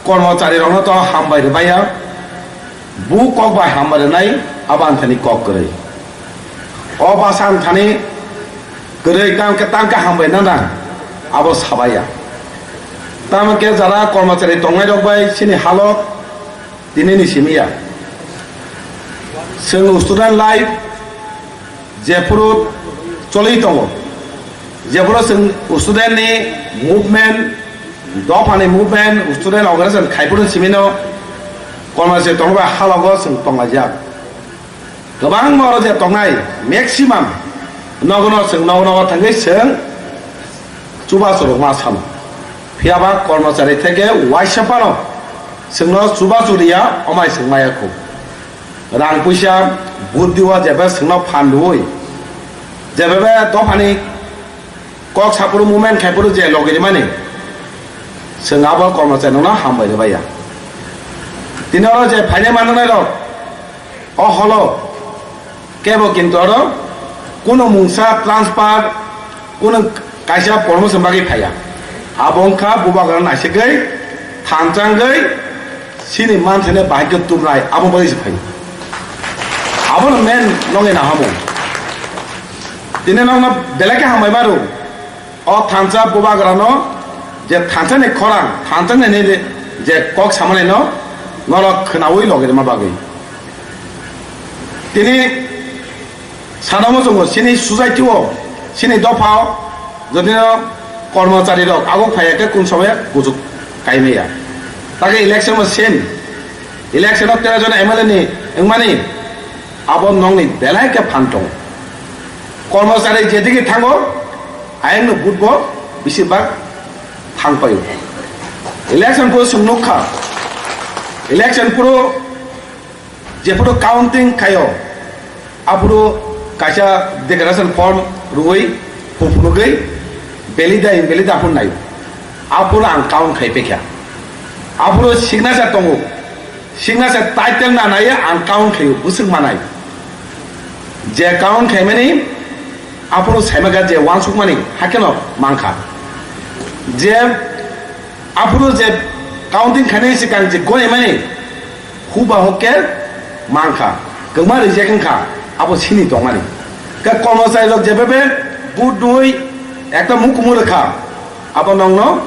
kormochari rokno to hambai rwbaiya, bu kok bai hambai rwnai, abo ang thani kok kwrwi. O basa ang thani kwrwi, tang khe, tang khe hambai nana, abo sabaiya. Tamo khe jara kormochari tongnai rok bai chini halok, Tini ni simi ya. Chwng student life jephuru choli tongo, jephuru chwng student ni movement, dopha ni movement, student organization khai phuru simi no, kormo se tongo ba halogo chwng tonglaijak. Kwbangma oro je tongnai maximum nogo no chwng nogo nogo thangwi chwng chubachu rwkma sano. Phiyaba kormochari theke waisa phano chwngno chubachu riya, omai chwng maya khu. Rang puisa buddhi o jebe chwngno phan rwui, jebe be dophani kok saphuru movement khaiphuru je logi rimani, chwng abo kormochari no hambai rwbaiya. Tini oro je phainai manjaknai rok, o holo kebo kintu oro kuno mungsa transfer, kuno kaisa promotion bagwi phaiya. Abo wngkha bubagra naisigwi, thanchangwi, chini manthani bahai khe tubnai, abo bagwi se phai. Abono main nongni nahamung. Tini nokno belai khe hambai maro. O thansa bubagrano je thansani khorang, thansani nini je kok samanino norok khwnaui logi rwma bagwi. Tini sana muchungo chini society o, chini dopha o, jodino kormochari rok abo phaiya khe kun somoya kuchuk kaimaya. Take election o same. Election o tero jon M L A ni wngmani abo nongni belai khe phan tongo. Kormochari jedigi thango, ayangno vote bo bisi bak thang paio. Election puro chwng nukha. Election puro jephuru counting khaio, aphuru kaisa declaration form rwui, huphunugwi, valid da invalid da phuru naio. Aphuru ang count khai pekha. Aphuru signature tongo. Signature title na naiya ang count khaio, bwswk manai. Je count khaimani, aphuru saimaka je wansukmani, hakheno mankha. Je aphuru je counting khainai sikang je gonaimani, huba hukke mankha, kwma reject wngkha, abo sini tongmani. Khe kormochari rok jebebe vote dui ekta mukumu rwkha, abo nongno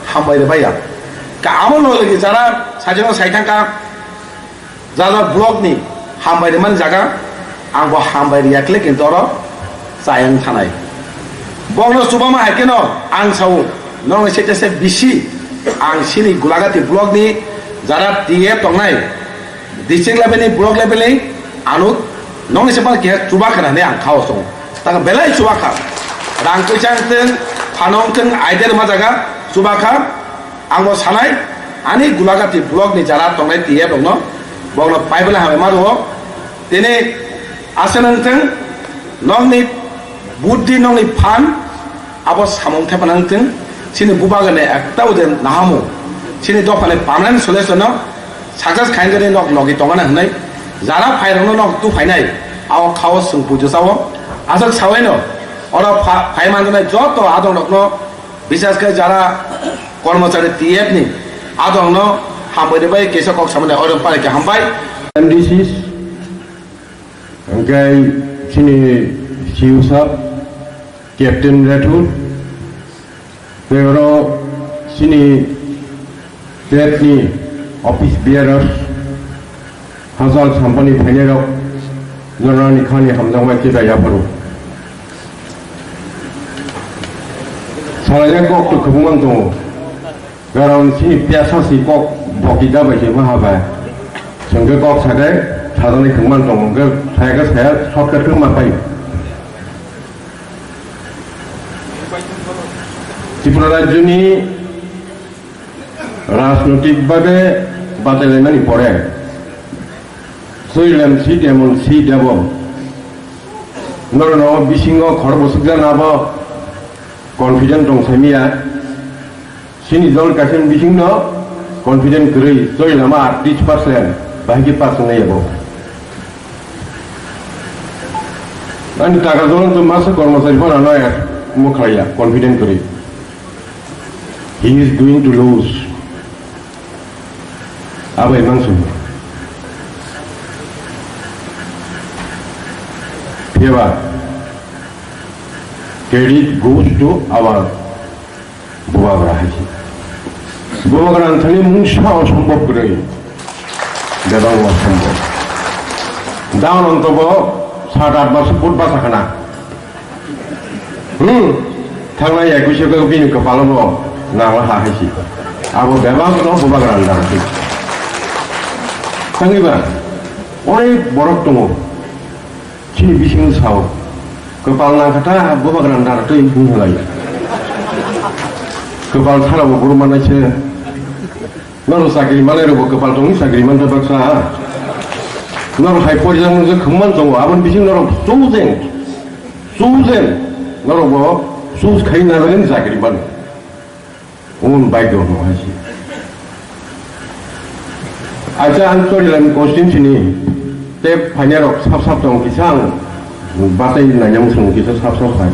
hambai rwbaiya. Khe abo logi logi jara sajagno sai thangkha, jara block ni hambai rwmani jaga, ang bo hambai riyakle kintu oro chayang thanai. Bokno chubama hai kheno ang sao, nongni sete se bisi ang sini Gulagati block ni jara T A tongnai, district level ni, block level ni, ano nongni se pano keha chuba khana hinwi ang khao tongo. Taka belai chuba kha. Rang kwchang teng, phanong teng, aide rwma jaga chuba kha. Ang bo sanai, ani Gulagati block ni jara tongnai T A rokno, bokno pai belai hambai ma rwo. Tini asa nang teng, nokni buddhi, nokni phan, abo samung thepa nang teng, chini bubagrani ekta ode nahamu, chini dophani permanent solution no success khainani nok logi tongana hinwi, jara phairokno nok tu phainai, ao khao chwng pujo sao, aswk sawaino, oro pha-, phai manjanai joto adongrokno, bises khe jara kormochari T F ni adongno hambai rwbai kesa kok samani oro pari khe hambai. M D Cs, hwnkhe chini C E O sir, Captain Rathod, tei oro chini T F ni office bearers, hachal sampani phainairok, jorani khani hamjakmai khe bai yapharo. Salaijak kok to kwbangma tongo. Karon chini piyasa si kok boki da bai se maha bai. Chwng khe kok sakai sajaknai kwbangma tongo. Hwnkhe saya khe saya shortcut khe ma pai. Tripura rajyoni rajnotik bhabe bachailaimani pore, Soilem si temon si debo. Norokno bisingo khorok bwswkjak nabo confident tong saimiya. Chini dol kaisa bisingno confident kwrwi, Soilama aatris percent, bahai khe pass wngnai yabo. Ani taka jolong to masa kormochari phano no ya, mo khlaiya, confident kwrwi. He is going to lose. Abai mangsu. Phiyaba, credit goes to our Bubagra hai se. Bubagra ang thani mungsa osombob kwrwi. Bebak osombob. Down on tobo sat at bas foot basa khana. Hmm. Thangnai ekush o bini kwpalo bo nangla ha hai se. Abo bebak no Bubagra ang dang se. Thangwi ba. Onek borok tongo. Chini bising sao. Kwpal nangkha ta, bubagra nara twi hinlai. Kwpal thara bo guru manai se. Norok chakri manai rok bo kwpal tongwi chakri man ta baksa. Norok hai porijak nung je khumman tongo, aboni bising norok chosen, chosen. Norok bo choose khai nanani chakri man. Omo bagyo hwnwi hai se. Acha, ang Chorilam constituency ni tei phainairok sap sap tong kisa ang batai nainani swng kisa sap sap hai.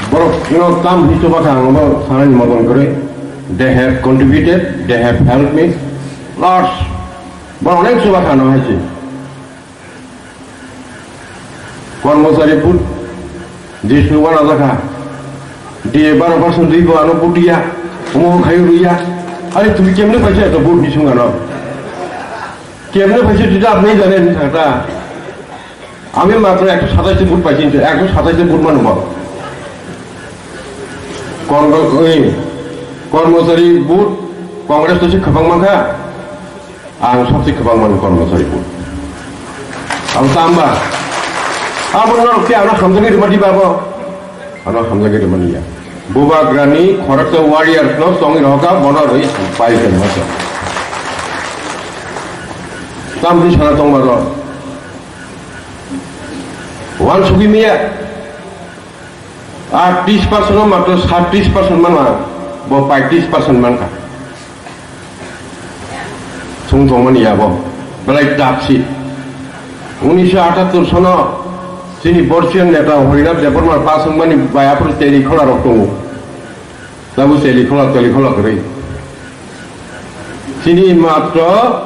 Borok no tam hi chuba kha ang bo sanani moton kwrwi. They have contributed, they have helped me lots. Borok onek chuba kha no hai se. Kormochari vote, Jisnu wana jakha. D A baro percent rigo ano vote ya. Omo khai ruya. Are tumi kemne paisa eto vote ni sung ano? Kemne paisa tui da apni jane ni thangta. Ami matro ekso satais vote paisi, ekso satais vote manu ba. Kormo-, oi, Kormochari vote, Congress to se khapang mankha. Ang sabse kwbangma ni kormochari bo. Abo tamba. Abo norok khe ano hamjagwi rwmani babo. Ano hamjagwi rwmani ya. Bubagrani khoroksa warriors no chongwi rohorkha, bono rwi pai khe masa. Tamni sana tongma rok. Wan sugwi miya. Ar tris percent o matro sat tris percent manma, bo paitis percent mankha. Chwng tongmani abo belai dapsi. Unisho atattor sono chini Borsian neta Harinath Debbarma pas wngmani bai aphuru teli khola rok tongo. Tabuk teli khola, teli khola kwrwi. Chini matro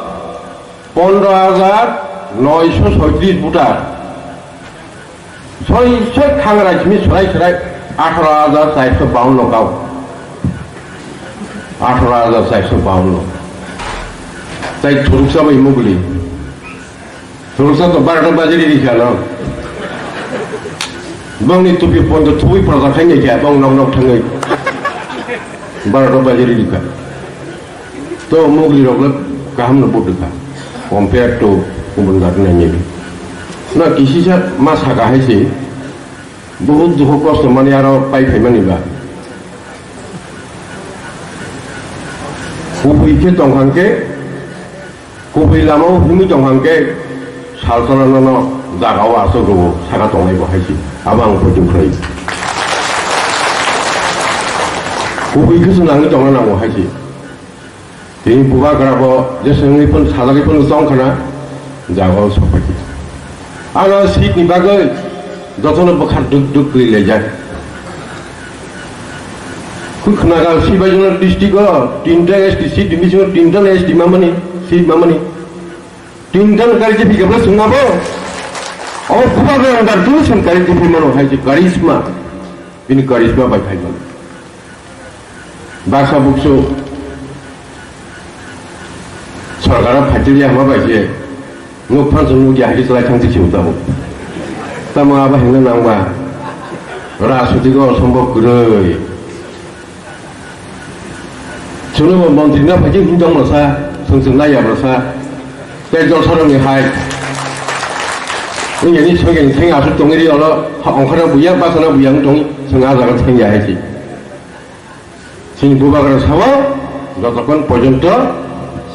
pondro hajar noisho soitris voter. Soi soi khangra simi swrai swrai atharo hajar chairso bawanno kau. Atharo hajar chairso bawanno. Tai thuruksa bai mugli. Thuruksa to barota bajiri rikha no. Bongni tupi ponto thubui proja khaini kha bong nok nok thangwi. Barota bajiri rikha. To mugli rok le kaham no budukha. Compare to kubun jat nai nai. Na kisisa ma saka hai se. Bahut dukho kosto mani aro pai phaimani ba. Kubui khe tongkha khe, kubui lama o himwi tongkha khe, salsana nono jaga o aswk rwo saka tongnai bo hai se. Abo ang poito khlai. Kubui khe se nangwi tongna nango hai se. Tini bubagra bo jeswngwi phano sajagwi phano chong khana jaga o sokphaikha. Ano seat ni bagwi jotono bwkha duk duk kwrwi laijak. Kwi khnaga Sibaijala district o tinta S T seat ni bisingo tinta S T mamani seat mamani. Tinta no kari je phikabla swngnabo. O bubagra ang dar twi swn kari je phimano hai je karisma. Bini karisma bai phaimano. Baksa buksu sorkaro phaitiliya hwnba bai se nuk phansa nuk ya hai se chwlai thang se tabuk. Tamo abo hwnna nangba rajnitiko osombo kwrwi. Chwngno montri na phaikhe hwn tongma sa, chwng chwng nai yabra sa. Tei jolsarokni hai wngya ni soikhe thang aswk tongwi ri oro ongkhorna buya, bachana buya wng tong, chwng ah jaga thang ya hai se. Chini bubagra sao, jotokhon porjonto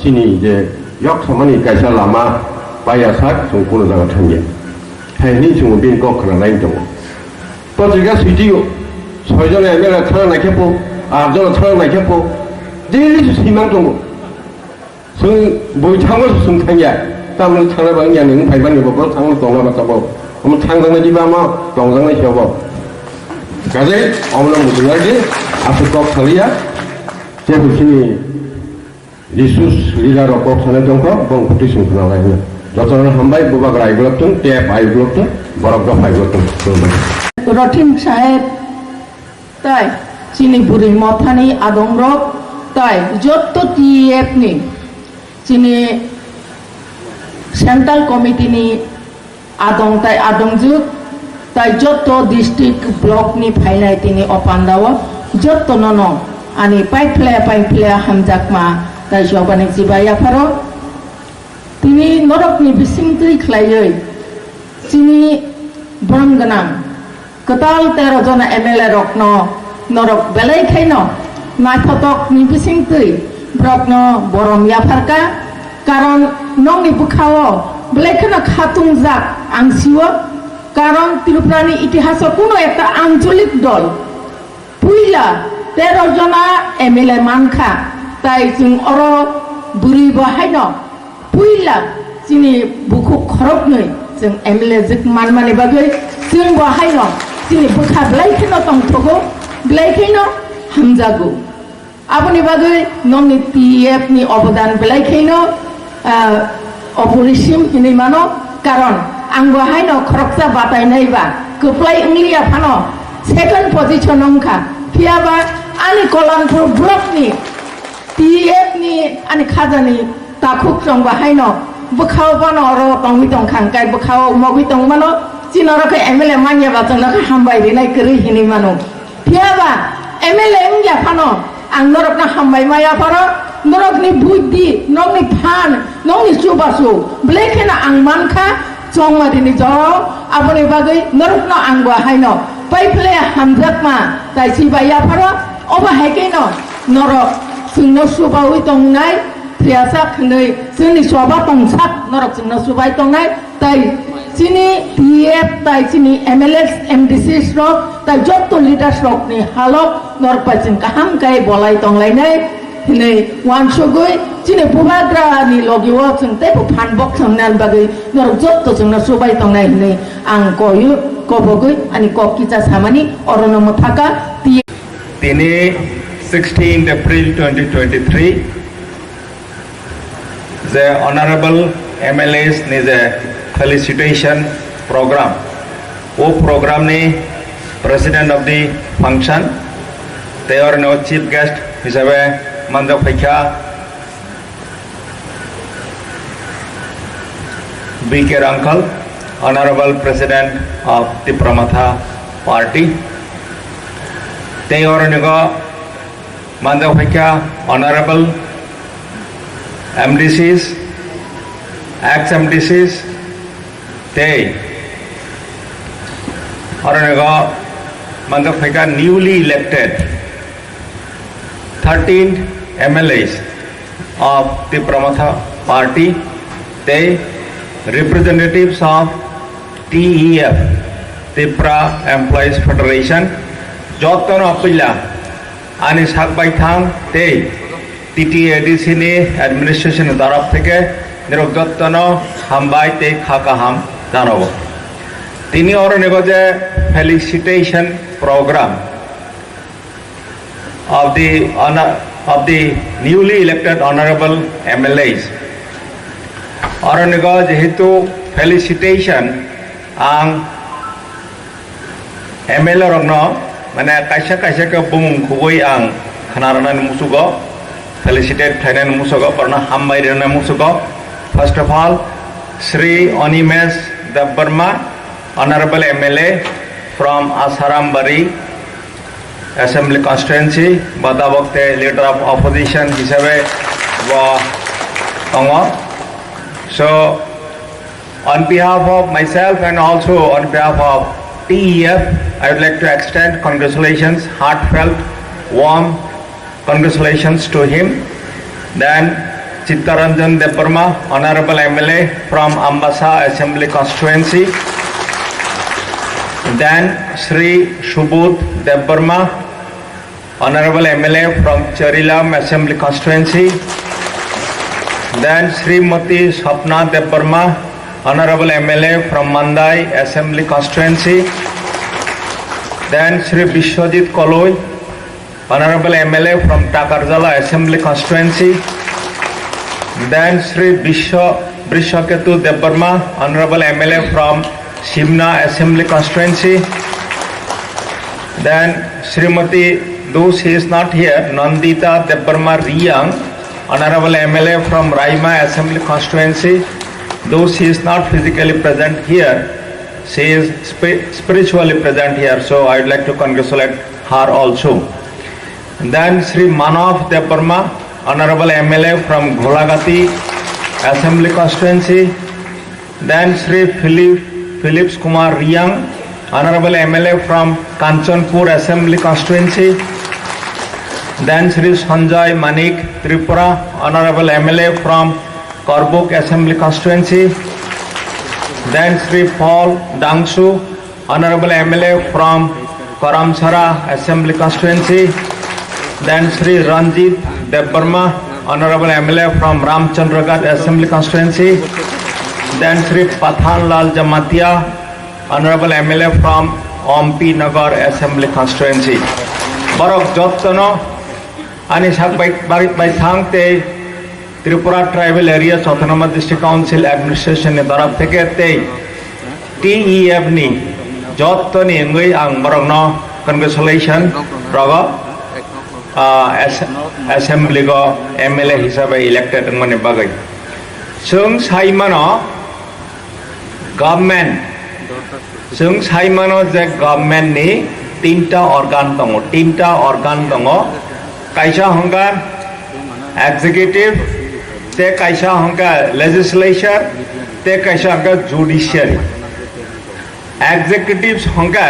chini je yok samani kaisa lama paiya sak, chwng kuno jaga thangya. Hai hinwi chwng bini kok khna nai tongo. Patrika switio, soi jona M L A thana naikhe po, aat jona thana naikhe po, daily se swimang tongo. Chwng bui thango se chwng thangya. Tamni thangna bang ya nini phaimani bo, bo thangno tongna ba tabok. Omo thangjaknai diba omo tongjaknai se obo. Kajai omono muchungnai di, aswk kok thaliya. Tei bo chini resource leader rok kok sanai tongkho, bong kutui chwng khna lai hwnwi. Jotono hambai, bubagra ai glok thung, tep ai glok thung, borok dopha ai glok thung. Khulumbai. Rothim saheb, tai chini bwrwi mothani adongrok, tai jotto T F ni chini central committee ni adong tai adongjwk, tai jotto district block ni phainai tini o pandao jotto nono Ani paiphle paiphle hamjakma taisok ani chiba yapharo. Tini norokni bisingtwi khlaiwi chini borom gwnang kwtal tero jona M L A rokno norok belai khaino naithotokni bisingtwi borokno borom yapharkha. Karon nokni bwkhao belai kheno khatungjak ang sio. Karon Tripurani itihaso kuno ekta ancholik dol puila tero jona M L A mankha, tai chwng oro bwrwi bo haino puila chini bukhuk khoroknwi chwng M L A jwk manmani bagwi chwng bo haino chini bwkha belai kheno tongthogo, belai kheno hamjago. Aboni bagwi nokni T E F ni obodan belai kheno, ah, oporisim hinwi mano, karon ang bo haino khoroksa batainai ba kwplai wngliya phano second position wngkha, phiyaba ani Kolanpur block ni T E F ni ani khajani takhuk chwng bo haino bwkhao bano oro tongwi tongkha, hwnkhe bwkhao mogwi tongmano chini oro khe M L A manya ba chwngno khe hambai rinai kwrwi hinwi mano. Phiyaba M L A wngya phano ang norokno hambai maya pharo, norokni buddhi, nokni phan, nokni chubachu belai kheno ang mankha chongmadini jorao. Aboni bagwi norokno ang bo haino paiphle hamjakma tai chiba yapharo. Obo hai kheno norok chwngno chubaui tongnai, phiyasak hwnwi chwngni choba tongsak norok chwngno chubai tongnai. Tai chini T F tai chini M L As, M D Cs rok tai jotto leaders rokni halok norok bai chwng kaham khe bolai tonglainai hinwi uansugwi chini bubagrani logio chwng teibo phan bok chwng nani bagwi norok jotto chwngno chubai tongnai hinwi ang koyu kobogwi ani kok kisa samani orono mwthaka. T F Tini sixteenth April twenty twenty-three, je honorable M L As ni je felicitation program, o program ni president of the function, tei oro no chief guest hisabe manjak phaikha B K Rangkhal, honorable president of Tipra Motha party, tei oro ni go manjak phaikha honorable M D Cs, ex M D Cs, tei oro ni go manjak phaikha newly elected thirteen M L As of Tipra Motha party tei representatives of T E F, Tipra Employees Federation, jottono puila ani sak baithang tei T T A D C ni administration ni taraf theke nirok jottono hambai tei kha kaham janago. Tini oro ni go je felicitation program of the honor, of the newly elected honorable M L As. Oro ni go jehetu felicitation ang M L A rokno, mane, kaisa kaisa khe bumung khugui ang khna rwnani musugo, felicitate khlainani musugo, borno hambai rwnani musugo. First of all, Shri Animesh Debbarma, Honorable M L A from Asarambari Assembly Constituency, bo tabok te Leader of Opposition hisabe bo tongo. So, on behalf of myself and also on behalf of T E F, I would like to extend congratulations, heartfelt, warm congratulations to him. Then Chittaranjan Debbarma, Honorable M L A from Ambasa Assembly Constituency. Then Shri Subodh Debbarma, Honorable M L A from Charilam Assembly Constituency. Then Srimati Sapna Debbarma, Honorable M L A from Mandai Assembly Constituency. Then Shri Biswajit Koloi, Honorable M L A from Takarjala Assembly Constituency. Then Shri Biswa, Brishaketu Debbarma, Honorable M L A from Simna Assembly Constituency. Then Srimati, though she is not here, Nandita Debbarma Riyang, Honorable M L A from Raima Assembly Constituency. Though she is not physically present here, she is spi-, spiritually present here. So I would like to congratulate her also. Then Shri Manav Debbarma, Honorable M L A from Gholagati Assembly Constituency. Then Shri Philip, Philips Kumar Riang, Honorable M L A from Kanchanpur Assembly Constituency. Then Shri Sanjay Manik Tripura, Honorable M L A from Korbuk Assembly Constituency. Then Shri Paul Dangsu, Honorable M L A from Karamsara Assembly Constituency. Then Shri Ranjit Debbarma, Honorable M L A from Ramchandragarh Assembly Constituency. Then Shri Pathanlal Jamatia, Honorable M L A from Ompi Nagar Assembly Constituency. Borok jottono ani sak bai, bai, bai thang tei Tripura Tribal Areas Autonomous District Council Administration ni torop theke tei T E F ni jottoni wngwi ang borokno congratulation rogo, ah, as-, assembly go M L A hisabe elected wngmani bagwi. Chwng sai mano, government, chwng sai mano je government ni tinta organ tongo, tinta organ tongo, kaisa hwnkha executive, tei kaisa hwnkha legislature, tei kaisa hwnkha judiciary. Executives hwnkha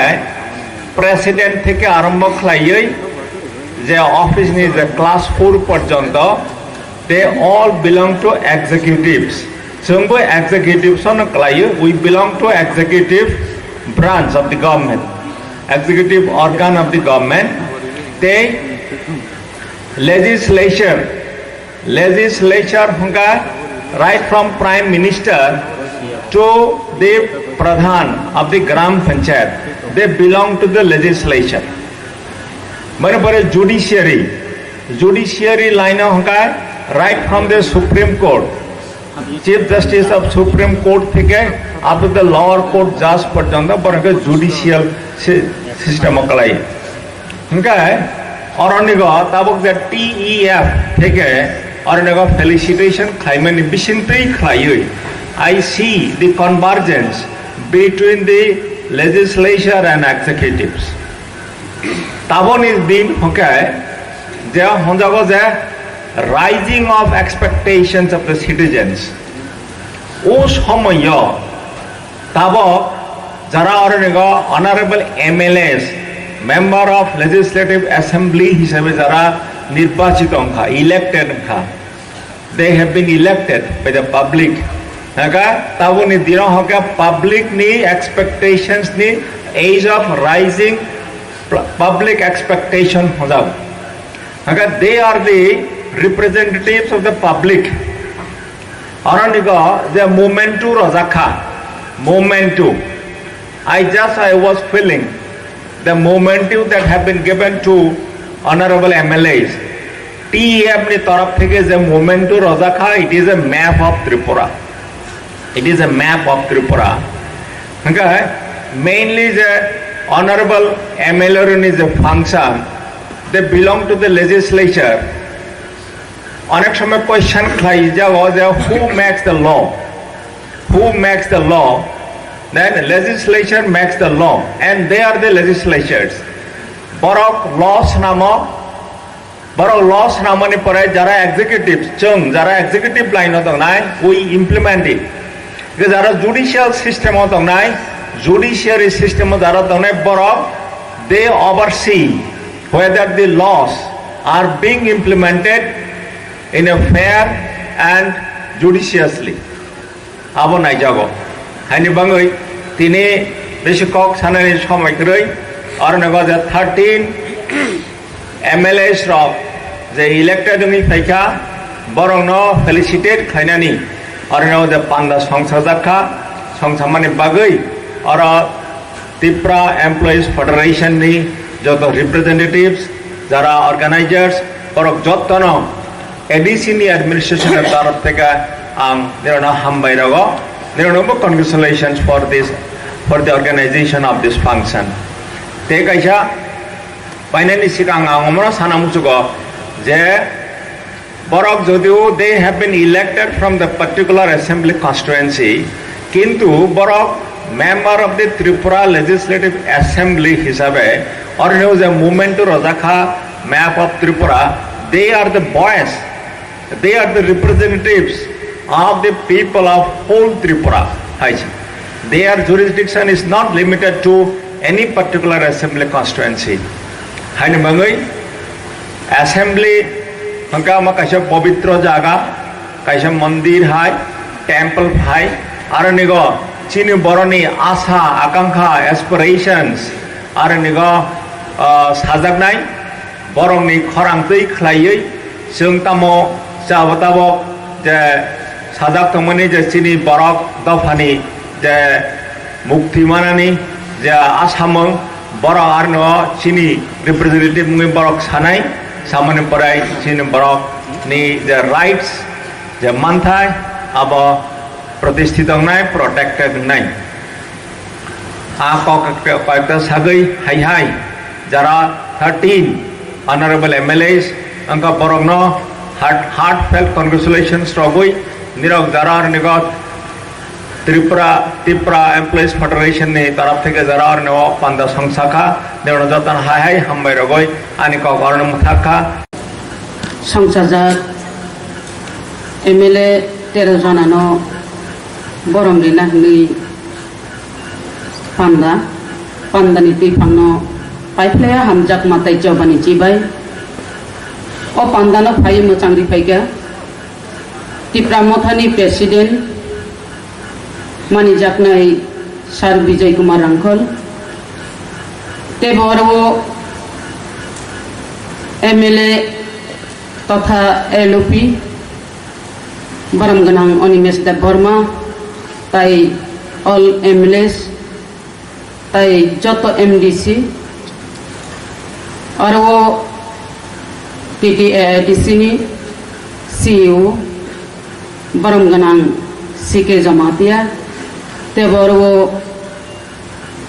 president theke arombo khlaiwi je office ni je class four porjonto, they all belong to executives. Chwngbo executives no khlaio, we belong to executive branch of the government, executive organ of the government. Tei legislature, legislature hwnkha right from Prime Minister to the Pradhan of the Gram Panchayat, they belong to the legislature. Mane pore judiciary, judiciary line o hwnkha right from the Supreme Court, Chief Justice of Supreme Court theke up to the lower court judge porjonto borok khe judicial si-, system o kwlai. Hwnkhe oronigo tabuk je T E F theke oronigo felicitation khlaimani bisingtwi khlaiwi, I see the convergence between the legislature and executives. Taboni din hwnkhe je honjago je rising of expectations of the citizens. O somoyo tabok jara oronigo honorable M L As, Member of Legislative Assembly hisabe jara nirbachito wngkha, elected wngkha. They have been elected by the public. Haka taboni dino haka public ni expectations ni age of rising pl-, public expectation hojak. Haka they are the representatives of the public. Aronigo je momentu rojakha, momentu. I just, I was feeling the momentum that have been given to honorable M L As. T E F ni torop theke je momentum rojakha, it is a map of Tripura. It is a map of Tripura. Hwnkhe mainly je honorable M L A ni je function, they belong to the legislature. Onek somoy question khlai jago je who makes the law? Who makes the law? Then legislature makes the law and they are the legislatures. Borok law swnamo, borok law swnamoni pore jara executive, chwng jara executive line o tongnai, we implement it. Ke jara judicial system o tongnai, judiciary system o jara tongnai borok, they oversee whether the laws are being implemented in a fair and judiciously. Abo naijago. Haini bangwi tini bisi kok sanani somoi kwrwi, aro nogo je thirteen M L As rok je elected wngwi phaikha, borokno felicitate khlainani, aro nogo je panda songsajakha, songsamani bagwi oro Tipra Employees Federation ni joto representatives, jara organizers, borok jottono A D C ni administration ni torof theke ang nirano hambai rogo, nirano bo congratulations for this, for the organization of this function. Tei kaisa painani sikang ang omono sana muchugo je borok jodio they have been elected from the particular assembly constituency, kintu borok member of the Tripura Legislative Assembly hisabe oroni je movement rojakha, map of Tripura, they are the voice, they are the representatives of the people of whole Tripura. Hai se. Their jurisdiction is not limited to any particular assembly constituency. Haini bagwi assembly hwnkha ma kaisa pobitro jaga, kaisa mondir hai, temple hai, aro nigo chini boroni asa, akankha, aspirations, aro nigo, ah, sajaknai, borokni khorang twi khlaiwi chwng tamo chabo tabok je sajak tongmani je chini borok dophani je mukti manani je asamung borok arno chini representative wngwi borok sanai samani pore chini borokni je rights je manthai abo protesthit wngnai, protected wngnai. A kok koyekta sagwi hai hai jara thirteen honorable M L As wngkha borokno heart, heartfelt congratulations rogwi nirok jara rwnigo Tripura, Tripura Employees Federation ni taraf theke jara rwni o panda song sakha nirokno jotono hai hai hambai rogwi ani kok oroni mwthakha. Songchajak M L A tero jonano borom rina hwnwi panda, pandani twiphangno paiphlaiya hamjakma tei chobani chibai. O pandano phaiwi mwchang riphaikha Tipra Mothani President manijaknai Sir Bijay Kumar Rangkhol, tei bo oro M L A totha L O P borom gwnang Animesh Debbarma, tai all M L As, tai joto M D C, aro T T A A D C ni C E O, borom gwnang C K Jamatia, tei bo oro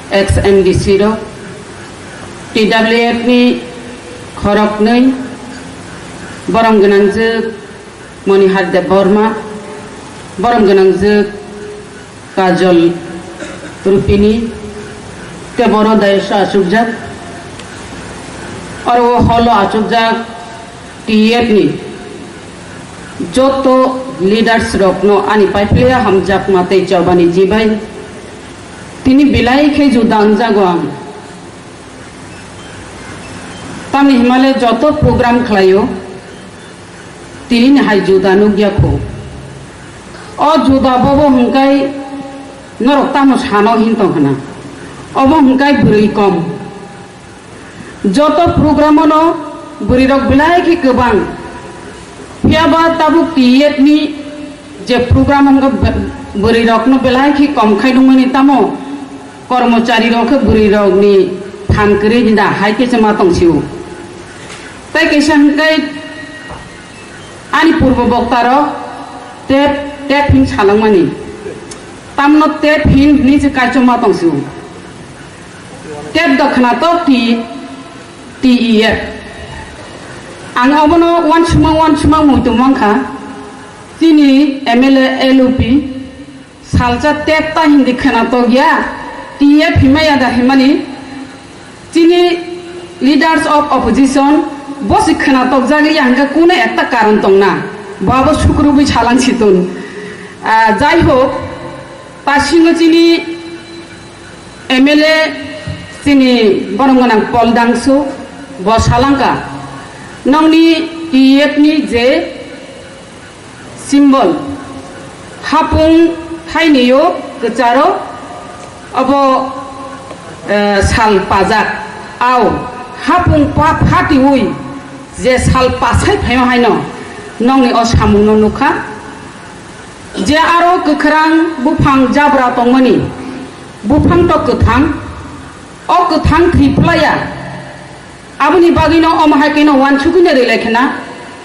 ex M D C rok, T W F ni khoroknwi, borom gwnangjwk Monihar Debbarma, borom gwnangjwk Kajol Rupini, tei boro dayos o achukjak. Oro o hall o achukjak T F ni joto leaders rokno ani paiphlaiya hamjakma tei chobani chibai. Tini belai khe juda wngjago ang. Tamni himale joto program khlaio, tini ni hai juda nukya kho. O juda bobo hwnkai norok tamo sano hin tong khna. Obo hwnkai bwrwi kom. Joto program no bwrwi rok belai khe kwbang. Phiya ba tabuk T F ni je program wngkha bwrwi rok no belai khe kom khai nungmani tamo kormochari rok khe bwrwi rok ni phan kwrwi da hai khe se ma tong sio. Tai kaisa hwnkai ani purbo bokta rok tep tep hin salangmani tamno tep hin hwnwi se kaichoma tong sio. Tep dokhna tok ti T E F. Ang obono uansukma uansukma muitu mankha. Chini M L A L O P salsa tep ta hindi khwna tokya. T F himaya da himani. Chini leaders of opposition bosi khwna tokjagli hangka kune ekta karon tongna. Babo sukrubui salang situn. Ah, jai hok, ta singo chini M L A chini borom gwnang Paul Dangsu bo salangka, nongni T F ni je symbol hapung thainio kwcharo obo, eh, sal pajak au hapung pa phatiui je sal pasai phaio haino nongni o samungno nukha. Je aro kwkhwrang buphang jabra tongmani, buphang to kwthang, o kwthang thwi phlaiya. Aboni bagwino omo hai kheno uansukgwino rwlai khna,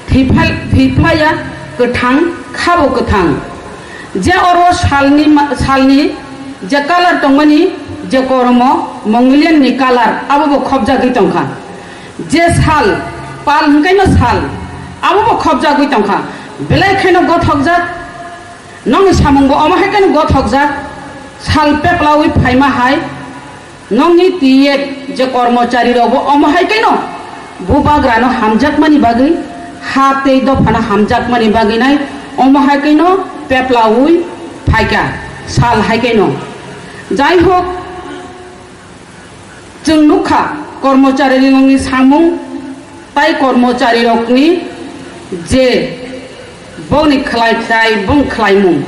thwi phal-, thwi phlaiya, kwthang, khabo kwthang. Je oro salni ma-, salni je colour tongmani, je koromo Mongolian ni colour, abo bo khopjagwi tongkha. Je sal, pal hwnkhaino sal, abo bo khopjagwi tongkha. Belai kheno gothokjak, nongni samungbo omo hai kheno gothokjak. Sal peplawi phaima hai, nongni T F je kormochari rokbo omo hai kheno Bubagrano hamjakmani bagwi, ha tei dophano hamjakmani bagwi nai, omo hai khe no peplaui phaikha, sal hai khe no. Jai hok, chwng nukha kormocharirokni samung tai kormocharirokni je bongni khlai khlai bong khlaimung.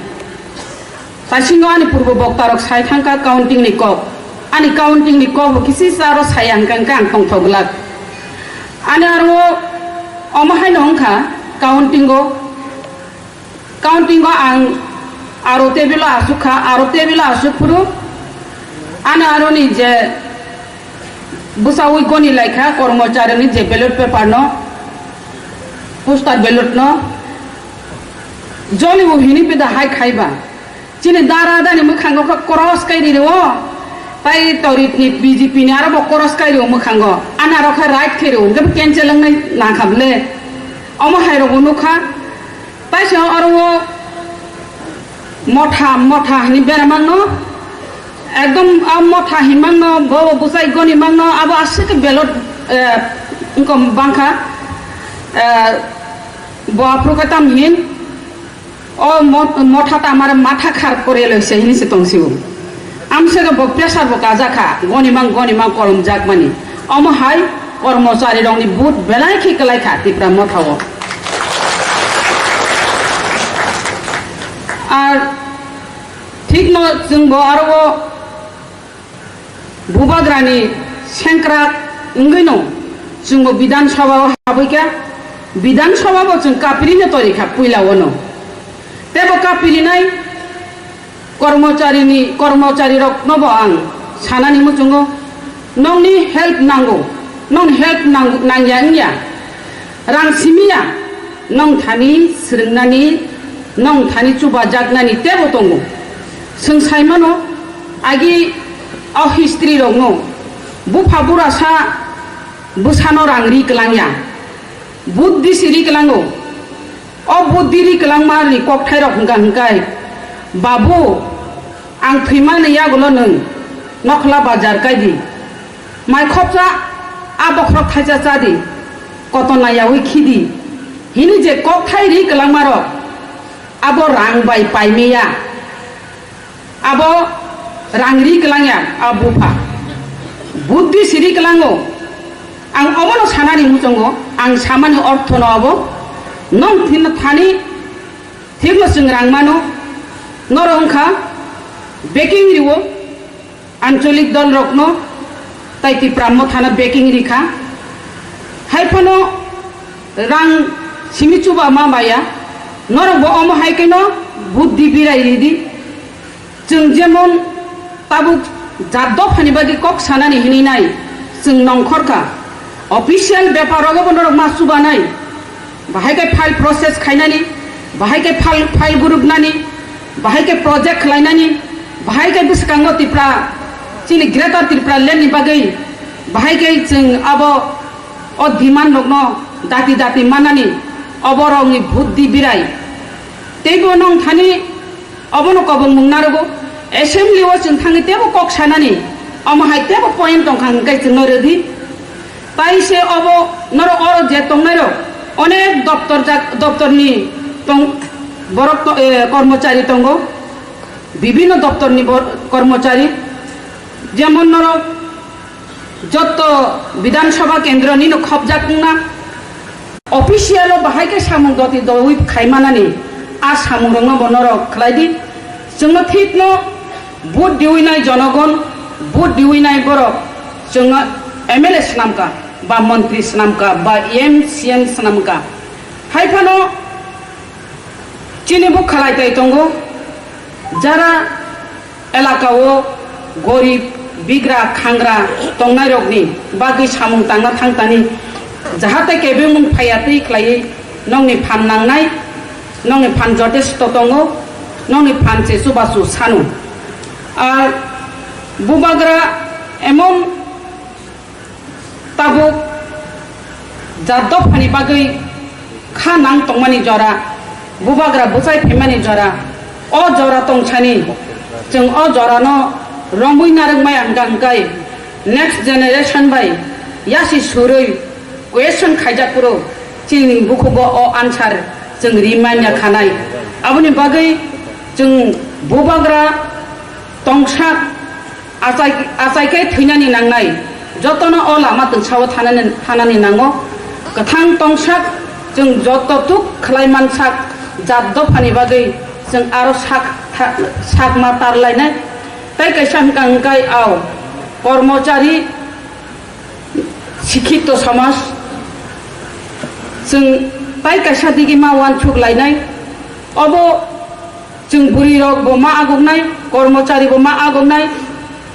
Taisingo ani purbo boktarok sai thangkha counting ni kok. Ani counting ni kok bo kisi sa aro saya hwnkha hwnkhe ang tongthok glak. Ani aro omo haino wngkha counting o, counting o ang aro table o asuk kha, aro table o asuk phuru ani aro ni je bwsaui goni laikha kormochari ni je ballot paper no, postal ballot no joli bo hini pida hai khaiba. Chini dara dani mwkhango khe cross kai ri rwo. Tai torit ni B J P ni aro bo cross kai rwo mwkhango. Ani aro khe right khe rwo. Hwnkhe bo cancel wngnai nang kha bwle. Omo hai rok bo nukha. Tai se aro o motha, motha hini bera mangno. Ekdom a motha hin mangno, bo bo bwsai goni mangno. Abo aswk khe belot, eh, wngkha bangkha. Eh, bo aphuru khe tam hin. O mo-, motha ta amare matha khar kore loise hini se tong sibo. Amsero bo pressure bo kajakha, goni mang, goni mang kolom jakmani. Omo hai kormochari rokni but belai khe kwlai kha Tipra Motha o. Ar thik no chwng bo aro o Bubagrani sengkrak wngwino chwngbo Bidhan Sabha o habwi kha, Bidhan Sabha bo chwng kapirino tori kha puila ono. Tebo kapirinai kormocharini, kormocharirokno bo ang sanani muchungo, nongni help nango, nongni help nang-, nangya wngya, rang simiya, nong thani swrwngnani, nong thani chubajaknani tebo tongo. Chwng saimano, agi o history rokno, bupha burasa bwsano rang ri kwlangya, buddhi si ri kwlango. O buddhi ri kwlangmani kokthairok hwnkha hwnkhe, Babu, ang thwimani yagulo nwng nokhla bajar kaidi. Mai khopsa a bokhorok thaisa chadi, koto nayaui khidi, hini je kokthai ri kwlangmarok, abo rang bai paimaya, abo rang ri kwlangya, a bupha buddhi siri kwlango. Ang obono sanani muchungo, ang samani orthono abo, nong thin thani thikno chwng rang mano, norok wngkha backing riwo. Ancholik dol rokno tai Tipra Mothano backing rikha. Haiphano rang simi chuba ma baya, norok bo omo hai khe no buddhi birai ridi. Chwng jemon tabuk jat dophani bagwi kok sanani hinwi nai, chwng nongkhor kha. Official bepar rogo bo norok ma chubanai. Bahai khe file process khainani, bahai khe file, file guruknani, bahai khe project khlainani, bahai khe bwskango Tripura, chini Greater Tripura land ni bagwi, bahai khe chwng abo o demand rokno dati dati manani, oborokni buddhi birai. Teibo nong thani Obono kobong mung narogo. Assembly o chwng thangwi tebo kok sanani, omo hai tebo point tongkha hwnkhe chwngno rwdi. Tai se obo norok oro je tongnairok onek doptor jak-, doptorni tong-, borok to-, eh, kormochari tongo, bibhinno doptorni bor-, kormochari, jemon norok Jotto Bidhan Sabha kendro nino khopjak wngna, official o bahai khe samung doti dowi khaimanani, a samung rokno bo norok khlai di. Chwngno thikno vote diwi nai jonogon, vote diwi nai borok chwngno M L A swnamkha, ba montri swnamkha, ba M C M swnamkha. Hai phano chini bo khlai tai tongo, jara elaka o gorib, bigra, khangra tongnairokni bagwi samung tangna thangtani, jahate kebengmung phaiya twi khlaiwi nongni phan nangnai, nongni phan jotesto tongo, nongni phan se chubachu sano. Ar bubagra emon Tabuk jat dophani bagwi kha nang tongmani jora, bubagra bwchai phaimani jora, o jora tongsani chwng o jorano romwi narwkmaya hwnkha hwnkhe next generation bai yasi surwi Question khaijak phuru chini bukhugo o answer chwng rimanya khanai. Aboni bagwi chwng bubagra tongsak achai, achai khe thwinani nangnai. Jotono o lama twngsao thanani, thanani nango. Kwthang tongsak chwng joto tuk khlai mansak jat dophani bagwi chwng aro sak tha-, sakma tarlainai. Tai kaisa hwnkha hwnkhe ao kormochari Sikhito somaj, chwng tai kaisa digi ma uansuk lainai. Obo chwng bwrwi rok bo ma aguknai, kormochari bo ma aguknai.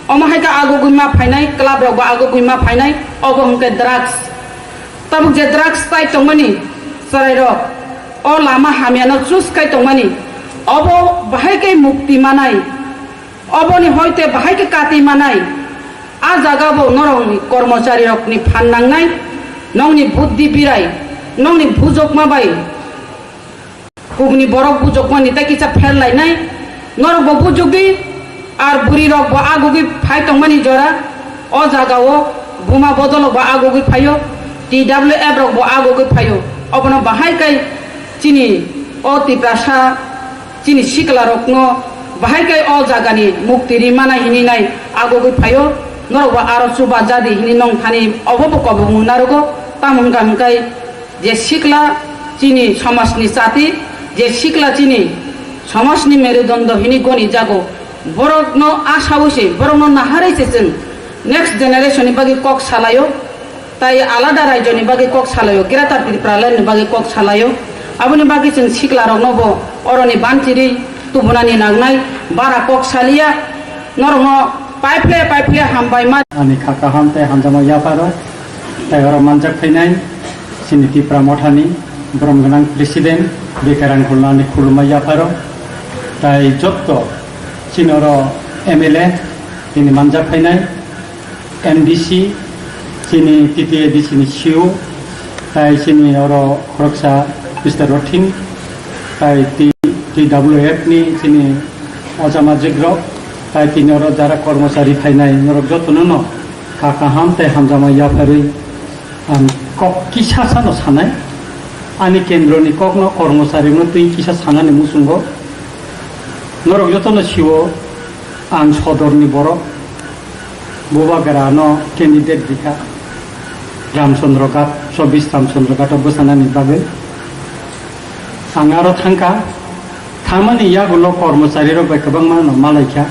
Omo hai khe agugwi ma phainai, club rok bo agugwi ma phainai. Obo hwnkhe drugs. Tabuk je drugs tai tongmani chwrai rok, o lama hamya no choose khai tongmani, obo bahai khe mukti manai. Oboni hoite bahai khe kati manai. A jaga bo norokni kormochari rokni phan nangnai, nongni buddhi birai, nongni bujokma bai, hukni borok bujokmani tei kisa pher lainai. Norok bo bujok di, ar bwrwi rok bo agugwi phai tongmani jora. O jaga o buma bodol bo agugwi phaio, T W F rok bo agugwi phaio. Obono bahai khe chini o Tiprasa Chini sikla rokno bahai khe o jagani mukti ri mana hini nai agugwi phaio, norok bo aro chuba jadi hini nong thani obo bo kobong narogo. Tamo hwnkha hwnkhe je sikla chini somajni chati, je sikla chini somajni merudondo hini goni jago, borokno asa usi, borokno naharwi se chwng next generation ni bagwi kok salaio. Tai alada rajyoni bagwi kok salaio, Greater Tipraland ni bagwi kok salaio. Aboni bagwi chwng sikla rokno bo oroni banchiri tubunani nangnai, bara kok salia, norokno paiphle paiphle hambai ma. Ani kha kaham tei hamjakma yapharo, tai oro manjak phainai chini Tipra Mothani borom gwnang President Bekarang Khulnani khulumma yapharo, tai jotto chini oro M L A tini manjak phainai. M D C, chini T T A D C ni C E O, tai chini oro khoroksa Mister Rothing, tai T-, T W F ni chini ojama jikrok, tai tini oro jara kormochari phainai, norok jotono no kha kaham tei hamjakma yapharwi ang kok kisa sano sanai, ani kendroni kokno kormochari no twi kisa sanani muchungo. Norok jotono sio ang sodorni borok. Bubagra no candidate rikha Ramchandra Ghat, chobbish Ramchandra Ghat o bwsanani bagwi. Ang aro thangkha, thangmani yagulo kormochari rok bai kwbangma no malaikha.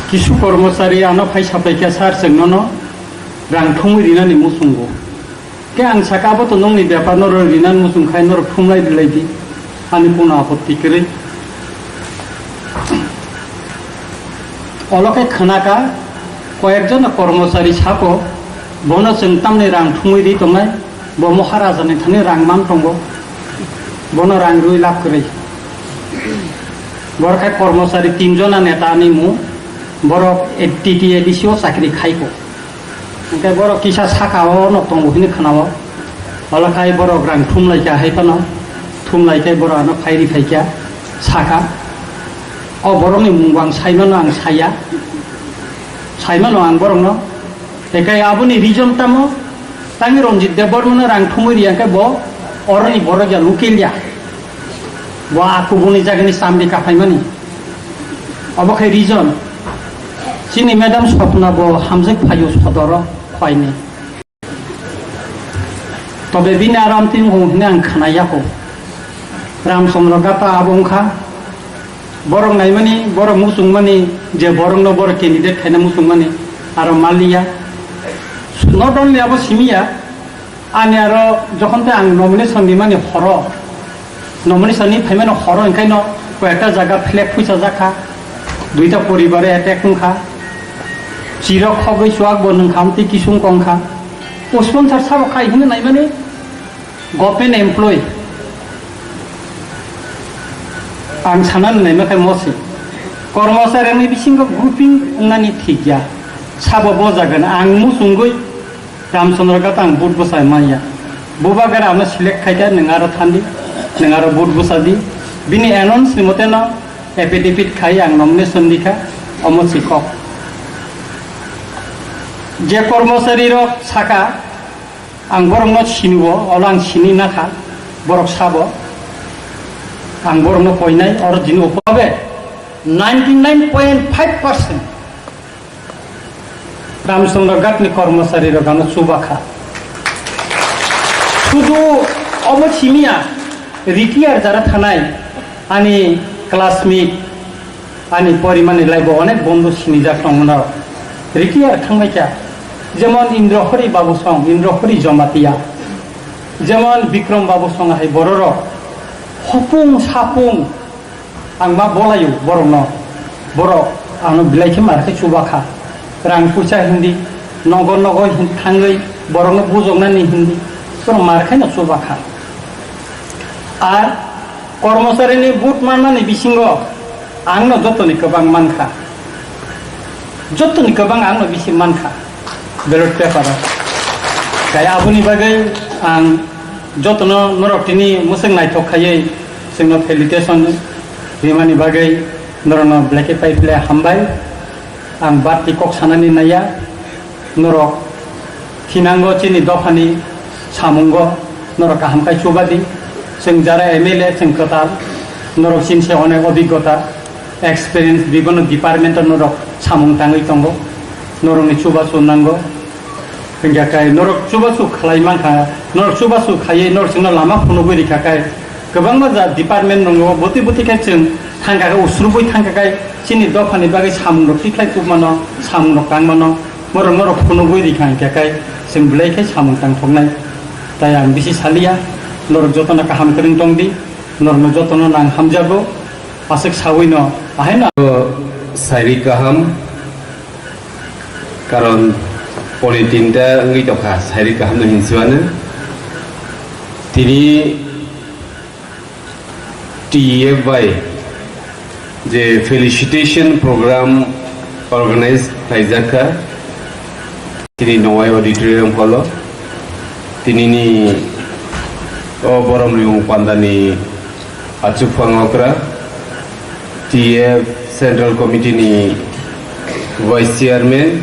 Kisu kormochari ano phai saplaikha, "Sir, chwng nono rang thumwi rinani muchungo." Khe ang saka, "Abo to nongni bepar, norok rinan muchung khai norok thumlai rwlai di, ani kono apotti kwrwi." Olo khe khwnaka, koyekjon kormochari sako, "Bono chwng tamni rang thumwi ri tongnai, bo Maharaja ni thani rang man tongo, bono rang rwi lab kwrwi." Borok khe kormochari tinjona neta ni mung, borok T T A D C o chakri khaiko. Hingke borok kisa saka o no tongo hini khwnao. Olo khai borok rang thumlaikha hai phano. Thumlaikhai borok ano phairi phaikha saka. O borokni mungbo ang saimano, ang saya. Saimano ang borokno. Ekai aboni reason tamo? Tangwi Ranjit Debbarmano rang thumwi riya khe bo oroni borok ya, local ya. Bo akubuni jagani chamri kaphaimani. Obo khai reason. Chini madam Swapna bo hamjak phaio sodoro phaini. Tobe bini aro amtwi wng hwnwi ang khna yago. Ramchandra Gata abo wngkha. Borok naimani, borok muchungmani je borokno borok candidate khaina muchungmani aro maliya. Not only abo simiya, ani aro jokhon tei ang nomination nimani horo, nomination ni phaimani horo, hingkhaino koyekta jaga flag phuichajak kha, duita poribare attack wngkha, chirok khogwi chuak bo nwngkha, amtwi kisung kongkha. O sponsor sabo khai hwnwi naimani government employee. Ang sanani naima khai mosi. Kormochari ni bisingo grouping wngnani thik ya. Sabo bo jagan ang muchungwi Ramchandra Gata ang vote bwsa manya. Bubagra ano select khaikha, nwng aro thandi, nwng aro vote bwsa di. Bini announce ni mote no affidavit khai ang nomination dikha, omo si kok. Je kormochari rok saka, Ang borokno sini-o, olo ang sini nakha, borok sabo. Ang borokno koinai, oro jini upobe ninety nine point five percent Ramchandra Ghat ni kormochari rok ano chubakha. Sudu obo simiya, retire jara thanai ani classmate, ani porimani laibo onek bondhu sinijak tongmano. Retire thangbaikha. Jemon Indrohori Babu song, Indrohori Jamatia. Jemon Bikram Babu song hai bororok. Hopung sapung ang ma bolayo borokno. Borok ano belai khe mar khe chubakha. Rang puisa hindi, nogo nogo hin-, thangwi borokno bujoknani hindi. Borok mar khe no chubakha. Ar kormocharini vote mannani bisingo ang no jotoni kwbang mankha. Jotoni kwbang ang no bisi mankha ballot paper o. Kai aboni bagwi ang jotono norok tini mwswk naithok khaiwi chwngno felicitation rimani bagwi norokno belai khe pai phle hambai. Ang bati kok sanani naiya, norok thinango chini dophani samungo norok kaham khai chubadi. Chwng jara M L A chwng kwtal, norok chini se onek obiggota, experience bibono department o norok samung tangwi tongo, norokni chubachu nango. Hingkha kai norok chubachu khlai mankha, norok chubachu khaiwi norok chwngno lama phunugwi rikha kai, kwbangma ja department rongo bwtwi bwtwi khe chwng thangkha khe usrubwi thangkha kai chini dophani bagwi samung rok tikhlai tubmano, samung rok tangmano, norok norok phunugwi rikha hingkha kai chwng belai khe samung tangthoknai. Tai ang bisi saliya, norok jotono kaham kwrwng tongdi, norokno jotono nang hamjago, aswk sawino ahaino. Sairi kaham. Karon poni tinta wngwi tongkha, sairi kaham no hinsuano. Tini T E F bai je felicitation program organize khlaijak kha, tini Nowai Auditorium hall o. Tinini o borom rimung pandani achukphang okra, T F Central Committee ni Vice Chairman,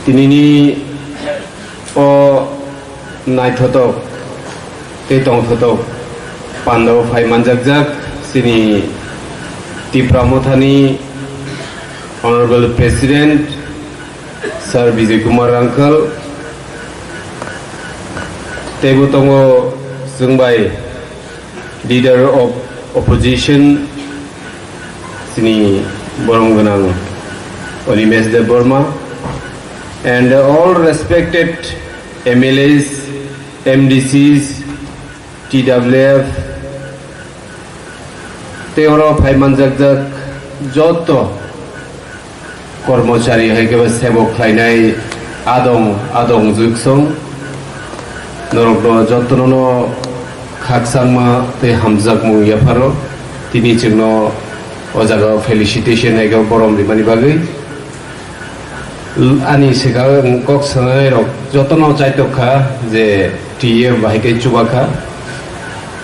tinini o naithotok tei tongthotok pandao phai manjakjak chini Tipra Mothani Honorable President Sir Bijay Kumar Rangkhal, teibo tongo chwng bai Leader of Opposition, chini borom gwnang Animesh Debbarma, and all respected M L As, M D Cs, T W F, tei oro phai manjakjak joto kormochari hai khe sebok khlainai adong adong juksong norokno jotono no khakchangma tei hamjakmung yapharo tini chwngno o jaga felicitation hai khe borom rimani bagwi. Ani swkang kok sanai rok jotono chaitok kha je T F bahai khe chuba kha.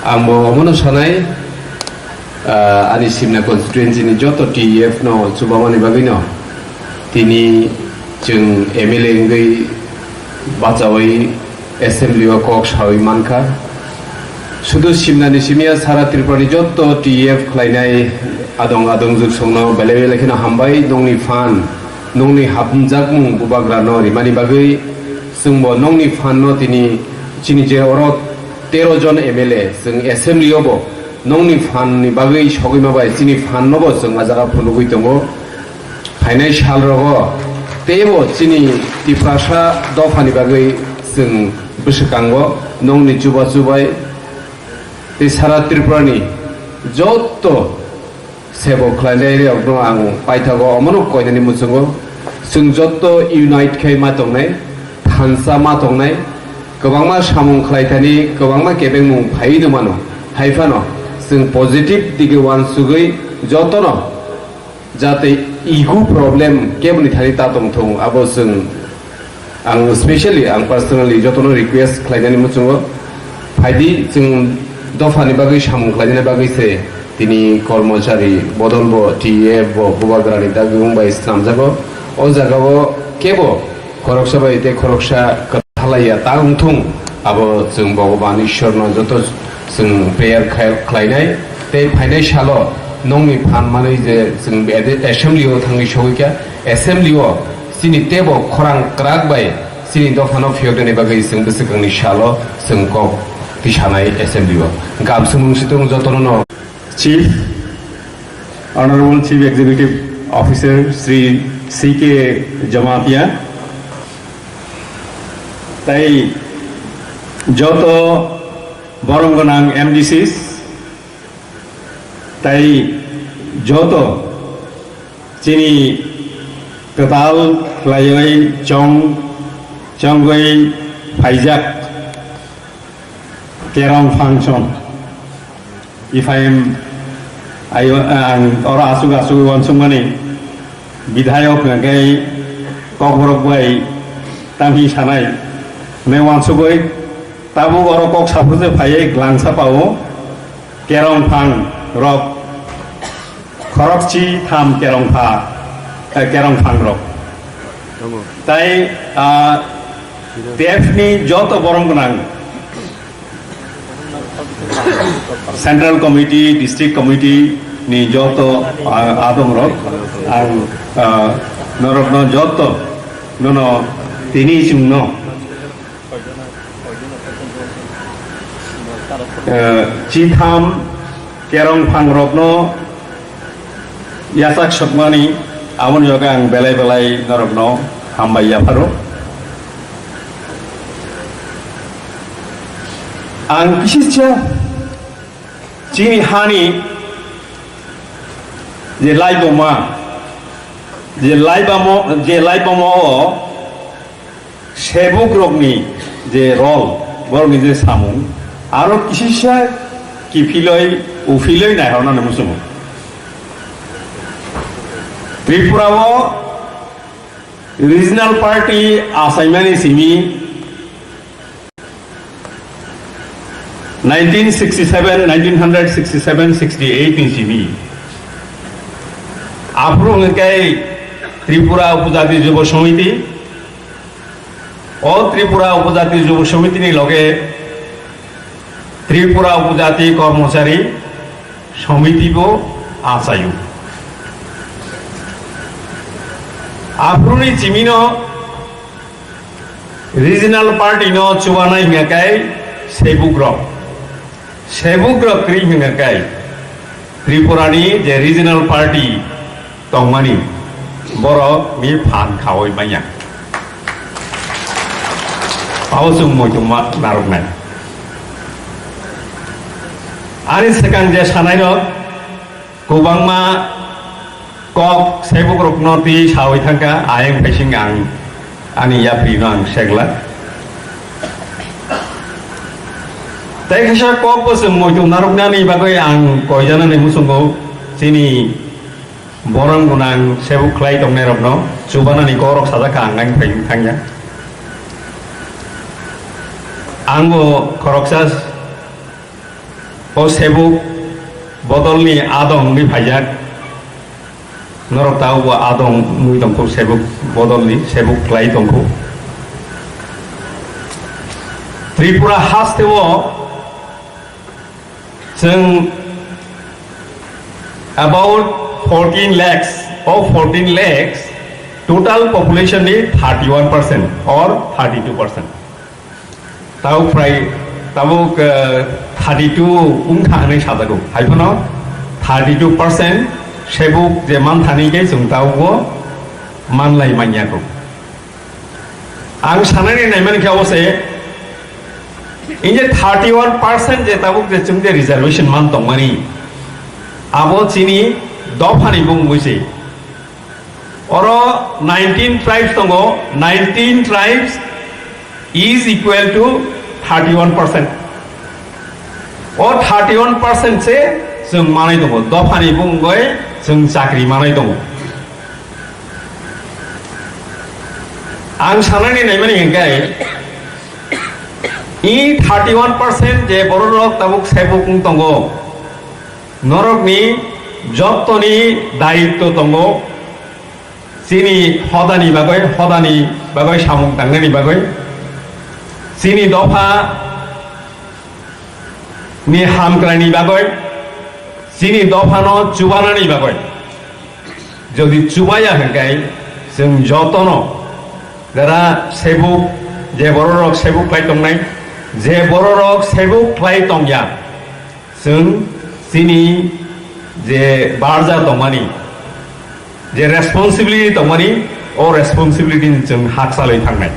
Ang bo omono sanai, ah, ani Simna constituency ni joto T F no chubamani bagwi no tini chwng M L A wngwi bachaui assembly o kok saui mankha. Sudu Simna ni simiya sara Tripura ni joto T F khlainai adong adong juksongno belai belai kheno hambai nongni phan, nongni hapumjakmung bubagrano rimani bagwi. Chwngbo nongni phanno tini chini je oro tero jon M L A chwng assembly o bo nongni phanni bagwi sogwi ma bai chini phanno bo chwng a jaga phunugwi tongo. Phainai sal rogo teibo chini Tiprasa dophani bagwi chwng bwswkango nongni chubachu bai tei sara Tripura ni joto sebok khlainai rokno ang paithago omono koinani muchungo. Chwng joto unite khai ma tongnai, thansa ma tongnai, kwbangma samung khlaithani, kwbangma kebengmung phaiwi no mano. Hai phano chwng positive dige uansugwi jotono jate ego problem keboni thani ta tongthung, abo chwng, ang specially, ang personally jotono request khlainani muchungo, phaidi chwng dophani bagwi samung khlainani bagwi se tini kormochari bodol bo T F bo bubagrani dagimung bai swnamjago. O jagao kebo khoroksa bai tei khoroksa Halaiya ta wngthung, abo chwng Bhagwan Ishwarno joto chwng prayer khai-, khlainai, tei phainai salo nongni phan manwi je chwng ede-, assembly o thangwi sogwi kha, assembly o chini tebo khorang kwrak bai chini dophano phiyoknani bagwi chwng bwswkangni salo chwng kok tisanai assembly o. Gam sumung situng jotono no. Chief, Honorable Chief Executive Officer Shri C K Jamatia, tai joto borom gwnang M D Cs, tai joto chini kwtal khlaiwi chong, chongwi phaijak Kerong function. If I am, I, ang oro asuk asuk uansukmani bidhayok hwnkhe kokborok bai tamhi sanai hwnwi uansugwi tabuk oro kok saphurjak phaiwi glangsa pao kerong phang rok khorokchi tham kerong pha, eh, kerong phang rok. Tai, ah, T F ni joto borom gwnang Central Committee, District Committee ni joto, ah, adong rok, ang, ah, norok no joto nono tini chwng no, ah, chitham kerong phang rok no yachak sokmani, aboni bagwi ang belai belai norokno hambai yapharo. Ang kisisa chini hani je laiboma, je laibamo, je laibamo o Sebukrokni je role, borokni je samung, aro kisisa kiphiloi, uphiloi naihornani muchungo. Tripura o regional party achaimani simi nineteen sixty-seven, nineteen sixty-seven, sixty-eight ni simi. Aphuru hwnkhe Tripura Upajati Jubo Samiti, All Tripura Upajati Jubo Samiti ni loge Tripura Upajati Kormochari Samiti bo achaio. Aphuruni chimino regional party no chubanai hingya kai Sebukrok. Sebukrok kwrwi hingya kai Tripura ni je regional party tongmani, borok ni phan khaui manya. Abo chwng muitu ma narwknai. Ani swkang je sanai rok kwbangma kok saibukrok no twi saui thangkha, ayang phaising ang ani yapri no ang segla. Tei kaisa kok bo chwng muitu narwknani bagwi ang koijanani muchungo chini Borom gwnang sebuk khlai tongnairokno chubanani kokrok sajak kha ang nang phai thangya. Ang bo khoroksa o sebuk bodolni adong wngwi phaijak. Norok tabukbo adong wngwi tongkhu sebuk bodolni sebuk khlai tongkhu. Tripura hasteo Chwng about fourteen lakhs, o fourteen lakhs total population ni thirty-one percent or thirty-two percent. Tabuk prai, tabuk, eh, thirty-two wngkha hwnwi sajago. Hai phano thirty-two percent sebuk je manthani khe chwng tabukbo manlai manya kho. Ang sanani naimani khe abo se, in je thirty-one percent je tabuk je chwng je reservation man tongmani, abo chini dophani bumungwi se. Oro nineteen tribes tongo, nineteen tribes is equal to thirty-one percent. O thirty-one percent se chwng manai tongo, dophani bumungwi chwng chakri manai tongo. Ang sanani naimani hingkai, i thirty-one percent je bororok tabuk sebuk wng tongo, norokni jottoni daitto tongo, chini hodani bagwi, hodani bagwi samung tangnani bagwi. Chini dopha ni hamkraini bagwi, chini dophano chubanani bagwi, jodi chubaya hwnkhe, chwng jotono jara sebuk, je bororok sebuk khlai tongnai, je bororok sebuk khlai tongya, chwng chini je barja tongmani, je responsibility tongmani, o responsibility ni chwng hakchalwi thangnai.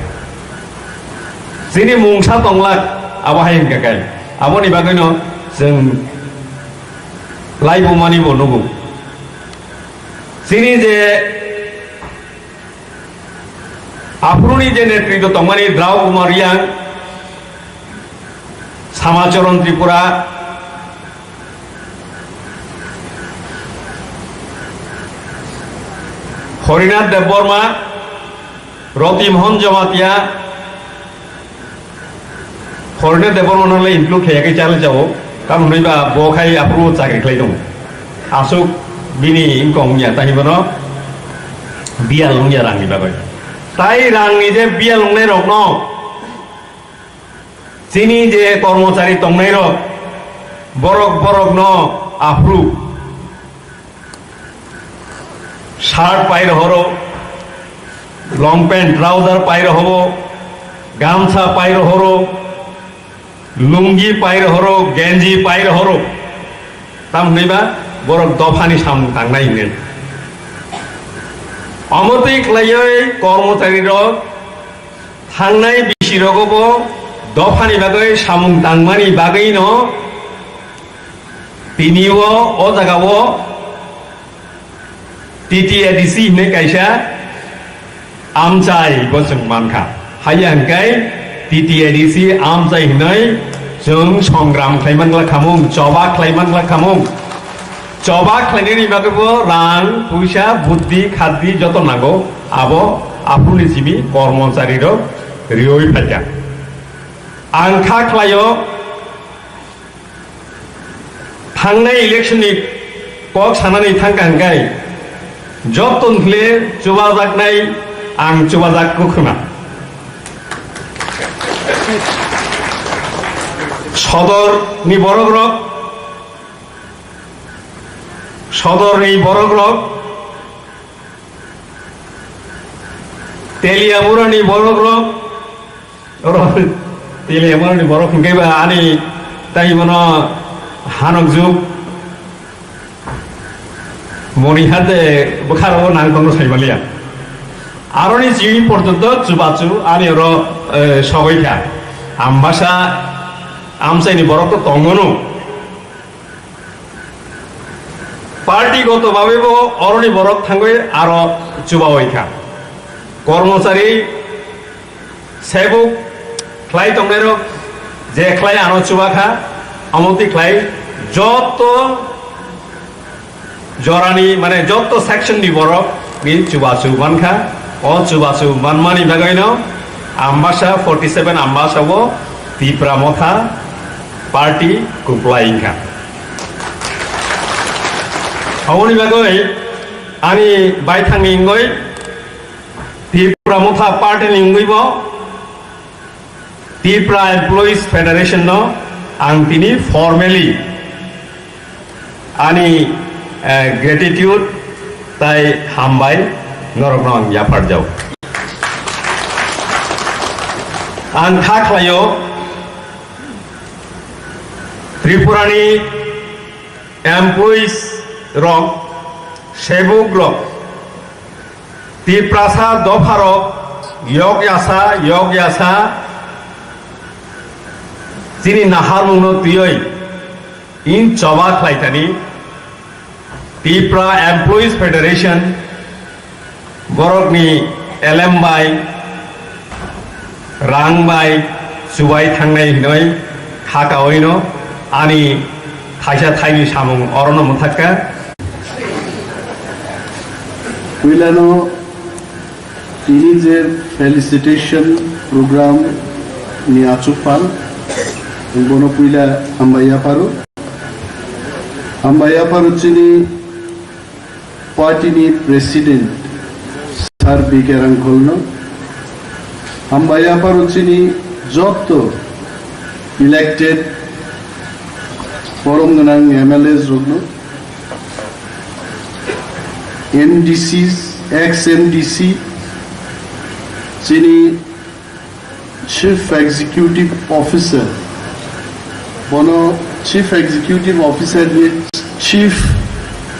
Chini mungsa tonglak, abo hai hwnkha khe, aboni bagwino chwng laibumani bo nugo. Chini je aphuruni je netritw tongmani Drau Kumar Reang, Samacharan Tripura, Horinath Debbarma, Roti Mohan Jamatia, Horinath Debbarma no le include khaiyakhe chale chao, tamoni ba bo khai aphuru chakri khlai tongo. Aswk bini income wngya, tani bono biyal wngya rangni bagwi. Tai rangni je biyal wngnai rokno, chini je kormochari tongnairok, borok borokno aphuru shirt pai rohoro, long pant, trouser pai rohobo, gamsa pai rohoro, lungi pai rohoro, genji pai rohoro. Tam hwnwi ba borok dophani samung tangnai hwnwi. Omo twi khlaiwi kormochari rok thangnai bisi rogo bo dophani bagwi samung tangmani bagwi no tini o, o jaga o T T A D C hinwi kaisa amchai bo chwng mankha. Haiya hwnkhe T T A D C amchai hinwi chwng songram khlaiman glak khamung, choba khlaiman glak khamung. Choba khlainani bagwi bo rang, puisa, buddhi, khaddi joto nango. Abo aphuruni simi kormochari rok riwi phaikha. Ang kha khlaio, thangnai election ni kok sanani thangkha hwnkhe, joto ni khle chubajaknai ang chubajak kwkhwna. Sodor ni borok rok, Sodor ni borok rok, Teliamura ni borok rok, oro Teliamura ni borok hwnkhe ba ani tai bono hanok juk moni hade bwkharo nang tongno saimaliya. Aroni chini porjonto chubachu ani oro, eh, sogwi kha. Ambasa amchaini borok to tongono. Party goto babe bo oroni borok thangwi aro chubawi kha. Kormochari sebuk khlai tongnairok je khlai ano chubakha, amotwi khlai joto jorani, mane, joto section ni borok ni chubachu mankha. O chubachu manmani bagwino Ambasa forty seven Ambasa o Tipra Motha party kwplai wngkha. Aboni bagwi ani baithangni wngwi Tipra Motha party ni wngwi bo Tipra Employees Federation no ang tini formally ani, eh, gratitude tai hambai norokno ang yapharjao. Ang kha khlaio Tripura ni employees rok, sebuk rok, Tiprasa dopharok yok yasa, yok yasa chini naharmungno twiwi in choba khlaithani Tipra Employees Federation borokni elem bai, rang bai chubai thangnai hinwi khakaoino ani thaisa thaini samung orono mwthakka. Puilano tini je felicitation program ni achukphal, bono puila hambai yapharo. Hambai yapharo chini party ni president Sir B K Rangkholno. Hambai yapharo chini Jotto elected borom gwnang M L As rokno, M D Cs, ex M D C, chini Chief Executive Officer, bono Chief Executive Officer ni Chief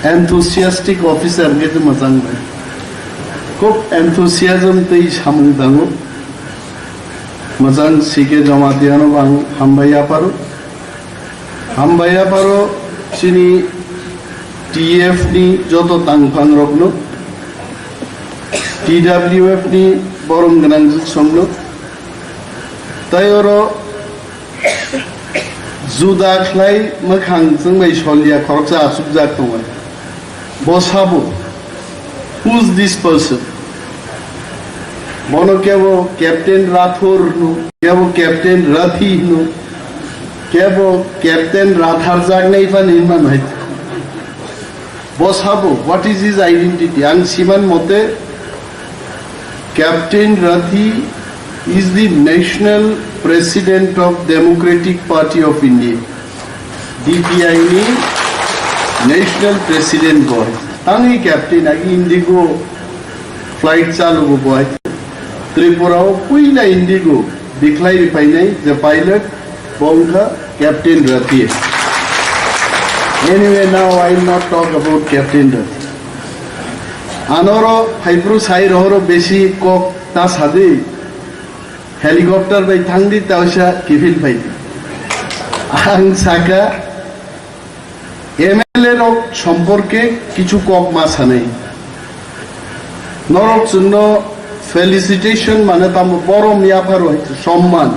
Enthusiastic Officer hwnkhe tongma chang bai. Khub enthusiasm tei samung tango. Mwchang C K Jamatia no ang hambai yapharo. Hambai yapharo chini T F ni joto tangphang rokno, T W F ni borom gwnang jwk songno. Tai oro juda khlai mwkhang chwngbai solya khoroksa achukjak tongo. Bo sabo, who's this person? Bono kebo Captain Rathor hino, kebo Captain Rathi hino, kebo Captain Ratharjaknai phano hinma nai. Bo sabo, what is his identity? Ang siman mote, Captain Rathi is the National President of Democratic Party of India, D P I ni National President bo. Tangwi Captain agi Indigo flight chalugo bo. Tripura o puila Indigo bikhlai ripainai je pilot bo wngkha Captain Rathi. Anyway, now I will not talk about Captain Rathi. Anoro phaipru sai rohoro besi kok ta sadi, helicopter bai thangdi tausa kifil phaidi. Ang saka M L A rok somporke kichu kok ma sanai. Norok chwngno felicitation mane tamo borom yapharo hai somman.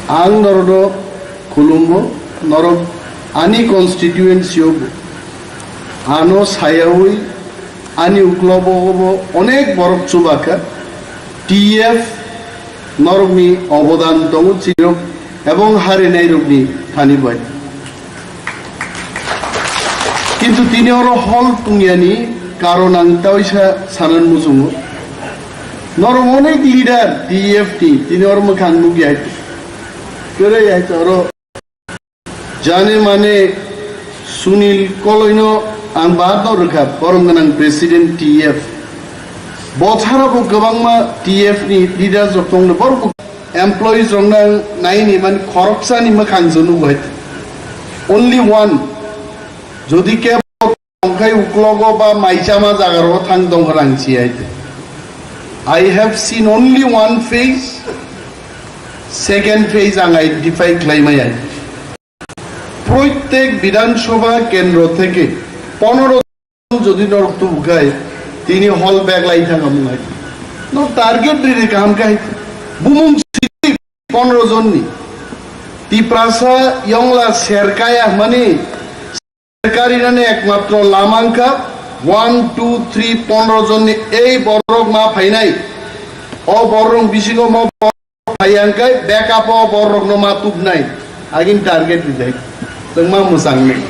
Ang norokno khulumgo, norok ani constituency o bo. Ano sayawi ani uklobo bo onek borok chubakha. T F norokni obodan tongo chirok ebong harinai rokni thani bai. Kintu tini oro hol tungyani karon ang taisa sanan muchungo. Norok onek leader T F ni tini oro mwkhang nukya hai. Kwrwi hai oro. Jani mane Sunil Koloino ang baat no rwkha, borom gwnang President T F. Bothara bo kwbangma T F ni leaders rok tongno, borok bo employees rok nang naini man khoroksani mwkhang jono bai. Only one. Jodi ke tongkhai uklogo ba maichama jaga ro thang dong rang si hai. I have seen only one phase. Second phase ang identify khlai maya. Proitek Bidhan Sabha kendro theke ponero jon jodi norok tubukhai, tini hall bag lai thang amung hai. No target riri kaham khai. Bumung sidi ponero jonni. Tiprasa yongla serkaya mani serkarinani ekmatro lama wngkha one, two, three, ponero jonni ei borok ma phainai. O borok bisingo mo phai ang khe backup o borokno ma tubnai, agini target rijak, chwngma mwchangnai.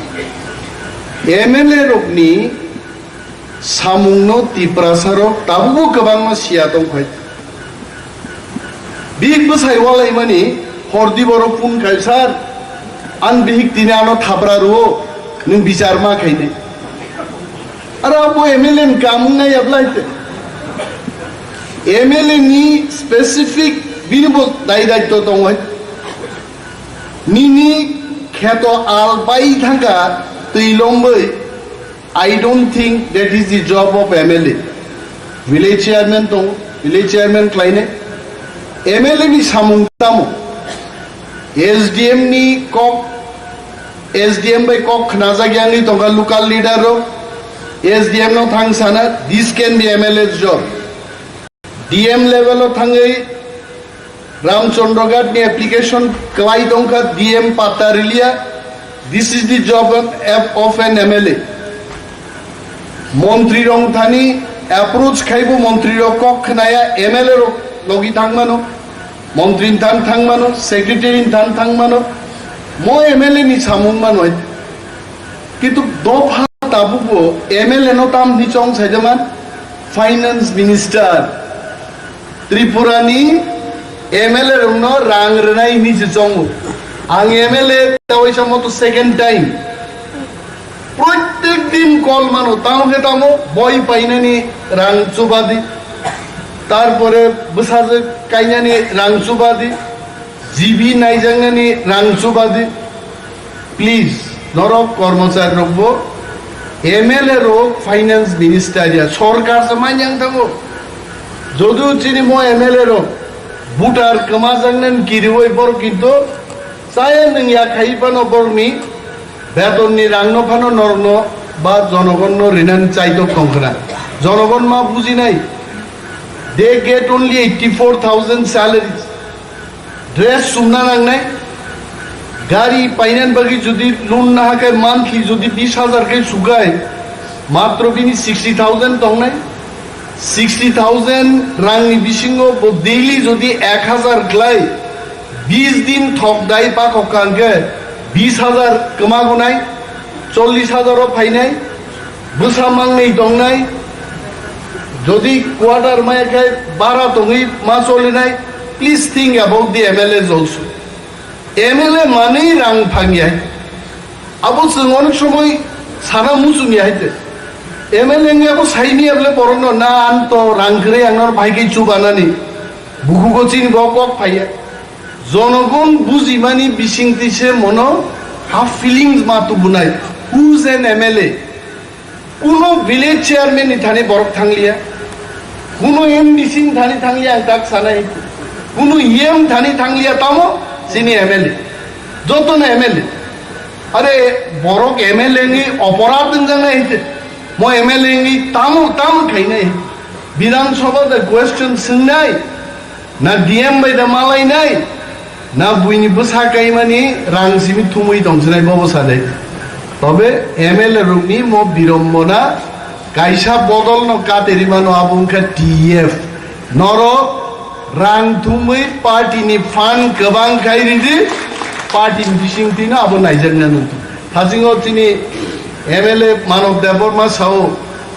M L A rokni samungno Tiprasa rok tabukbo kwbangma siya tongphai. Bihik bwsai walaimani hordi borok phone khai, "Sir, ang bihik tini ano thapra rwo, nwng bichar ma khainai." Aro abo M L A ni kamung nai ablai te. M L A ni specific bini bo dai daitto tongo. Nini kheto al bai thangkha twi lombai. I don't think that is the job of M L A. Village chairman tongo, village chairman khlainai. M L A ni samung tamo? S D M ni kok, S D M bai kok khnajak yangwi tongkha local leader rok. S D M no thang sana, this can be M L A's job. D M level o thangwi Ramchandra Ghat ni application kwlai tongkha, D M patta riliya. This is the job of, of an M L A. Montri rok thani approach khaibo montri rok kok khnaya, M L A rok logi thangmano, montri ni thang thangmano, secretary ni thang thangmano, mo M L A ni samung mano. Kintu dopha tabukbo M L A no tam ni chong saijaman, finance minister, Tripura ni M L A rokno rang rwnai hinwi se chongo. Ang M L A tawaisa moto second time. Protek din call mano, tamo khe tamo, boi painani rang chubadi, tarpore bwsajwk kainani rang chubadi, G B naijaknani rang chubadi. Please, norok kormochari rokbo, M L A rok, finance minister ya, sorkar se manyang thango. Jodu chini mo M L A rok, voter kwmajaknani kiriwi borok kintu chaya nwng ya khai phano borokni betonni rangno phano norokno ba jonogonno rinani chaitok tongkhna. Jonogon ma bujinai, they get only eighty-four thousand salaries. Dress sumna nangnai, gari painan bagwi jodi loan na hakai monthly jodi bis hajar kai sugai, matro bini sixty thousand tongnai. Sixty thousand rangni bisingo bo daily jodi ek hajar klai, bis din thok dai pakok kangke bis hajar kwmagunai, chollis hajar o phainai, bwsa mangnwi tongnai, jodi quarter maya khai bara tongwi ma cholinai, please think about the M L As also. M L A manwi rang phangya. Abo chwng onek somoi sana muchungya haite. M L A wngya abo saini able borokno na ang to rang kwrwi ang nor bai khe chubanani. Bukugo chini bo kok phaiya. Jonogon bujimani bisingtwi se mono ha feelings ma tubunai. Who's an M L A? Kuno village chairman ni thani borok thangliya, kuno M D C ni thani thangliya, ang tak sanai, kuno E M thani thangliya, tamo chini M L A, jotono M L A. Are borok M L A ni oporad wngjaknai hinte, mo M L A ni tamo tamo khainai, Bidhan Sabha da question swngnai, na D M bai da malainai, na buini bwsa kaimani rang simi thumwi tongsinai bobo sadai. Tobe M L A rokni mo birombona kaisa bodolno katerimano abo wngkha T F. Norok rang thumwi party ni fund kwbang khai ridi, party ni bisingtwino abo naijakna nangkha. Thasingo chini M L A Manav Debbarma sao,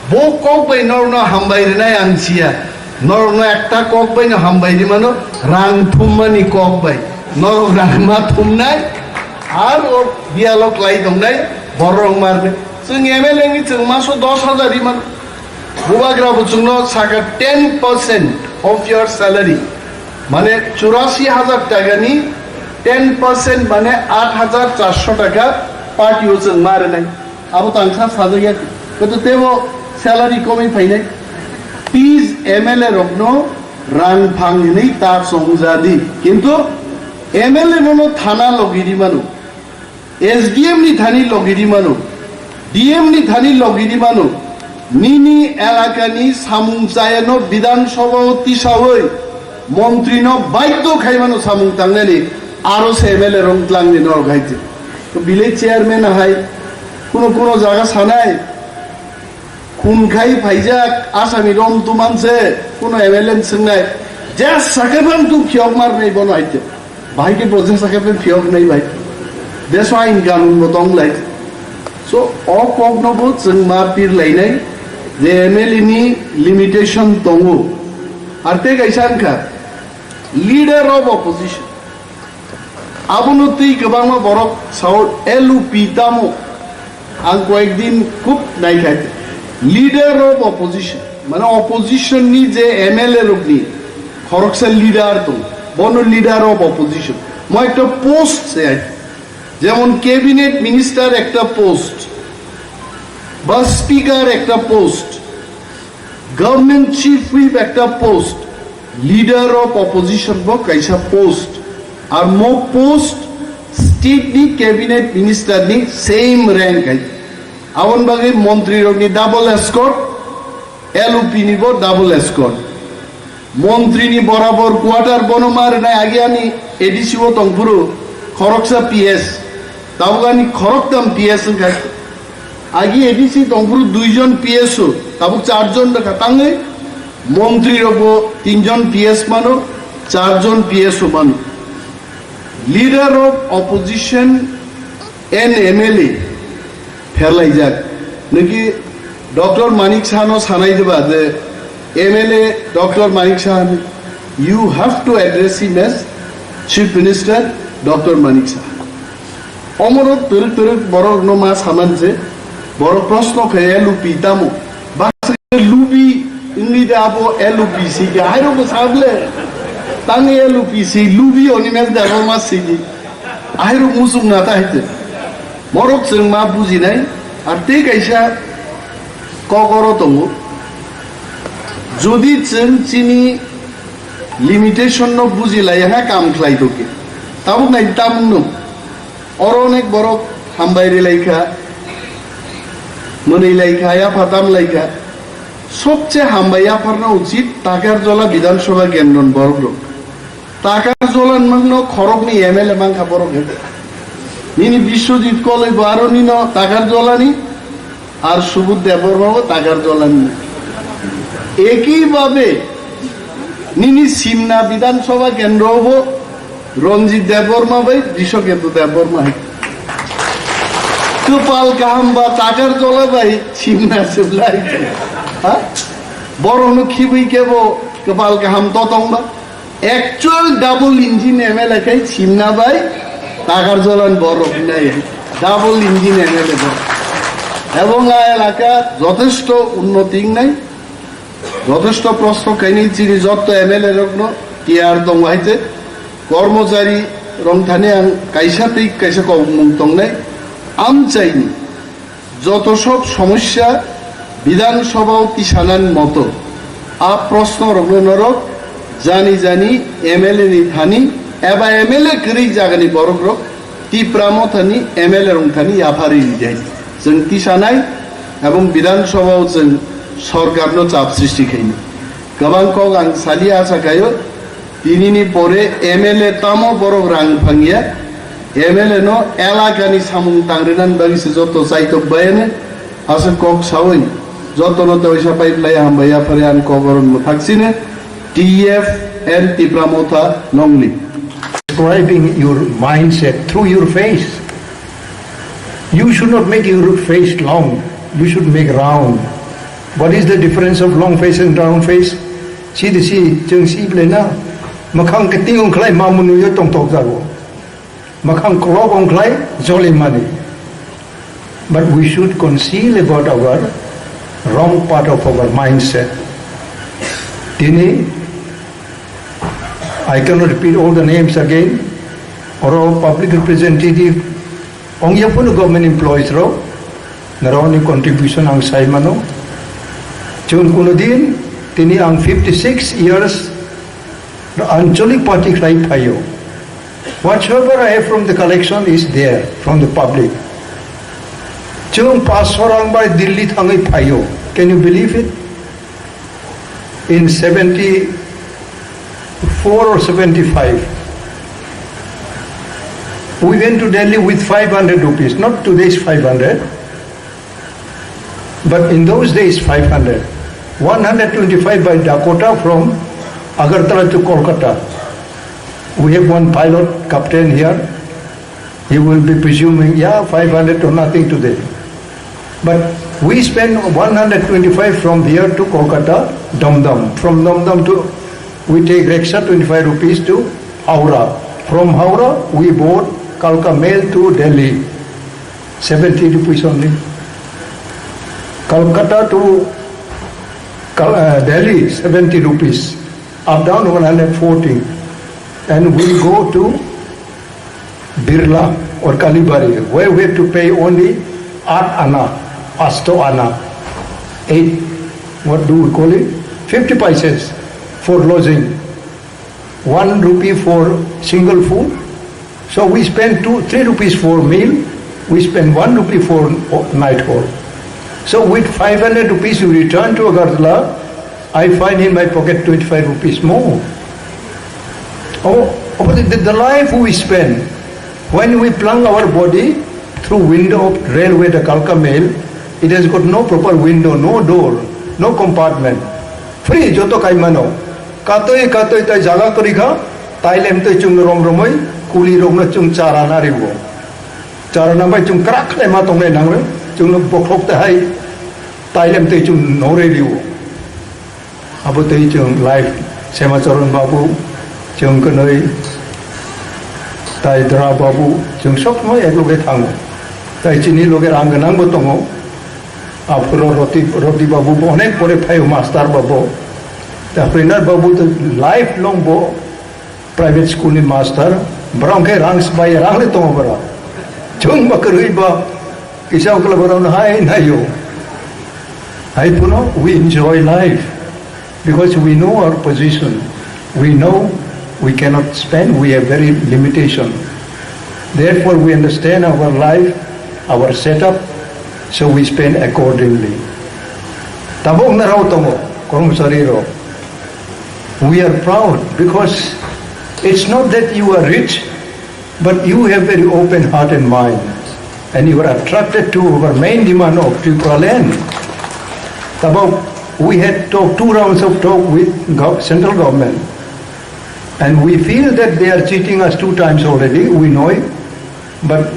bo kok bai norokno hambai rinai ang siya. Norokno ekta kok baino hambai rimano, rang thummani kok bai. Norok rang ma thumnai, ar o biyalo klai tongnai, borok marnai. Chwng M L A ni chwng maso dos hajar rimano. Bubagra bo chwngno saka ten percent of your salary. Mane churasi hajar taka ni ten percent mane aat hajar charso taka party o chwng ma rinai. Abo tangsa sajak ya. Koto tebo salary komwi phainai. Please M L A rokno rang phang hinwi ta chongjadi. Kintu M L A bono thana logi rimano. S D M ni thani logi rimano. D M ni thani logi rimano. Nini elakani samung chayano Bidhan Sabha o tisawi montrino baidho khaimano samung tangnani aro se M L A rong tlangni norok haite. To village chairman hai kuno kuno jaga sanai khun khai phaijak asami rom tumanse kuno M L A ni swngnai je sakhe bang tu khiok mar nai bono haite. Bahai ke process sakhe bang khiok nai bai. Deso ain kanun bo tong lai. So o kok no bo chwng ma pir lai nai je M L A ni limitation tongo. Ar te kaisa wngkha leader of opposition. Abono twi kwbangma borok sao L U P tamo. Ang koyekdin khub naikha. Leader of opposition, mane opposition ni je M L A rokni khoroksa leader tong, bono leader of opposition. Mo ekta post se ai. Jemon cabinet minister ekta post, ba speaker ekta post, Government Chief Whip ekta post, Leader of Opposition bo kaisa post, ar mo post state ni cabinet minister ni same rank hai. Aboni bagwi montri rokni double escort, L U P ni bo double escort. Montri ni borabor quarter bono ma rwnai agi ani A D C o tongphuru khoroksa P S, tabuk ani khoroktam P S wngkha. Agi A D C tongphuru duijon P S o, tabuk charjon wngkha. Tangwi montri rokbo tinjon P S mano, charjon P S o mano. Leader of opposition and M L A pherlaijak. Niki Doctor Manik Saha no sanai diba je M L A Doctor Manik Saha ni You have to address him as Chief Minister Doctor Manik Saha. Omorok twrwk twrwk borok no ma saman je, borok proshno khe L U P tamo. Baksa lubi wngwi de abo L U P si ke, ahairok bo sable. Tang L U P si, lubi Animesh Debbarma si di. Ahairok musuk na ta haite. Borok chwng ma bujinai, ar tei kaisa kok oro tongo. Jodi chwng chini limitation no buji lai ha kam khlai tongkhe. Tabuk nai tamung no. Oro onek borok hambai ri lai kha, mwnwi lai kha, yapha tam lai kha. Sobse hambai yapharna uchit Takarjola Bidhan Sabha kendron borok rok. Takarjola nwng no khorok ni M L A mang kha borok he. Nini Biswajit Koloi bo aro nino Takarjola ni. Ar Subodh Debbarma bo Takarjola ni. Eki babe nini Simna Bidhan Sabha kendro bo Ranjit Debbarma bai Brishaketu Debbarma hai. Kwpal kaham ba Takarjola bai Simna se blai. Ha? Borok no khibui kebo kwpal kaham totong ba. Actual double engine M L A khai Simna bai Takarjolan borok hinai double engine M L A borok. Ebong a elaka jothesto unnoti wngnai, jothesto proshno kainwi chini jotto M L A rokno tiyar tongo hai je kormochari rok thani ang kaisa tei kaisa kokmung tongnai amchaini. Joto sob somosya Bidhan Sabha o tisanani moto, a proshno rokno norok jani jani M L A ni thani eba M L A kwrwi jagani borok rok Tipra Motha ni M L A rok thani yapharwi rijai. Chwng tisanai ebong Bidhan Sabha o chwng sorkar no chap sristi khainai. Kwbang kok ang saliya asa khaio, tinini pore M L A tamo borok rang phangya, M L A no elakani samung tangrinani bagwi se joto chaitok bayani asa kok sawi jotono teisa pai lai hambai yaphari ang kok oron mwthak sini T F and Tipra Motha Nongli. Describing your mindset through your face. You should not make your face long, you should make round. What is the difference of long face and round face? Si di si, chwng si ble na. Makhang kiting ongkhlai mamu nuyo tongtok jago. Makhang kolok ongkhlai joli mani. But we should conceal about our wrong part of our mindset. Tini, I cannot repeat all the names again. Oro public representative, ongya phano government employees rok, norokni contribution ang sai mano. Chwng kuno din, tini ang fifty six years Anchalik party khlai phaio. Whatsoever I have from the collection is there, from the public. Chwng paanch sho rang bai Delhi thangwi phaio. Can you believe it? In seventy-four or seventy-five, we went to Delhi with five hundred rupees, not today's five hundred, but in those days five hundred. One hundred twenty-five by Dakota from Agartala to Kolkata. We have one pilot, captain here. He will be presuming, yeah, five hundred or nothing today. But we spend one hundred twenty-five from here to Kolkata, Dum Dum. From Dum Dum to, we take rickshaw, twenty-five rupees to Howrah. From Howrah, we board Kalka Mail to Delhi, seventy rupees only. Kolkata to Kal-, uh, Delhi, seventy rupees. Up down, one hundred forty. And we go to Birla or Kalibari, where we have to pay only eight ana, asto ana, eight, what do we call it? Fifty paisas for lodging, one rupee for single food. So we spend two, three rupees for meal, we spend one rupee for o-, night hall. So with five hundred rupees we return to Agartala, I find in my pocket twenty-five rupees more. Oh, oh, the, the life we spend, when we plung our body through window of railway, the Kalka Mail, it has got no proper window, no door, no compartment. Free, joto kaimano. Katoi, katoi, tai jaga kwrwi kha, tai lem tei chwng rom romoi, kuli rokno chwng chara na riwo. Chara na bai chwng krak khlai ma tongnai nang re, chwngno bokhok ta hai, tai lem tei chwng nore riwo. Abo tei chwng life Semacharan Babu, chwng kwnwi, tai Dra Babu, chwng sob somoi ek loge thango. Tai chini loge rang gwnangbo tongo. Aphuru Roti, Roti Babu bo onek pore phaio master bo. Ta Prenath Babu to life long bo private school ni master. Borok khe rang sbai rang le tongo borok. Chwng ba kwrwi ba kisa ukla borok no hai naio. Hai phano we enjoy life. Because we know our position, we know we cannot spend, we have very limitation. Therefore, we understand our life, our setup, so we spend accordingly. Tabok na rao tongo, kormosari rok. We are proud because it's not that you are rich, but you have very open heart and mind, and you are attracted to our main demand of Tripura land. Tabok, we had talk, two rounds of talk with gov-, central government, and we feel that they are cheating us two times already, we know it, but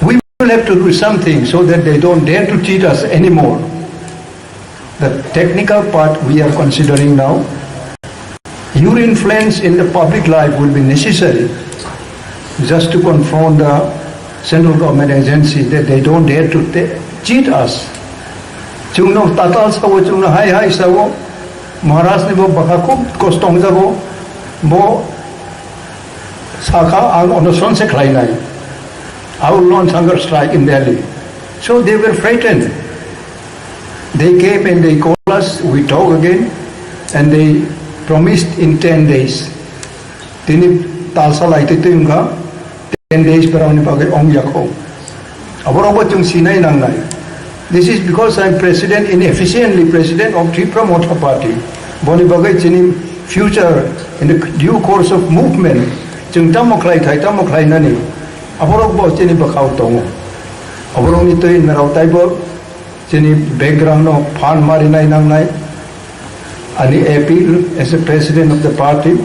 we will have to do something so that they don't dare to cheat us anymore. The technical part we are considering now. Your influence in the public life will be necessary just to confront the central government agency that they don't dare to ta-, cheat us. Chwngno tatal sao, chwngno hai hai sao, Maharaj ni bo bwkha khub kosto wngjago, bo sakha ang onoson se khlainai. I will launch hunger strike in Delhi. So they were frightened. They came and they called us, we talk again, and they promised in ten days. Tini talsa lai twi twi wngkha, ten days borokni bagwi ong yakho. Aborokbo chwng sinai nangnai. This is because I am president, inefficiently president of Tipra Motha Party. Boni bagwi chini future in the due course of movement, chwng tamo khlai thai, tamo khlainani, aborokbo chini bwkhao tongo. Aborokni twi narao taibo chini background no phan marinai nangnai. Ani appeal as a president of the party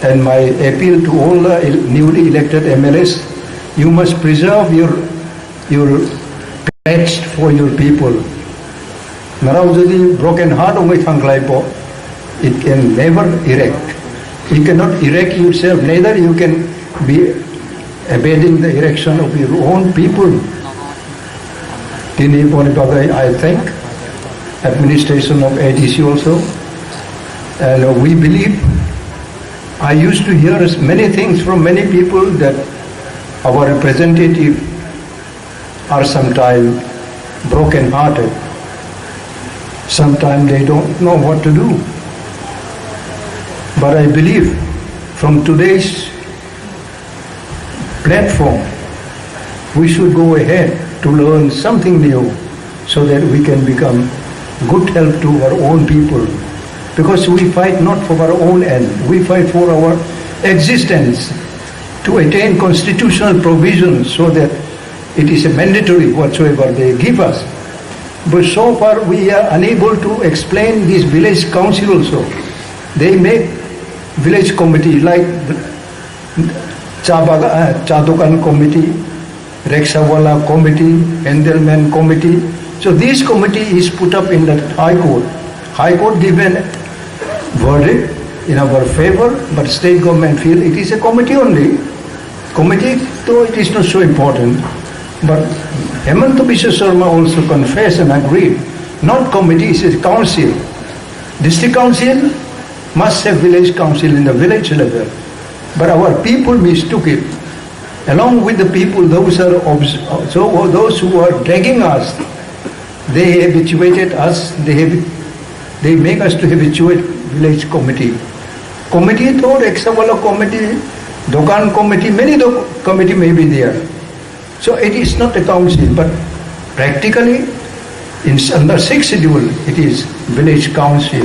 and my appeal to all the el-, newly elected M L As, you must preserve your, your pledge for your people. Narao jodi broken heart wngwi thangkhlai bo, it can never erect. You cannot erect yourself, neither you can be evading the erection of your own people. Tini boni bagwi I thank administration of A D C also. And we believe, I used to hear many things from many people that our representative are sometimes broken-hearted. Sometimes they don't know what to do. But I believe from today's platform, we should go ahead to learn something new so that we can become good help to our own people. Because we fight not for our own end, we fight for our existence, to attain constitutional provisions so that it is a mandatory whatsoever they give us. But so far we are unable to explain this village council also. They make village committee like cha baga-, uh, cha dokan committee, rickshaw wala committee, handleman committee. So this committee is put up in the High Court. High Court given verdict in our favor, but state government feel it is a committee only. Committee, though it is not so important, but Hemanta Biswa Sarma also confessed and agreed, not committee, it is council. District council must have village council in the village level, but our people mistook it. Along with the people, those are obs-, so those who are dragging us, they habituated us, they have, they make us to habituate village committee. Committee to rickshaw wala committee, dokan committee, many do-, committee may be there. So it is not a council, but practically in s-, under sixth schedule, it is village council.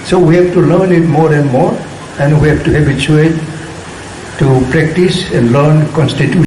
So we have to learn it more and more, and we have to habituate to practice and learn constitution.